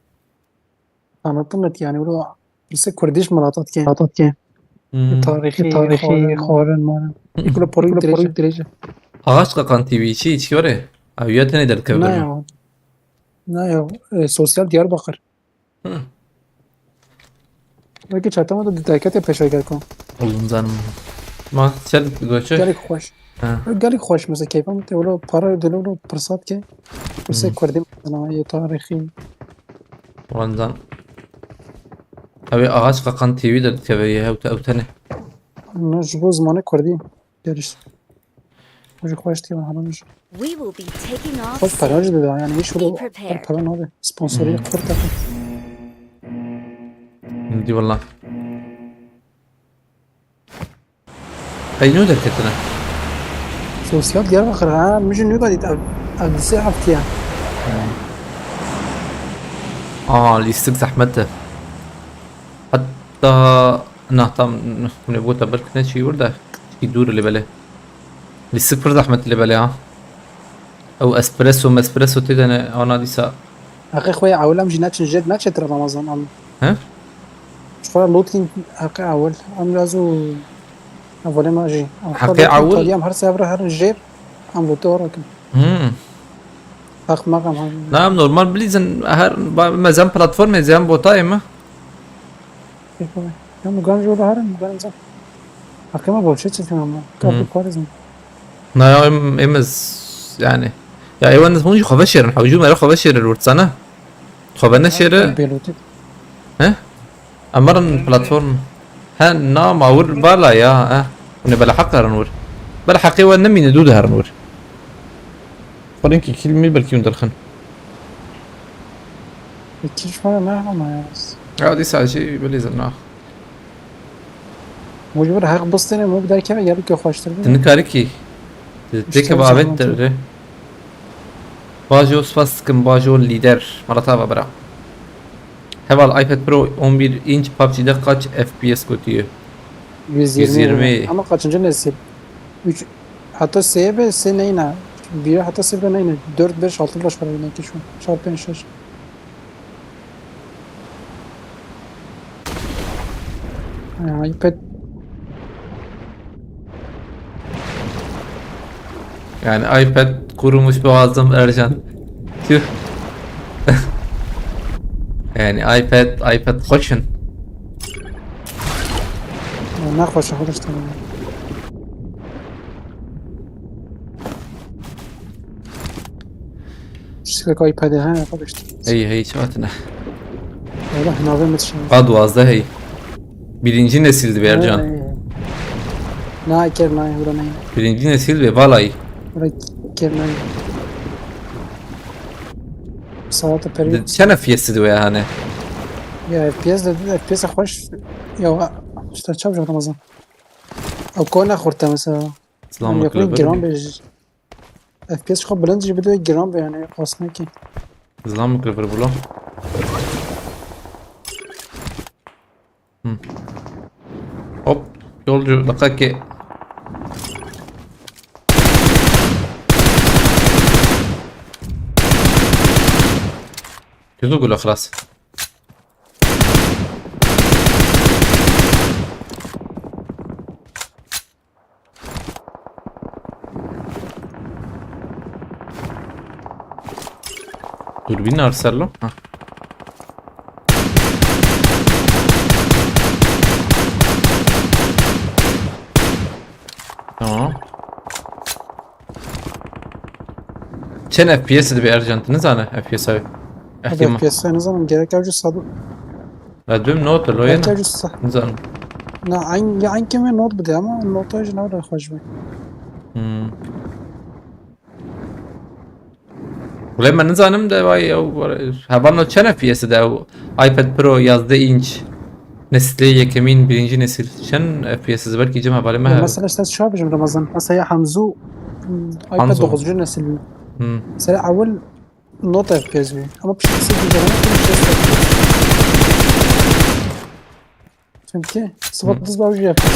tanıtım et yani, wilo Lise Kurdiş Murat Atke. Murat Atke. Hmm. Tarihî, tarihî, xwarin, marin. Kulo porik dirêj. Ağaç Kakan T V çi, içki var ya? Abi ya tenê derkevdir. Ne ya? Ne ya? E, sosyal Diyarbakır. Hı. Belki çatama da dikkat et peşe gel kon. Oğlum canım. Ma çel göçü. Gelek hoş. Ha. Gelek hoş mesela keyfim te wilo para ödülü wilo fırsat ke. Lise Kurdiş, yani tarihî. Ulan can. Abi Ağaç Kakan T V de dikeve ye, ew te-, ew tenê. Ne, ji bo zimanê Kurdî. Geliş. Ji xweş tî wan hemen ji. We will be taking off soon. Xweş para jî dida, yani hiç wilo. Be prepared. Para nabe. Sponsorî kurt e. Di wallah. Ey nû derketine. Sosyal Diyarbakır ha, min jî nû da dît ev, ev di sê heftiye. Aa, lîstik zehmet e. Daha, na, tam, hûn ê bota ber kine çî wir de, çî dûr li belê. Lîstik pir zehmet li belê ha. Ew espresso, mespresso tê de ne, ana dîsa. Heqê xwe yê ewil em jî neçin jêr, neçêtir Ramazan em. He? Ji xwe looting heqê ewil. Em biraz û evolê me jî. Em xwe Heqê looting ewil? Kariye em her sê hev re herin jêr, em lootê xwe rakin. Hmm. Heq meqem hev. Na, em normal bilîzin her, ba, mezem platformê zem botayê me. Pêk be. Ya Mugan jî orada herin, Mugan zam. Heqê me bol çê çetin ama. Hı. Kapı Kuarezm. Na ya em, em ez, yani. Ya ewan hûn jî xwe veşêrin, hewcû mere xwe veşêrin wurtsana. Xwe ve neşêri. Belotî. He? Emarin platform. He, na ma wir bala ya, he. Hûn ê bela heq herin wir. Bela heqê we nemîne dû diherin wir. Xwerinkî kîl mî belkî hûn derxin. Kîl ji xwe ne ama ya. Ya dîsa jî belê zirna. Mecbur heq bistêne, mû bi derkeve gelî ke xweştir bû. Tu nikarî kî. Tu têke bavêt derê. Bajo spas dikim, Bajo lîder. Mala te ava bira. Heval iPad Pro on bir inç PUBG'de kaç F P S gotiye? Yüz yirmi. Yüz yirmi. Ama kaçıncı nesil? Üç, hatta sê be, sê neyna. Bir hatta sê be neyna. Dört, beş, altı baş para yine ki şu. Çar, beş, şeş. Ha, iPad. Yani iPad kurumuş boğazım Ercan. Tüh. Yani iPad, iPad koçun. Ne koçu kardeşlerim. Şişlik iPad'e ha, yapar işte. Hey, hey, çatına. Allah navê min dişin. A duwazdeh hey. Birinci nesildi be Ercan. Hey. Na, ker na, hura ne? Birinci nesil ve valay. Hura ker na. Saate peri. Çene F P S'di ve yani. Ya F P S dedi, F P S hoş. Ya işte çabucak Ramazan. O kona xurte mesela. Selam. Yakın giran be. F P S çok bilind gibi de giran be yani, aslında ki. Zilam mı kırılır bu lan? Hı. Hop. Yolcu, dakika ki. Yüzü gülü خلاص. Dürbün arsa lo. Ha. Tamam. Çend F P S dibe Ercan, tu nizane F P S abi? Hadi F P S nizanim, gerek avcı sadı. Ya düm not lo ya. Gerek avcı sa- Nizanim. Na, aynı, ya aynı keme not bide ama nota jina da hoş be. Hmm. Wele me nizanim de vay ew, hevalno çend F P S de ew iPad Pro yazdeh inç neslê yekemîn, birinci nesil. Çend F P S belkî cem hevalê me Ya hebe. Mesela işte şu yapacağım Ramazan. Mesela ya Hamzu, hmm, iPad Hamzu. Dokuzuncu nesil. Hmm. Mesela ewil not F P S bû. Ama piştî sê güncelleme tüm şey satıyor. Çünkü sıfat Hı. Dız bavcı yapıyor.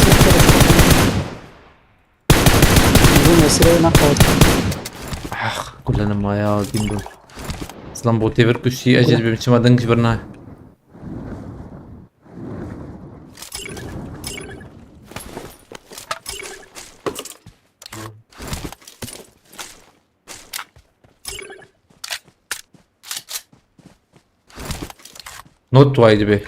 Bu meseleyi nakavt. Ah, kullanim ya, dîn bu. Islam botê vir kuştî, ez jî dibêm çima deng ji vir nayê. Not way dibe.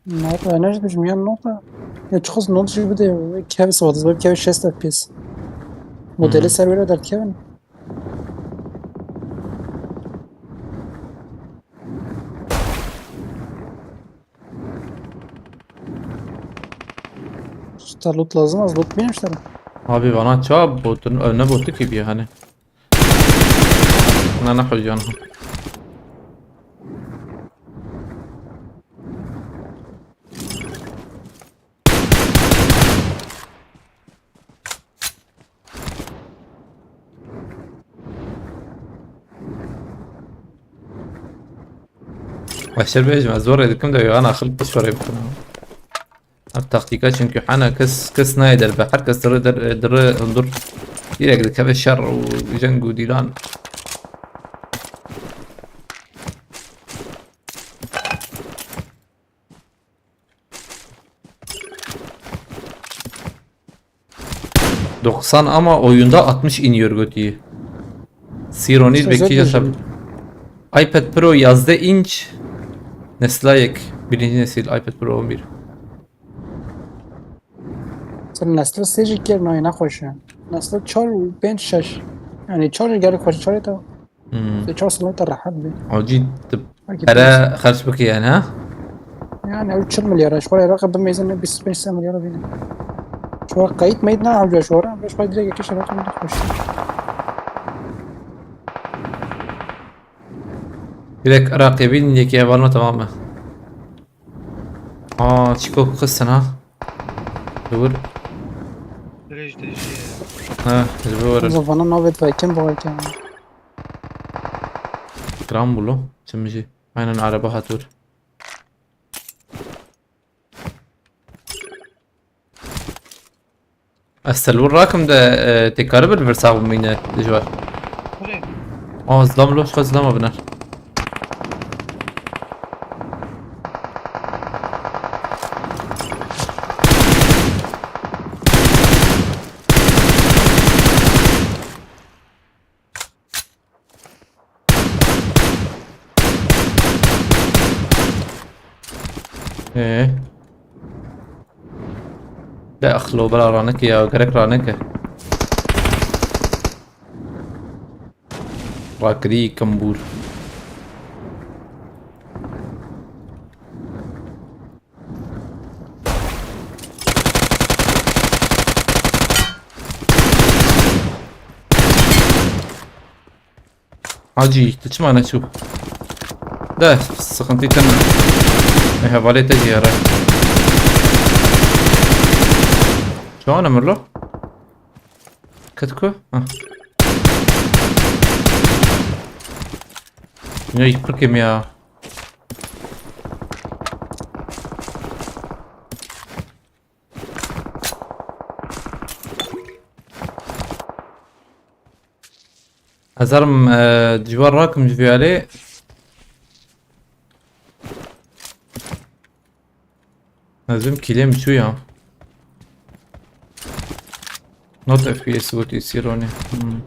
Not way, ne jî dijmiyan nota. Ya çiqas not jî bide, kev sawat, zor kev şêst F P S. Modeli Hmm. Server'e derkevin. Usta loot lazım, az loot bilmiyorum işte. Abi bana çağ botun önüne botu gibi hani. Na na hocam. Başar bêjim, ez zorê dikim de yana xilk pişorê bikim. Ev taktîka çimkî hene kes, kes nayê derve. Her kes dire, dire, dire hundur. Direk dikeve şer û jeng û dîlan. Doksan ama oyunda altmış iniyor götü. Sironil Sözet bekçi yaşam. Diyeceğim. iPad Pro yazdeh inç. Nesla yek. Birinci nesil iPad Pro on bir. Sen nesli sê jî kêr nayê, nexweş e. Nesli çar û pênc şeş. Yani çar jî gelek xweş, çarê te Hmm. Sê çar sala te rehet bî. Acî tu Belkî pere pênc. Xerç bikî yani, ha? Yani ew çil milyar e. Ji xwe Iraqê bimêzin bîst pênc sê milyar bîne. Ji xwe qeyt meyt ne hewce ji xwe re. Ji xwe direkt yekê şeref min xweş. Direkt Iraqê bîn yekê hevalma tamam e. Aa, çiko xistin ha. Dur. Dirêj dirêj. Ha, ji bo were. Zafana navê te kim bixwe kim. Kram bû lo, çi min jî. Aynen araba hat wir. Ez te li wir rakim de, e, tê karibir li vir sax bimîne dijwar. Kurê. Aa, zilam lo, xwe zilama biner. Ee. De axlo bela raneke ya, gerek raneke. Rakirî kembûr. Hacî, tu çima neçû? De, sıkıntı tene. E, hevalê te jî here. Çawan e mirlo? Ket ku? Hah. Ne yıkık ya. Ez herim, e, ciwar rakim ji vî alê. Ez bim kîlê min çû ya. Not F P S gotî Sîronê. Hmm.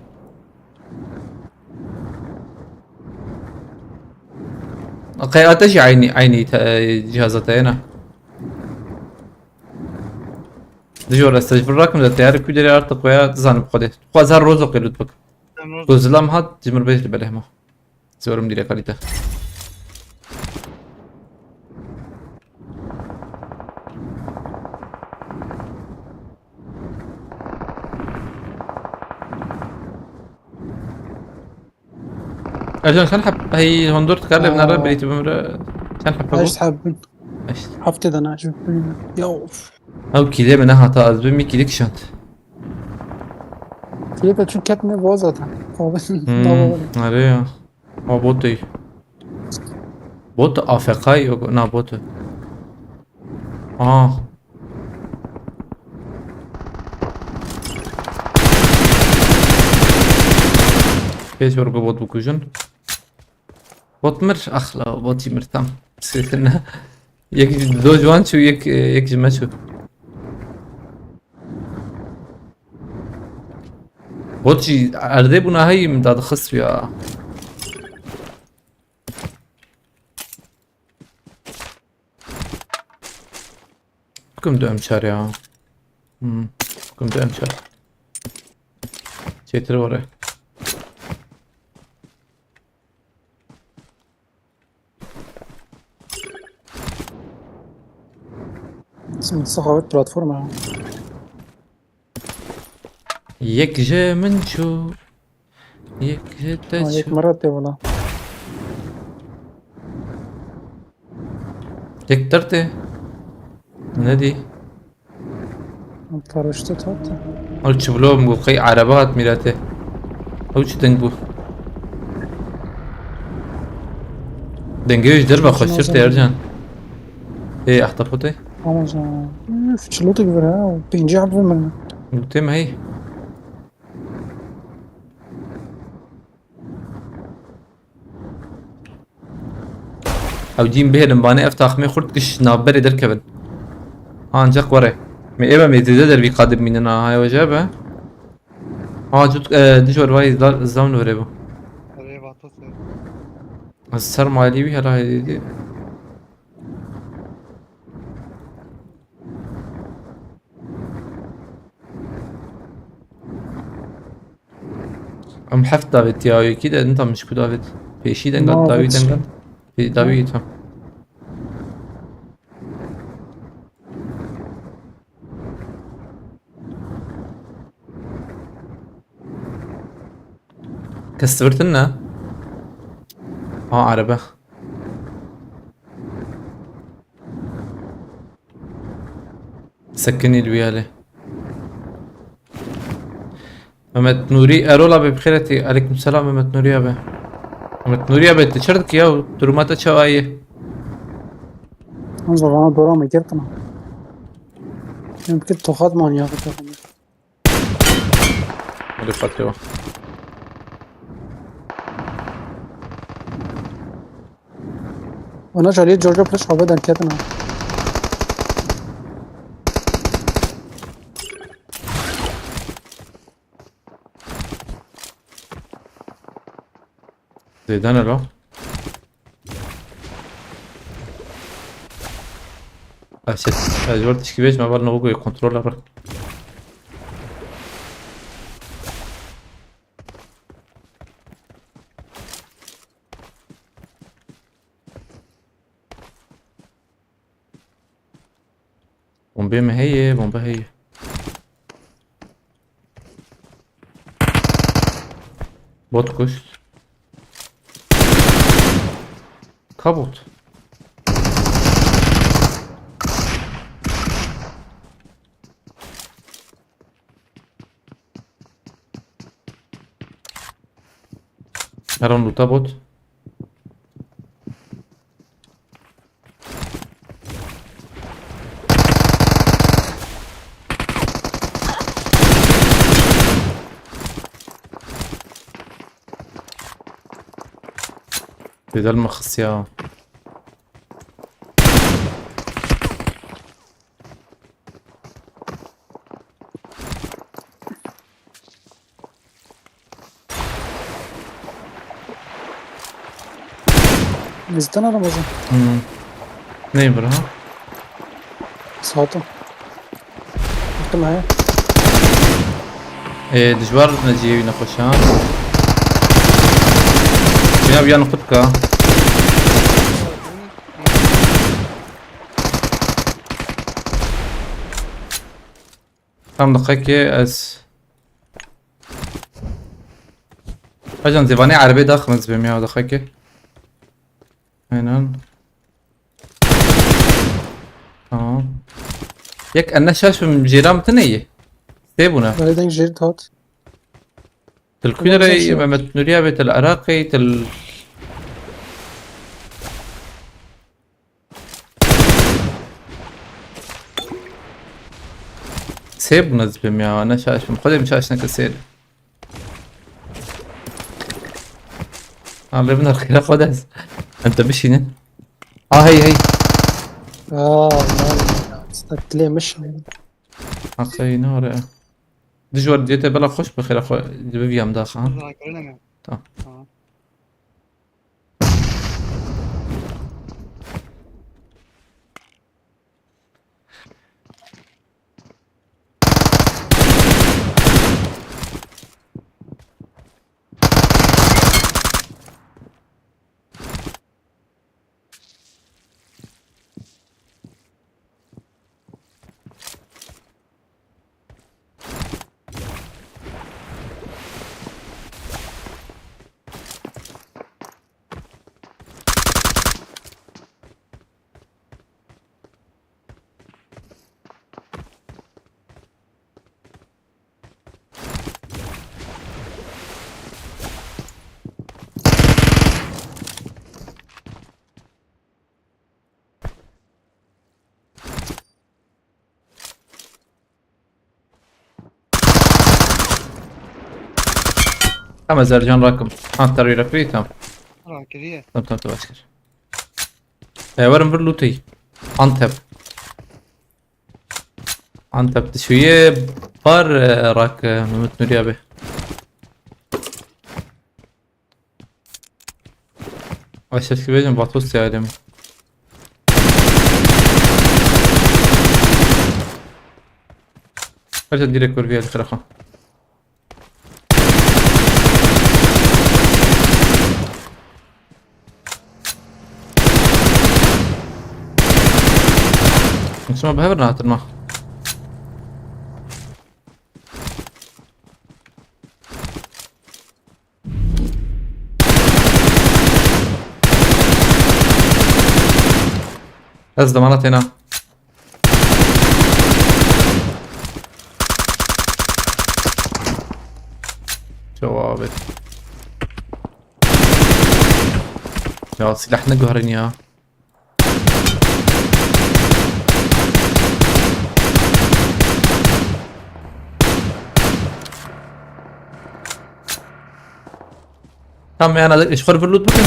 Qey ate jî eynî, eynî te-, cihaza te ye ne? Dijor ez tecbir rakim de teyarê kû derê artık veya dizanim xwedê. Xwaz her roz o qêlut bik. Em roz Ku zilam hat, cimir bêj li belê hema. Zorim dîre kalîte. Ercan, sen hep hey hondur tıkarlı evlerde Aa. Birisi bimre sen hep bu. Eşt hebin. Eşt. Hafte de ne şu. Ya of. Ew kîlê min nehata, ez bim kîlê kişand. Kîlê te çün ket ne bo zaten. Abi. Hmm, arê ya. Ha, bot değil. Bot A F K yok. Na, bot. Aa. Pêş were ku bot bikujin. Bot mir, axla, botî mir tam. Sêtine. Yek ji do ciwan çû, yek, yek ji me çû. Bot jî erdê bûna heyî min dadixist ya. Bikim du M çar ya. Hmm. Bikim du M çar. Çêtir were. Şimdi saxawet platforma. Yek ji min çû. Yek ji te Ha, yek çû. Mira tê wala. Yek ter tê. Ne dî? Paraşüt hat. Ew çi bilo min got, qey erebe hat mîretê. Ew çi deng bû? Dengê ji derve xweştir tê Ercan. Ê, ahtapotê. Ama sen. Üf, çilotek vir ha. Pêncî heb vir min. Lûtê me hey. Ew cîn bihêlin, banê ev taxmê xurt giş navberê derkevin. Ancak were. Me ê be me zêde dervî qadib mînin ha, hay weje be. Ha, cût, e, dijwar vay zla-, zlam li virê bû. Erê, vato se. Ez ser malî wî hela hêdî. Em heft davêt ya, yekî de nizanim ji ku davêt. Pêşî dengan, dawî dengan. Pê-, dawî tam. Kes vir tune? Ha, erebe. Sekinî li wî alê. Mehmet Nûrî, Erol abi bi xêr hatî. Aleyküm selam Mehmet Nûrî abi. Mehmet Nûrî abi, tu çi dikî ya? Duruma te çawa ye? Hamza, bana dora me girtine. Mümkün tokat manyağı takımı. Hadi Fatih o. Ona şaliyê Giorgio Push xwe derketin ha. Zêde ne lo? Ez, ez ji ber tişkî bêjim, heval Nogoyê kontrol re. Bombê me heye, bombe heye. Bot kuşt. Ka bot. Heron loot'a bot. Bedel mi xisiya? Nêzîkdan Ramazan. Hmm. Neyim bira ha? Saate. Bakın ha. Ee, dijwar ne cihê wî nexweş ha. Bina bir yan kutka. Tam daxekê ez. Ajan zêvanê erebê daxim ez bêm ya daxekê. Aynen. Tamam. Yek enne şaş bim jêra mi tine yî? Sê bûne. Belê deng jêr tat. Til Kunere, Mehmet Nuriye ve til Iraqê, til Sê bûne ez bêm ya, ne şaş bim. Xwedê min şaş neke sê. Lan rêvin xêra xwe de ez. Em te bişînin. Ah hey hey. Aa, lan, stekli yemiş. Haqe yine oraya. Dijwar diyete bela xweş bi xêra xwe dibiviyam daxa. Tamam. Tamam. Tamam, ez Ercan rakim. Ha, terwî rakirî, tamam. Rakiriye. Tamam, tamam, tamam, baş kir. E, werin vir lûtê. Antep. Antep dişuye bar, e, rak, e, Mehmet Nuri abi. Aşağı bêjim Vatos ya dedim. Her şey direkt vur bir yer kıraka. Şuna bir hemen rahatırma. Ez demana têna. Cevabet. Ya silah ne guherin ya. Tamam, yani, ji xwe re bir loot bikin.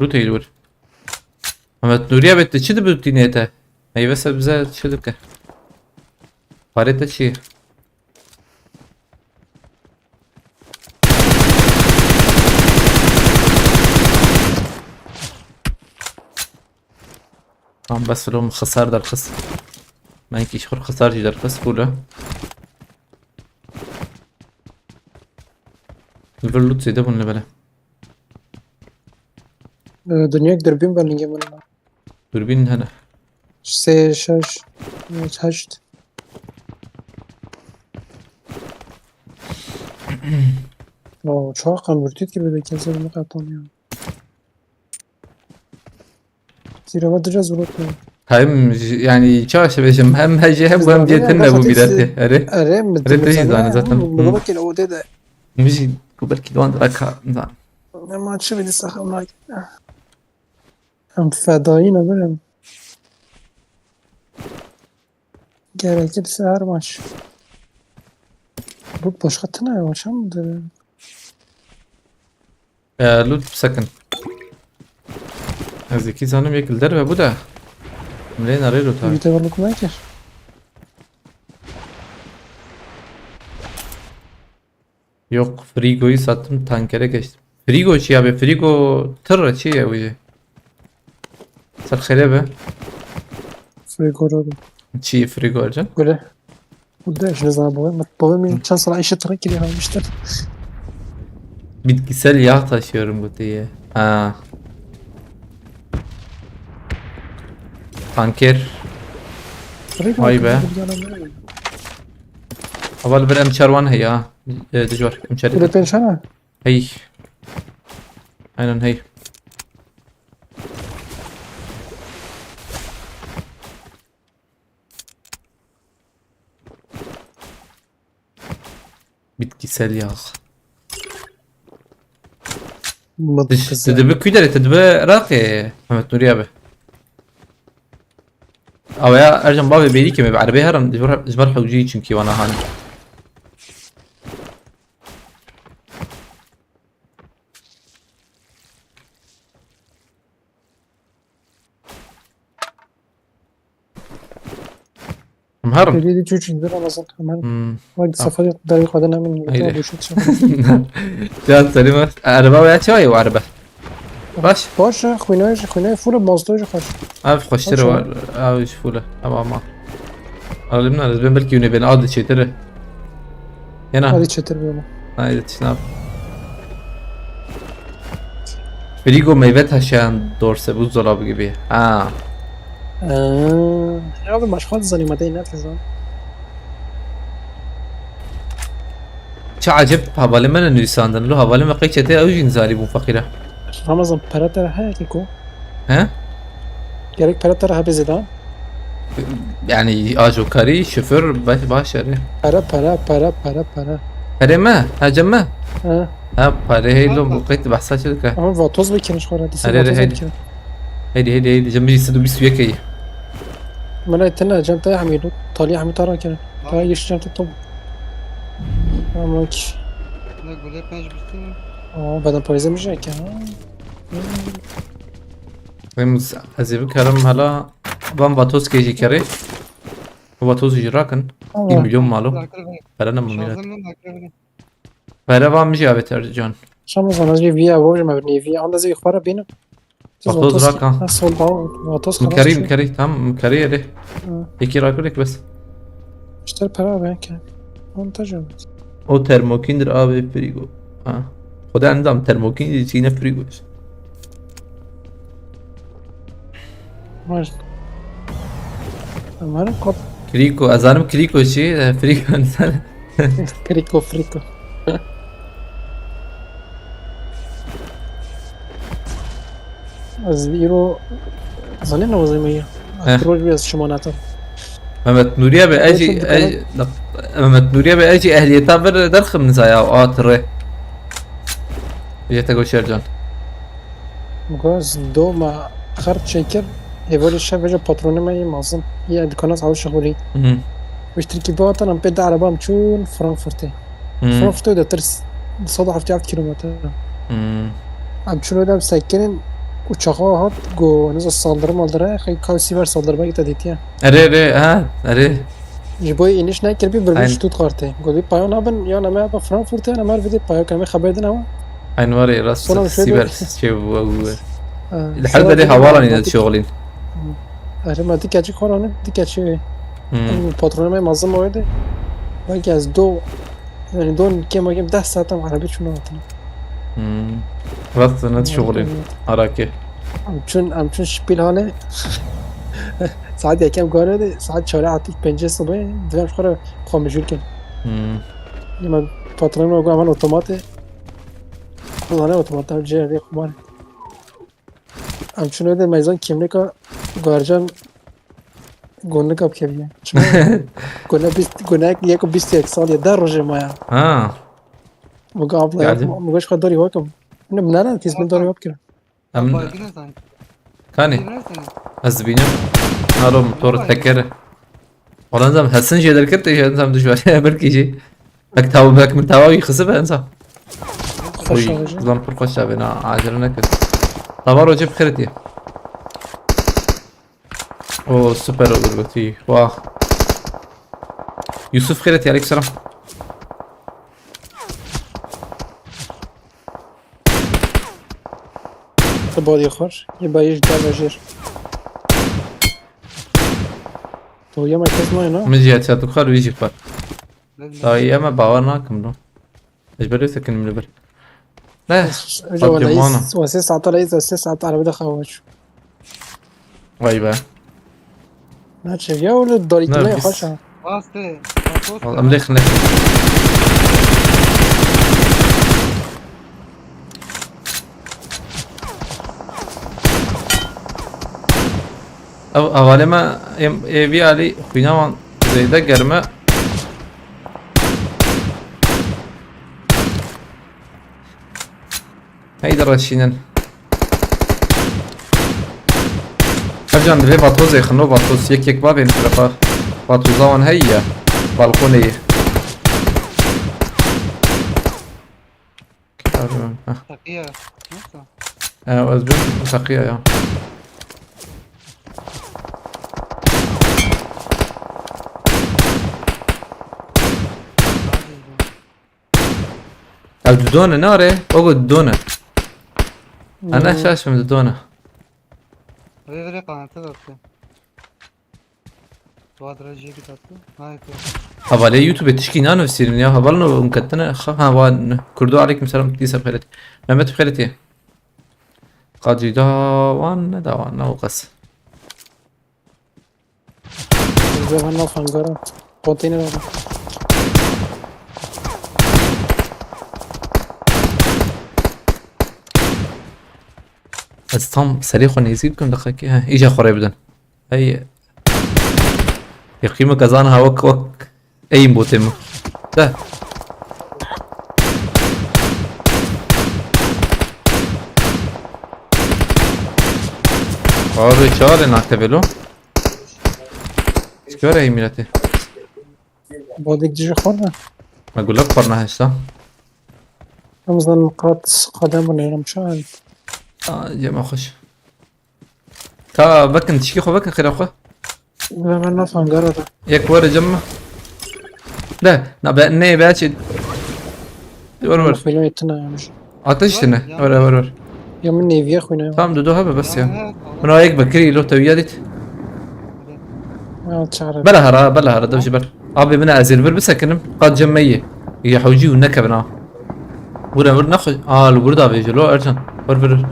Loot heyî wir. Mehmet Nuriye bê, tu çi dibûtînê te? Meyve sebze çi dike? Parê te çi ye? Tamam, bes lo min xisar derxist. Me hinkî ji xwe xisar jî derxist, cool e. Li vir loot zêde bûn li bele. Ee, dinyek dirbîn ben lingê min. Dûrbîn hene. Sê, şeş, heşt. No, çok kan vurtut gibi de kesin bu kadar ya. Zira var, biraz vurut mu? Hem j-, yani çaşa bêjim, hem hece hem bu hem cêtin ne bu mileti. Erê. Erê, erê, tu jî zanî zaten. Bunu bakın, o dede. Min jî ku belkî di wan de ka, nizam. Nema çi bidî saxim nake. Em fedayî ne birim. Gerekirse her maç. Bu başka tine yavaş mıdır? E, loot second. Ez iki zanim yek li derve bu da. Mlê nerê loot abi? Bir de balık mı ki? Yok, Frigo'yu sattım, tankere geçtim. Frigo çi abi? Frigo tır çi ya bu? Ser xêre be. Frigo rodu. Çi Frigo Ercan? Böyle. Bu da işte zaman bu. Bu benim çan sana işe tırı kiri almıştır. Bitkisel yağ taşıyorum bu diye. Ha. Tanker. Frigo. Vay be. Hava li vir M çar wan heye ha. E, dijwar M çar. Bu da pençana. Hey. Aynen hey. Bitkisel yağ. Diş, te dibi ku derê, te dibi Iraqê, Mehmet Nuri abi. Ama ya Ercan bavê bêrî kemê bi erebê herin, ji ber, ji ber hewcî çünkü wana hani. Em herin. Belediye çocuğun bir Ramazan, em herin. Hmm. Bak, safari dahi kadın emin. Haydi. Boşa çıkma. Can Selim, araba veya çay o araba. Baş. Baş, xwînayê jî, xwînayê fûl e, mazotê jî xweş. Ev xweştir e, baş e. War, ev jî fûl e. Ev ama. Alim ne, ez ben belkî yine ben adı çetir e. Yena. Adı çetir böyle. Haydi, çinav. Frigo meyve taşıyan dorse buzdolabı gibi. Ha. Ee, ya abi, maşxal zanî madeyê ne tezan. Çi acib hevalê me ne nivîsandin. Lo hevalê me qey çetê ew jî nizanî bûn feqîre. Ramazan, pere te re heye keko? He? Gerek pere te re hebe zêde? Yani ajokarî, şoför, baş, baş erê. Pere, pere, pere, pere, pere. Perê me? Ha, cem me? He. Ha, perê hey lo, bu qey tu behsa çi dike? Ama vatoz bikin ji xwe re, dîsa vatoz bikin. Heydi, heydi, heydi, cem jî sed û bîst û yek heye. Mena tine, cem te hemî lo, talî hemî tara kirin. Ta yeşil cem te top. Ama ki. Ne gule pênc bitin. Aa, beden payıza mı şey ki ha? Em, ez ê bikerim hela van vatoz kê jî kerê. Vatoz jî rakin. Allah. Bir milyon malo. Nakır ve. Pere ne mumînet. Şazım ne nakır ve. Pere van mi jî avêt Ercan. Şama sana jî viya voj me vini viya. Anda zî xwara bînim. Vatoz rakan. Ha, sol bal. Vatoz Mikerî mikerî tam mikerî erê. Hı. Yekî rakinek bes. İşte para ben ki. Montaj oldu. O termokîndir abi frigo. Ha. Xwedê endam termokîn jî çîne frigo. Var. Umarım kop. Kriko, ez zanim kriko çi? E, Frigo. Kriko friko. Ez îro zanî ne wazî me ya. Heh. Roj biraz şima natar. Mehmet Nuriye be eci Olsun, eci Mehmet Nuriye be eci ehliyeta bir derxim niza ya o atırı. Jete goşer can. Gaz doma xert çekir. Hêvalê şev veja patronê me yê mazin. Ya dükana sağ şexulî. Hı. Wiştirkî bi atan em pê de araba em çûn Frankfurtê. Hı. Frankfurtê de tirs. Sed û heftê heft kilometre. Hı. Em çûn öyle em sekirin uçağa hat go niza saldırı maldırı. Xey kav siber saldırı belki te dîtiye. Erê erê ha erê. Ji bo iniş nekir bir bir Aynen. Stuttgartê. Go bir payo nabin ya ne me ba Frankfurtê ya ne me vidi payo kemê xeber din ama. Aynı var ya rast Sonra şöyle- siber şey bu bu. Ha, Her sonra beri bir havalan otomatik- yine şoğlin. Erê me dikeçî xwaranî dikeçî. Hı. Patronê me mazin oydu. Belki ez do yani don kema kem deh saat em arabe çûna hatine. Hı. Rast ne şoğlin. Araki. Em çûn em çûn şpîl hane. Saat yekem gare de saat çare hatik pence sabah. Divem xwara xwe mijûl kin. Hı. Yine patronê me go hemen otomate. Kullanê otomate cihê xumar. Em çûn de meyzan kimlika garcan gonlika bikeviye. Çima? Gona bîst gona yeko bîst yek sal ya der rojê maya. Ha. Bu abla Geldim. yapma. Bu goş kadar yokum. Ne bunlara tizmin doğru yok ki. Em Baygın sen. Kanî. Bilmezsin. Ez dibînim. Nalo motor tekere. Olan zam hesin jê derkirtê jê zam dijwar. Belkî jî. Bek taw bek min tawa wî xisi be ensa. Oy, Xweş olacak. Lan pir xweş çavê na acele nekir. Tawa rocê bi xêr tê. O süper olur gotî. Wah. Yusuf xêr tê, aleyküm selam. Tu bari xor. Ye bayış gel jir. Tu yeme kes nayna. Min jî hetiya tu xar wî jî xar. Dayê eme bawer nakim lo. Ez ber sekinim li bir. Ne? Önce Hadi wala mana. is, wala ses saat ala is, ses saat arabada xavaç. Vay be. Ne çev ya öyle dali Ne, kime biz- xaşa. Bastı. Vallahi em lêxin lêxin. Ev hevalê me em ê vî alî xwîna wan zêde germe. Hey de reşînin. Hevcan divê vatozê xino vatoz yek yek bavên tarafa. Vatoza wan heye ya. Balkonê ye. Heh. Takiye. Nasıl? E, ez bim takiya ya. Ev didone ne are? Ogo didone. Ana şaşım didone. Vê vê qanatı da. Tuat rejî bir tatlı. Hayır. Havale YouTube tişkî nano sîrin ya. Haval no umketine. Ha ha van. Kurdu aleyküm selam. Dîsa xêret. Mehmet xêret ye. Qacî dawan ne dawan ne o qas. Güzel ben laf hangara. Konteyner aldım. Ez tam serê xwe nêzî bikim deqekê. He, îca xwe rê bidin. Hey. Yeqî min kezan ha wek wek. Eyin botê min. De. Abi çare nakte velo. Çikare ey milletê. Bodik dijî xor ne? Me gulek xwarna hêşta. Em zanin qat qadem bûne, em çawa? Aa, cema xweş. Ka vekin, tişkî xwe vekin, xêra xwe. Ve me nafan gara da. Yek were cem me. De, na be, ne be çi. Were, were. Xwîna tine yemiş. Ateş tine. Were, were, were. Ya min nêviye xwîna. Tamam, du du hebe bes ya. Ha, ha, tamam. Min o yek vekirî lo tewiya dît. Ha, çare. Bela hara, bela hara, dev ji ber. Abi min ez ê li vir bisekinim, qat cem me yê. Yê hewcî û nekevin ha. Vur, vur, nexwe. Aa, li wir davêje lo, Ercan. Vur, vur, vur.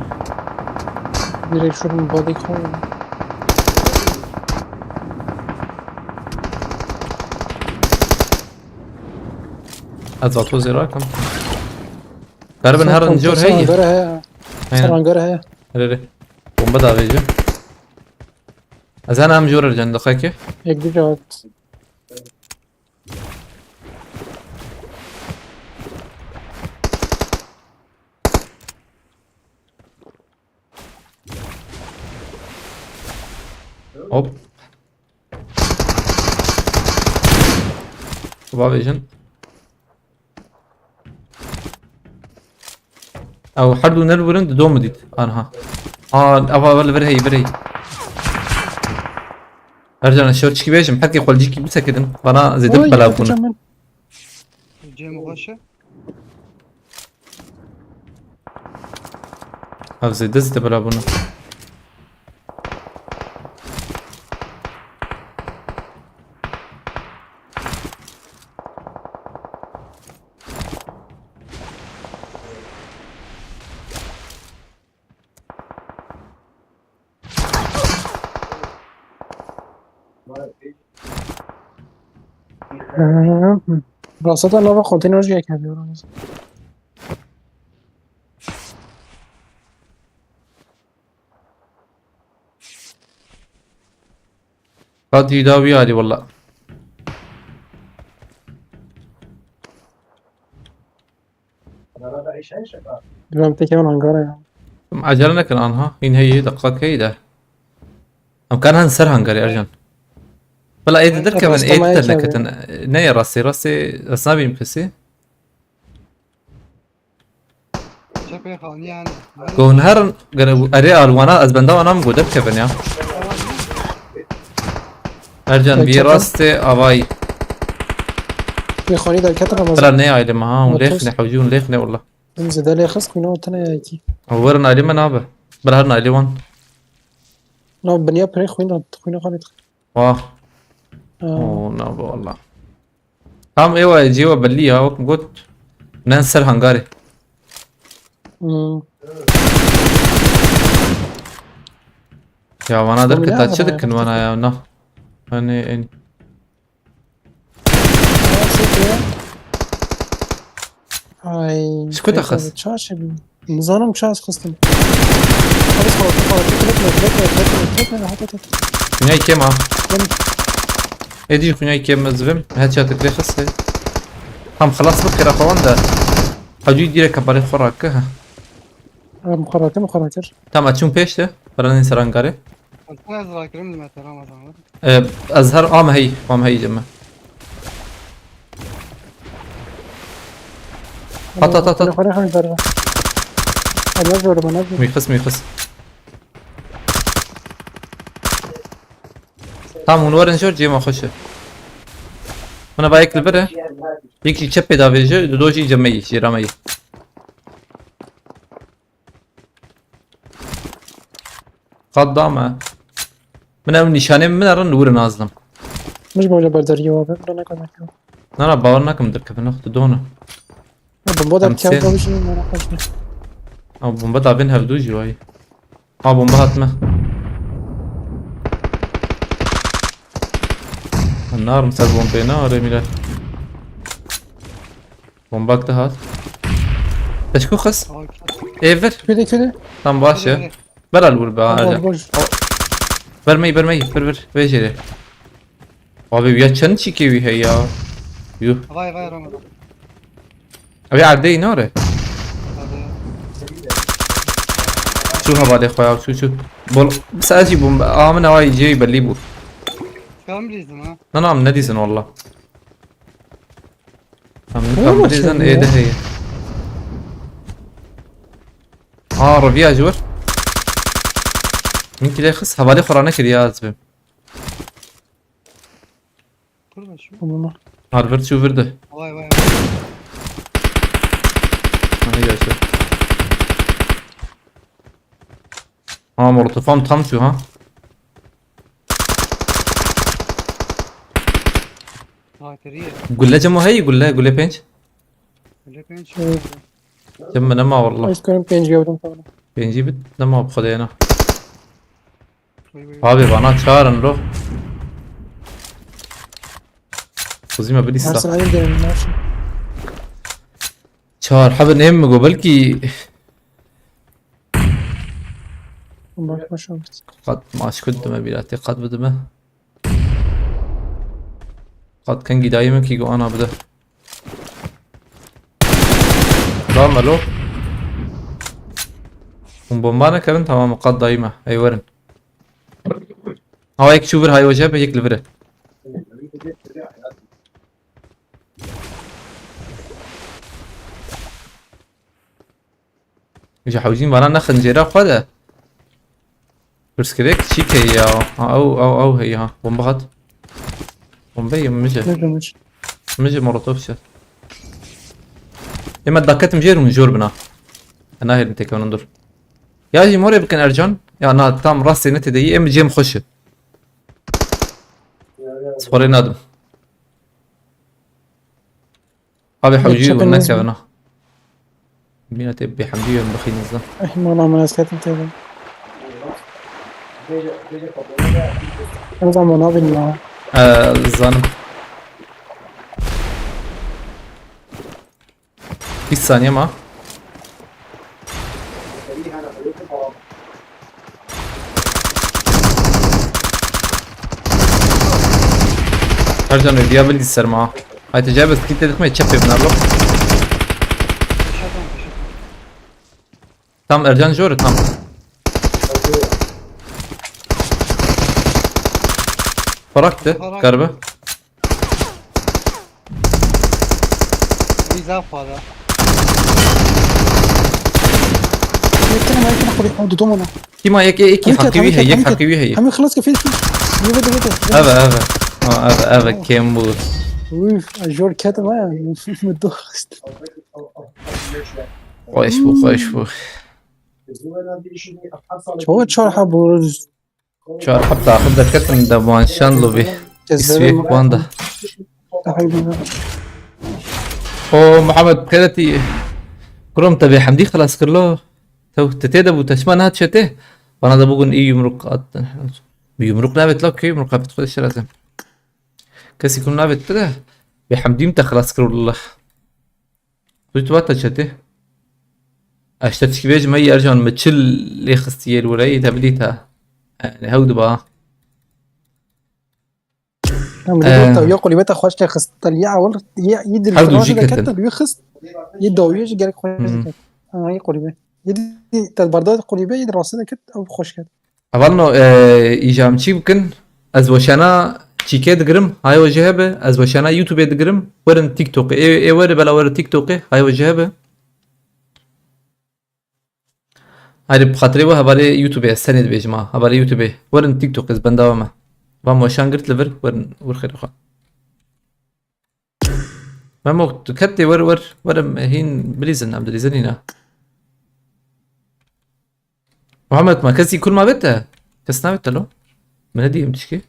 Direkt şurum body koyayım. Ez vato zêra kim. Karibin her jor heye. Hangara heye. Aynen. Ser hangara heye. Re, re. Bomba davêje. Ez hene em jor Ercan, diqeke. Yek du kağıt. Hop. Bavêjin. Ew her du ne li wir in, dido min dît. Anha. Aa, eva, eva, li vir heyî, vir heyî. Ercan, ez şew çikî bêjim, herkê xwe li cîkî bisekidin, vana zêde bela bûne. Cem xweş e. Ev zêde zêde bela bûne. Rasta da nava konteyner jî yek hebe. Qat jî da wî alî wela. Dibem teke min hangara ya. Em acele nekin anha. Hîn heyî, deqqa keyî de. Em kan han ser hangarê Ercan. Bila ê didir kevin, ê didir neketin. Ne ye rastê, rastê ez nabînim kesî. Çepê xanî yani. Go hûn herin, gere erê alwana ez benda wana min go derkevin ya. Ercan, bir rastê avayî. Bir xanî derket Ramazan. Bira ne aile ma ha, hûn lêxne, hewcî hûn lêxne wala. Em zêde lê xist xwîna tine ya kî. Ew werin alî me nabe. Bila herin alî wan. Na biniya pirê xwîna, xwîna xanî dixin. Wah. Aa. Oo, nabe wala. Tam ê wa cê wa belî ya, wek got. Nen ser hangarê. Hmm. Ya vana derketa çi dikin vana ya, na. Hani en. Ay, ji ku te xist? Çaşe bin. Nizanim çaş xistim. Xalis xalis xalis. Trekme, trekme, trekme, trekme, hadi, hadi. Xunyay kêm ha. Êdî jî xunyay kêm ez vim. Headshot-ê dirê xist. Tam xelas bik kira xwe wan de. Hacî dirê keparê xwe rake ha. Em xwe rake, em xwe rakir. Tam açûn pêş de. Beranên serangarê. Ez rakirim li me te Ramazan. Ee, ez her am heyî, am heyî cem me. Hat, hat, hat, hat. Xwere xwere berve. Ana zor bana. Mîxis, mîxis. Tam hûn werin jor cê me xweş e. Min va yek li vir e. Yek jî çepê davêje, dido jî cem me yî, jêra me yî. Qat da me. Min ew nîşanê min rin li wir nazlim. Min ji bo li ber deriyê we be, min nekamek. Na, na, bawer nakim derkevin, wextu dona. Bomba da kevin da bijî, min nexweş. Ew bomba da bin hevdu jî wayî. Ha, bomba hat me. Narim ser bombê, na, arê mîre. Bombak da hat. Te ji ku xist? Ê vir. Kuyde, kuyde. Tam baş e. Kuyde. Ber al vur be, Ercan. Boş, boş. Bermey, bermey, vir, vir. Vê jêrê. Abi ya çend çîkê wî heye ya. Yuh. Vay, vay, Ramazan. Abi erdê nare. Abi. Çû hevalê xwe ya, çû, çû. Bol, sadece bomba. Aa, min awayî cê belî bû. Çıkalım bizim ha. Na, na, min nedîzin walla. Em nikan bilîzin ê de heye. Aa, reviya ji wir. Min kilê xist, hevalê xwe ranekiriye ez bim. Kur ver şu. Tamam. Har vir çû vir de. Vay, vay, vay. Hani gerçi. Ha, molotofam tam çû ha. Vay, teriye. Gulle cemo hey, gulle, gulle pênc. Öyle pênc. Evet. Cem mi nema valla. Ez karim pênc gördüm falan. Pêncî bit nema bi xwedê ne. Vay, vay, vay. Abi bana çağırın lo. Kuzime bir Her lista. Sırayı derim, her şey. Çağır. Abi neyim mi go belki. Bak, boş ver. Qet maç kudime bir ate qet bidime. Qet kengî dayî min kî go ana bide. Da melo. Hûn bomba nekirin, tamam, qet dayî me. Ey werin. Awa yek çû vir hay oje be yek li vir e. Ji hewcîn vana ne xincêra xwe de. Pirsgirêk çîk heye ya. Ha, ew, ew, ew heye ha. Bomba hat. Bombe ye, min ji. Ne demiş? Min ji molotof şer. Ê me daketim jêr hûn jor bina. E, nahêlin têkevin dur. Ya jî morê bikin Ercan. Ya na, tam rastê ne têde yî. Ê min cêm xweş e. Sporê nadim. Abi hewcî çape û naz nekevin ha. Bîna tê bêhemdî wê bixînin zan. Eh, mala min ez ketim têde. Ez ama nabînim ya. Ee, zanim. Bîst saniye ma. Ercan Bey, diya bildi serma. Haydi cevap kit dedik mi? Çep evine lo. Tam Ercan jor tam. Bıraktı. Bırak. Garbe. Biza fada. Yekene ma yekene xwedî ew didom ona. Kîma yek, yek, yek, hemî ket, heqî wî heye, yek heqî wî heye. Hemî xilas ke fil fil. Yeve de yeve. Eve, eve. Ha, eve, eve, kêm bû. Uf, jor ketim ha. Min dost. Xweş bû, xweş bû. Çawa çar heb bû? Çar heb daxil derketin de wan şan lobî. Îsvê wan de. O Muhammed Xêretî, kurom te bê hemdî xelas kir lo. Tew, te tê de bû, te çima nehat çetê? Bana da bû gun î yumruk at. Bi yumruk navêt la, kê yumruk avêt xwe de şirazim. Kesî kum navêt te de. Bê hemdî min te xelas kir wallah. Tu tu vata çetê. Eşte tişkî bêjim, hey Ercan, mi çil lê xistiyê li wireyê te bidî te. Yani hew diba. Em Ee. Dibî ya qulîbeta xweş ke xist. Tel ya ewil, ya yî dil Her du jî ketin. Tel yî xist. Yî dawiyê jî gelek xweş Hmm. Diket. Ha, yî qulîbe. Yî di, tel berda qulîbe, yî di rastî de ket, ew xweş ket. Hevalno, e, îja em çî bikin? Ez weşana çîkê digirim, hay we jê hebe. Ez weşana YouTubeê digirim. Werin TikTokê. Ê, ê were bela were TikTokê, hay we jê hebe. Haydi bi xatirê we hevalê YouTubeê, ez tenê dibêjim ha. Hevalê YouTubeê. Werin TikTokê, ez benda we me. Van weşan girt li vir, werin wir xêrê xwe. Memo, tu ketê wer, wer, wer em hîn bilîzin, em dilîzin hîna. Muhammed, ma kesî kul ma vete? Kes navete lo? Min nedî em tişkî.